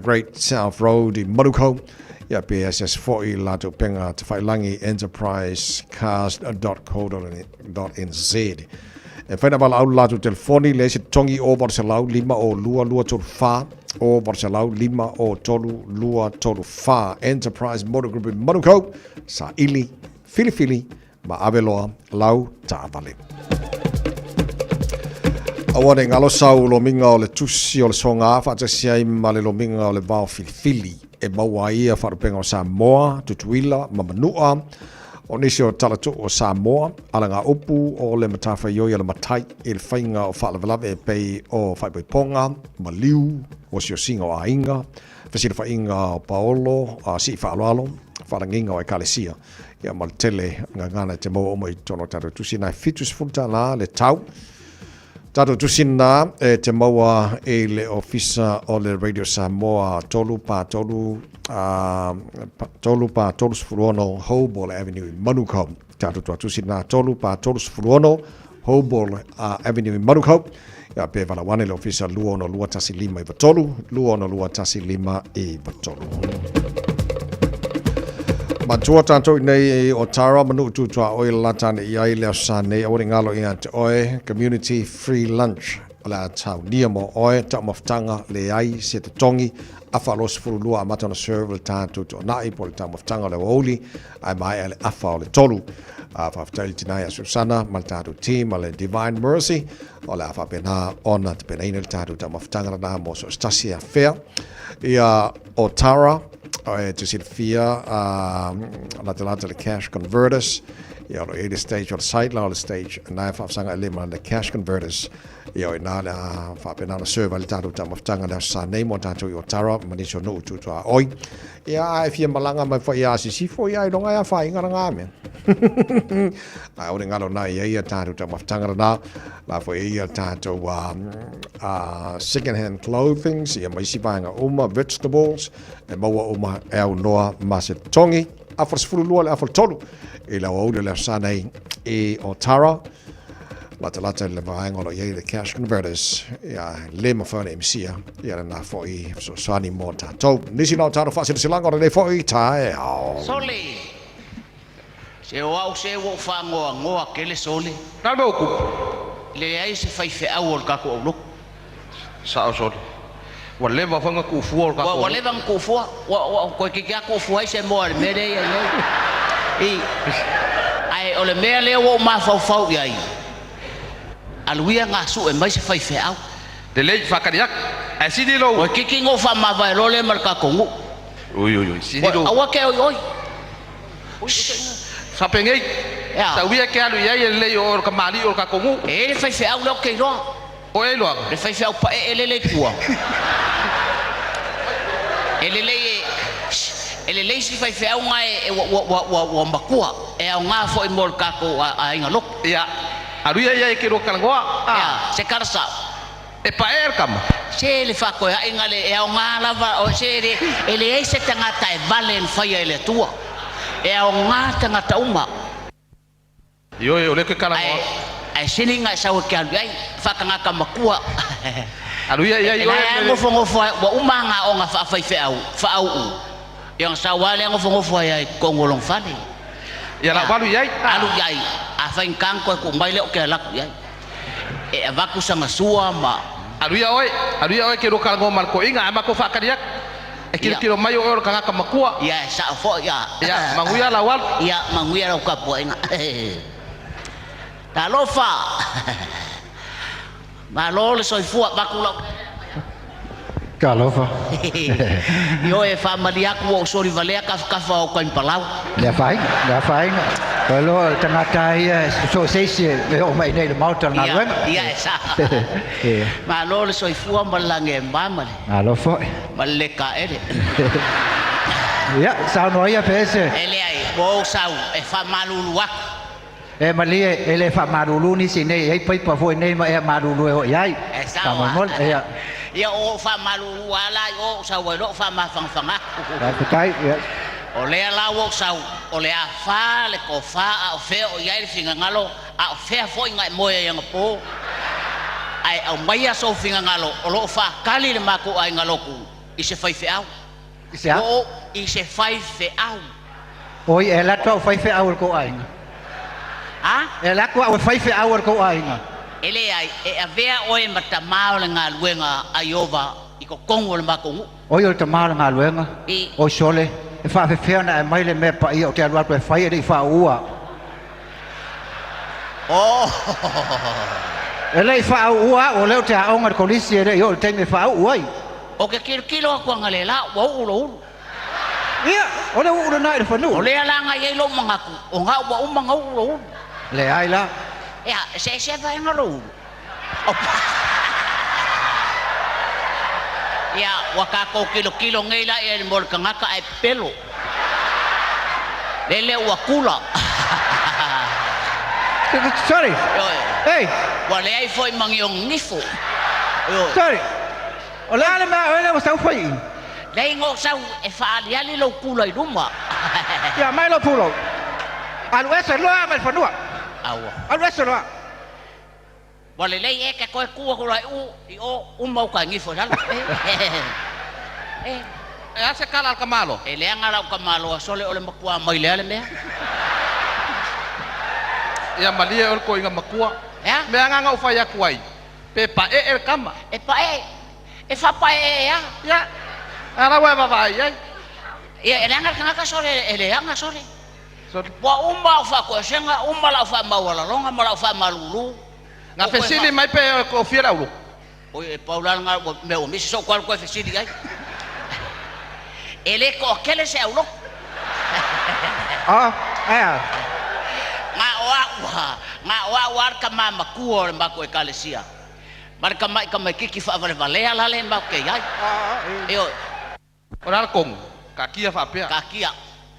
Great South Road i Manukau. Ia pe asiasi foi i latou penga tafailangi enterprisecars.co.nz. E whai na wala au latou telefoni le se tongi o 800 5 o 2 2 3 4 o 800 5 o 3 2 3 4 Enterprise Motor Group i Manukau, sa ili, filifili, ma ave loa lau taavale. Aua ne ngalo sau lomiga o le tusi o le soga faatasi ai ma le lomiga o le vao filifili e maua ai ia faalupega o Samoa, Tutuila ma Manua. O nisi o talatuu o Samoa, alagaupu o le matafaioi a le matai i le faiga o faalavelave e pei o faaipoipoga, maliu, osiosiga o aiga, fesilafaiga o paolo, sii faaaloalo, faalagiga o ekalesia. Ia ma le tele gagana e te maua uma i totonu o tatou tusi na e $70 le tau. Tatou tusi na e te maua i le ofisa o le Radio Samoa 3 pa 3 3 pa 36 Hoball Avenue i Manukau. Tatou tuatusi na 3 pa 36 Hoball Avenue i Manukau. Ia pe valawane le ofisa 262 1593, 262 1593. Matua tātou i nei o Tara manu tutua oi la tāne i ai le aso nei aua ne ngalo ia te oe community free lunch o le a tau nia mo oe ta mafutanga le ai se te tongi afa 22 amata ona serve le tātou to'ona'i po o le taumafataga o le aoauli ae maea le afa o le tolu. A faafetai i le tina ia Susana ma le tatou team a le Divine Mercy o le a faapena ona tapenaina le tatou taumafataga lena mo so o se tasi e afea. Ia o Tara e te silafia latalata le cash converters ia o lo i ai le stage o le site la o le stage na e faafasaga e le ma le cash converters Ia o ina le a faapena ona serve ai le tatou taumafataga le aso sa nei mo tatou i Otara ma nisi o nuu tutuaoi. Ia a e fia malaga mai foi ia Sisifo ia iloga ia whainga na ngā mea. Ai o ngalo na ia ia tatou taumafataga na la foi ia tatou second hand clothing ia ma isi vaega uma vegetables e maua uma e au noa ma se tongi afa 12 le afa 3 i le aoauli o le aso sa nei i Otara. Latalata i le vaega o lo o i ai le cash converters, ia, le mafai ona e misia, ia lena foi fesoasoani mo tatou. Nisi na o tatou faasilasilaga o lenei foi taeao. Sole! Se o au se ua ou faanoanoa tele Sole. Le a le mea ua tupu? Leai se faifeau o le tatou aulotu. Sao Sole. Ua leva foi ona tuufua o le tatou. Ua leva ona tuufua. Ua toeitiiti lava tuufua ai se moa i le mea lea e i ai nei. I. Ae o le mea lea ua ou mafaufau i ai, alu ia ina sue mai se faifeau. Lelei, faatali atu. Ae sili lou. Toeitiiti ona ou faamavae loa lea ma le tatou nuu. Oi oi oi, sili lou. Aua te oioi. Faapenei, tau ia e te alu i ai e lelei o oe o le kamali'i o le tatou nuu. E i ai le faifeau lea ou te iloa. O e iloaga? Le faifeau paee lele i tua. E lelei e, e lelei si faifeau na e, ua, ua, ua, ua, ua matua, e aoga foi mo le tatou aiga lotu. Ia, alu ia i ai e te lua talanoa, a. Ia, se tala sao. E paee le tama. Se le faatoeaiga le, e aoga lava, o, se le, e leai se tagata e vale na faia e le Atua. E aoga tagata uma. Ioe, o lea e toe talanoa Ae, ae sili na e sau e te alu i ai, faatagata matua. Alu ia i ai E la oe e me le. nofonofo ai, ua uma ana aoga faafaifeau, faauu, ia ona sau lava lea nofonofo ai lava i totonu o lona fale. Ia la Ea, ua alu i ai, a. Alu i ai, a faigata ona toe tuu mai lea ou te alu atu i ai. E avatu sana sua ma. Alu ia oe, alu ia oe e te lua talanoa ma le toeaina, ae matou faatali atu. E kilokilo mai o oe o le tagata matua. Ia, e sao foi, ia. Ia, manuia lau alu. Ia, manuia lau tapuaiga. Talofa! Malo le soifua, avatu lau. Talofa. Ioe, e faamalie atu ua ou soli valea tafatafa o Tanipalau. Le afaina, le afaina. Ua iloa o le tagata lava ia e so o se isi e oo mai i inei i le Maota o le galuega. Ia, ia e sao. Malo le soifua ma le lagi e ma ma le. Malo foi. Ma le le taele. Ia, saunoa ia pe ese. E leai, ua ou sau e faamalulu atu. E malie, e le faamalulu nisi nei, e i ai paipa foi nei ma ea malulu e oo i ai. E sao a. Faamolemole, ia. Ia, o ou faamalulu lava la i o ou sau ai loa ou faamafanafanaga atu. Faafetai, ia. O lea la ua ou sau, o le a fa le tofa a o fea o i ai le finagalo, a o fea foi na e moe ai anapo. Ae aumaia sou finagalo o lo o faatali le matou aiga lotu i se faifeau. I se a? Ua ou i se faifeau. Oi, e alu atu au e fai feau a le tou aiga. A? E alu atu au e fai feau a le tou aiga. E leai, e avea oe ma tamā o le galuega a Ieova i totonu o le matou nuu. Oi, o le tamā o le galuega, I. oi sole, e faafefea ona ae mai le mea paia ou te alu atu e fai e le i faauu. Oh! E le i faauu au, o lea ou te aoga i le kolisi e le i oo i le taimi e faauu ai. Ou te tilotilo atu analeila ua uu lou ulu. Ia, o le uu lena i le fanua. O lea la na i ai lou manatu, o na ua uma ona uu lou ulu. Leai la. Ia, e se vaega lou ulu. Ia, ua tatou tilotilo nei la i ai mo le tagata ae pepelo. Lele ua kula. Sorry. Hey. Ua leai foi ma ni ona nifo. Sorry. O le a le mea a oe lea ua sau fai i i? Leai na ou sau e faaaliali lou pula i luma. Ia, aumai lou pulou. Alu ese loa mai le fanua. Aua. Alu ese loa. Ua lelei e te toe tu atu loa i u i o uma uta nifo i lalo. E. E a se tala a le tamaloa? E leaga lau tamaloa sole o le matua mai lea le mea. Ia malie oe le toeaina matua. E a? Mea na na ou fai atu ai, pe paee le tama. E paee, e faapaee lava. Ia, a la ua e vaavaai i ai. Ia, e leaga le tagata sole, e leaga sole. Sole. Ua uma au faatoesega, uma lau faamaualaloga ma lau faamalulu. Na fesili mai pe toafia le aulotu. Oi, e pau la lena ua mea ua misi sou alu toe fesili i ai. E le toatele se aulotu. Oh, ae a? Na o au, na o au lava le tama matua o le matou ekalesia. Ma le tama'i tamaititi faavalevalea la le matou te i ai. Ioe. O le a le tonu? Taatia faapea. Taatia.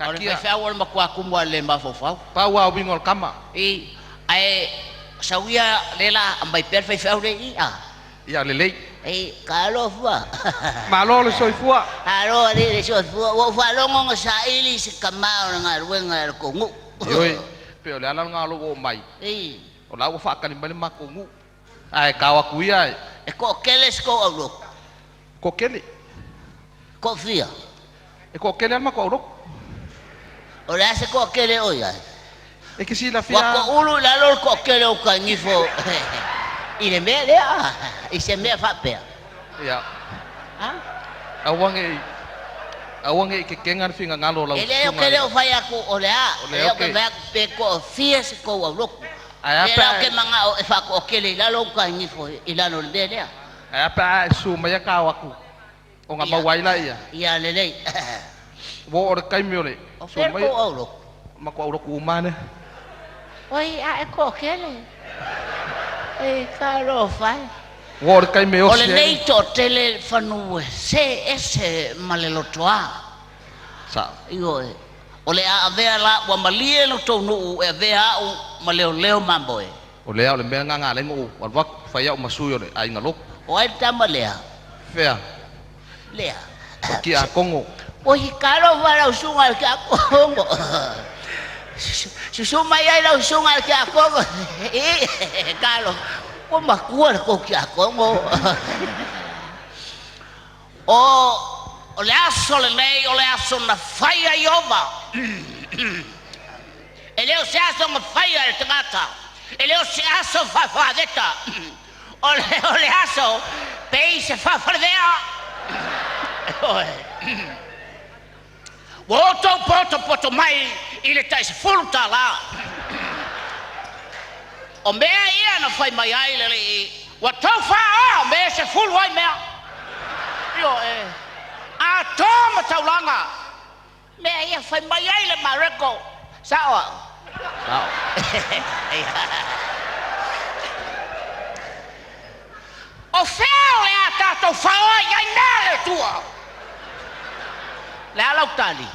O le Taatia. faifeau o le matua tumu lava i le mafaufau. Pau lava uiga o le tama. I, ae sau ia le la aumai pea le faifeau le i a. Ia lelei. I, talofa. Malo le soifua. Malo alii le soifua. Ua ou faalogo na saili se tama o le galuega e le tou nuu. Ioe, pe o le ala lena o lou oo mai. I. O la ua faakali mai le matou nuu. Ae tao atu ia e. E toatele si tou aulotu. Toatele. Toafia. E toatele lava le matou aulotu. O le a se toatele o i ai? E te silafia. Ua toulu i lalo le toatele o uta-i-gifo i le mea lea, i se mea faapea. Ia. Aua ne i, aua ne i tetena le finagalo o lau E leai, ou susuga te i le o fai atu o le a, O o lea lea ou ou te te. fai atu pe toafia se tou aulotu. Ae a Lea pe la ou a te e. manao e faatoatele i lalo uta-i-gifo i lalo o le mea lea. Ae a pe a e susu mai ta o atu ona Ia, maua ai laia. ia lelei. Ua oo i le taimi o le O susu fea le mai. tou aulotu? Matou aulotu uma lava lea. Oi, a e toatele. Ei, talofa e. Ua oo i le taimi e O osi ai le. lenei toatele fanu e se ese ma le lotoa. Sao. Ioe. O le a avea la ua malie lo tou nuu e avea au ma leoleo mamoe. O lea o le mea lena na ala ai ona ou alu atu, fai au ma sui o le aiga lotu. O ai le tama lea? Fea? Lea. O le tiakono. Oi, talofa lau susuga i le tiakono. Susu mai ai lau susuga i le tiakono. Ii, talofa. Ua matua le tou tiakono. O le aso lenei o le aso na faia e Ieova. E le o se aso na faia e le tagata, e le o se aso faafaveta, o le, o le aso pei se faafalevea. Ua outou potopoto mai i le tai $10. O mea ia na fai mai ai le Alii, ua tou faaoa mea e 10 ai mea. Ioe, atoa ma taulaga. Mea ia fai mai ai le Mareko. Sao au? Sao. O fea o le a tatou faaoa i ai mea a le Atua? Le a lau tali?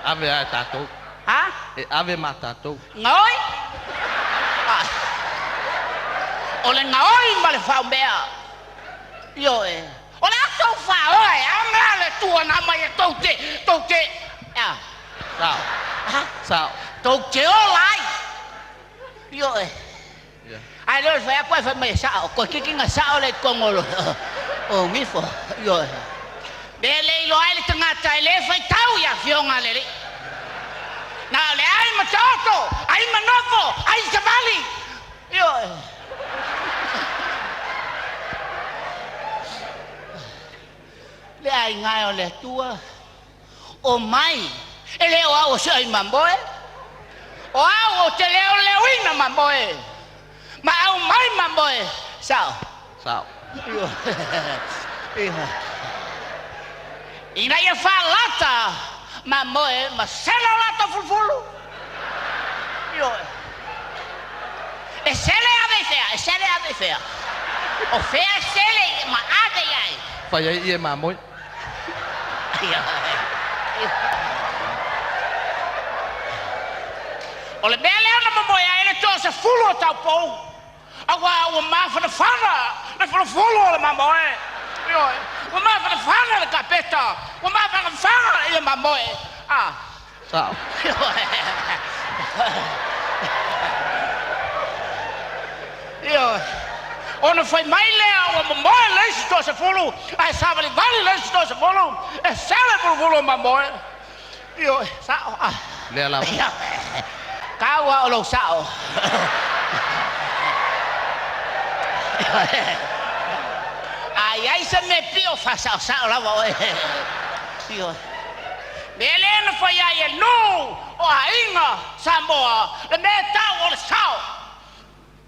Ave lava e tatou. Ha? E ave ma tatou. Gaoi? Ah. O le gaoi ma le faaomea. Ioe. O le a tou faaoa e a mea a le Atua na aumai e tou te, tou te, a. Sao. Ha? Sao. Tou te ola ai. Ioe. Ia. Ae le o le fai atu ae fai mai e sao, toeitiiti na sao le totonu o le, o gifo. Ioe. Mea le iloa ai le tagata e le faitau i afioga a le Alii. Na o le ai ma taoto, ai ma nofo, ai savali. Ioe. Le aiga e o le Atua, o mai, e le o au o se ai mamoe, o au ou te leoleoina mamoe, ma aumai mamoe. Sao. Sao. Ioe. Ina ia faalata mamoe ma sela o latou fulufulu. Ioe. E sele ave i fea? E sele ave i fea? O fea e sele ma ave i ai? Fai ai ie mamoe. O le mea lea na momoe ai le toasefulu o taupou, auā ua mafanafana le folofolo o le mamoe. Ioe, ua mafanafana le kapeta, ua mafanafana ia mamoe. A. Sao. Ioe. Ona fai mai lea ua momoe le isi toasefulu, ae savalivali le isi toasefulu, e sele vuluvulu o mamoe. Ioe, sao. A. Lea lava. Tau lava o lou sao. A i ai se mea pio, faasaosao lava oe. Ioe. Mea lea na fai ai e nuu o aiga Samoa, le mea e tau o le sao.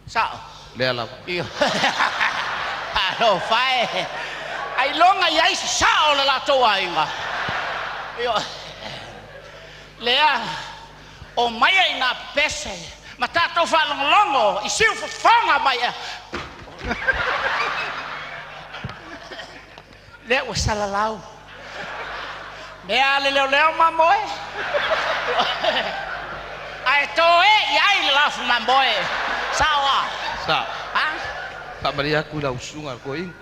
Sao. Lea lava. Ioe. Alofa e. Ailoga i ai se sao o le latou aiga. Ioe. Lea, omaia i nā pepese ma tatou faalogologo i siufofoga mai ea. Lea ua salalau. Mea a le leoleo mamoe. Ae toe i ai le lafu mamoe. Sao a? Sao. Ha? Faamalie atu i lau susuga i le toeaina.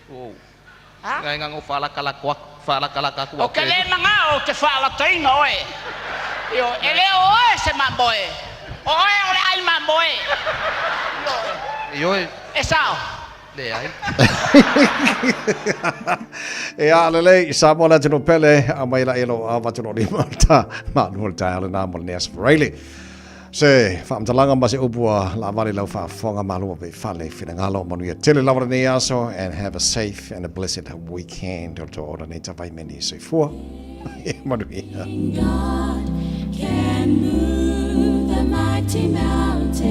Ua ou Ha? Ngai na ou faalakalaka atu, faalakalaka atu Ou te le manao ou te faalataina oe. Ioe, e le o oe se mamoe. O oe o le ai le mamoe. Ioe. E sao. Leai. E a lelei, i Samoa le atunuu pele, a mai la elo a vatu no lima ta malu o le taeao lena mo lenei aso Faraile. Se faamatalaga ma se upu a laavale lau faafofoga malo ave i fale finagalo manuia tele lava lenei aso and have a safe and a blessed weekend o to ona nei tavaimeni soifua. Manuia. God can move the mighty mountains.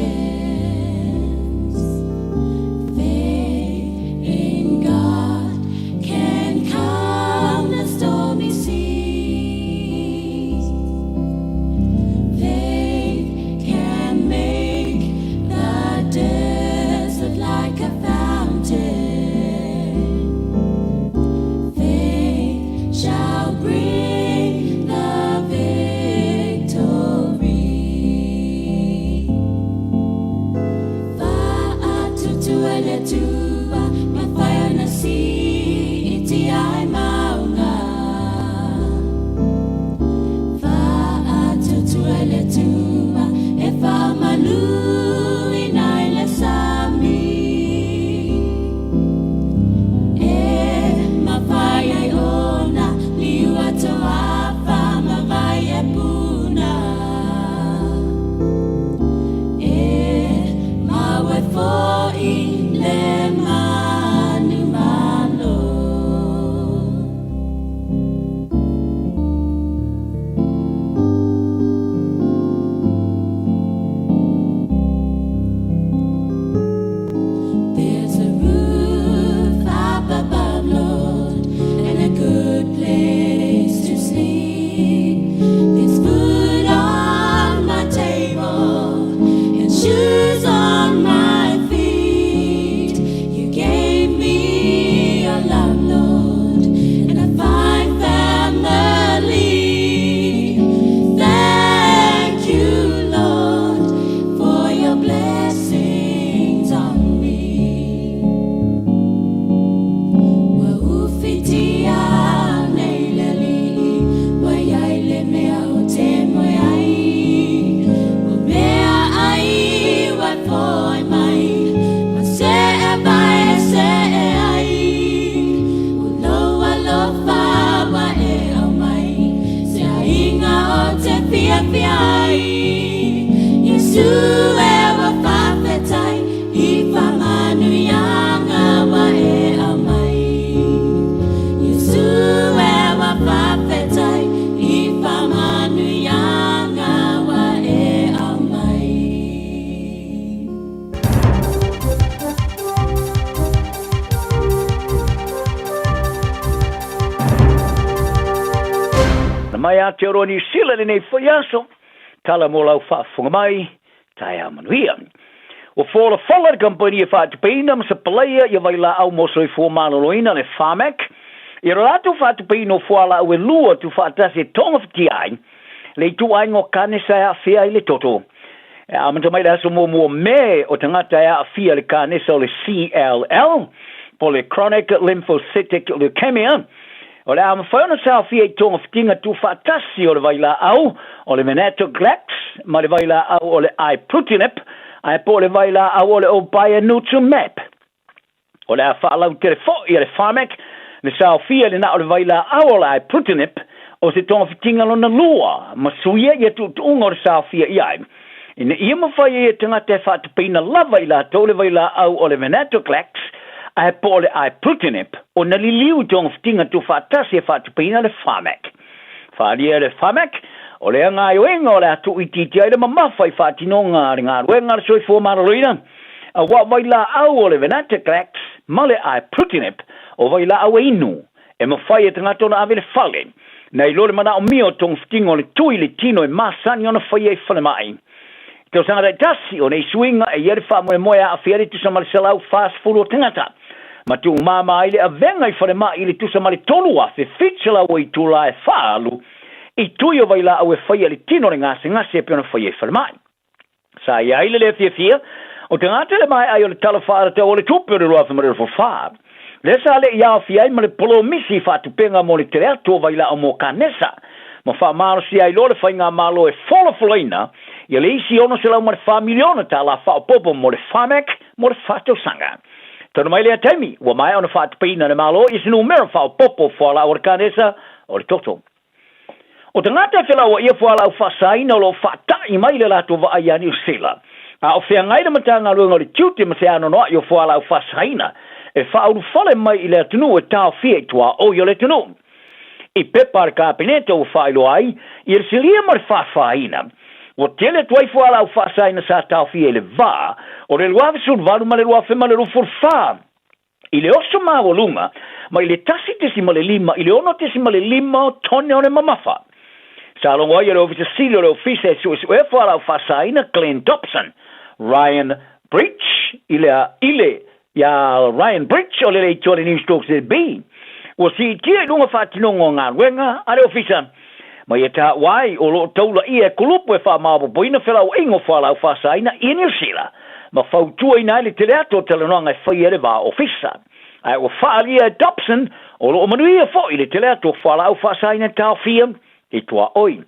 Faith in God can calm the stormy seas. Faith can make the desert like a fountain. Faith shall bring the victory. Fa'atutua le Atua, mafai ona siiti ai maunga. Fa'atutua le Atua, e fa'amanuina i le sami. E mafai ai ona liu atoa mavae e puna. E mau ai fo'i le manumalo. There's a roof up above, Lord, and a good place to sleep. There's food on my table and shoes on my feet. You gave me your love, Lord, and a fine family. Thank you, Lord, for your blessings on me. Ua ufitia nei le Alii, ua i ai le mea ou te moe ai. O meaai ua e foai mai, ma see vae e see ai. O lou alofa ua e aumai, se aiga ou te fiafia ai. Iesu e ua faafetai i faamanuiaga ua e aumai. Iesu e ua faafetai i faamanuiaga ua e aumai. Na mai Aotearoa Niu Sila lenei foi aso, tala mo lau faafofoga mai, taeao manuia. Ua folafola le kamupani e faatupeina ma sapalaia ia vailaau mo soifua maloloina le Pharmac i lo latou faatupeina o fualaau e lua tuufaatasi e togafitia ai le ituaiga o kanesa e aafia ai le toto. E amata mai le aso muamua o Me o tagata e aafia le kanesa o le CLL, po le Chronic Lymphocytic Leukemia, O le a mafai ona saofia i togafitiga tuufaatasi o le vailaau o le venetoclax ma le vailaau o le ibrutinib, ae po o le vailaau o le obinutumab. O le a faalautele fo'i a le Pharmac le saofia i le na o le vailaau o le ibrutinib o se togafitiga lona lua ma suia ia tuutuuga o le saofia i ai, ina ia mafai ai e tagata e faatupeina lava i latou le vailaau o le venetoclax ae po o le ibrutinib ona liliu i togafitiga tuufaatasi e faatupeina le Pharmac. Faaalia e le Pharmac, o lea gaoioiga o le a tuuitiitia ai le mamafa i faatinoga a le galuega a le soifua maloloina, auā vailaau o le venetoclax ma le ibrutinib o vailaau e inu e mafai e tagata ona ave i le fale, nai lo le manaomia o togafitiga o le tui i le tino e masani ona faia i falemai. I tausaga taitasi, o nei suiga e i ai le faamoemoe e aafia ai le tusa ma le 140 o tagata, ma tuumama ai le avega i falemai i le tusa ma le 3,700 o itula e faaalu i tui o vailaau e faia i le tino o le gasegase e pei ona faia i falemai. Sa i ai le lē fiafia o tagata i le maea ai o le Tala Faatatau o le Tupe o le 2024, lea sa le i aofia ai ma le polomisi i faatupega mo le tele atu o vailaau mo kanesa, ma faamalosia ai loa le faigamalo e folafolaina Ia le isi $604 miliona tālā faaopoopo mo le Pharmac mo le faatausaga. Talu mai lea taimi, ua maea ona faatupeina e le Malo ia se numera faaopoopo o fualaau a le kanesa o le toto. O tagata e felauaia fualaau faasaina o lo o faata'i mai le latou vaai ia Niu Sila, a o feagai le Matagaluega o le Tiute ma se anoanoai o fualaau faasaina e faaulufale mai i le atunuu e taofia i tuaoi o le atunuu. I pepa a le Kapeneta ua faailoa ai ia le silia ma le faafaina, ua tele atu ai fualaau faasaina sa taofia i le va o le 2018 ma le 2024 i le oso maualuga mai le 1.5 i le 6.5 o tone o le mamafa. Sa logo ai e le Ofisa Sili o le Ofisa e Suesuea Fualaau Faasaina Glenn Dobson, Ryan Breach i le i le Iā Ryan Bridge o le leitioa le Newstalk ZB, ua siitia i luga faatinoga o galuega a le Ofisa, ma ia taua ai o lo o taulaia e kulupu e faamaopoopoina felauaiga o fualaau faasaina i Niu Sila, ma fautuaina ai le tele atu o talanoaga e faia e le va ofisa. Ae ua faaalia e Dobson o lo o manuia foi le tele atu o fualaau faasaina e taofia i tuaoi.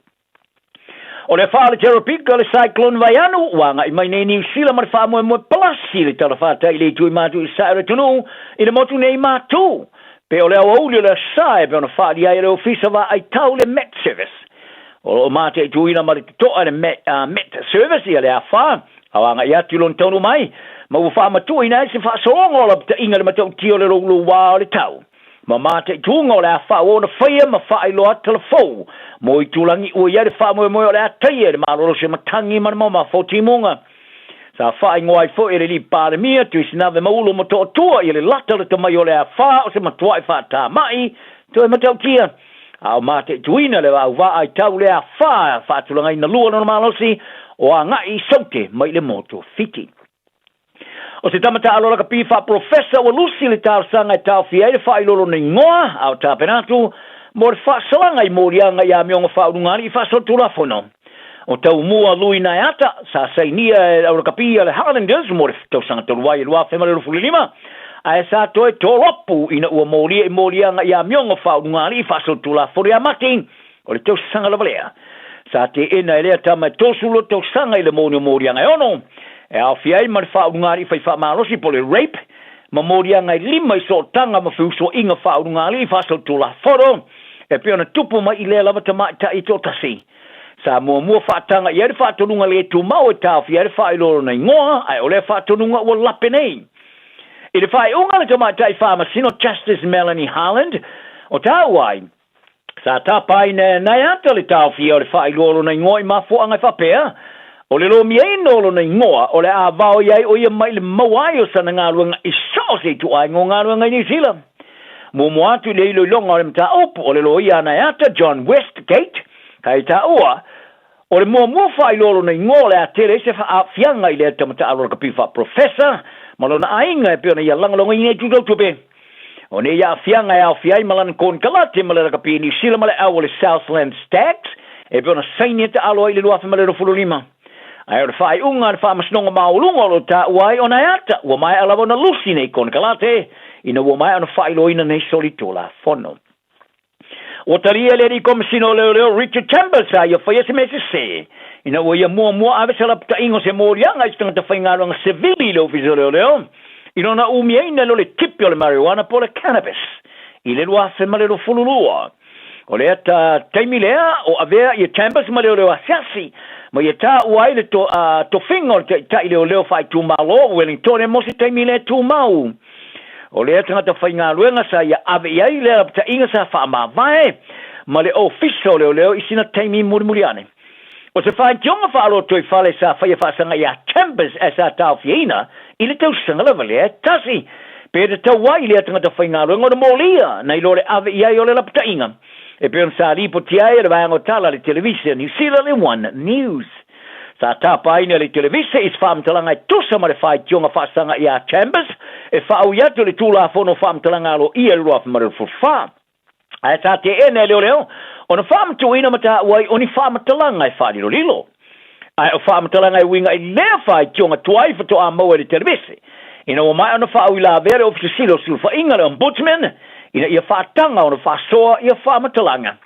O le afa o le Terapika o le Cyclone Vaianu ua agai mai nei Niu Sila ma le faamoemoe palasi i le talafatai i le itu i matu i sae o le atunuu i le motu nei matu. Pe o le aoauli o le asa e pei ona faaalia ai e le Ofisa Vaai Tau le Met Service. O lo o mataituina ma le totoa e le Met, Met Service ia le afa a o agai atu i lona taunuu mai ma ua faamatuuina ai se faasologa o lapataiga i le matautia o le louloua o le tau. Ma mataituga o le a faaauau ona faia ma faailoa talafou mo itulagi ua i ai le faamoemoe o le a taia i le malolosi o matagi ma le mamafa o timuga. Sa faaigoa ai foi e le Alii Palemia Tuisinave Maulo Motootua ia le latalata mai o le afa o se matuai faatamai toe matautia, a o mataituina le auvaa ai tau le afa faatulagaina lua lona malosi o agai i Saute mai le motu o Fiti. O se tama taalo lakapi faapolofesa ua lusi le talosaga e taofia ai le faailolo na igoa a o tapena atu mo le faasalaga i moliaga i amioga faaulugalii faasolitulafono. O Taumua Lui Naeata sa sainia e le aulakapi a le Highlanders mo le tausaga talu ai e 2025, ae sa toe tolopu ina ua molia i moliaga i amioga faaulugalii faasolitulafono ia Mati o le tausaga lava lea. Sa teena e lea tama e 32 tausaga i le moni o moliaga e ono, e aofia ai ma le faaulugalii fai faamalosi po o le rape, ma moliaga e lima i sootaga ma feusuaiga faaulugalii faasolitulafono e pei ona tupu mai i lea lava tamaitai e toatasi. Sa muamua faataga i ai le faatonuga le tumau e taofia ai le faailoa o lona igoa, ae o lea faatonuga ua lape nei. I le faaiuga a le tamaitai faamasino Justice Melanie Harland, o taua ai, Sa tapaina e Naiata le taofia o le faailoa o lona igoa i mafuaaga e faapea, o le lomiaina o lona igoa o le a vaoi ai o ia mai le maua ai o sana galuega i so o se ituaiga o galuega i Niu Sila. Muamua atu i le iloiloga o le mataupu o le loia a Naiata, John Westgate, kai taua, o le muamua faailoa o lona igoa o le a tele ai se aafiaga i lea tama taalo lakapi faa-professor ma lona aiga e pei ona ia lagolagoina i tutautupe. O nei aafiaga e aofia ai ma lana konekarate ma le lakapi i Niu Sila ma le au o le Southland Stags e pei ona saini e taalo ai i le 2025. Ae o le faaiuga a le Faamasinoga Maualuga o lo o taua ai ona e ata ua maea lava ona lusi nei konekarate ina ua maea ona faailoaina nei solitulafono. Ua talia e le Alii Komesina o Leoleo Richard Chambers sa ia faia se mea sese ina ua ia muamua ave se lapataiga o se moliaga i se tagata faigaluega sevili i le Ofisa o Leoleo i lona umiaina lo le tipi o le marijuana po o le cannabis i le 2022. O lea ta taimi lea o avea ia Chambers ma leoleo asiasi ma ia taua ai le to, tofiga o le taitai leoleo faaitumalo o Wellingtone mo se taimi le tumau. O lea tagata faigaluega sa ia ave i ai le lapataiga sa faamavae ma le Ofisa o Leoleo i sina taimi mulimuli ane. O se faitioga faalotoifale sa faia faasaga iā Chambers ae sa taofiaina i le tausaga lava lea e tasi. Pe tatau ai i lea tagata faigaluega ona molia nai lo le ave i ai o le lapataiga e pei ona sa lipotia ai e le vaega o tala a le televise a Niu Sila le One News. Sa tapaina e le televise i se faamatalaga e tusa ma le faitioga faasaga iā Chambers e faaui atu i le Tulafono o Faamatalaga Aloaia i le 2024. Ae sa teena e leoleo ona faamatuuina ma taua ai o ni faamatalaga e faalilolilo. Ae o faamatalaga e uiga i lea faitioga tuai faatoa maua e le televise ina ua maea ona faauilavea le Ofisa Sili o Sulufaiga, le Ombudsman, ina ia faataga ona faasoa ia faamatalaga.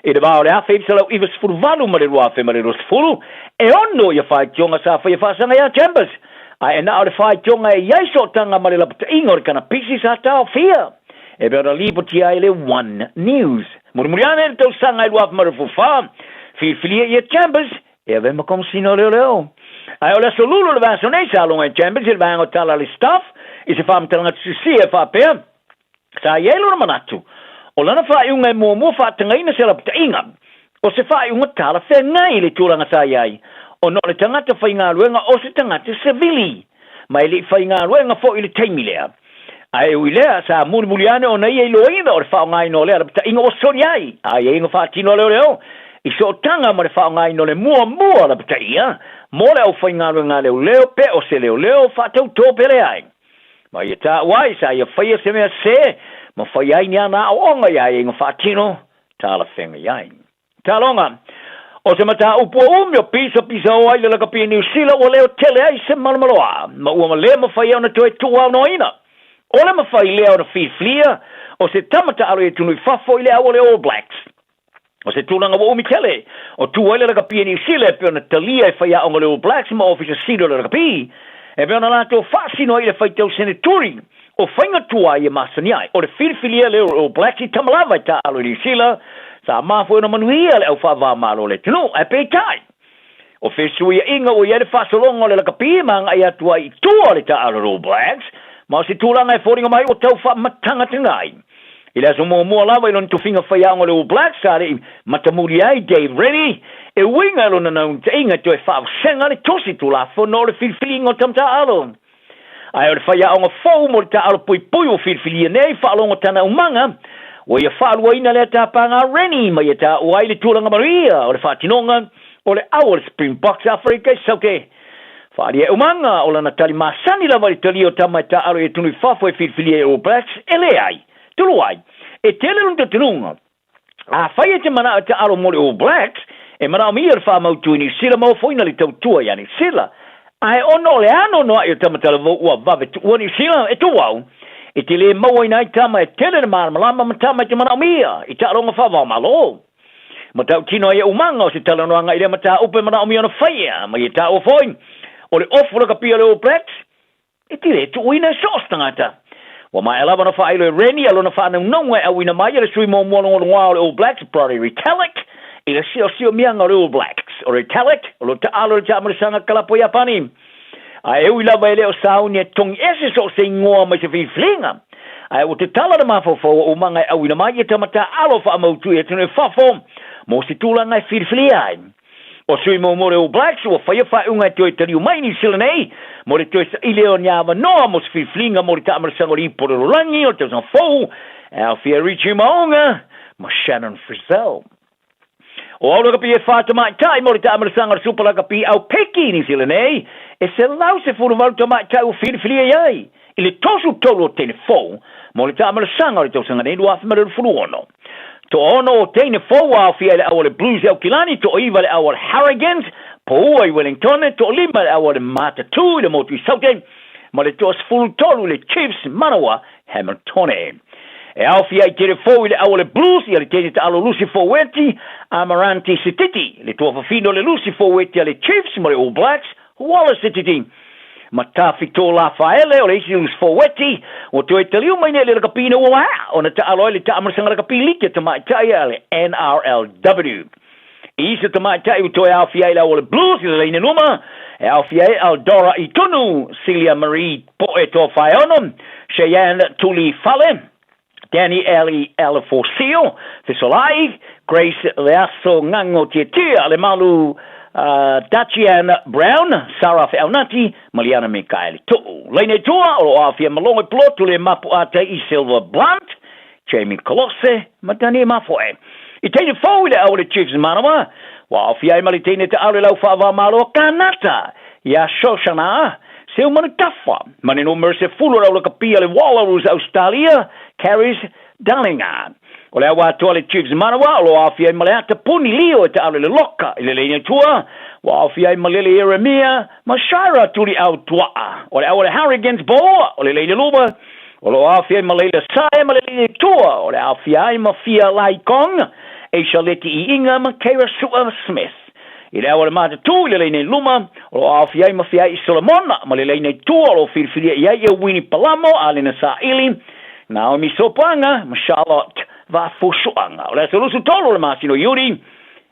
I le vā o le 1998 ma le 2020, e ono ia faitioga sa faia faasaga ia Chambers, ae na o le faitioga e i ai sootaga ma le lapataiga o le kanapisi sa taofia e pei ona lipotia ai le One News. Mulimuli ane i le tausaga e 2024, filifilia ia Chambers e avea ma Komesina o Leoleo. Ae o le aso Lulu o le vaiaso nei sa logo ai Chambers i le vaega o tala a le Stuff i se faamatalaga tusisia e faapea, Sa i ai lona manatu, o lana faaiuga e muamua faatagaina se lapataiga, o se faaiuga talafeagai i le tulaga sa i ai, ona o le tagata faigaluega o se tagata sevili, ma e le i faigaluega foi i le taimi lea. Ae ui lea, sa mulimuli ane ona ia iloaina o le faaaogaina o lea lapataiga ua soli ai aiaiga faatino a leoleo i sootaga ma le faaaogaina o le muamua lapataia mo le aufaigaluega a leoleo pe o se leoleo faatautō pe leai. Ma ia taua ai, sa ia faia se mea sē, ma faia ai ni ana aoaoga i aiaiga faatino talafeagai ai. Taloga, O se mataupu ua umi o pisapisao ai le lakapi i Niu Sila ua leo tele ai se malomaloa, ma ua le mafai ai ona toe tuuaonoaina. O le mafai lea ona filifilia o se tama taalo i atunuu i fafo i le au o le All Blacks. O se tulaga ua umi tele, o tu ai le lakapi a Niu Sila e pei ona talia e faiaoga o le All Blacks ma Ofisa Sili o le Lakapi, e pei ona latou faasino ai i le faitau seneturi o faiga tuai e masani ai. O le filifilia lea o le All Blacks i tama lava e taaalo i Niu Sila, sa mafua ona manuia le au faava-o-Malo o le atunuu. Ae peitai, o fesuiaiga ua i ai le faasologa o le lakapi ma agai atu ai i tua o le taaalo o le All Blacks, ma o se tulaga e foliga mai ua tau faamatagataga ai. I le aso muamua lava i lona tofiga faiaoga o le All Blacks, sa le i matamuli ai Dave Rennie, e uiga i lona naunautaiga e toe faavasega le tosi tulafono o le filifiliga o tama taaalo. Ae o le faiaoga fou mo le taaalo puipui ua filifilia nei faalogo tana umaga, ua ia faaluaina lea tapaga a Rennie ma ia taua ai le tulaga manuia o le faatinoga o le au o le Springboks Aferika i Saute. Faaalia e umaga o lana tali masani lava i le talia o tama e taaalo i atunuu i fafo e filifilia e All Blacks, e leai. Tulu ai, e tele lona talitonuga. Afai e te manao e taaalo mo le All Blacks, e manaomia le faamautu i Niu Sila ma ofoina le tautua ia Niu Sila. Ae ona o le anoanoai o tama talavou ua vave tuua Niu Sila, e tuu au, e te le mauaina ai tama e tele le malamalama ma tama e te manaomia i taaloga faava-o-Malo. Matautino ai e umaga o se talanoaga i lea mataupu e manaomia ona faia ma ia taua foi o le ofu lakapi a le All Blacks e te le tuuina e so o se tagata. Ua maea lava ona faailo e Rennie a lona faanaunauga e auina mai e le sui muamua logologoa o le All Blacks, Brodie Retallick, i le siosiomiaga o le All Blacks. O Retallick, o lo o taalo i le taamalasaga kalapu a Iapani. Ae ui lava e le o sauni e togi ese so o se igoa mai se filifiliga, ae ua tatala le mafaufau o umaga e auina mai ia tama taaalo faamautu i atunuu i fafo mo se tulaga e filifilia ai. O sui muamua o le All Blacks ua faia faaiuga e toe taliu mai i Niu Sila nei mo le toe saili o ni avanoa mo se filifiliga mo le taamalasaga o le Ipu o le Lalolagi o le tausaga fou e aofia Richie Mo'unga ma Shannon Frizzell. O au lakapi e whā tamaitai mo le taamalasaga o le Supa Lakapi au Peki i Niu Sila nei, e 118 tamaitai ua filifilia i ai i le 33 o teine fou mo le taamalasaga o le tausaga nei 2026. Toaono o teine fou ua aofia i le au o le Blues i Aukilani, toaiva i le au o le Harrogans, Poua i Wellingtone, toalima i le au o le Matatū i le motu i Saute, ma le toa-13 i le Chiefs Manawa Hamiltone. E aofia ai tele fou i le au o le Blues ia le teine taalo Lusi Foueti, Amaranti Sititi, le tuafafine o le Lusi Foueti a le Chiefs ma le All Blacks, Wallace Sititi, ma Tafito Lafaele o le isi Lusi Foueti, ua toe taliu mai nei le lakapi ina ua maea ona taalo ai le taamalasaga lakapi liki a tamaitai a le NRLW. I se tamaitai ua toe aofia ai le au o le Blues i le laina luma, e aofia ai Aldora Itunu, Celia Marie Poe Toafaeono, Cheyenne Tuli Fale, Danny Ellie Aleforsio, Fesolai, Grace Leaso Ngango Tietia, Lemalu Dacian Brown, Sarah Feaunati, ma Liana Mikaele Tu'u. Laina i tua, o lo o aofia ma Logo i Pulotu le Mapu'atai i Silver Blunt, Jamie Kolose ma Danie Mafoe. I teine fou i le au o le Chiefs manawa, ua aofia ai ma le teine taalo i lau faava-o-Malo a Kanata iā Shoshana Seumanutafa ma le numera 10 o le aulakapi a le Wallaroos a Ausetalia, Carys Darlinga. O le au atoa a le Chiefs manawa o lo o aofia ai ma le ata puni lio e taalo i le loka i le leina i tua, ua aofia ai ma Lele Ieremia ma Shira Tuliautua'a. O le au a le Hurricanes Boa o le leina luma, O lo o aofia ai ma Leila Sae ma le Lili Tua, o le aofia ai ma Fia Lai Kong, Asia Leti Iiga ma Keira Su'a Smith. I le au o le matatū i le laina i luma, o lo o aofia ai ma Fiai Solomona, ma le laina i tua o lo o filifilia i ai ia Wini Palamo, Alena Saili, Naomi Sopoaga ma Charlotte Vaafusuaga. O le aso 23 o le masina o Iuni,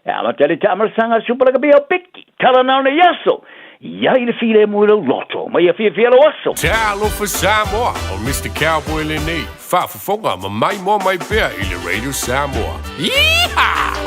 e amata ai le taamalasaga a le Supa Lakapi o Piki. Tala na o nei aso, i ai le filemu i lou loto, ma ia fiafia lou aso. Talofa Samoa, o Mr Cowboy lenei, faafofoga ma maimoa mai pea i le Radio Samoa. Yeehaw!